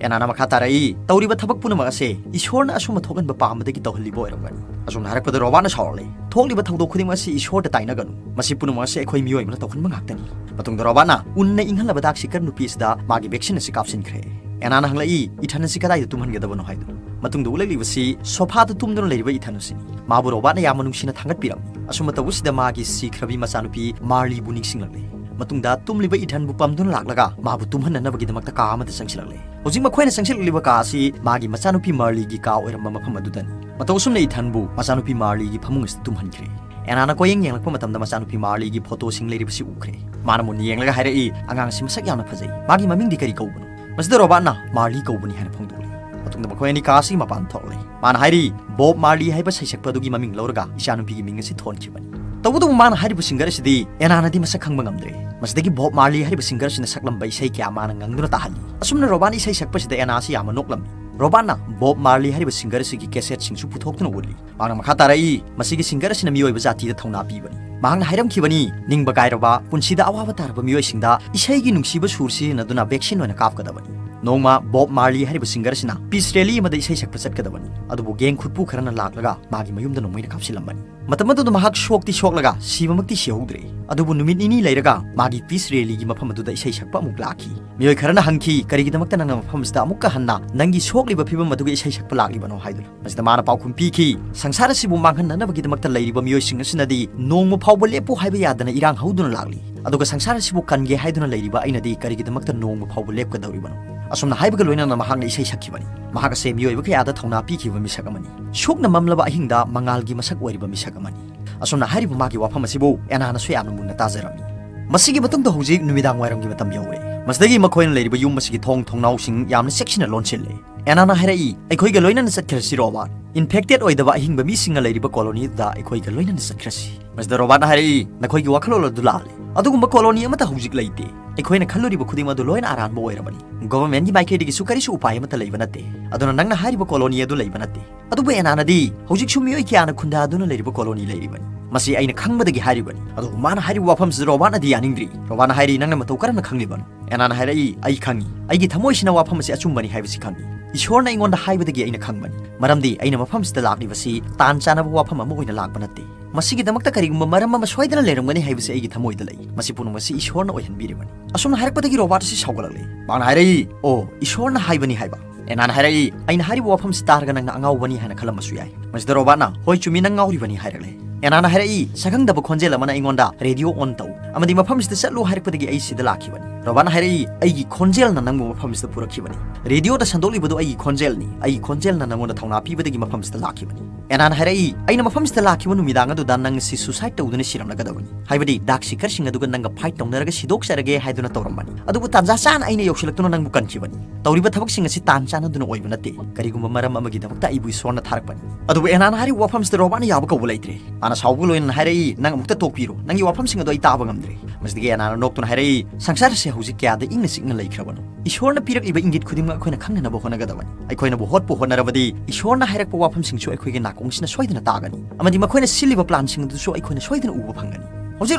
ꯑꯦꯅꯥꯅ ꯃꯈꯥ ꯇꯥꯔꯛꯏ, ꯇꯧꯔꯤꯕ ꯊꯕꯛ ꯄꯨꯝꯅꯃꯛ ꯑꯁꯦ ꯏꯁꯣꯔꯅ ꯑꯁꯨꯝꯕ ꯊꯣꯛꯍꯟꯕ ꯄꯥꯝꯕꯗꯒꯤ ꯇꯧꯍꯜꯂꯤꯕ ꯑꯣꯏꯔꯝꯒꯅꯤ꯫ ꯑꯁꯨꯝꯅ ꯍꯥꯏꯔꯛꯄꯗ ꯔꯣꯕꯥꯔꯠꯅ ꯁꯥꯎꯔꯛꯂꯦ, ꯊꯣꯛꯂꯤꯕ ꯊꯧꯗꯣꯛ ꯈꯨꯗꯤꯡꯃꯛ ꯑꯁꯤ ꯏꯁꯣꯔꯗ ꯇꯥꯏꯅꯒꯅꯨ꯫ ꯃꯁꯤ ꯄꯨꯝꯅꯃꯛ ꯑꯁꯤ ꯑꯩꯈꯣꯏ ꯃꯤꯑꯣꯏꯕꯅ ꯇꯧꯍꯟꯕ ꯉꯥꯛꯇꯅꯤ꯫ ꯃꯇꯨꯡꯗ ꯔꯣꯕꯥꯔꯠꯅ ꯎꯟꯅ ꯏꯪꯍꯜꯂꯕ ꯗꯥꯛ ꯁꯤꯀꯔ ꯅꯨꯄꯤ ꯑꯁꯤꯗ ꯃꯥꯒꯤ vaccine ꯑꯁꯤ ꯀꯥꯞꯁꯤꯟꯈ꯭ꯔꯦ꯫ ꯑꯦꯅꯥꯅ ꯍꯪꯂꯛꯏ, ꯏꯊꯟ ꯑꯁꯤ ꯀꯗꯥꯏꯗ ꯇꯨꯝꯍꯟꯒꯗꯕꯅꯣ ꯍꯥꯏꯗꯨꯅ꯫ ꯃꯇꯨꯡꯗ ꯎꯠꯂꯛꯂꯤꯕꯁꯤ sofa ꯗ ꯇꯨꯝꯗꯨꯅ ꯂꯩꯔꯤꯕ ꯏꯊꯟ ꯑꯁꯤꯅꯤ꯫ ꯃꯥꯕꯨ ꯔꯣꯕꯥꯔꯠꯅ ꯌꯥꯝꯅ ꯅꯨꯡꯁꯤꯅ ꯊꯥꯡꯒꯠꯄꯤꯔꯝꯃꯤ꯫ ꯑꯁꯨꯝꯅ ꯇꯧꯕꯁꯤꯗ ꯃꯥꯒꯤ ꯁꯤꯈ꯭ꯔꯕꯤ ꯃꯆꯥꯅꯨꯄꯤ ꯃꯥꯔꯂꯤꯕꯨ ꯅꯤꯡꯁꯤꯡꯂꯛꯂꯦ꯫ ꯃꯇꯨꯡꯗ ꯇꯨꯝꯂꯤꯕ ꯏꯊꯟꯕꯨ ꯄꯝꯗꯨꯅ ꯂꯥꯛꯂꯒ ꯃꯥꯕꯨ ꯇꯨꯝꯍꯟꯅꯅꯕꯒꯤꯗꯃꯛꯇ ꯀꯥ ꯑꯃꯗ ꯆꯪꯁꯤꯜꯂꯛꯂꯦ꯫ ꯍꯧꯖꯤꯛ ꯃꯈꯣꯏꯅ ꯆꯪꯁꯤꯜꯂꯛꯂꯤꯕ ꯀꯥ ꯑꯁꯤ ꯃꯥꯒꯤ ꯃꯆꯥꯅꯨꯄꯤ ꯃꯥꯔꯂꯤꯒꯤ ꯀꯥ ꯑꯣꯏꯔꯝꯕ ꯃꯐꯝ ꯑꯗꯨꯗꯅꯤ꯫ ꯃꯇꯧ ꯑꯁꯨꯝꯅ ꯏꯊꯟꯕꯨ ꯃꯆꯥꯅꯨꯄꯤ ꯃꯥꯔꯂꯤꯒꯤ ꯐꯃꯨꯡ ꯑꯁꯤꯗ ꯇꯨꯝꯍꯟꯈ꯭ꯔꯦ꯫ ꯑꯦꯅꯥꯅ ꯀꯣꯌꯦꯡ ꯌꯦꯡꯂꯛꯄ ꯃꯇꯝꯗ ꯃꯆꯥꯅꯨꯄꯤ ꯃꯥꯔꯂꯤꯒꯤ photo ꯁꯤꯡ ꯂꯩꯔꯤꯕꯁꯤ ꯎꯈ꯭ꯔꯦ꯫ ꯃꯥꯅ ꯃꯨꯟꯅ ꯌꯦꯡꯂꯒ ꯍꯥꯏꯔꯛꯏ, "ꯑꯉꯥꯡꯁꯤ ꯃꯁꯛ ꯌꯥꯝꯅ ꯐꯖꯩ꯫ ꯃꯥꯒꯤ ꯃꯃꯤꯡꯗꯤ ꯀꯔꯤ ꯀꯧꯕꯅꯣ?" ꯃꯁꯤꯗ ꯔꯣꯕꯥꯔꯠꯅ "ꯃꯥꯔꯂꯤ ꯀꯧꯕꯅꯤ" ꯍꯥꯏꯅ ꯐꯣꯡꯗꯣꯛꯂꯤ꯫ ꯃꯇꯨꯡꯗ ꯃꯈꯣꯏ ꯑꯅꯤ ꯀꯥ ꯑꯁꯤꯒꯤ ꯃꯄꯥꯟ ꯊꯣꯛꯂꯦ꯫ ꯃꯥꯅ ꯍꯥꯏꯔꯤ, "ꯕꯣꯕ ꯃꯥꯔꯂꯤ ꯍꯥꯏꯕ ꯁꯩꯁꯛꯄ ꯑꯗꯨꯒꯤ ꯃꯃꯤꯡ ꯂꯧꯔꯒ ꯏꯆꯥꯅꯨꯄꯤꯒꯤ ꯃꯤꯡ ꯑꯁꯤ ꯊꯣꯟꯈꯤꯕꯅꯤ꯫" ꯇꯧꯕꯇꯕꯨ ꯃꯥꯅ ꯍꯥꯏꯔꯤꯕ singer ꯑꯁꯤꯗꯤ ꯑꯦꯅꯥꯅꯗꯤ ꯃꯁꯛ ꯈꯪꯕ ꯉꯝꯗ꯭ꯔꯦ꯫ ꯃꯁꯤꯗꯒꯤ ꯕꯣꯕ ꯃꯥꯔꯂꯤ ꯍꯥꯏꯔꯤꯕ singer ꯑꯁꯤꯅ ꯁꯛꯂꯝꯕ ꯏꯁꯩ ꯀꯌꯥ ꯃꯥꯅ ꯉꯪꯗꯨꯅ ꯇꯥꯍꯜꯂꯤ꯫ ꯑꯁꯨꯝꯅ ꯔꯣꯕꯥꯔꯠꯅ ꯏꯁꯩ ꯁꯛꯄꯁꯤꯗ ꯑꯦꯅꯥ ꯑꯁꯤ ꯌꯥꯝꯅ ꯅꯣꯛꯂꯝꯃꯤ꯫ ꯔꯣꯕꯥꯔꯠꯅ ꯕꯣꯕ ꯃꯥꯔꯂꯤ ꯍꯥꯏꯔꯤꯕ singer ꯑꯁꯤꯒꯤ cassette ꯁꯤꯡꯁꯨ ꯄꯨꯊꯣꯛꯇꯨꯅ ꯎꯠꯂꯤ꯫ ꯃꯍꯥꯛꯅ ꯃꯈꯥ ꯇꯥꯔꯛꯏ, "ꯃꯁꯤꯒꯤ singer ꯑꯁꯤꯅ ꯃꯤꯑꯣꯏꯕ ꯖꯥꯇꯤꯗ ꯊꯧꯅꯥ ꯄꯤꯕꯅꯤ꯫ ꯃꯍꯥꯛꯅ ꯍꯥꯏꯔꯝꯈꯤꯕꯅꯤ, ꯅꯤꯡꯕ ꯀꯥꯏꯔꯕ, ꯄꯨꯟꯁꯤꯗ ꯑꯋꯥꯕ ꯇꯥꯔꯕ ꯃꯤꯑꯣꯏꯁꯤꯡꯗ ꯏꯁꯩꯒꯤ ꯅꯨꯡꯁꯤꯕ ꯁꯨꯔ ꯁꯤꯖꯤꯟꯅꯗꯨꯅ vaccine ꯑꯣꯏꯅ ꯀꯥꯞꯀꯗꯕꯅꯤ꯫" ꯅꯣꯡꯃ ꯕꯣꯕ ꯃꯥꯔꯂꯤ ꯍꯥꯏꯔꯤꯕ ꯁꯤꯡꯒꯔ ꯑꯁꯤꯅ ꯄꯤꯁ ꯔꯦꯂꯤ ꯑꯃꯗ ꯏꯁꯩ ꯁꯛꯄ ꯆꯠꯀꯗꯕꯅꯤ꯫ ꯑꯗꯨꯕꯨ ꯒꯦꯡ ꯈꯨꯠꯄꯨ ꯈꯔꯅ ꯂꯥꯛꯂꯒ ꯃꯥꯒꯤ ꯃꯌꯨꯝꯗ ꯅꯣꯡꯃꯩꯅ ꯀꯥꯞꯁꯤꯜꯂꯝꯕꯅꯤ꯫ ꯃꯇꯝ ꯑꯗꯨꯗ ꯃꯍꯥꯛ ꯁꯣꯛꯇꯤ ꯁꯣꯛꯂꯒ ꯁꯤꯕꯃꯛꯇꯤ ꯁꯤꯍꯧꯗ꯭ꯔꯦ꯫ ꯑꯗꯨꯕꯨ ꯅꯨꯃꯤꯠ ꯅꯤꯅꯤ ꯂꯩꯔꯒ ꯃꯥꯒꯤ ꯄꯤꯁ ꯔꯦꯂꯤꯒꯤ ꯃꯐꯝ ꯑꯗꯨꯗ ꯏꯁꯩ ꯁꯛꯄ ꯑꯃꯨꯛ ꯂꯥꯛꯈꯤ꯫ ꯃꯤꯑꯣꯏ ꯈꯔꯅ ꯍꯪꯈꯤ, "ꯀꯔꯤꯒꯤꯗꯃꯛꯇ ꯅꯪꯅ ꯃꯐꯝ ꯑꯁꯤꯗ ꯑꯃꯨꯛꯀ ꯍꯟꯅ ꯅꯪꯒꯤ ꯁꯣꯛꯂꯤꯕ ꯐꯤꯕꯝ ꯑꯗꯨꯒꯤ ꯏꯁꯩ ꯁꯛꯄ ꯂꯥꯛꯂꯤꯕꯅꯣ?" ꯍꯥꯏꯗꯨꯅ꯫ ꯃꯁꯤꯗ ꯃꯥꯅ ꯄꯥꯎꯈꯨꯝ ꯄꯤꯈꯤ, "ꯁꯪꯁꯥꯔ ꯑꯁꯤꯕꯨ ꯃꯥꯡꯍꯟꯅꯅꯕꯒꯤꯗꯃꯛꯇ ꯂꯩꯔꯤꯕ ꯃꯤꯑꯣꯏꯁꯤꯡ ꯑꯁꯤꯅꯗꯤ ꯅꯣꯡꯃ ꯐꯥꯎꯕ ꯂꯦꯞꯄꯨ ꯍꯥꯏꯕ ꯌꯥꯗꯅ ꯏꯔꯥꯡ ꯍꯧꯗꯨꯅ ꯂꯥꯛꯂꯤ꯫ ꯑꯗꯨꯒ ꯁꯪꯁꯥꯔ ꯑꯁꯤꯕꯨ ꯀꯟꯒꯦ ꯍꯥꯏꯗꯨꯅ ꯂꯩꯔꯤꯕ ꯑꯩꯅꯗꯤ ꯀꯔꯤꯒꯤꯗꯃꯛꯇ ꯅꯣꯡꯃ ꯐꯥꯎꯕ ꯂꯦꯞꯀꯗꯧꯔꯤꯕꯅꯣ?" ꯑꯁꯨꯝꯅ ꯍꯥꯏꯕꯒ ꯂꯣꯏꯅꯅ ꯃꯍꯥꯛꯅ ꯏꯁꯩ ꯁꯛꯈꯤꯕꯅꯤ꯫ ꯃꯍꯥꯛ ꯑꯁꯦ ꯃꯤꯑꯣꯏꯕ ꯀꯌꯥꯗ ꯊꯧꯅꯥ ꯄꯤꯈꯤꯕ ꯃꯤꯁꯛ ꯑꯃꯅꯤ꯫ ꯁꯣꯛꯅ ꯃꯝꯂꯕ ꯑꯍꯤꯡꯗ ꯃꯉꯥꯜꯒꯤ ꯃꯁꯛ ꯑꯣꯏꯔꯤꯕ ꯃꯤꯁꯛ ꯑꯃꯅꯤ꯫ ꯑꯁꯨꯝꯅ ꯍꯥꯏꯔꯤꯕ ꯃꯥꯒꯤ ꯋꯥꯐꯝ ꯑꯁꯤꯕꯨ ꯑꯦꯅꯥꯅꯁꯨ ꯌꯥꯝꯅ ꯃꯨꯟꯅ ꯇꯥꯖꯔꯝꯃꯤ꯫ ꯃꯁꯤꯒꯤ ꯃꯇꯨꯡꯗ ꯍꯧꯖꯤꯛ ꯅꯨꯃꯤꯗꯥꯡ ꯋꯥꯏꯔꯝꯒꯤ ꯃꯇꯝ ꯌꯧꯔꯦ꯫ ꯃꯁꯤꯗꯒꯤ ꯃꯈꯣꯏꯅ ꯂꯩꯔꯤꯕ ꯌꯨꯝ ꯑꯁꯤꯒꯤ ꯊꯣꯡ ꯊꯣꯡꯅꯥꯎꯁꯤꯡ ꯌꯥꯝꯅ ꯆꯦꯛꯁꯤꯟꯅ ꯂꯣꯟꯁꯤꯜꯂꯦ꯫ ꯑꯦꯅꯥꯅ ꯍꯥꯏꯔꯛꯏ, "ꯑꯩꯈꯣꯏꯒ ꯂꯣꯏꯅꯅ ꯆꯠꯈ꯭ꯔꯁꯤ, ꯔꯣꯕꯥꯔꯠ꯫ ꯏꯟꯐꯦꯛꯇꯦꯗ ꯑꯣꯏꯗꯕ ꯑꯍꯤꯡꯕ ꯃꯤꯁꯤꯡꯅ ꯂꯩꯔꯤꯕ ꯀꯣꯂꯣꯅꯤ ꯑꯗꯨꯗ ꯑꯩꯈꯣꯏꯒ ꯂꯣꯏꯅꯅ ꯆꯠꯈ꯭ꯔꯁꯤ꯫" ꯃꯁꯤꯗ ꯔꯣꯕꯥꯔꯠꯅ ꯍꯥꯏꯔꯛꯏ, "ꯅꯈꯣꯏꯒꯤ ꯋꯥꯈꯜꯂꯣꯟ ꯑꯗꯨ ꯂꯥꯜꯂꯤ꯫ ꯑꯗꯨꯒꯨꯝꯕ ꯀꯣꯂꯣꯅꯤ ꯑꯃꯠꯇ ꯍꯧꯖꯤꯛ ꯂꯩꯇꯦ꯫ ꯑꯩꯈꯣꯏꯅ ꯈꯜꯂꯨꯔꯤꯕ ꯈꯨꯗꯤꯡꯃꯛ ꯑꯗꯨ ꯂꯣꯏꯅ ꯑꯔꯥꯟꯕ ꯑꯣꯏꯔꯕꯅꯤ꯫ ꯒꯣꯚꯔꯟꯃꯦꯟꯠꯀꯤ ꯃꯥꯏꯀꯩꯗꯒꯤꯁꯨ ꯀꯔꯤꯁꯨ ꯎꯄꯥꯏ ꯑꯃꯠꯇ ꯂꯩꯕ ꯅꯠꯇꯦ꯫ ꯑꯗꯨꯅ ꯅꯪꯅ ꯍꯥꯏꯔꯤꯕ ꯀꯣꯂꯣꯅꯤ ꯑꯗꯨ ꯂꯩꯕ ꯅꯠꯇꯦ꯫" ꯑꯗꯨꯕꯨ ꯑꯦꯅꯥꯅꯗꯤ ꯍꯧꯖꯤꯛꯁꯨ ꯃꯤꯑꯣꯏ ꯀꯌꯥꯅ ꯈꯨꯟꯗꯥꯗꯨꯅ ꯂꯩꯔꯤꯕ ꯀꯣꯂꯣꯅꯤ ꯂꯩꯔꯤꯕꯅꯤ꯫ ꯃꯁꯤ ꯑꯩꯅ ꯈꯪꯕꯗꯒꯤ ꯍꯥꯏꯔꯤꯕꯅꯤ꯫ ꯑꯗꯨꯕꯨ ꯃꯥꯅ ꯍꯥꯏꯔꯤꯕ ꯋꯥꯐꯝꯁꯤꯗ ꯔꯣꯕꯥꯔꯠꯅꯗꯤ ꯌꯥꯅꯤꯡꯗ꯭ꯔꯤ꯫ ꯔꯣꯕꯥꯔꯠꯅ ꯍꯥꯏꯔꯤ, "ꯅꯪꯅ ꯃꯇꯧ ꯀꯔꯝꯅ ꯈꯪꯂꯤꯕꯅꯣ?" ꯑꯦꯅꯥꯅ ꯍꯥꯏꯔꯛꯏ, "ꯑꯩ ꯈꯪꯏ꯫ ꯑꯩꯒꯤ ꯊꯃꯣꯏꯁꯤꯅ ꯋꯥꯐꯝ ꯑꯁꯤ ꯑꯆꯨꯝꯕꯅꯤ ꯍꯥꯏꯕꯁꯤ ꯈꯪꯏ꯫ ꯏꯁꯣꯔꯅ ꯑꯩꯉꯣꯟꯗ ꯍꯥꯏꯕꯗꯒꯤ ꯑꯩꯅ ꯈꯪꯕꯅꯤ꯫ ꯃꯔꯝꯗꯤ ꯑꯩꯅ ꯃꯐꯝꯁꯤꯗ ꯂꯥꯛꯂꯤꯕꯁꯤ ꯇꯥꯟ ꯆꯥꯅꯕ ꯋꯥꯐꯝ ꯑꯃ ꯑꯣꯏꯅ ꯂꯥꯛꯄ ꯅꯠꯇꯦ꯫ ꯃꯁꯤꯒꯤꯗꯃꯛꯇ ꯀꯔꯤꯒꯨꯝꯕ ꯃꯔꯝ ꯑꯃ ꯁꯣꯏꯗꯅ ꯂꯩꯔꯝꯒꯅꯤ ꯍꯥꯏꯕꯁꯤ ꯑꯩꯒꯤ ꯊꯃꯣꯏꯗ ꯂꯩ꯫ ꯃꯁꯤ ꯄꯨꯝꯅꯃꯛ ꯑꯁꯤ ꯏꯁꯣꯔꯅ ꯑꯣꯏꯍꯟꯕꯤꯔꯤꯕꯅꯤ꯫" ꯑꯁꯨꯝꯅ ꯍꯥꯏꯔꯛꯄꯗꯒꯤ ꯔꯣꯕꯥꯔꯠ ꯑꯁꯤ ꯁꯥꯎꯒꯠꯂꯛꯂꯦ꯫ ꯃꯍꯥꯛꯅ ꯍꯥꯏꯔꯛꯏ, "ꯑꯣ, ꯏꯁꯣꯔꯅ ꯍꯥꯏꯕꯅꯤ ꯍꯥꯏꯕ?" ꯑꯦꯅꯥꯅ ꯍꯥꯏꯔꯛꯏ, "ꯑꯩꯅ ꯍꯥꯏꯔꯤꯕ ꯋꯥꯐꯝꯁꯤ ꯇꯥꯔꯒ ꯅꯪꯅ ꯑꯉꯥꯎꯕꯅꯤ ꯍꯥꯏꯅ ꯈꯜꯂꯝꯕꯁꯨ ꯌꯥꯏ꯫" ꯃꯁꯤꯗ ꯔꯣꯕꯥꯔꯠꯅ, "ꯍꯣꯏ, ꯆꯨꯝꯃꯤ, ꯅꯪ ꯉꯥꯎꯔꯤꯕꯅꯤ" ꯍꯥꯏꯔꯛꯂꯦ꯫ ꯑꯦꯅꯥꯅ ꯍꯥꯏꯔꯛꯏ, "ꯁꯛꯈꯪꯗꯕ ꯈꯣꯟꯖꯦꯜ ꯑꯃꯅ ꯑꯩꯉꯣꯟꯗ ꯔꯦꯗꯤꯑꯣ ꯑꯣꯟ ꯇꯧ ꯑꯃꯗꯤ ꯃꯐꯝꯁꯤꯗ ꯆꯠꯂꯨ ꯍꯥꯏꯔꯛꯄꯗꯒꯤ ꯑꯩ ꯁꯤꯗ ꯂꯥꯛꯈꯤꯕꯅꯤ꯫" ꯔꯣꯕꯥꯔꯠꯅ ꯍꯥꯏꯔꯛꯏ, "ꯑꯩꯒꯤ ꯈꯣꯟꯖꯦꯜꯅ ꯅꯪꯕꯨ ꯃꯐꯝꯁꯤꯗ ꯄꯨꯔꯛꯈꯤꯕꯅꯤ꯫ ꯔꯦꯗꯤꯑꯣꯗ ꯁꯟꯗꯣꯛꯂꯤꯕꯗꯨ ꯑꯩꯒꯤ ꯈꯣꯟꯖꯦꯜꯅꯤ꯫ ꯑꯩꯒꯤ ꯈꯣꯟꯖꯦꯜꯅ ꯅꯪꯉꯣꯟꯗ ꯊꯧꯅꯥ ꯄꯤꯕꯗꯒꯤ ꯃꯐꯝꯁꯤꯗ ꯂꯥꯛꯈꯤꯕꯅꯤ꯫" ꯑꯦꯅꯥꯅ ꯍꯥꯏꯔꯛꯏ, "ꯑꯩꯅ ꯃꯐꯝꯁꯤꯗ ꯂꯥꯛꯈꯤꯕ ꯅꯨꯃꯤꯗꯥꯡ ꯑꯗꯨꯗ ꯅꯪ ꯑꯁꯤ ꯁꯨꯁꯥꯏꯗ ꯇꯧꯗꯨꯅ ꯁꯤꯔꯝꯂꯒꯗꯕꯅꯤ꯫ ꯍꯥꯏꯕꯗꯤ ꯗꯥꯛ ꯁꯤꯀꯔꯁꯤꯡ ꯑꯗꯨꯒ ꯅꯪꯒ ꯐꯥꯏꯠ ꯇꯧꯅꯔꯒ ꯁꯤꯗꯣꯛꯆꯔꯒꯦ ꯍꯥꯏꯗꯨꯅ ꯇꯧꯔꯝꯕꯅꯤ꯫ ꯑꯗꯨꯕꯨ ꯇꯥꯟꯖꯥ ꯆꯥꯅ ꯑꯩꯅ ꯌꯧꯁꯤꯜꯂꯛꯇꯨꯅ ꯅꯪꯕꯨ ꯀꯟꯈꯤꯕꯅꯤ꯫ ꯇꯧꯔꯤꯕ ꯊꯕꯛꯁꯤꯡ ꯑꯁꯤ ꯇꯥꯟ ꯆꯥꯟꯅꯗꯨꯅ ꯑꯣꯏꯕ ꯅꯠꯇꯦ꯫ ꯀꯔꯤꯒꯨꯝꯕ ꯃꯔꯝ ꯑꯃꯒꯤꯗꯃꯛꯇ ꯑꯩꯕꯨ ꯏꯁꯣꯔꯅ ꯊꯥꯔꯛꯄꯅꯤ꯫" ꯑꯗꯨꯕꯨ ꯑꯦꯅꯥꯅ ꯍꯥꯏꯔꯤꯕ ꯋꯥꯐꯝꯁꯤꯗ ꯔꯣꯕꯥꯔꯠꯅ ꯌꯥꯕ ꯀꯧꯕ ꯂꯩꯇ꯭ꯔꯦ꯫ ꯃꯥꯅ ꯁꯥꯎꯕꯒ ꯂꯣꯏꯅꯅ ꯍꯥꯏꯔꯛꯏ, "ꯅꯪ ꯑꯃꯨꯛꯇ ꯇꯣꯛꯄꯤꯔꯣ꯫ ꯅꯪꯒꯤ ꯋꯥꯐꯝꯁꯤꯡ ꯑꯗꯨ ꯑꯩ ꯇꯥꯕ ꯉꯝꯗ꯭ꯔꯦ꯫" ꯃꯁꯤꯗꯒꯤ ꯑꯦꯅꯥꯅ ꯅꯣꯛꯇꯨꯅ ꯍꯥꯏꯔꯛꯏ, "ꯁꯪꯁꯥꯔ ꯑꯁꯤ ꯍꯧꯖꯤꯛ ꯀꯌꯥꯗ ꯏꯪꯅ ꯆꯤꯛꯅ ꯂꯩꯈ꯭ꯔꯕꯅꯣ? ꯏꯁꯣꯔꯅ ꯄꯤꯔꯛꯂꯤꯕ ꯏꯪꯒꯤꯠ ꯈꯨꯗꯤꯡꯃꯛ ꯑꯩꯈꯣꯏꯅ ꯈꯪꯅꯅꯕ ꯍꯣꯠꯅꯒꯗꯕꯅꯤ꯫ ꯑꯩꯈꯣꯏꯅꯕꯨ ꯍꯣꯠꯄꯨ ꯍꯣꯠꯅꯔꯕꯗꯤ ꯏꯁꯣꯔꯅ ꯍꯥꯏꯔꯛꯄ ꯋꯥꯐꯝꯁꯤꯡꯁꯨ ꯑꯩꯈꯣꯏꯒꯤ ꯅꯥꯀꯣꯡꯁꯤꯅ ꯁꯣꯏꯗꯅ ꯇꯥꯒꯅꯤ ꯑꯃꯗꯤ ꯃꯈꯣꯏꯅ ꯁꯤꯜꯂꯤꯕ ꯄ꯭ꯂꯥꯟꯁꯤꯡ ꯑꯗꯨꯁꯨ ꯑꯩꯈꯣꯏꯅ ꯁꯣꯏꯗꯅ ꯎꯕ ꯐꯪꯒꯅꯤ꯫ ꯍꯧꯖꯤꯛ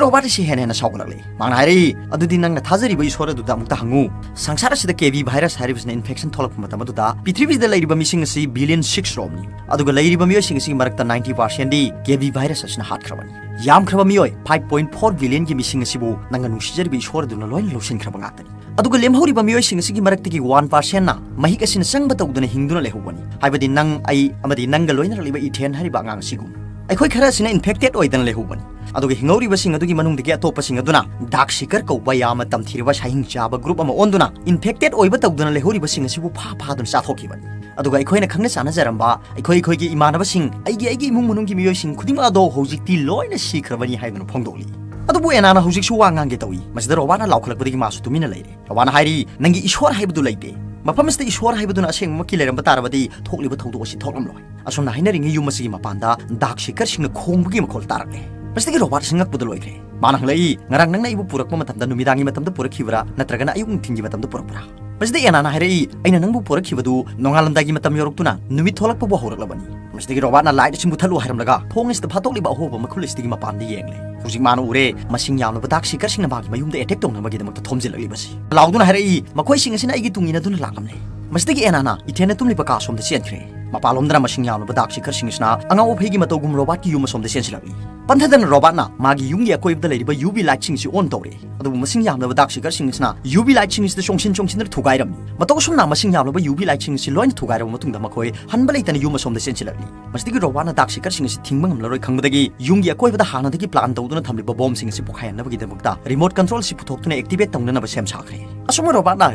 ꯔꯣꯕꯥꯔꯠ ꯑꯁꯤ ꯍꯦꯟꯅ ꯍꯦꯟꯅ ꯁꯥꯎꯒꯠꯂꯛꯂꯦ꯫ ꯃꯍꯥꯛꯅ ꯍꯥꯏꯔꯛꯏ, "ꯑꯗꯨꯗꯤ ꯅꯪꯅ ꯊꯥꯖꯔꯤꯕ ꯏꯁꯣꯔ ꯑꯗꯨꯗ ꯑꯃꯨꯛꯇ ꯍꯪꯉꯨ꯫ ꯁꯪꯁꯥꯔ ꯑꯁꯤꯗ ꯀꯦ ꯚꯤ ꯚꯥꯏꯔꯁ ꯍꯥꯏꯔꯤꯕꯁꯤꯅ ꯏꯟꯐꯦꯛꯁꯟ ꯊꯣꯛꯂꯛꯄ ꯃꯇꯝ ꯑꯗꯨꯗ ꯄ꯭ꯔꯤꯊꯤꯕꯤꯁꯤꯗ ꯂꯩꯔꯤꯕ ꯃꯤꯁꯤꯡ ꯑꯁꯤ ꯕꯤꯂꯤꯌꯟ ꯁꯤꯛꯁ ꯔꯣꯝꯅꯤ꯫ ꯑꯗꯨꯒ ꯂꯩꯔꯤꯕ ꯃꯤꯑꯣꯏꯁꯤꯡ ꯑꯁꯤꯒꯤ ꯃꯔꯛꯇ ꯅꯥꯏꯟꯇꯤ ꯄꯥꯔꯁꯦꯟꯗꯤ ꯀꯦ ꯚꯤ ꯚꯥꯏꯔꯁ ꯑꯁꯤꯅ ꯍꯥꯠꯈ꯭ꯔꯕꯅꯤ꯫ ꯌꯥꯝꯈ꯭ꯔꯕ ꯃꯤꯑꯣꯏ ꯐꯥꯏꯚ ꯄꯣꯏꯟꯠ ꯐꯣꯔ ꯕꯤꯂꯤꯌꯟꯒꯤ ꯃꯤꯁꯤꯡ ꯑꯁꯤꯕꯨ ꯅꯪꯅ ꯅꯨꯡꯁꯤꯖꯔꯤꯕ ꯏꯁꯣꯔ ꯑꯗꯨꯅ ꯂꯣꯏꯅ ꯂꯧꯁꯤꯟꯈ꯭ꯔꯕ ꯉꯥꯛꯇꯅꯤ꯫ ꯑꯗꯨꯒ ꯂꯦꯝꯍꯧꯔꯤꯕ ꯃꯤꯑꯣꯏꯁꯤꯡ ꯑꯁꯤꯒꯤ ꯃꯔꯛꯇꯒꯤ ꯋꯥꯟ ꯄꯥꯔꯁꯦꯟꯅ ꯃꯍꯤꯛ ꯑꯁꯤꯅ ꯆꯪꯕ ꯇꯧꯗꯨꯅ ꯍꯤꯡꯗꯨꯅ ꯂꯩꯍꯧꯕꯅꯤ, ꯍꯥꯏꯕꯗꯤ ꯅꯪ, ꯑꯩ, ꯑꯃꯗꯤ ꯅꯪꯒ ꯂꯣꯏꯅꯔꯛꯂꯤꯕ ꯏꯊꯦꯟ ꯍꯥꯏꯔꯤꯕ ꯑꯉꯥꯡ ꯑꯁꯤꯒꯨꯝ꯫ ꯑꯩꯈꯣꯏ ꯈꯔ ꯑꯁꯤꯅ ꯏꯟꯐꯦꯛꯇꯦꯠ ꯑꯣꯏꯗꯅ ꯂꯩꯍꯧꯕꯅꯤ, ꯑꯗꯨꯒ ꯍꯤꯡꯍꯧꯔꯤꯕꯁꯤꯡ ꯑꯗꯨꯒꯤ ꯃꯅꯨꯡꯗꯒꯤ ꯑꯇꯣꯞꯄꯁꯤꯡ ꯑꯗꯨꯅ ꯗꯥꯛ ꯁꯤꯀꯔ ꯀꯧꯕ ꯌꯥꯝꯅ ꯇꯝꯊꯤꯔꯕ ꯁꯥꯍꯤꯡ ꯆꯥꯕ ꯒ꯭ꯔꯨꯞ ꯑꯃ ꯑꯣꯟꯗꯨꯅ ꯏꯟꯐꯦꯛꯇꯦꯠ ꯑꯣꯏꯕ ꯇꯧꯗꯨꯅ ꯂꯩꯍꯧꯔꯤꯕꯁꯤꯡ ꯑꯁꯤꯕꯨ ꯐꯥ ꯐꯥꯗꯨꯅ ꯆꯥꯊꯣꯛꯈꯤꯕꯅꯤ꯫ ꯑꯗꯨꯒ ꯑꯩꯈꯣꯏꯅ ꯈꯪꯅ ꯆꯥꯟꯅꯖꯔꯝꯕ ꯑꯩꯈꯣꯏ ꯑꯩꯈꯣꯏꯒꯤ ꯏꯃꯥꯟꯅꯕꯁꯤꯡ, ꯑꯩꯒꯤ ꯑꯩꯒꯤ ꯏꯃꯨꯡ ꯃꯅꯨꯡꯒꯤ ꯃꯤꯑꯣꯏꯁꯤꯡ ꯈꯨꯗꯤꯡꯃꯛ ꯑꯗꯣ ꯍꯧꯖꯤꯛꯇꯤ ꯂꯣꯏꯅ ꯁꯤꯈ꯭ꯔꯕꯅꯤ" ꯍꯥꯏꯗꯨꯅ ꯐꯣꯡꯗꯣꯛꯂꯤ꯫ ꯑꯗꯨꯕꯨ ꯑꯦꯅꯥꯅ ꯍꯧꯖꯤꯛꯁꯨ ꯋꯥ ꯉꯥꯡꯒꯦ ꯇꯧꯏ꯫ ꯃꯁꯤꯗ ꯔꯣꯕꯥꯔꯠꯅ ꯂꯥꯎꯈꯠꯂꯛꯄꯗꯒꯤ ꯃꯥꯁꯨ ꯇꯨꯃꯤꯟꯅ ꯂꯩꯔꯦ꯫ ꯔꯣꯕꯥꯔꯠꯅ ꯍꯥꯏꯔꯤ, "ꯅꯪꯒꯤ ꯏꯁꯣꯔ ꯍꯥꯏꯕꯗꯨ ꯂꯩꯇꯦ꯫ ꯃꯐꯝ ꯑꯁꯤꯗ ꯏꯁꯣꯔ ꯍꯥꯏꯕꯗꯨꯅ ꯑꯁꯦꯡꯕꯃꯛꯀꯤ ꯂꯩꯔꯝꯕ ꯇꯥꯔꯕꯗꯤ ꯊꯣꯛꯂꯤꯕ ꯊꯧꯗꯣꯛ ꯑꯁꯤ ꯊꯣꯛꯂꯝꯂꯣꯏ꯫" ꯑꯁꯨꯝꯅ ꯍꯥꯏꯅꯔꯤꯉꯩ ꯌꯨꯝ ꯑꯁꯤꯒꯤ ꯃꯄꯥꯟꯗ ꯗꯥꯛ ꯁꯤꯀꯔꯁꯤꯡꯅ ꯈꯣꯡꯕꯒꯤ ꯃꯈꯣꯜ ꯇꯥꯔꯛꯂꯦ꯫ ꯃꯁꯤꯗꯒꯤ ꯔꯣꯕꯥꯔꯠ ꯑꯁꯤ ꯉꯛꯄꯗ ꯂꯣꯏꯈ꯭ꯔꯦ꯫ ꯃꯥꯅ ꯍꯪꯂꯛꯏ, "ꯉꯔꯥꯡ ꯅꯪꯅ ꯑꯩꯕꯨ ꯄꯨꯔꯛꯄ ꯃꯇꯝꯗ ꯅꯨꯃꯤꯗꯥꯡꯒꯤ ꯃꯇꯝꯗ ꯄꯨꯔꯛꯈꯤꯕ꯭ꯔꯥ, ꯅꯠꯇ꯭ꯔꯒꯅ ꯑꯌꯨꯛ ꯅꯨꯡꯊꯤꯟꯒꯤ ꯃꯇꯝꯗ ꯄꯨꯔꯛꯄ꯭ꯔꯥ?" ꯃꯁꯤꯗ ꯑꯦꯅꯥꯅ ꯍꯥꯏꯔꯛꯏ, "ꯑꯩꯅ ꯅꯪꯕꯨ ꯄꯨꯔꯛꯈꯤꯕꯗꯨ ꯅꯣꯡꯉꯥꯜꯂꯝꯗꯥꯏꯒꯤ ꯃꯇꯝ ꯌꯧꯔꯛꯇꯨꯅ ꯅꯨꯃꯤꯠ ꯊꯣꯛꯂꯛꯄꯕꯨ ꯍꯧꯔꯛꯂꯕꯅꯤ꯫" ꯃꯁꯤꯗꯒꯤ ꯔꯣꯕꯥꯔꯠꯅ ꯂꯥꯏꯠ ꯑꯁꯤ ꯃꯨꯊꯠꯂꯨ ꯍꯥꯏꯔꯝꯂꯒ ꯊꯣꯡ ꯑꯁꯤꯗ ꯐꯥꯠꯇꯣꯛꯂꯤꯕ ꯑꯍꯣꯕ ꯃꯈꯨꯜ ꯑꯁꯤꯗꯒꯤ ꯃꯄꯥꯟꯗ ꯌꯦꯡꯂꯦ꯫ ꯍꯧꯖꯤꯛ ꯃꯥꯅ ꯎꯔꯦ, ꯃꯁꯤꯡ ꯌꯥꯝꯂꯕ ꯗꯥꯛ ꯁꯤꯀꯔꯁꯤꯡꯅ ꯃꯥꯒꯤ ꯃꯌꯨꯝꯗ ꯑꯦꯇꯦꯛ ꯇꯧꯅꯕꯒꯤꯗꯃꯛꯇ ꯊꯣꯝꯖꯤꯜꯂꯛꯂꯤꯕꯁꯤ꯫ ꯂꯥꯎꯗꯨꯅ ꯍꯥꯏꯔꯛꯏ, "ꯃꯈꯣꯏꯁꯤꯡ ꯑꯁꯤꯅ ꯑꯩꯒꯤ ꯇꯨꯡ ꯏꯟꯅꯗꯨꯅ ꯂꯥꯛꯂꯝꯂꯦ꯫" ꯃꯁꯤꯗꯒꯤ ꯑꯦꯅꯥꯅ ꯏꯊꯦꯟꯅ ꯇꯨꯝꯂꯤꯕ ꯀꯥ ꯑꯁꯣꯝꯗ ꯆꯦꯟꯈ꯭ꯔꯦ꯫ ꯃꯄꯥꯟꯂꯣꯝꯗꯅ ꯃꯁꯤꯡ ꯌꯥꯝꯂꯕ ꯗꯥꯛ ꯁꯤꯀꯔꯁꯤꯡ ꯑꯁꯤꯅ ꯑꯉꯥꯎ ꯑꯐꯩꯒꯤ ꯃꯇꯧꯒꯨꯝ ꯔꯣꯕꯥꯔꯠꯀꯤ ꯌꯨꯝ ꯑꯁꯣꯝꯗ ꯆꯦꯟꯁꯤꯜꯂꯛꯂꯤ꯫ ꯄꯟꯊꯗꯅ ꯔꯣꯕꯥꯔꯠꯅ ꯃꯥꯒꯤ ꯌꯨꯝꯒꯤ ꯑꯀꯣꯏꯕꯗ ꯂꯩꯔꯤꯕ ꯌꯨ ꯚꯤ ꯂꯥꯏꯠꯁꯤꯡ ꯑꯁꯤ ꯑꯣꯟ ꯇꯧꯔꯦ꯫ ꯑꯗꯨꯕꯨ ꯃꯁꯤꯡ ꯌꯥꯝꯂꯕ ꯗꯥꯛ ꯁꯤꯀꯔꯁꯤꯡ ꯑꯁꯤꯅ ꯌꯨ ꯚꯤ ꯂꯥꯏꯠꯁꯤꯡ ꯑꯁꯤꯗ ꯆꯣꯡꯁꯤꯟ ꯆꯣꯡꯁꯤꯟꯗꯨꯅ ꯊꯨꯒꯥꯏꯔꯝꯃꯤ꯫ ꯃꯇꯧ ꯑꯁꯨꯝꯅ ꯃꯁꯤꯡ ꯌꯥꯝꯂꯕ ꯌꯨ ꯚꯤ ꯂꯥꯏꯠꯁꯤꯡ ꯑꯁꯤ ꯂꯣꯏꯅ ꯊꯨꯒꯥꯏꯔꯕ ꯃꯇꯨꯡꯗ ꯃꯈꯣꯏ ꯍꯟꯕ ꯂꯩꯇꯅ ꯌꯨꯝ ꯑꯁꯣꯝꯗ ꯆꯦꯟꯁꯤꯜꯂꯛꯂꯤ꯫ ꯃꯁꯤꯗꯒꯤ ꯔꯣꯕꯥꯔꯠꯅ ꯗꯥꯛ ꯁꯤꯀꯔꯁꯤꯡ ꯑꯁꯤ ꯊꯤꯡꯕ ꯉꯝꯂꯔꯣꯏ ꯈꯪꯕꯗꯒꯤ ꯌꯨꯝꯒꯤ ꯑꯀꯣꯏꯕꯗ ꯍꯥꯟꯅꯗꯒꯤ ꯄ꯭ꯂꯥꯟ ꯇꯧꯗꯨꯅ ꯊꯝꯂꯤꯕ ꯕꯣꯝꯁꯤꯡ ꯑꯁꯤ ꯄꯣꯈꯥꯏꯍꯟꯅꯕꯒꯤꯗꯃꯛꯇ ꯔꯤꯃꯣꯠ ꯀꯟꯇ꯭ꯔꯣꯜ ꯑꯁꯤ ꯄꯨꯊꯣꯛꯇꯨꯅ ꯑꯦꯛꯇꯤꯚꯦꯠ ꯇꯧꯅꯅꯕ ꯁꯦꯝ ꯁꯥꯈ꯭ꯔꯦ꯫ ꯑꯁꯨꯝꯅ ꯔꯣꯕꯥꯔꯠꯅ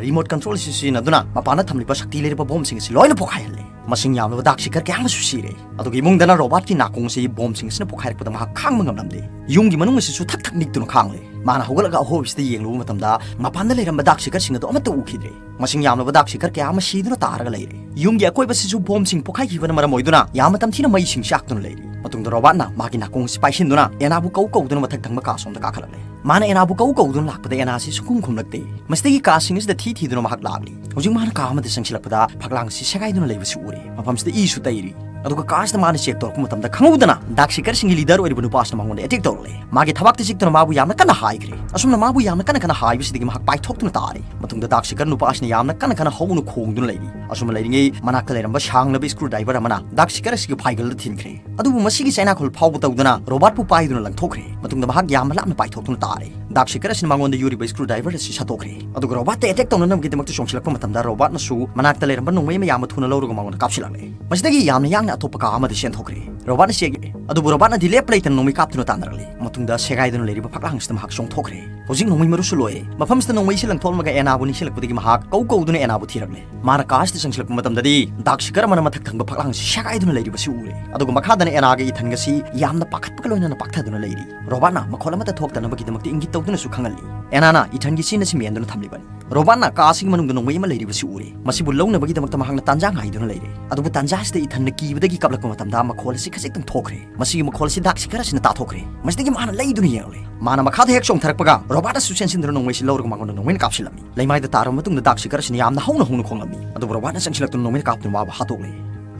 ꯔꯤꯃꯣꯠ ꯀꯟꯇ꯭ꯔꯣꯜ ꯑꯁꯤ ꯁꯤꯖꯤꯟꯅꯗꯨꯅ ꯃꯄꯥꯟꯗ ꯊꯝꯂꯤꯕ ꯁꯛꯇꯤ ꯂꯩꯔꯕ ꯕꯣꯝꯁꯤꯡ ꯑꯁꯤ ꯂꯣꯏꯅ ꯄꯣꯈꯥꯏꯍꯜꯂꯦ꯫ ꯃꯁꯤꯡ ꯌꯥꯝꯂꯕ ꯗꯥꯛ ꯁꯤꯀꯔ ꯀꯌꯥ ꯑꯃꯁꯨ ꯁꯤꯔꯦ꯫ ꯑꯗꯨꯒ ꯏꯃꯨꯡꯗꯅ ꯔꯣꯕꯥꯔꯠꯀꯤ ꯅꯥꯀꯣꯡ ꯑꯁꯤ ꯕꯣꯝꯁꯤꯡ ꯑꯁꯤꯅ ꯄꯣꯈꯥꯏꯔꯛꯄꯗ ꯃꯍꯥꯛ ꯈꯥꯡꯕ ꯉꯝꯂꯝꯗꯦ꯫ ꯌꯨꯝꯒꯤ ꯃꯅꯨꯡ ꯑꯁꯤꯁꯨ ꯊꯛ ꯊꯛ ꯅꯤꯛꯇꯨꯅ ꯈꯥꯡꯂꯦ꯫ ꯃꯥꯅ ꯍꯧꯒꯠꯂꯒ ꯑꯍꯣꯕꯁꯤꯗ ꯌꯦꯡꯂꯨꯕ ꯃꯇꯝꯗ ꯃꯄꯥꯟꯗ ꯂꯩꯔꯝꯕ ꯗꯥꯛ ꯁꯤꯀꯔꯁꯤꯡ ꯑꯗꯨ ꯑꯃꯠꯇ ꯎꯈꯤꯗ꯭ꯔꯦ꯫ ꯃꯁꯤꯡ ꯌꯥꯝꯂꯕ ꯗꯥꯛ ꯁꯤꯀꯔ ꯀꯌꯥ ꯑꯃ ꯁꯤꯗꯨꯅ ꯇꯥꯔꯒ ꯂꯩꯔꯦ꯫ ꯌꯨꯝꯒꯤ ꯑꯀꯣꯏꯕꯁꯤꯁꯨ ꯕꯣꯝꯁꯤꯡ ꯄꯣꯈꯥꯏꯈꯤꯕꯅ ꯃꯔꯝ ꯑꯣꯏꯗꯨꯅ ꯌꯥꯝꯅ ꯇꯝꯊꯤꯅ ꯃꯩꯁꯤꯡ ꯆꯥꯛꯇꯨꯅ ꯂꯩꯔꯤ꯫ ꯃꯇꯨꯡꯗ ꯔꯣꯕꯥꯔꯠꯅ ꯃꯥꯒꯤ ꯅꯥꯀꯣꯡ ꯑꯁꯤ ꯄꯥꯏꯁꯤꯟꯗꯨꯅ ꯑꯦꯅꯥꯕꯨ ꯀꯧ ꯀꯧꯗꯨꯅ ꯃꯊꯛ ꯊꯪꯕ ꯀꯥ ꯑꯁꯣꯝꯗ ꯀꯥꯈꯠꯂꯛꯂꯦ꯫ ꯃꯥꯅ ꯑꯦꯅꯥꯕꯨ ꯀꯧ ꯀꯧꯗꯨꯅ ꯂꯥꯛꯄꯗ ꯑꯦꯅꯥ ꯑꯁꯤ ꯁꯨꯡꯈꯨꯝ ꯈꯨꯝꯂꯛꯇꯦ꯫ ꯃꯁꯤꯗꯒꯤ ꯀꯥꯁꯤꯡ ꯑꯁꯤꯗ ꯊꯤ ꯊꯤꯗꯨꯅ ꯃꯍꯥꯛ ꯂꯥꯛꯂꯤ꯫ ꯍꯧꯖꯤꯛ ꯃꯥꯅ ꯀꯥ ꯑꯃꯗ ꯆꯪꯁꯤꯜꯂꯛꯄꯗ ꯐꯛꯂꯥꯡ ꯑꯁꯤ ꯁꯦꯒꯥꯏꯗꯨꯅ ꯂꯩꯕꯁꯤ ꯎꯔꯦ꯫ ꯃꯐꯝꯁꯤꯗ ꯏꯁꯨ ꯇꯩꯔꯤ꯫ ꯑꯗꯨꯒ ꯀꯥꯔꯁꯇ ꯃꯥꯅ ꯆꯦꯛ ꯇꯧꯔꯛꯄ ꯃꯇꯝꯗ ꯈꯪꯍꯧꯗꯅ ꯗꯥꯛ ꯁꯤꯀꯔꯁꯤꯡꯒꯤ ꯂꯤꯗꯔ ꯑꯣꯏꯔꯤꯕ ꯅꯨꯄꯥꯁꯤꯅ ꯃꯉꯣꯟꯗ ꯑꯦꯇꯦꯛ ꯇꯧꯔꯛꯂꯦ꯫ ꯃꯥꯒꯤ ꯊꯕꯥꯛꯇ ꯆꯤꯛꯇꯨꯅ ꯃꯥꯕꯨ ꯌꯥꯝꯅ ꯀꯟꯅ ꯍꯥꯏꯈ꯭ꯔꯦ꯫ ꯑꯁꯨꯝꯅ ꯃꯥꯕꯨ ꯌꯥꯝꯅ ꯀꯟꯅ ꯀꯟꯅ ꯍꯥꯏꯕꯁꯤꯗꯒꯤ ꯃꯍꯥꯛ ꯄꯥꯏꯊꯣꯛꯇꯨꯅ ꯇꯥꯔꯦ꯫ ꯃꯇꯨꯡꯗ ꯗꯥꯛ ꯁꯤꯀꯔ ꯅꯨꯄꯥ ꯑꯁꯤꯅ ꯌꯥꯝꯅ ꯀꯟꯅ ꯀꯟꯅ ꯍꯧꯅ ꯈꯣꯡꯗꯨꯅ ꯂꯩꯔꯤ꯫ ꯑꯁꯨꯝꯅ ꯂꯩꯔꯤꯉꯩ ꯃꯅꯥꯛꯇ ꯂꯩꯔꯝꯕ ꯁꯥꯡꯂꯕ ꯁ꯭ꯀ꯭ꯔꯨ ꯗ꯭ꯔꯥꯏꯚꯔ ꯑꯃꯅ ꯗꯥꯛ ꯁꯤꯀꯔ ꯑꯁꯤꯒꯤ ꯐꯥꯏꯒꯜꯗ ꯊꯤꯟꯈ꯭ꯔꯦ꯫ ꯑꯗꯨꯕꯨ ꯃꯁꯤꯒꯤ ꯆꯩꯅꯥꯈꯣꯜ ꯐꯥꯎꯕ ꯇꯧꯗꯅ ꯔꯣꯕꯥꯔꯠꯄꯨ ꯄꯥꯏꯗꯨꯅ ꯂꯪꯊꯣꯛꯈ꯭ꯔꯦ꯫ ꯃꯇꯨꯡꯗ ꯃꯍꯥꯛ ꯌꯥꯝꯅ ꯂꯥꯞꯅ ꯄꯥꯏꯊꯣꯛꯇꯨꯅ ꯇꯥꯔꯦ꯫ ꯗꯥꯛ ꯁꯤꯀꯔ ꯑꯁꯤꯅ ꯃꯉꯣꯟꯗ ꯌꯨꯔꯤꯕ ꯁ꯭ꯀ꯭ꯔꯨ ꯗ꯭ꯔꯥꯏꯚꯔ ꯑꯁꯤ ꯁꯠꯇꯣꯛꯈ꯭ꯔꯦ꯫ ꯑꯗꯨꯒ ꯔꯣꯕꯥꯠꯇ ꯑꯦꯇꯦꯛ ꯇꯧꯅꯅꯕꯒꯤꯗꯃꯛꯇ ꯆꯣꯡꯁꯤꯜꯂꯛꯄ ꯃꯇꯝꯗ ꯔꯣꯕꯥꯠꯅꯁꯨ ꯃꯅꯥꯛꯇ ꯂꯩꯔꯝꯕ ꯅꯣꯡꯃꯩ ꯑꯃ ꯌꯥꯝꯅ ꯊꯨꯅ ꯂꯧꯔꯒ ꯃꯉꯣꯟꯗ ꯀꯥꯞꯁꯤꯜꯂꯛꯂꯦ꯫ ꯃꯁꯤꯗꯒꯤ ꯌꯥꯝꯅ ꯌꯥꯡꯅ ꯑꯇꯣꯞꯄ ꯀꯥ ꯑꯃꯗ ꯆꯦꯟꯊꯣꯛꯈ꯭ꯔꯦ꯫ ꯔꯣꯕꯥꯠꯅ ꯆꯦꯜꯂꯦ꯫ ꯑꯗꯨꯕꯨ ꯔꯣꯕꯥꯠꯅꯗꯤ ꯂꯦꯞꯄ ꯂꯩꯇꯅ ꯅꯣꯡꯃꯩ ꯀꯥꯞꯇꯨꯅ ꯇꯥꯟꯅꯔꯛꯂꯦ꯫ ꯃꯇꯨꯡꯗ ꯁꯦꯒꯥꯏꯗꯨꯅ ꯂꯩꯔꯤꯕ ꯐꯛꯂꯥꯡ ꯑꯁꯤꯗ ꯃꯍꯥꯛ ꯆꯣꯡꯊꯣꯛꯈ꯭ꯔꯦ꯫ ꯍꯧꯖꯤꯛ ꯅꯣꯡꯃꯩ ꯃꯔꯨꯁꯨ ꯂꯣꯏꯔꯦ꯫ ꯃꯐꯝꯁꯤꯗ ꯅꯣꯡꯃꯩꯁꯤ ꯂꯪꯊꯣꯛꯂꯝꯃꯒ ꯑꯦꯅꯥꯕꯨ ꯅꯤꯡꯁꯤꯡꯂꯛꯄꯗꯒꯤ ꯃꯍꯥꯛ ꯀꯧ ꯀꯧꯗꯨꯅ ꯑꯦꯅꯥꯕꯨ ꯊꯤꯔꯛꯂꯦ꯫ ꯃꯥꯅ ꯀꯥ ꯑꯁꯤꯗ ꯆꯪꯁꯤꯜꯂꯛꯄ ꯃꯇꯝꯗꯗꯤ ꯗꯥꯛ ꯁꯤꯀꯔ ꯑꯃꯅ ꯃꯊꯛ ꯊꯪꯕ ꯐꯛꯂꯥꯡ ꯑꯁꯤ ꯁꯦꯒꯥꯏꯗꯨꯅ ꯂꯩꯔꯤꯕꯁꯤ ꯎꯔꯦ꯫ ꯑꯗꯨꯒ ꯃꯈꯥꯗꯅ ꯑꯦꯅꯥꯒ ꯏꯊꯟꯒꯁꯤ ꯌꯥꯝꯅ ꯄꯥꯈꯠꯄꯒ ꯂꯣꯏꯅꯅ ꯄꯥꯛꯊꯗꯨꯅ ꯂꯩꯔꯤ꯫ ꯔꯣꯕꯥꯠꯅ ꯃꯈꯣꯜ ꯑꯃꯠꯇ ꯊꯣꯛꯇꯅꯕꯒꯤꯗꯃꯛꯇ ꯏꯪꯒꯤꯠ ꯇꯧꯗꯨꯅꯁꯨ ꯈꯪꯍꯜꯂꯤ꯫ ꯑꯦꯅꯥꯅ ꯏꯊꯟꯒꯤ ꯆꯤꯟ ꯑꯁꯤ ꯃꯦꯟꯗꯨꯅ ꯊꯝꯂꯤꯕꯅꯤ꯫ ꯔꯣꯕꯥꯠꯅ ꯀꯥ ꯑꯁꯤꯒꯤ ꯃꯅꯨꯡꯗ ꯅꯣꯡꯃꯩ ꯑꯃ ꯂꯩꯔꯤꯕꯁꯤ ꯎꯔꯦ꯫ ꯃꯁꯤꯕꯨ ꯂꯧꯅꯕꯒꯤꯗꯃꯛꯇ ꯃꯍꯥꯛꯅ ꯇꯥꯟꯖꯥ ꯉꯥꯏꯗꯨꯅ ꯂꯩꯔꯦ꯫ ꯑꯗꯨꯕꯨ ꯇꯥꯟꯖꯥ ꯑꯁꯤꯗ ꯏꯊꯟꯅ ꯀꯤꯕꯗꯒꯤ ꯀꯞꯂꯛꯄ ꯃꯇꯝꯗ ꯃꯈꯣꯜ ꯑꯁꯤ ꯈꯖꯤꯛꯇꯪ ꯊꯣꯛꯈ꯭ꯔꯦ꯫ ꯃꯁꯤꯒꯤ ꯃꯈꯣꯜ ꯑꯁꯤ ꯗꯥꯛ ꯁꯤꯀꯔ ꯑꯁꯤꯅ ꯇꯥꯊꯣꯛꯈ꯭ꯔꯦ꯫ ꯃꯁꯤꯗꯒꯤ ꯃꯥꯅ ꯂꯩꯗꯨꯅ ꯌꯦꯡꯂꯦ꯫ ꯃꯥꯅ ꯃꯈꯥꯗ ꯍꯦꯛ ꯆꯣꯡꯊꯔꯛꯄꯒ ꯔꯣꯕꯥꯠꯅꯁꯨ ꯆꯦꯟꯁꯤꯟꯗꯨꯅ ꯅꯣꯡꯃꯩꯁꯤ ꯂꯧꯔꯒ ꯃꯉꯣꯟꯗ ꯅꯣꯡꯃꯩꯅ ꯀꯥꯞꯁꯤꯜꯂꯝꯃꯤ꯫ ꯂꯩꯃꯥꯏꯗ ꯇꯥꯔꯕ ꯃꯇꯨꯡꯗ ꯗꯥꯛ ꯁꯤꯀꯔ ꯑꯁꯤꯅ ꯌꯥꯝꯅ ꯍꯧꯅ ꯍꯧꯅ ꯈꯣꯡꯂꯝꯃꯤ꯫ ꯑꯗꯨꯕꯨ ꯔꯣꯕꯥꯠꯅ ꯆꯪꯁꯤꯜꯂꯛꯇꯨꯅ ꯅꯣꯡꯃꯩꯅ ꯀꯥꯞꯇꯨꯅ ꯃꯥꯕꯨ ꯍꯥꯠꯇꯣꯛꯂꯦ꯫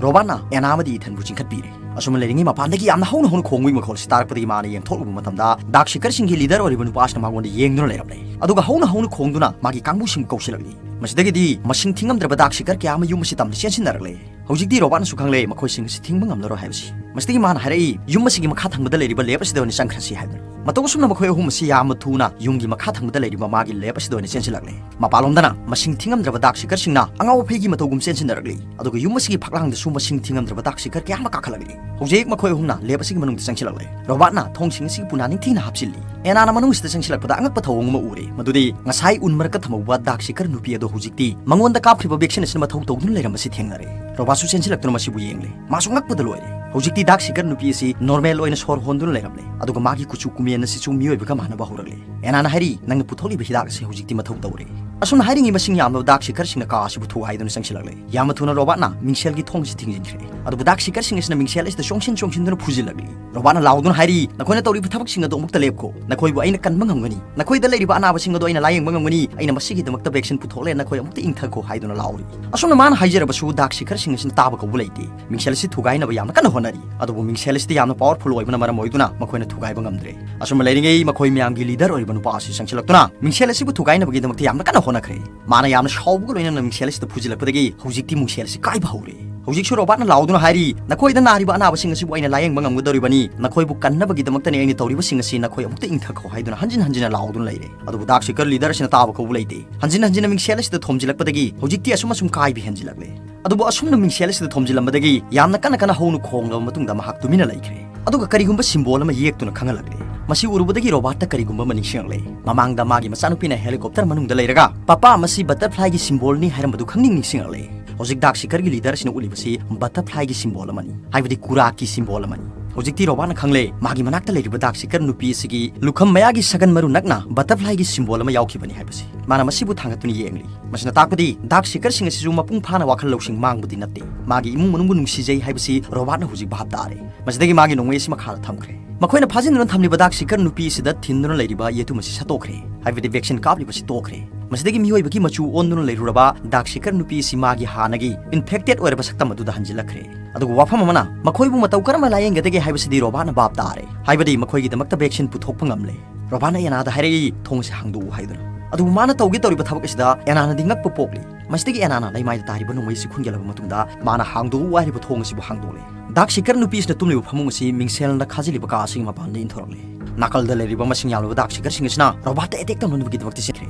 ꯔꯣꯕꯥꯠꯅ ꯑꯦꯅꯥ ꯑꯃꯗꯤ ꯏꯊꯟꯕꯨ ꯆꯤꯡꯈꯠꯄꯤꯔꯦ꯫ ꯑꯁꯨꯝꯅ ꯂꯩꯔꯤꯉꯩ ꯃꯄꯥꯟꯗꯒꯤ ꯌꯥꯝꯅ ꯍꯧꯅ ꯍꯧꯅ ꯈꯣꯡꯕꯒꯤ ꯃꯈꯣꯜ ꯑꯁꯤ ꯇꯥꯔꯛꯄꯗꯒꯤ ꯃꯥꯅ ꯌꯦꯡꯊꯣꯛꯂꯨꯕ ꯃꯇꯝꯗ ꯗꯥꯛ ꯁꯤꯀꯔꯁꯤꯡꯒꯤ ꯂꯤꯗꯔ ꯑꯣꯏꯔꯤꯕ ꯅꯨꯄꯥ ꯑꯁꯤꯅ ꯃꯉꯣꯟꯗ ꯌꯦꯡꯗꯨꯅ ꯂꯩꯔꯝꯂꯦ꯫ ꯑꯗꯨꯒ ꯍꯧꯅ ꯍꯧꯅ ꯈꯣꯡꯗꯨꯅ ꯃꯥꯒꯤ ꯀꯥꯡꯕꯨꯁꯤꯡꯕꯨ ꯀꯧꯁꯤꯜꯂꯛꯂꯤ꯫ ꯃꯁꯤꯗꯒꯤꯗꯤ ꯃꯁꯤꯡ ꯊꯤꯉꯝꯗ꯭ꯔꯕ ꯗꯥꯛ ꯁꯤꯀꯔ ꯀꯌꯥ ꯑꯃ ꯌꯨꯝ ꯑꯁꯤ ꯇꯝꯅ ꯆꯦꯟꯁꯤꯟꯅꯔꯛꯂꯦ꯫ ꯍꯧꯖꯤꯛꯇꯤ ꯔꯣꯕꯥꯠꯅꯁꯨ ꯈꯪꯂꯦ ꯃꯈꯣꯏꯁꯤꯡ ꯑꯁꯤ ꯊꯤꯡꯕ ꯉꯝꯂꯔꯣꯏ ꯍꯥꯏꯕꯁꯤ꯫ ꯃꯁꯤꯗꯒꯤ ꯃꯥꯅ ꯍꯥꯏꯔꯛꯏ, "ꯌꯨꯝ ꯑꯁꯤꯒꯤ ꯃꯈꯥ ꯊꯪꯕꯗ ꯂꯩꯔꯤꯕ ꯂꯦꯞ ꯑꯁꯤꯗ ꯑꯣꯏꯅ ꯆꯪꯈ꯭ꯔꯁꯤ" ꯍꯥꯏꯗꯨꯅ꯫ ꯃꯇꯧ ꯑꯁꯨꯝꯅ ꯃꯈꯣꯏ ꯑꯍꯨꯝ ꯑꯁꯤ ꯌꯥꯝꯅ ꯊꯨꯅ ꯌꯨꯝꯒꯤ ꯃꯈꯥ ꯊꯪꯕꯗ ꯂꯩꯔꯤꯕ ꯃꯥꯒꯤ ꯂꯦꯞ ꯑꯁꯤꯗ ꯑꯣꯏꯅ ꯆꯦꯟꯁꯤꯜꯂꯛꯂꯦ꯫ ꯃꯄꯥꯟꯂꯣꯝꯗꯅ ꯃꯁꯤꯡ ꯊꯤꯉꯝꯗ꯭ꯔꯕ ꯗꯥꯛ ꯁꯤꯀꯔꯁꯤꯡꯅ ꯑꯉꯥꯎ ꯑꯐꯩꯒꯤ ꯃꯇꯧꯒꯨꯝ ꯆꯦꯟꯁꯤꯟꯅꯔꯛꯂꯤ꯫ ꯑꯗꯨꯒ ꯌꯨꯝ ꯑꯁꯤꯒꯤ ꯐꯛꯂꯥꯡꯗꯁꯨ ꯃꯁꯤꯡ ꯊꯤꯉꯝꯗ꯭ꯔꯕ ꯗꯥꯛ ꯁꯤꯀꯔ ꯀꯌꯥ ꯑꯃ ꯀꯥꯈꯠꯂꯛꯂꯤ꯫ ꯍꯧꯖꯤꯛ ꯃꯈꯣꯏ ꯑꯍꯨꯝꯅ ꯂꯦꯞ ꯑꯁꯤꯒꯤ ꯃꯅꯨꯡꯗ ꯆꯪꯁꯤꯜꯂꯛꯂꯦ꯫ ꯔꯣꯕꯥꯠꯅ ꯊꯣꯡꯁꯤꯡ ꯑꯁꯤꯒꯤ ꯄꯨꯅꯥ ꯅꯤꯡꯊꯤꯅ ꯍꯥꯞꯆꯤꯜꯂꯤ꯫ ꯑꯦꯅꯥꯅ ꯃꯅꯨꯡꯁꯤꯗ ꯆꯪꯁꯤꯜꯂꯛꯄꯗ ꯑꯉꯛꯄ ꯊꯧꯑꯣꯡ ꯑꯃ ꯎꯔꯦ꯫ ꯃꯗꯨꯗꯤ ꯉꯁꯥꯏ ꯎꯟ ꯃꯔꯛꯇ ꯊꯝꯍꯧꯕ ꯗꯥꯛ ꯁꯤꯀꯔ ꯅꯨꯄꯤ ꯑꯗꯣ ꯍꯧꯖꯤꯛꯇꯤ ꯃꯉꯣꯟꯗ ꯀꯥꯞꯈ꯭ꯔꯤꯕ ꯚꯦꯛꯁꯤꯟ ꯑꯁꯤꯅ ꯃꯊꯧ ꯇꯧꯗꯨꯅ ꯂꯩꯔꯝꯕꯁꯤ ꯊꯦꯡꯅꯔꯦ꯫ ꯔꯣꯕꯥꯠꯁꯨ ꯆꯦꯟꯁꯤꯜꯂꯛꯇꯨꯅ ꯃꯁꯤꯕꯨ ꯌꯦꯡꯂꯦ꯫ ꯃꯥꯁꯨ ꯉꯛꯄꯗ ꯂꯣꯏꯔꯦ꯫ ꯍꯧꯖꯤꯛꯇꯤ ꯗꯥꯛ ꯁꯤꯀꯔ ꯅꯨꯄꯤ ꯑꯁꯤ ꯅꯣꯔꯃꯦꯜ ꯑꯣꯏꯅ ꯁꯣꯔ ꯍꯣꯟꯗꯨꯅ ꯂꯩꯔꯝꯂꯦ꯫ ꯑꯗꯨꯒ ꯃꯥꯒꯤ ꯀꯨꯆꯨ ꯀꯨꯃꯦꯟ ꯑꯁꯤꯁꯨ ꯃꯤꯑꯣꯏꯕꯒ ꯃꯥꯟꯅꯕ ꯍꯧꯔꯛꯂꯦ꯫ ꯑꯦꯅꯥꯅ ꯍꯥꯏꯔꯤ, "ꯅꯪꯅ ꯄꯨꯊꯣꯛꯂꯤꯕ ꯍꯤꯗꯥꯛ ꯑꯁꯤ ꯍꯧꯖꯤꯛꯇꯤ ꯃꯊꯧ ꯇꯧꯔꯦ"꯫ ꯑꯁꯨꯝꯅ ꯍꯥꯏꯔꯤꯉꯩ ꯃꯁꯤꯡ ꯌꯥꯝꯂꯕ ꯗꯥꯔꯛ ꯁꯤꯀꯔꯁꯤꯡꯅ ꯀꯥ ꯑꯁꯤꯕꯨ ꯊꯨꯒꯥꯏꯗꯨꯅ ꯆꯪꯁꯤꯜꯂꯛꯂꯦ꯫ ꯌꯥꯝꯅ ꯊꯨꯅ ꯔꯣꯕꯥꯔꯠꯅ ꯃꯤꯡꯁꯦꯜꯒꯤ ꯊꯣꯡꯁꯤ ꯊꯤꯡꯖꯤꯟꯈ꯭ꯔꯦ꯫ ꯑꯗꯨꯕꯨ ꯗꯥꯔꯛ ꯁꯤꯀꯔꯁꯤꯡ ꯑꯁꯤꯅ ꯃꯤꯡꯁꯦꯜ ꯑꯁꯤꯗ ꯆꯣꯡꯁꯤꯟ ꯆꯣꯡꯁꯤꯟꯗꯨꯅ ꯐꯨꯖꯤꯜꯂꯛꯂꯤ꯫ ꯔꯣꯕꯥꯔꯠꯅ ꯂꯥꯎꯗꯨꯅ ꯍꯥꯏꯔꯤ, "ꯅꯈꯣꯏꯅ ꯇꯧꯔꯤꯕ ꯊꯕꯛꯁꯤꯡ ꯑꯗꯨ ꯑꯃꯨꯛꯇ ꯂꯦꯞꯈꯣ꯫ ꯅꯈꯣꯏꯕꯨ ꯑꯩꯅ ꯀꯟꯕ ꯉꯝꯒꯅꯤ꯫ ꯅꯈꯣꯏꯗ ꯂꯩꯔꯤꯕ ꯑꯅꯥꯕꯁꯤꯡ ꯑꯗꯨ ꯑꯩꯅ ꯂꯥꯌꯦꯡꯕ ꯉꯝꯒꯅꯤ꯫ ꯑꯩꯅ ꯃꯁꯤꯒꯤꯗꯃꯛꯇ ꯚꯦꯛꯁꯤꯟ ꯄꯨꯊꯣꯛꯂꯦ꯫ ꯅꯈꯣꯏ ꯑꯃꯨꯛꯇ ꯏꯪꯊꯈꯣ" ꯍꯥꯏꯗꯨꯅ ꯂꯥꯎꯔꯤ꯫ ꯑꯁꯨꯝꯅ ꯃꯥꯅ ꯍꯥꯏꯖꯔꯕꯁꯨ ꯗꯥꯔꯛ ꯁꯤꯀꯔꯁꯤꯡ ꯑꯁꯤꯅ ꯇꯥꯕ ꯀꯧꯕ ꯂꯩꯇꯦ꯫ ꯃꯤꯡꯁꯦꯜ ꯑꯁꯤ ꯊꯨꯒꯥꯏꯅꯕ ꯌꯥꯝꯅ ꯀꯟꯅ ꯍꯣꯠꯅꯔꯤ꯫ ꯑꯗꯨꯕꯨ ꯃꯤꯡꯁꯦꯜ ꯑꯁꯤꯗ ꯌꯥꯝꯅ ꯄꯥꯋꯔꯐꯨꯜ ꯑꯣꯏꯕꯅ ꯃꯔꯝ ꯑꯣꯏꯗꯨꯅ ꯃꯈꯣꯏꯅ ꯊꯨꯒꯥꯏꯕ ꯉꯝꯗ꯭ꯔꯦ꯫ ꯑꯁꯨꯝꯅ ꯂꯩꯔꯤꯉꯩ ꯃꯈꯣꯏ ꯃꯌꯥꯝꯒꯤ ꯂꯤꯗꯔ ꯑꯣꯏꯔꯤꯕ ꯅꯨꯄꯥ ꯑꯁꯤ ꯆꯪꯁꯤꯜꯂꯛꯇꯨꯅ ꯃꯤꯡꯁꯦꯜ ꯑꯁꯤꯕꯨ ꯊꯨꯒꯥꯏꯅꯕꯒꯤꯗꯃꯛꯇ ꯌꯥꯝꯅ ꯀꯟꯅ ꯍꯣꯠꯅꯈ꯭ꯔꯦ꯫ ꯃꯥꯅ ꯌꯥꯝꯅ ꯁꯥꯎꯕꯒ ꯂꯣꯏꯅꯅ ꯃꯤꯡꯁꯦꯜ ꯑꯁꯤꯗ ꯐꯨꯖꯤꯜꯂꯛꯄꯗꯒꯤ ꯍꯧꯖꯤꯛꯇꯤ ꯃꯤꯡꯁꯦꯜ ꯑꯁꯤ ꯀꯥꯏꯕ ꯍꯧꯔꯦ꯫ ꯍꯧꯖꯤꯛꯁꯨ ꯔꯣꯕꯥꯔꯠꯅ ꯂꯥꯎꯗꯨꯅ ꯍꯥꯏꯔꯤ, "ꯅꯈꯣꯏꯗ ꯅꯥꯔꯤꯕ ꯑꯅꯥꯕꯁꯤꯡ ꯑꯁꯤꯕꯨ ꯑꯩꯅ ꯂꯥꯌꯦꯡꯕ ꯉꯝꯒꯗꯧꯔꯤꯕꯅꯤ꯫ ꯅꯈꯣꯏꯕꯨ ꯀꯟꯅꯕꯒꯤꯗꯃꯛꯇꯅꯤ ꯑꯩꯅ ꯇꯧꯔꯤꯕꯁꯤꯡ ꯑꯁꯤ꯫ ꯅꯈꯣꯏ ꯑꯃꯨꯛꯇ ꯏꯪꯊꯈꯣ" ꯍꯥꯏꯗꯨꯅ ꯍꯟꯖꯤꯟ ꯍꯟꯖꯤꯟꯅ ꯂꯥꯎꯗꯨꯅ ꯂꯩꯔꯦ꯫ ꯑꯗꯨꯕꯨ ꯗꯥꯔꯛ ꯁꯤꯀꯔ ꯂꯤꯗꯔ ꯑꯁꯤꯅ ꯇꯥꯕ ꯀꯧꯕ ꯂꯩꯇꯦ꯫ ꯍꯟꯖꯤꯟ ꯍꯟꯖꯤꯟꯅ ꯃꯤꯡꯁꯦꯜ ꯑꯁꯤꯗ ꯊꯣꯝꯖꯤꯜꯂꯛꯄꯗꯒꯤ ꯍꯧꯖꯤꯛꯇꯤ ꯑꯁꯨꯝ ꯑꯁꯨꯝ ꯀꯥꯏꯕ ꯍꯦꯟꯖꯤꯜꯂꯛꯂꯦ꯫ ꯑꯗꯨꯕꯨ ꯑꯁꯨꯝꯅ ꯃꯤꯡꯁꯦꯜ ꯑꯁꯤꯗ ꯊꯣꯝꯖꯤꯜꯂꯝꯕꯗꯒꯤ ꯌꯥꯝꯅ ꯀꯟꯅ ꯀꯟꯅ ꯍꯧꯅ ꯈꯣꯡꯂꯕ ꯃꯇꯨꯡꯗ ꯃꯍꯥꯛ ꯇꯨꯃꯤꯟꯅ ꯂꯩꯈ꯭ꯔꯦ꯫ ꯑꯗꯨꯒ ꯀꯔꯤꯒꯨꯝꯕ ꯁꯤꯝꯕꯣꯜ ꯑꯃ ꯌꯦꯛꯇꯨꯅ ꯈꯪꯍꯜꯂꯛꯂꯦ꯫ ꯃꯁꯤ ꯎꯔꯨꯕꯗꯒꯤ ꯔꯣꯕꯥꯔꯠꯇ ꯀꯔꯤꯒꯨꯝꯕ ꯑꯃ ꯅꯤꯡꯁꯤꯡꯂꯛꯂꯦ꯫ ꯃꯃꯥꯡꯗ ꯃꯥꯒꯤ ꯃꯆꯥꯅꯨꯄꯤꯅ ꯍꯦꯂꯤꯀꯣꯞꯇꯔ ꯃꯅꯨꯡꯗ ꯂꯩꯔꯒ, "ꯄꯄꯥ, ꯃꯁꯤ ꯕꯇꯔꯐ꯭ꯂꯥꯏꯒꯤ ꯁꯤꯝꯕꯣꯜꯅꯤ" ꯍꯥꯏꯔꯝꯕꯗꯨ ꯈꯪꯅꯤꯡ ꯅꯤꯡꯁꯤꯡꯂꯛꯂꯦ꯫ ꯍꯧꯖꯤꯛ ꯗꯥꯔꯛ ꯁꯤꯀꯔꯒꯤ ꯂꯤꯗꯔ ꯑꯁꯤꯅ ꯎꯠꯂꯤꯕꯁꯤ ꯕꯇꯔꯐ꯭ꯂꯥꯏꯒꯤ ꯁꯤꯝꯕꯣꯜ ꯑꯃꯅꯤ, ꯍꯥꯏꯕꯗꯤ ꯀꯨꯔꯥꯛꯀꯤ ꯁꯤꯝꯕꯣꯜ ꯑꯃꯅꯤ꯫ ꯍꯧꯖꯤꯛꯇꯤ ꯔꯣꯕꯥꯔꯠꯅ ꯈꯪꯂꯦ, ꯃꯥꯒꯤ ꯃꯅꯥꯛꯇ ꯂꯩꯔꯤꯕ ꯗꯥꯔꯛ ꯁꯤꯀꯔ ꯅꯨꯄꯤ ꯑꯁꯤꯒꯤ ꯂꯨꯈꯝ ꯃꯌꯥꯒꯤ ꯁꯒꯟ ꯃꯔꯨ ꯅꯛꯅ ꯕꯇꯔꯐ꯭ꯂꯥꯏꯒꯤ ꯁꯤꯝꯕꯣꯜ ꯑꯃ ꯌꯥꯎꯈꯤꯕꯅꯤ ꯍꯥꯏꯕꯁꯤ꯫ ꯃꯥꯅ ꯃꯁꯤꯕꯨ ꯊꯥꯡꯒꯠꯇꯨꯅ ꯌꯦꯡꯂꯤ꯫ ꯃꯁꯤꯅ ꯇꯥꯛꯄꯗꯤ ꯗꯥꯔꯛ ꯁꯤꯀꯔꯁꯤꯡ ꯑꯁꯤꯁꯨ ꯃꯄꯨꯡ ꯐꯥꯅ ꯋꯥꯈꯜ ꯂꯧꯁꯤꯡ ꯃꯥꯡꯕꯗꯤ ꯅꯠꯇꯦ꯫ ꯃꯥꯒꯤ ꯏꯃꯨꯡ ꯃꯅꯨꯡꯕꯨ ꯅꯨꯡꯁꯤꯖꯩ ꯍꯥꯏꯕꯁꯤ ꯔꯣꯕꯥꯔꯠꯅ ꯍꯧꯖꯤꯛ ꯚꯥꯞ ꯇꯥꯔꯦ꯫ ꯃꯁꯤꯗꯒꯤ ꯃꯥꯒꯤ ꯅꯣꯡꯃꯩ ꯑꯁꯤ ꯃꯈꯥꯗ ꯊꯝꯈ꯭ꯔꯦ꯫ ꯃꯈꯣꯏꯅ ꯐꯥꯖꯤꯟꯗꯨꯅ ꯊꯝꯂꯤꯕ ꯗꯥꯔꯛ ꯁꯤꯀꯔ ꯅꯨꯄꯤ ꯑꯁꯤꯗ ꯊꯤꯟꯗꯨꯅ ꯂꯩꯔꯤꯕ ꯌꯦꯇꯨꯝ ꯑꯁꯤ ꯁꯠꯇꯣꯛꯈ꯭ꯔꯦ, ꯍꯥꯏꯕꯗꯤ ꯚꯦꯛꯁꯤꯟ ꯀꯥꯞꯂꯤꯕꯁꯤ ꯇꯣꯛꯈ꯭ꯔꯦ꯫ ꯃꯁꯤꯗꯒꯤ ꯃꯤꯑꯣꯏꯕꯒꯤ ꯃꯆꯨ ꯑꯣꯟꯗꯨꯅ ꯂꯩꯔꯨꯔꯕ ꯗꯥꯔꯛ ꯁꯤꯀꯔ ꯅꯨꯄꯤ ꯑꯁꯤ ꯃꯥꯒꯤ ꯍꯥꯟꯅꯒꯤ ꯏꯟꯐꯦꯛꯇꯦꯗ ꯑꯣꯏꯔꯕ ꯁꯛꯇꯝ ꯑꯗꯨꯗ ꯍꯟꯖꯤꯜꯂꯛꯈ꯭ꯔꯦ꯫ ꯑꯗꯨꯒ ꯋꯥꯐꯝ ꯑꯃꯅ, ꯃꯈꯣꯏꯕꯨ ꯃꯇꯧ ꯀꯔꯝꯅ ꯂꯥꯌꯦꯡꯒꯗꯒꯦ ꯍꯥꯏꯕꯁꯤꯗꯤ ꯔꯣꯕꯥꯔꯠꯅ ꯚꯥꯞ ꯇꯥꯔꯦ, ꯍꯥꯏꯕꯗꯤ ꯃꯈꯣꯏꯒꯤꯗꯃꯛꯇ ꯚꯦꯛꯁꯤꯟ ꯄꯨꯊꯣꯛꯄ ꯉꯝꯂꯦ꯫ ꯔꯣꯕꯥꯔꯠꯅ ꯑꯦꯅꯥꯗ ꯍꯥꯏꯔꯛꯏ, "ꯊꯣꯡ ꯑꯁꯤ ꯍꯥꯡꯗꯣꯛꯎ" ꯍꯥꯏꯗꯨꯅ꯫ ꯑꯗꯨꯕꯨ ꯃꯥꯅ ꯇꯧꯒꯦ ꯇꯧꯔꯤꯕ ꯊꯕꯛ ꯑꯁꯤꯗ ꯑꯦꯅꯥꯅꯗꯤ ꯉꯛꯄ ꯄꯣꯛꯂꯤ꯫ ꯃꯁꯤꯗꯒꯤ ꯑꯦꯅꯥꯅ ꯂꯩꯃꯥꯏꯗ ꯇꯥꯔꯤꯕ ꯅꯣꯡꯃꯩ ꯑꯁꯤ ꯈꯨꯟꯒꯠꯂꯕ ꯃꯇꯨꯡꯗ ꯃꯥꯅ "ꯍꯥꯡꯗꯣꯛꯎ" ꯍꯥꯏꯔꯤꯕ ꯊꯣꯡ ꯑꯁꯤꯕꯨ ꯍꯥꯡꯗꯣꯛꯂꯦ꯫ ꯗꯥꯔꯛ ꯁꯤꯀꯔ ꯅꯨꯄꯤ ꯑꯁꯤꯅ ꯇꯨꯝꯂꯤꯕ ꯐꯃꯨꯡ ꯑꯁꯤ ꯃꯤꯡꯁꯦꯜꯅ ꯈꯥꯖꯤꯜꯂꯤꯕ ꯀꯥ ꯑꯁꯤꯒꯤ ꯃꯄꯥꯟꯗ ꯏꯟꯊꯣꯔꯛꯂꯦ꯫ ꯅꯥꯀꯜꯗ ꯂꯩꯔꯤꯕ ꯃꯁꯤꯡ ꯌꯥꯝꯂꯕ ꯗꯥꯔꯛ ꯁꯤꯀꯔꯁꯤꯡ ꯑꯁꯤꯅ ꯔꯣꯕꯥꯔꯠꯇ ꯑꯦꯇꯦꯛ ꯇꯧꯅꯅꯕꯒꯤꯗꯃꯛꯇ ꯆꯦꯟꯈ꯭ꯔꯦ꯫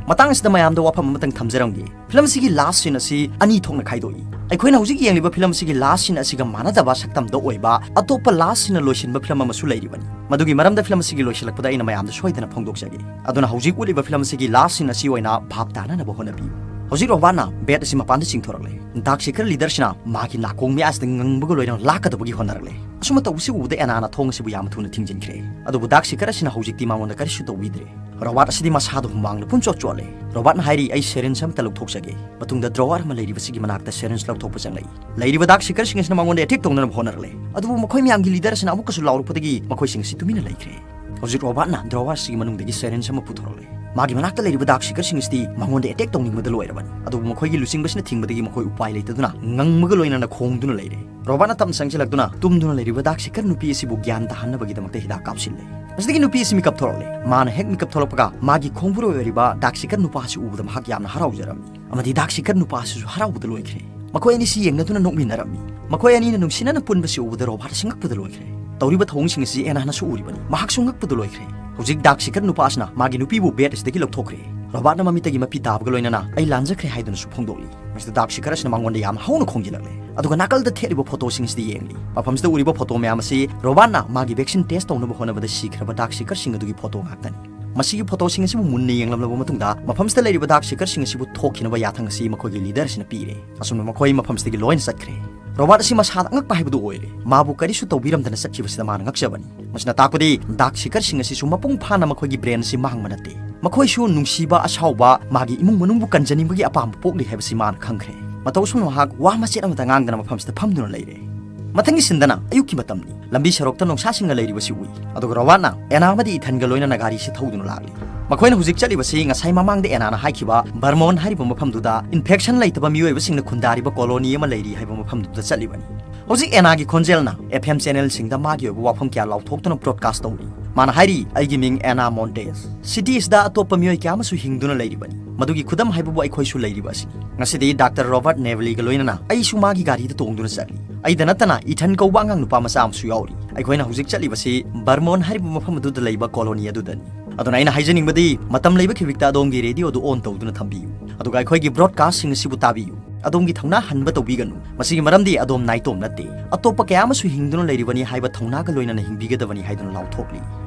ꯃꯇꯥꯡ ꯑꯁꯤꯗ ꯃꯌꯥꯝꯗ ꯋꯥꯐꯝ ꯑꯃꯇꯪ ꯊꯝꯖꯔꯝꯒꯦ꯫ ꯐꯤꯂꯝ ꯑꯁꯤꯒꯤ ꯂꯥꯁ ꯁꯤꯟ ꯑꯁꯤ ꯑꯅꯤ ꯊꯣꯛꯅ ꯈꯥꯏꯗꯣꯛꯏ꯫ ꯑꯩꯈꯣꯏꯅ ꯍꯧꯖꯤꯛ ꯌꯦꯡꯂꯤꯕ ꯐꯤꯂꯝ ꯑꯁꯤꯒꯤ ꯂꯥꯁ ꯁꯤꯟ ꯑꯁꯤꯒ ꯃꯥꯟꯅꯗꯕ ꯁꯛꯇꯝꯗ ꯑꯣꯏꯕ ꯑꯇꯣꯞꯄ ꯂꯥꯁ ꯁꯤꯟꯅ ꯂꯣꯏꯁꯤꯟꯕ ꯐꯤꯂꯝ ꯑꯃꯁꯨ ꯂꯩꯔꯤꯕꯅꯤ꯫ ꯃꯗꯨꯒꯤ ꯃꯔꯝꯗ ꯐꯤꯂꯝ ꯑꯁꯤꯒꯤ ꯂꯣꯏꯁꯤꯜꯂꯛꯄꯗ ꯑꯩꯅ ꯃꯌꯥꯝꯗ ꯁꯣꯏꯗꯅ ꯐꯣꯡꯗꯣꯛꯆꯒꯦ꯫ ꯑꯗꯨꯅ ꯍꯧꯖꯤꯛ ꯎꯠꯂꯤꯕ ꯐꯤꯂꯝ ꯑꯁꯤꯒꯤ ꯂꯥꯁ ꯁꯤꯟ ꯑꯁꯤ ꯑꯣꯏꯅ ꯚꯥꯞ ꯇꯥꯅꯅꯕ ꯍꯣꯠꯅꯕꯤꯌꯨ꯫ ꯍꯧꯖꯤꯛ ꯔꯣꯕꯥꯔꯠꯅ ꯕꯦꯠ ꯑꯁꯤ ꯃꯄꯥꯟꯗ ꯆꯤꯡꯊꯣꯔꯛꯂꯦ꯫ ꯗꯥꯔꯛ ꯁꯤꯀꯔ ꯂꯤꯗꯔꯁꯤꯅ ꯃꯍꯥꯛꯀꯤ ꯅꯥꯀꯣꯡ ꯃꯌꯥꯁꯤꯗ ꯉꯪꯕꯒ ꯂꯣꯏꯅꯅ ꯂꯥꯛꯀꯗꯕꯒꯤ ꯍꯣꯠꯅꯔꯛꯂꯦ꯫ ꯑꯁꯨꯝꯅ ꯇꯧꯕꯁꯤ ꯎꯕꯗ ꯑꯦꯅꯥꯅ ꯊꯣꯡ ꯑꯁꯤꯕꯨ ꯌꯥꯝꯅ ꯊꯨꯅ ꯊꯤꯡꯖꯤꯟꯈ꯭ꯔꯦ꯫ ꯑꯗꯨꯕꯨ ꯗꯥꯔꯛ ꯁꯤꯀꯔ ꯑꯁꯤꯅ ꯍꯧꯖꯤꯛꯇꯤ ꯃꯉꯣꯟꯗ ꯀꯔꯤꯁꯨ ꯇꯧꯕꯤꯗ꯭ꯔꯦ꯫ ꯔꯣꯕꯥꯔꯠ ꯑꯁꯤꯗꯤ ꯃꯁꯥꯗ ꯍꯨꯃꯥꯡꯅ ꯄꯨꯝꯆꯣꯠ ꯆꯣꯠꯂꯦ꯫ ꯔꯣꯕꯥꯔꯠꯅ ꯍꯥꯏꯔꯤ, "ꯑꯩ ꯁꯦꯔꯤꯟꯁ ꯑꯃꯠꯇ ꯂꯧꯊꯣꯛꯆꯒꯦ"꯫ ꯃꯇꯨꯡꯗ ꯗ꯭ꯔꯣꯋꯔ ꯑꯃ ꯂꯩꯔꯤꯕꯁꯤꯒꯤ ꯃꯅꯥꯛꯇ ꯁꯦꯔꯤꯟꯁ ꯂꯧꯊꯣꯛꯄ ꯆꯪꯂꯛꯏ꯫ ꯂꯩꯔꯤꯕ ꯗꯥꯔꯛ ꯁꯤꯀꯔꯁꯤꯡ ꯑꯁꯤꯅ ꯃꯉꯣꯟꯗ ꯑꯦꯇꯦꯛ ꯇꯧꯅꯅꯕ ꯍꯣꯠꯅꯔꯛꯂꯦ꯫ ꯑꯗꯨꯕꯨ ꯃꯈꯣꯏ ꯃꯌꯥꯝꯒꯤ ꯂꯤꯗꯔ ꯑꯁꯤꯅ ꯑꯃꯨꯛꯀꯁꯨ ꯂꯥꯎꯔꯛꯄꯗꯒꯤ ꯃꯈꯣꯏꯁꯤꯡ ꯑꯁꯤ ꯇꯨꯃꯤꯟꯅ ꯂꯩꯈ꯭ꯔꯦ꯫ ꯍꯧꯖꯤꯛ ꯔꯣꯕꯥꯔꯠꯅ ꯗ꯭ꯔꯣꯋꯔꯁꯤꯒꯤ ꯃꯅꯨꯡꯗꯒꯤ ꯁꯦꯔꯤꯟꯁ ꯑꯃ ꯄꯨꯊꯣꯔꯛꯂꯦ꯫ ꯃꯥꯒꯤ ꯃꯅꯥꯛꯇ ꯂꯩꯔꯤꯕ ꯗꯥꯔꯛ ꯁꯤꯀꯔꯁꯤꯡ ꯑꯁꯤꯗꯤ ꯃꯉꯣꯟꯗ ꯑꯦꯇꯦꯛ ꯇꯧꯅꯤꯡꯕꯗ ꯂꯣꯏꯔꯕꯅꯤ꯫ ꯑꯗꯨꯕꯨ ꯃꯈꯣꯏꯒꯤ ꯂꯨꯆꯤꯡꯕꯁꯤꯅ ꯊꯤꯡꯕꯗꯒꯤ ꯃꯈꯣꯏ ꯎꯄꯥꯏ ꯂꯩꯇꯗꯨꯅ ꯉꯪꯕꯒ ꯂꯣꯏꯅꯅ ꯈꯣꯡꯗꯨꯅ ꯂꯩꯔꯦ꯫ ꯔꯣꯕꯥꯔꯠꯅ ꯇꯞꯅ ꯆꯪꯁꯤꯜꯂꯛꯇꯨꯅ ꯇꯨꯝꯗꯨꯅ ꯂꯩꯔꯤꯕ ꯗꯥꯔꯛ ꯁꯤꯀꯔ ꯅꯨꯄꯤ ꯑꯁꯤꯕꯨ ꯒ꯭ꯌꯥꯟ ꯇꯥꯍꯟꯅꯕꯒꯤꯗꯃꯛꯇ ꯍꯤꯗꯥꯛ ꯀꯥꯞꯁꯤꯜꯂꯦ꯫ ꯃꯁꯤꯗꯒꯤ ꯅꯨꯄꯤ ꯑꯁꯤ ꯃꯤꯀꯞ ꯊꯣꯛꯂꯛꯂꯦ꯫ ꯃꯥꯅ ꯍꯦꯛ ꯃꯤꯀꯞ ꯊꯣꯛꯂꯛꯄꯒ ꯃꯥꯒꯤ ꯈꯣꯡꯕꯨꯔꯣꯏ ꯑꯣꯏꯔꯤꯕ ꯗꯥꯔꯛ ꯁꯤꯀꯔ ꯅꯨꯄꯥ ꯑꯁꯤ ꯎꯕꯗ ꯃꯍꯥꯛ ꯌꯥꯝꯅ ꯍꯔꯥꯎꯖꯔꯝꯃꯤ꯫ ꯑꯃꯗꯤ ꯗꯥꯔꯛ ꯁꯤꯀꯔ ꯅꯨꯄꯥ ꯑꯁꯤꯁꯨ ꯍꯔꯥꯎꯕꯗ ꯂꯣꯏꯈ꯭ꯔꯦ꯫ ꯃꯈꯣꯏ ꯑꯅꯤꯁꯤ ꯌꯦꯡꯅꯗꯨꯅ ꯅꯣꯛꯃꯤꯟꯅꯔꯝꯃꯤ꯫ ꯃꯈꯣꯏ ꯑꯅꯤꯅ ꯅꯨꯡꯁꯤꯅꯅ ꯄꯨꯟꯕꯁꯤ ꯎꯕꯗ ꯔꯣꯕꯥꯔꯠ ꯑꯁꯤ ꯉꯛꯄꯗ ꯂꯣꯏꯈ꯭ꯔꯦ꯫ ꯇꯧꯔꯤꯕ ꯊꯧꯑꯣꯡꯁꯤꯡ ꯑꯁꯤ ꯑꯦꯅꯥꯅꯁꯨ ꯎꯔꯤꯕꯅꯤ꯫ ꯃꯍꯥꯛꯁꯨ ꯉꯛꯄꯗ ꯂꯣꯏꯈ꯭ꯔꯦ꯫ ꯍꯧꯖꯤꯛ ꯗꯥꯔꯛ ꯁꯤꯀꯔ ꯅꯨꯄꯥ ꯑꯁꯤꯅ ꯃꯥꯒꯤ ꯅꯨꯄꯤꯕꯨ ꯕꯦꯠ ꯑꯁꯤꯗꯒꯤ ꯂꯧꯊꯣꯛꯈ꯭ꯔꯦ꯫ ꯔꯣꯕꯥꯔꯠꯅ ꯃꯃꯤꯠꯇꯒꯤ ꯃꯄꯤ ꯇꯥꯕꯒ ꯂꯣꯏꯅꯅ, "ꯑꯩ ꯂꯥꯟꯖꯈ꯭ꯔꯦ" ꯍꯥꯏꯗꯨꯅꯁꯨ ꯐꯣꯡꯗꯣꯛꯂꯤ꯫ ꯃꯁꯤꯗ ꯗꯥꯔꯛ ꯁꯤꯀꯔ ꯑꯁꯤꯅ ꯃꯉꯣꯟꯗ ꯌꯥꯝ ꯍꯧꯅ ꯈꯣꯡꯖꯤꯜꯂꯛꯂꯦ꯫ ꯑꯗꯨꯒ ꯅꯥꯀꯜꯗ ꯊꯦꯠꯂꯤꯕ ꯐꯣꯇꯣꯁꯤꯡ ꯑꯁꯤꯗ ꯌꯦꯡꯂꯤ꯫ ꯃꯐꯝꯁꯤꯗ ꯎꯔꯤꯕ ꯐꯣꯇꯣ ꯃꯌꯥꯝ ꯑꯁꯤ ꯔꯣꯕꯥꯔꯠꯅ ꯃꯥꯒꯤ ꯚꯦꯛꯁꯤꯟ ꯇꯦꯁ ꯇꯧꯅꯕ ꯍꯣꯠꯅꯕꯗ ꯁꯤꯈ꯭ꯔꯕ ꯗꯥꯔꯛ ꯁꯤꯀꯔꯁꯤꯡ ꯑꯗꯨꯒꯤ ꯐꯣꯇꯣ ꯉꯥꯛꯇꯅꯤ꯫ ꯃꯁꯤꯒꯤ ꯐꯣꯇꯣꯁꯤꯡ ꯑꯁꯤꯕꯨ ꯃꯨꯟꯅ ꯌꯦꯡꯂꯝꯂꯕ ꯃꯇꯨꯡꯗ, ꯃꯐꯝꯁꯤꯗ ꯂꯩꯔꯤꯕ ꯗꯥꯔꯛ ꯁꯤꯀꯔꯁꯤꯡ ꯑꯁꯤꯕꯨ ꯊꯣꯛꯈꯤꯅꯕ ꯌꯥꯊꯪ ꯑꯁꯤ ꯃꯈꯣꯏꯒꯤ ꯂꯤꯗꯔ ꯑꯁꯤꯅ ꯄꯤꯔꯦ꯫ ꯑꯁꯨꯝꯅ ꯃꯈꯣꯏ ꯃꯐꯝꯁꯤꯗꯒꯤ ꯂꯣꯏꯅ ꯆꯠꯈ꯭ꯔꯦ꯫ ꯔꯣꯕꯥꯔꯠ ꯑꯁꯤ ꯃꯁꯥꯗ ꯑꯉꯛꯄ ꯍꯥꯏꯕꯗꯨ ꯑꯣꯏꯔꯦ꯫ ꯃꯥꯕꯨ ꯀꯔꯤꯁꯨ ꯇꯧꯕꯤꯔꯝꯗꯅ ꯆꯠꯈꯤꯕꯁꯤꯗ ꯃꯥꯅ ꯉꯛꯆꯕꯅꯤ꯫ ꯃꯁꯤꯅ ꯇꯥꯛꯄꯗꯤ ꯗꯥꯔꯛ ꯁꯤꯀꯔꯁꯤꯡ ꯑꯁꯤꯁꯨ ꯃꯄꯨꯡ ꯐꯥꯅ ꯃꯈꯣꯏꯒꯤ ꯕ꯭ꯔꯦꯟ ꯑꯁꯤ ꯃꯥꯡꯕ ꯅꯠꯇꯦ꯫ ꯃꯈꯣꯏꯁꯨ ꯅꯨꯡꯁꯤꯕ, ꯑꯁꯥꯎꯕ, ꯃꯥꯒꯤ ꯏꯃꯨꯡ ꯃꯅꯨꯡꯕꯨ ꯀꯟꯖꯅꯤꯡꯕꯒꯤ ꯑꯄꯥꯝꯕ ꯄꯣꯛꯂꯤ ꯍꯥꯏꯕꯁꯤ ꯃꯥꯅ ꯈꯪꯈ꯭ꯔꯦ꯫ ꯃꯇꯧ ꯑꯁꯨꯝꯅ ꯃꯍꯥꯛ ꯋꯥ ꯃꯆꯦꯠ ꯑꯃꯠꯇ ꯉꯥꯡꯗꯅ ꯃꯐꯝꯁꯤꯗ ꯐꯝꯗꯨꯅ ꯂꯩꯔꯦ꯫ ꯃꯊꯪꯒꯤ ꯁꯤꯟꯗꯅ ꯑꯌꯨꯛꯀꯤ ꯃꯇꯝꯅꯤ꯫ ꯂꯝꯕꯤ ꯁꯣꯔꯣꯛꯇ ꯅꯣꯡꯁꯥꯁꯤꯡꯅ ꯂꯩꯔꯤꯕꯁꯤ ꯎꯏ꯫ ꯑꯗꯨꯒ ꯔꯣꯕꯥꯔꯠꯅ ꯑꯦꯅꯥ ꯑꯃꯗꯤ ꯏꯊꯟꯒ ꯂꯣꯏꯅꯅ ꯒꯥꯔꯤꯁꯤ ꯊꯧꯗꯨꯅ ꯂꯥꯛꯂꯤ꯫ ꯃꯈꯣꯏꯅ ꯍꯧꯖꯤꯛ ꯆꯠꯂꯤꯕꯁꯤ ꯉꯁꯥꯏ ꯃꯃꯥꯡꯗ ꯑꯦꯅꯥꯅ ꯍꯥꯏꯈꯤꯕ ꯕꯔꯃꯣꯟ ꯍꯥꯏꯔꯤꯕ ꯃꯐꯝꯗꯨꯗ ꯏꯟꯐꯦꯛꯁꯟ ꯂꯩꯇꯕ ꯃꯤꯑꯣꯏꯕꯁꯤꯡꯅ ꯈꯨꯟꯗꯥꯔꯤꯕ ꯀꯣꯂꯣꯅꯤ ꯑꯃ ꯂꯩꯔꯤ ꯍꯥꯏꯕ ꯃꯐꯝꯗꯨꯗ ꯆꯠꯂꯤꯕꯅꯤ꯫ ꯍꯧꯖꯤꯛ ꯑꯦꯅꯥꯒꯤ ꯈꯣꯟꯖꯦꯜꯅ ꯑꯦꯐ ꯑꯦꯝ ꯆꯦꯅꯦꯜꯁꯤꯡꯗ ꯃꯥꯒꯤ ꯑꯣꯏꯕ ꯋꯥꯐꯝ ꯀꯌꯥ ꯂꯥꯎꯊꯣꯛꯇꯨꯅ ꯕ꯭ꯔꯣꯗꯀꯥꯁ ꯇꯧꯔꯤ꯫ ꯃꯥꯅ ꯍꯥꯏꯔꯤ, "ꯑꯩꯒꯤ ꯃꯤꯡ ꯑꯦꯅꯥ ꯃꯣꯟꯇꯦꯁ꯫ ꯁꯤꯇꯤ ꯑꯁꯤꯗ ꯑꯇꯣꯞꯄ ꯃꯤꯑꯣꯏ ꯀꯌꯥ ꯑꯃꯁꯨ ꯍꯤꯡꯗꯨꯅ ꯂꯩꯔꯤꯕꯅꯤ꯫ ꯃꯗꯨꯒꯤ ꯈꯨꯗꯝ ꯍꯥꯏꯕꯕꯨ ꯑꯩꯈꯣꯏꯁꯨ ꯂꯩꯔꯤꯕ ꯑꯁꯤꯅꯤ꯫ ꯉꯁꯤꯗꯤ ꯗꯥꯛꯇꯔ ꯔꯣꯕꯥꯔꯠ ꯅꯦꯚꯂꯤꯒ ꯂꯣꯏꯅꯅ ꯑꯩꯁꯨ ꯃꯥꯒꯤ ꯒꯥꯔꯤꯗ ꯇꯣꯡꯗꯨꯅ ꯆꯠꯂꯤ꯫ ꯑꯩꯗ ꯅꯠꯇꯅ ꯏꯊꯟ ꯀꯧꯕ ꯑꯉꯥꯡ ꯅꯨꯄꯥ ꯃꯆꯥ ꯑꯃꯁꯨ ꯌꯥꯎꯔꯤ꯫ ꯑꯩꯈꯣꯏꯅ ꯍꯧꯖꯤꯛ ꯆꯠꯂꯤꯕꯁꯤ ꯕꯔꯃꯣꯟ ꯍꯥꯏꯔꯤꯕ ꯃꯐꯝ ꯑꯗꯨꯗ ꯂꯩꯕ ꯀꯣꯂꯣꯅꯤ ꯑꯗꯨꯗꯅꯤ꯫ ꯑꯗꯨꯅ ꯑꯩꯅ ꯍꯥꯏꯖꯅꯤꯡꯕꯗꯤ, ꯃꯇꯝ ꯂꯩꯕ ꯈꯤꯕꯤꯛꯇ ꯑꯗꯣꯝꯒꯤ ꯔꯦꯗꯤꯑꯣꯗꯨ ꯑꯣꯟ ꯇꯧꯗꯨꯅ ꯊꯝꯕꯤꯌꯨ꯫ ꯑꯗꯨꯒ ꯑꯩꯈꯣꯏꯒꯤ ꯕ꯭ꯔꯣꯗꯀꯥꯁꯁꯤꯡ ꯑꯁꯤꯕꯨ ꯇꯥꯕꯤꯌꯨ꯫ ꯑꯗꯣꯝꯒꯤ ꯊꯧꯅꯥ ꯍꯟꯕ ꯇꯧꯕꯤꯒꯅꯨ꯫ ꯃꯁꯤꯒꯤ ꯃꯔꯝꯗꯤ ꯑꯗꯣꯝ ꯅꯥꯏꯇꯣꯝ ꯅꯠꯇꯦ꯫ ꯑꯇꯣꯞꯄ ꯀꯌꯥ ꯑꯃꯁꯨ ꯍꯤꯡꯗꯨꯅ ꯂꯩꯔꯤꯕꯅꯤ ꯍꯥꯏꯕ ꯊꯧꯅꯥꯒ ꯂꯣꯏꯅꯅ ꯍꯤꯡꯕꯤꯒꯗꯕꯅꯤ" ꯍꯥꯏꯗꯨꯅ ꯂꯥꯎꯊꯣꯛꯂꯤ꯫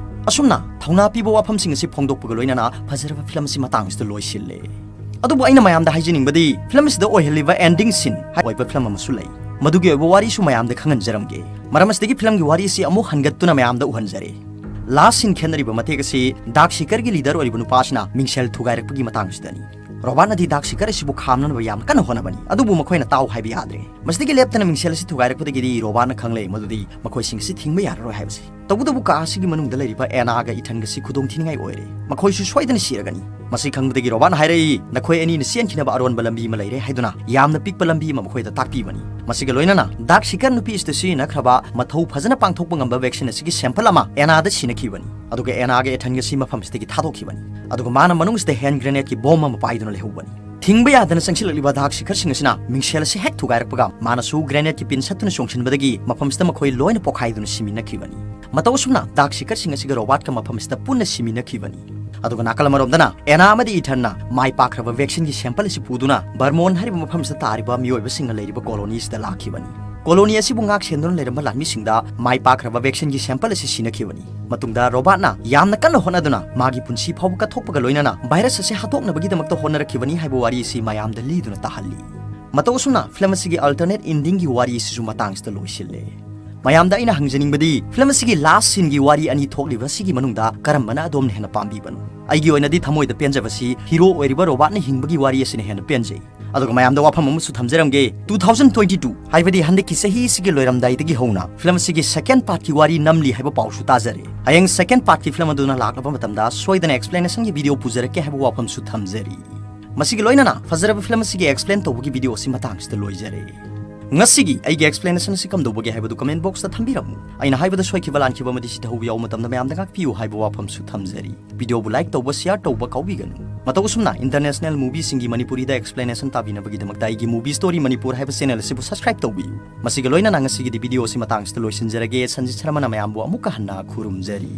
ꯑꯁꯨꯝꯅ ꯊꯧꯅꯥ ꯄꯤꯕ ꯋꯥꯐꯝꯁꯤꯡ ꯑꯁꯤ ꯐꯣꯡꯗꯣꯛꯄꯒ ꯂꯣꯏꯅꯅ ꯐꯖꯔꯕ ꯐꯤꯂꯝ ꯑꯁꯤ ꯃꯇꯥꯡ ꯑꯁꯤꯗ ꯂꯣꯏꯁꯤꯜꯂꯦ꯫ ꯑꯗꯨꯕꯨ ꯑꯩꯅ ꯃꯌꯥꯝꯗ ꯍꯥꯏꯖꯅꯤꯡꯕꯗꯤ, ꯐꯤꯂꯝ ꯑꯁꯤꯗ ꯑꯣꯏꯍꯜꯂꯤꯕ ending scene ꯑꯣꯏꯕ ꯐꯤꯂꯝ ꯑꯃꯁꯨ ꯂꯩ꯫ ꯃꯗꯨꯒꯤ ꯑꯣꯏꯕ ꯋꯥꯔꯤꯁꯨ ꯃꯌꯥꯝꯗ ꯈꯪꯍꯟꯖꯔꯝꯒꯦ꯫ ꯃꯔꯝ ꯑꯁꯤꯗꯒꯤ ꯐꯤꯂꯝꯒꯤ ꯋꯥꯔꯤ ꯑꯁꯤ ꯑꯃꯨꯛ ꯍꯟꯒꯠꯇꯨꯅ ꯃꯌꯥꯝꯗ ꯎꯍꯟꯖꯔꯦ꯫ Last scene ꯈꯦꯠꯅꯔꯤꯕ ꯃꯇꯦꯛ ꯑꯁꯤ ꯗꯥꯛ ꯁꯤꯀꯔꯒꯤ leader ꯑꯣꯏꯔꯤꯕ ꯅꯨꯄꯥ ꯑꯁꯤꯅ ꯃꯤꯡꯁꯦꯜ ꯊꯨꯒꯥꯏꯔꯛꯄꯒꯤ ꯃꯇꯥꯡꯁꯤꯗꯅꯤ꯫ ꯔꯣꯕꯥꯔꯠꯅꯗꯤ ꯗꯥꯛ ꯁꯤꯀꯔ ꯑꯁꯤꯕꯨ ꯈꯥꯝꯅꯅꯕ ꯌꯥꯝꯅ ꯀꯟꯅ ꯍꯣꯠꯅꯕꯅꯤ, ꯑꯗꯨꯕꯨ ꯃꯈꯣꯏꯅ ꯇꯥꯎ ꯍꯥꯏꯕ ꯌꯥꯗ꯭ꯔꯦ꯫ ꯃꯁꯤꯗꯒꯤ ꯂꯦꯞꯇꯅ ꯃꯤꯡꯁꯦꯜ ꯑꯁꯤ ꯊꯨꯒꯥꯏꯔꯛꯄꯗꯒꯤꯗꯤ ꯔꯣꯕꯥꯔꯠꯅ ꯈꯪꯂꯦ ꯃꯗꯨꯗꯤ ꯃꯈꯣꯏꯁꯤꯡ ꯑꯁꯤ ꯊꯤꯡꯕ ꯌꯥꯔꯔꯣꯏ ꯍꯥꯏꯕꯁꯤ꯫ ꯇꯧꯕꯇꯕꯨ ꯀꯥ ꯑꯁꯤꯒꯤ ꯃꯅꯨꯡꯗ ꯂꯩꯔꯤꯕ ꯑꯦꯅꯥꯒ ꯏꯊꯟꯒꯁꯤ ꯈꯨꯗꯣꯡ ꯊꯤꯅꯤꯡꯉꯥꯏ ꯑꯣꯏꯔꯦ꯫ ꯃꯈꯣꯏꯁꯨ ꯁꯣꯏꯗꯅ ꯁꯤꯔꯒꯅꯤ꯫ ꯃꯁꯤ ꯈꯪꯕꯗꯒꯤ ꯔꯣꯕꯥꯔꯠꯅ ꯍꯥꯏꯔꯛꯏ, "ꯅꯈꯣꯏ ꯑꯅꯤꯅ ꯆꯦꯟꯈꯤꯅꯕ ꯑꯔꯣꯟꯕ ꯂꯝꯕꯤ ꯑꯃ ꯂꯩꯔꯦ" ꯍꯥꯏꯗꯨꯅ ꯌꯥꯝꯅ ꯄꯤꯛꯄ ꯂꯝꯕꯤ ꯑꯃ ꯃꯈꯣꯏꯗ ꯇꯥꯛꯄꯤꯕꯅꯤ꯫ ꯃꯁꯤꯒ ꯂꯣꯏꯅꯅ ꯗꯥꯛ ꯁꯤꯀꯔ ꯅꯨꯄꯤ ꯑꯁꯤꯗ ꯁꯤꯖꯤꯟꯅꯈ꯭ꯔꯕ ꯃꯊꯧ ꯐꯖꯅ ꯄꯥꯡꯊꯣꯛꯄ ꯉꯝꯕ vaccine ꯑꯁꯤꯒꯤ sample ꯑꯃ ꯑꯦꯅꯥꯗ ꯁꯤꯟꯅꯈꯤꯕꯅꯤ꯫ ꯑꯗꯨꯒ ꯑꯦꯅꯥꯒ ꯏꯊꯟꯒꯁꯤ ꯃꯐꯝꯁꯤꯗꯒꯤ ꯊꯥꯗꯣꯛꯈꯤꯕꯅꯤ꯫ ꯑꯗꯨꯒ ꯃꯥꯅ ꯃꯅꯨꯡꯁꯤꯗ hand grenade ꯀꯤ bomb ꯑꯃ ꯄꯥꯏꯗꯨꯅ ꯂꯩꯍꯧꯕꯅꯤ꯫ ꯊꯤꯡꯕ ꯌꯥꯗꯅ ꯆꯪꯁꯤꯜꯂꯛꯂꯤꯕ ꯗꯥꯛ ꯁꯤꯀꯔꯁꯤꯡ ꯑꯁꯤꯅ ꯃꯤꯡꯁꯦꯜ ꯑꯁꯤ ꯍꯦꯛ ꯊꯨꯒꯥꯏꯔꯛꯄꯒ, ꯃꯥꯅꯁꯨ grenade ꯀꯤ pin ꯁꯠꯇꯨꯅ ꯆꯣꯡꯁꯤꯟꯕꯗꯒꯤ ꯃꯐꯝꯁꯤꯗ ꯃꯈꯣꯏ ꯂꯣꯏꯅ ꯄꯣꯈꯥꯏꯗꯨꯅ ꯁꯤꯃꯤꯟꯅꯈꯤꯕꯅꯤ꯫ ꯃꯇꯧ ꯑꯁꯨꯝꯅ ꯗꯥꯛ ꯁꯤꯀꯔꯁꯤꯡ ꯑꯁꯤꯒ ꯔꯣꯕꯥꯔꯠꯀ ꯃꯐꯝꯁꯤꯗ ꯄꯨꯟꯅ ꯁꯤꯃꯤꯟꯅꯈꯤꯕꯅꯤ꯫ ꯑꯗꯨꯒ ꯅꯥꯀꯜ ꯑꯃꯔꯣꯝꯗꯅ ꯑꯦꯅꯥ ꯑꯃꯗꯤ ꯏꯊꯟꯅ ꯃꯥꯏ ꯄꯥꯛꯈ꯭ꯔꯕ vaccine ꯒꯤ sample ꯑꯁꯤ ꯄꯨꯗꯨꯅ ꯕꯔꯃꯣꯟ ꯍꯥꯏꯔꯤꯕ ꯃꯐꯝꯁꯤꯗ ꯇꯥꯔꯤꯕ ꯃꯤꯑꯣꯏꯕꯁꯤꯡꯅ ꯂꯩꯔꯤꯕ colony ꯁꯤꯗ ꯂꯥꯛꯈꯤꯕꯅꯤ꯫ Colony ꯑꯁꯤꯕꯨ ꯉꯥꯛ ꯁꯦꯟꯗꯨꯅ ꯂꯩꯔꯝꯕ ꯂꯥꯟꯃꯤꯁꯤꯡꯗ ꯃꯥꯏ ꯄꯥꯛꯈ꯭ꯔꯕ vaccine ꯒꯤ sample ꯑꯁꯤ ꯁꯤꯟꯅꯈꯤꯕꯅꯤ꯫ ꯃꯇꯨꯡꯗ ꯔꯣꯕꯥꯔꯠꯅ ꯌꯥꯝꯅ ꯀꯟꯅ ꯍꯣꯠꯅꯗꯨꯅ ꯃꯥꯒꯤ ꯄꯨꯟꯁꯤ ꯐꯥꯎꯕ ꯀꯠꯊꯣꯛꯄꯒ ꯂꯣꯏꯅꯅ virus ꯑꯁꯤ ꯍꯥꯠꯇꯣꯛꯅꯕꯒꯤꯗꯃꯛꯇ ꯍꯣꯠꯅꯔꯛꯈꯤꯕꯅꯤ ꯍꯥꯏꯕ ꯋꯥꯔꯤ ꯑꯁꯤ ꯃꯌꯥꯝꯗ ꯂꯤꯗꯨꯅ ꯇꯥꯍꯜꯂꯤ꯫ ꯃꯇꯧ ꯑꯁꯨꯝꯅ ꯐꯤꯂꯝ ꯑꯁꯤꯒꯤ alternate ending ꯒꯤ ꯋꯥꯔꯤ ꯑꯁꯤꯁꯨ ꯃꯇꯥꯡꯁꯤꯗ ꯂꯣꯏꯁꯤꯜꯂꯦ꯫ ꯃꯌꯥꯝꯗ ꯑꯩꯅ ꯍꯪꯖꯅꯤꯡꯕꯗꯤ, ꯐꯤꯂꯝ ꯑꯁꯤꯒꯤ last scene ꯒꯤ ꯋꯥꯔꯤ ꯑꯅꯤ ꯊꯣꯛꯂꯤꯕ ꯑꯁꯤꯒꯤ ꯃꯅꯨꯡꯗ ꯀꯔꯝꯕꯅ ꯑꯗꯣꯝꯅ ꯍꯦꯟꯅ ꯄꯥꯝꯕꯤꯕꯅꯣ? ꯑꯩꯒꯤ ꯑꯣꯏꯅꯗꯤ ꯊꯃꯣꯏꯗ ꯄꯦꯟꯖꯕꯁꯤ hero ꯑꯣꯏꯔꯤꯕ ꯔꯣꯕꯥꯔꯠꯅ ꯍꯤꯡꯕꯒꯤ ꯋꯥꯔꯤ ꯑꯁꯤꯅ ꯍꯦꯟꯅ ꯄꯦꯟꯖꯩ꯫ ꯑꯗꯨꯒ ꯃꯌꯥꯝꯗ ꯋꯥꯐꯝ ꯑꯃꯁꯨ ꯊꯝꯖꯔꯝꯒꯦ, two thousand twenty two, ꯍꯥꯏꯕꯗꯤ ꯍꯟꯗꯛꯀꯤ ꯆꯍꯤ ꯑꯁꯤꯒꯤ ꯂꯣꯏꯔꯝꯗꯥꯏꯗꯒꯤ ꯍꯧꯅ ꯐꯤꯂꯝ ꯑꯁꯤꯒꯤ second part ꯀꯤ ꯋꯥꯔꯤ ꯅꯝꯂꯤ ꯍꯥꯏꯕ ꯄꯥꯎꯁꯨ ꯇꯥꯖꯔꯦ꯫ ꯍꯌꯦꯡ second part ꯀꯤ ꯐꯤꯂꯝ ꯑꯗꯨꯅ ꯂꯥꯛꯂꯕ ꯃꯇꯝꯗ ꯁꯣꯏꯗꯅ explanation ꯒꯤ video ꯄꯨꯖꯔꯛꯀꯦ ꯍꯥꯏꯕ ꯋꯥꯐꯝꯁꯨ ꯊꯝꯖꯔꯤ꯫ ꯃꯁꯤꯒꯤ ꯂꯣꯏꯅꯅ ꯐꯖꯔꯕ ꯐꯤꯂꯝ ꯑꯁꯤꯒꯤ explain ꯇꯧꯕꯒꯤ video ꯑꯁꯤ ꯃꯇꯥꯡꯁꯤꯗ ꯂꯣꯏꯖꯔꯦ꯫ ꯉꯁꯤꯒꯤ ꯑꯩꯒꯤ explanation ꯑꯁꯤ ꯀꯝꯗꯧꯕꯒꯦ ꯍꯥꯏꯕꯗꯨ comment box ꯇ ꯊꯝꯕꯤꯔꯝꯃꯨ꯫ ꯑꯩꯅ ꯍꯥꯏꯕꯗ ꯁꯣꯏꯈꯤꯕ ꯂꯥꯟꯈꯤꯕ ꯑꯃꯗꯤ ꯁꯤꯊꯍꯧꯕ ꯌꯥꯎꯕ ꯃꯇꯝꯗ ꯃꯌꯥꯝꯗ ꯉꯥꯛꯄꯤꯌꯨ ꯍꯥꯏꯕ ꯋꯥꯐꯝꯁꯨ ꯊꯝꯖꯔꯤ꯫ Video ꯕꯨ like ꯇꯧꯕ, share ꯇꯧꯕ ꯀꯥꯎꯕꯤꯒꯅꯨ꯫ ꯃꯇꯧ ꯑꯁꯨꯝꯅ international movie ꯁꯤꯡꯒꯤ ꯃꯅꯤꯄꯨꯔꯤꯗ explanation ꯇꯥꯕꯤꯅꯕꯒꯤꯗꯃꯛꯇ ꯑꯩꯒꯤ Movie Story Manipur ꯍꯥꯏꯕ channel ꯑꯁꯤꯕꯨ subscribe ꯇꯧꯕꯤꯌꯨ꯫ ꯃꯁꯤꯒ ꯂꯣꯏꯅꯅ ꯉꯁꯤꯒꯤꯗꯤ video ꯑꯁꯤ ꯃꯇꯥꯡꯁꯤꯗ ꯂꯣꯏꯁꯤꯟꯖꯔꯒꯦ꯫ ꯁꯟꯖꯤꯠ ꯁꯔꯃꯅ ꯃꯌꯥꯝꯕꯨ ꯑꯃꯨꯛꯀ ꯍꯟꯅ ꯈꯨꯔꯨꯝꯖꯔꯤ꯫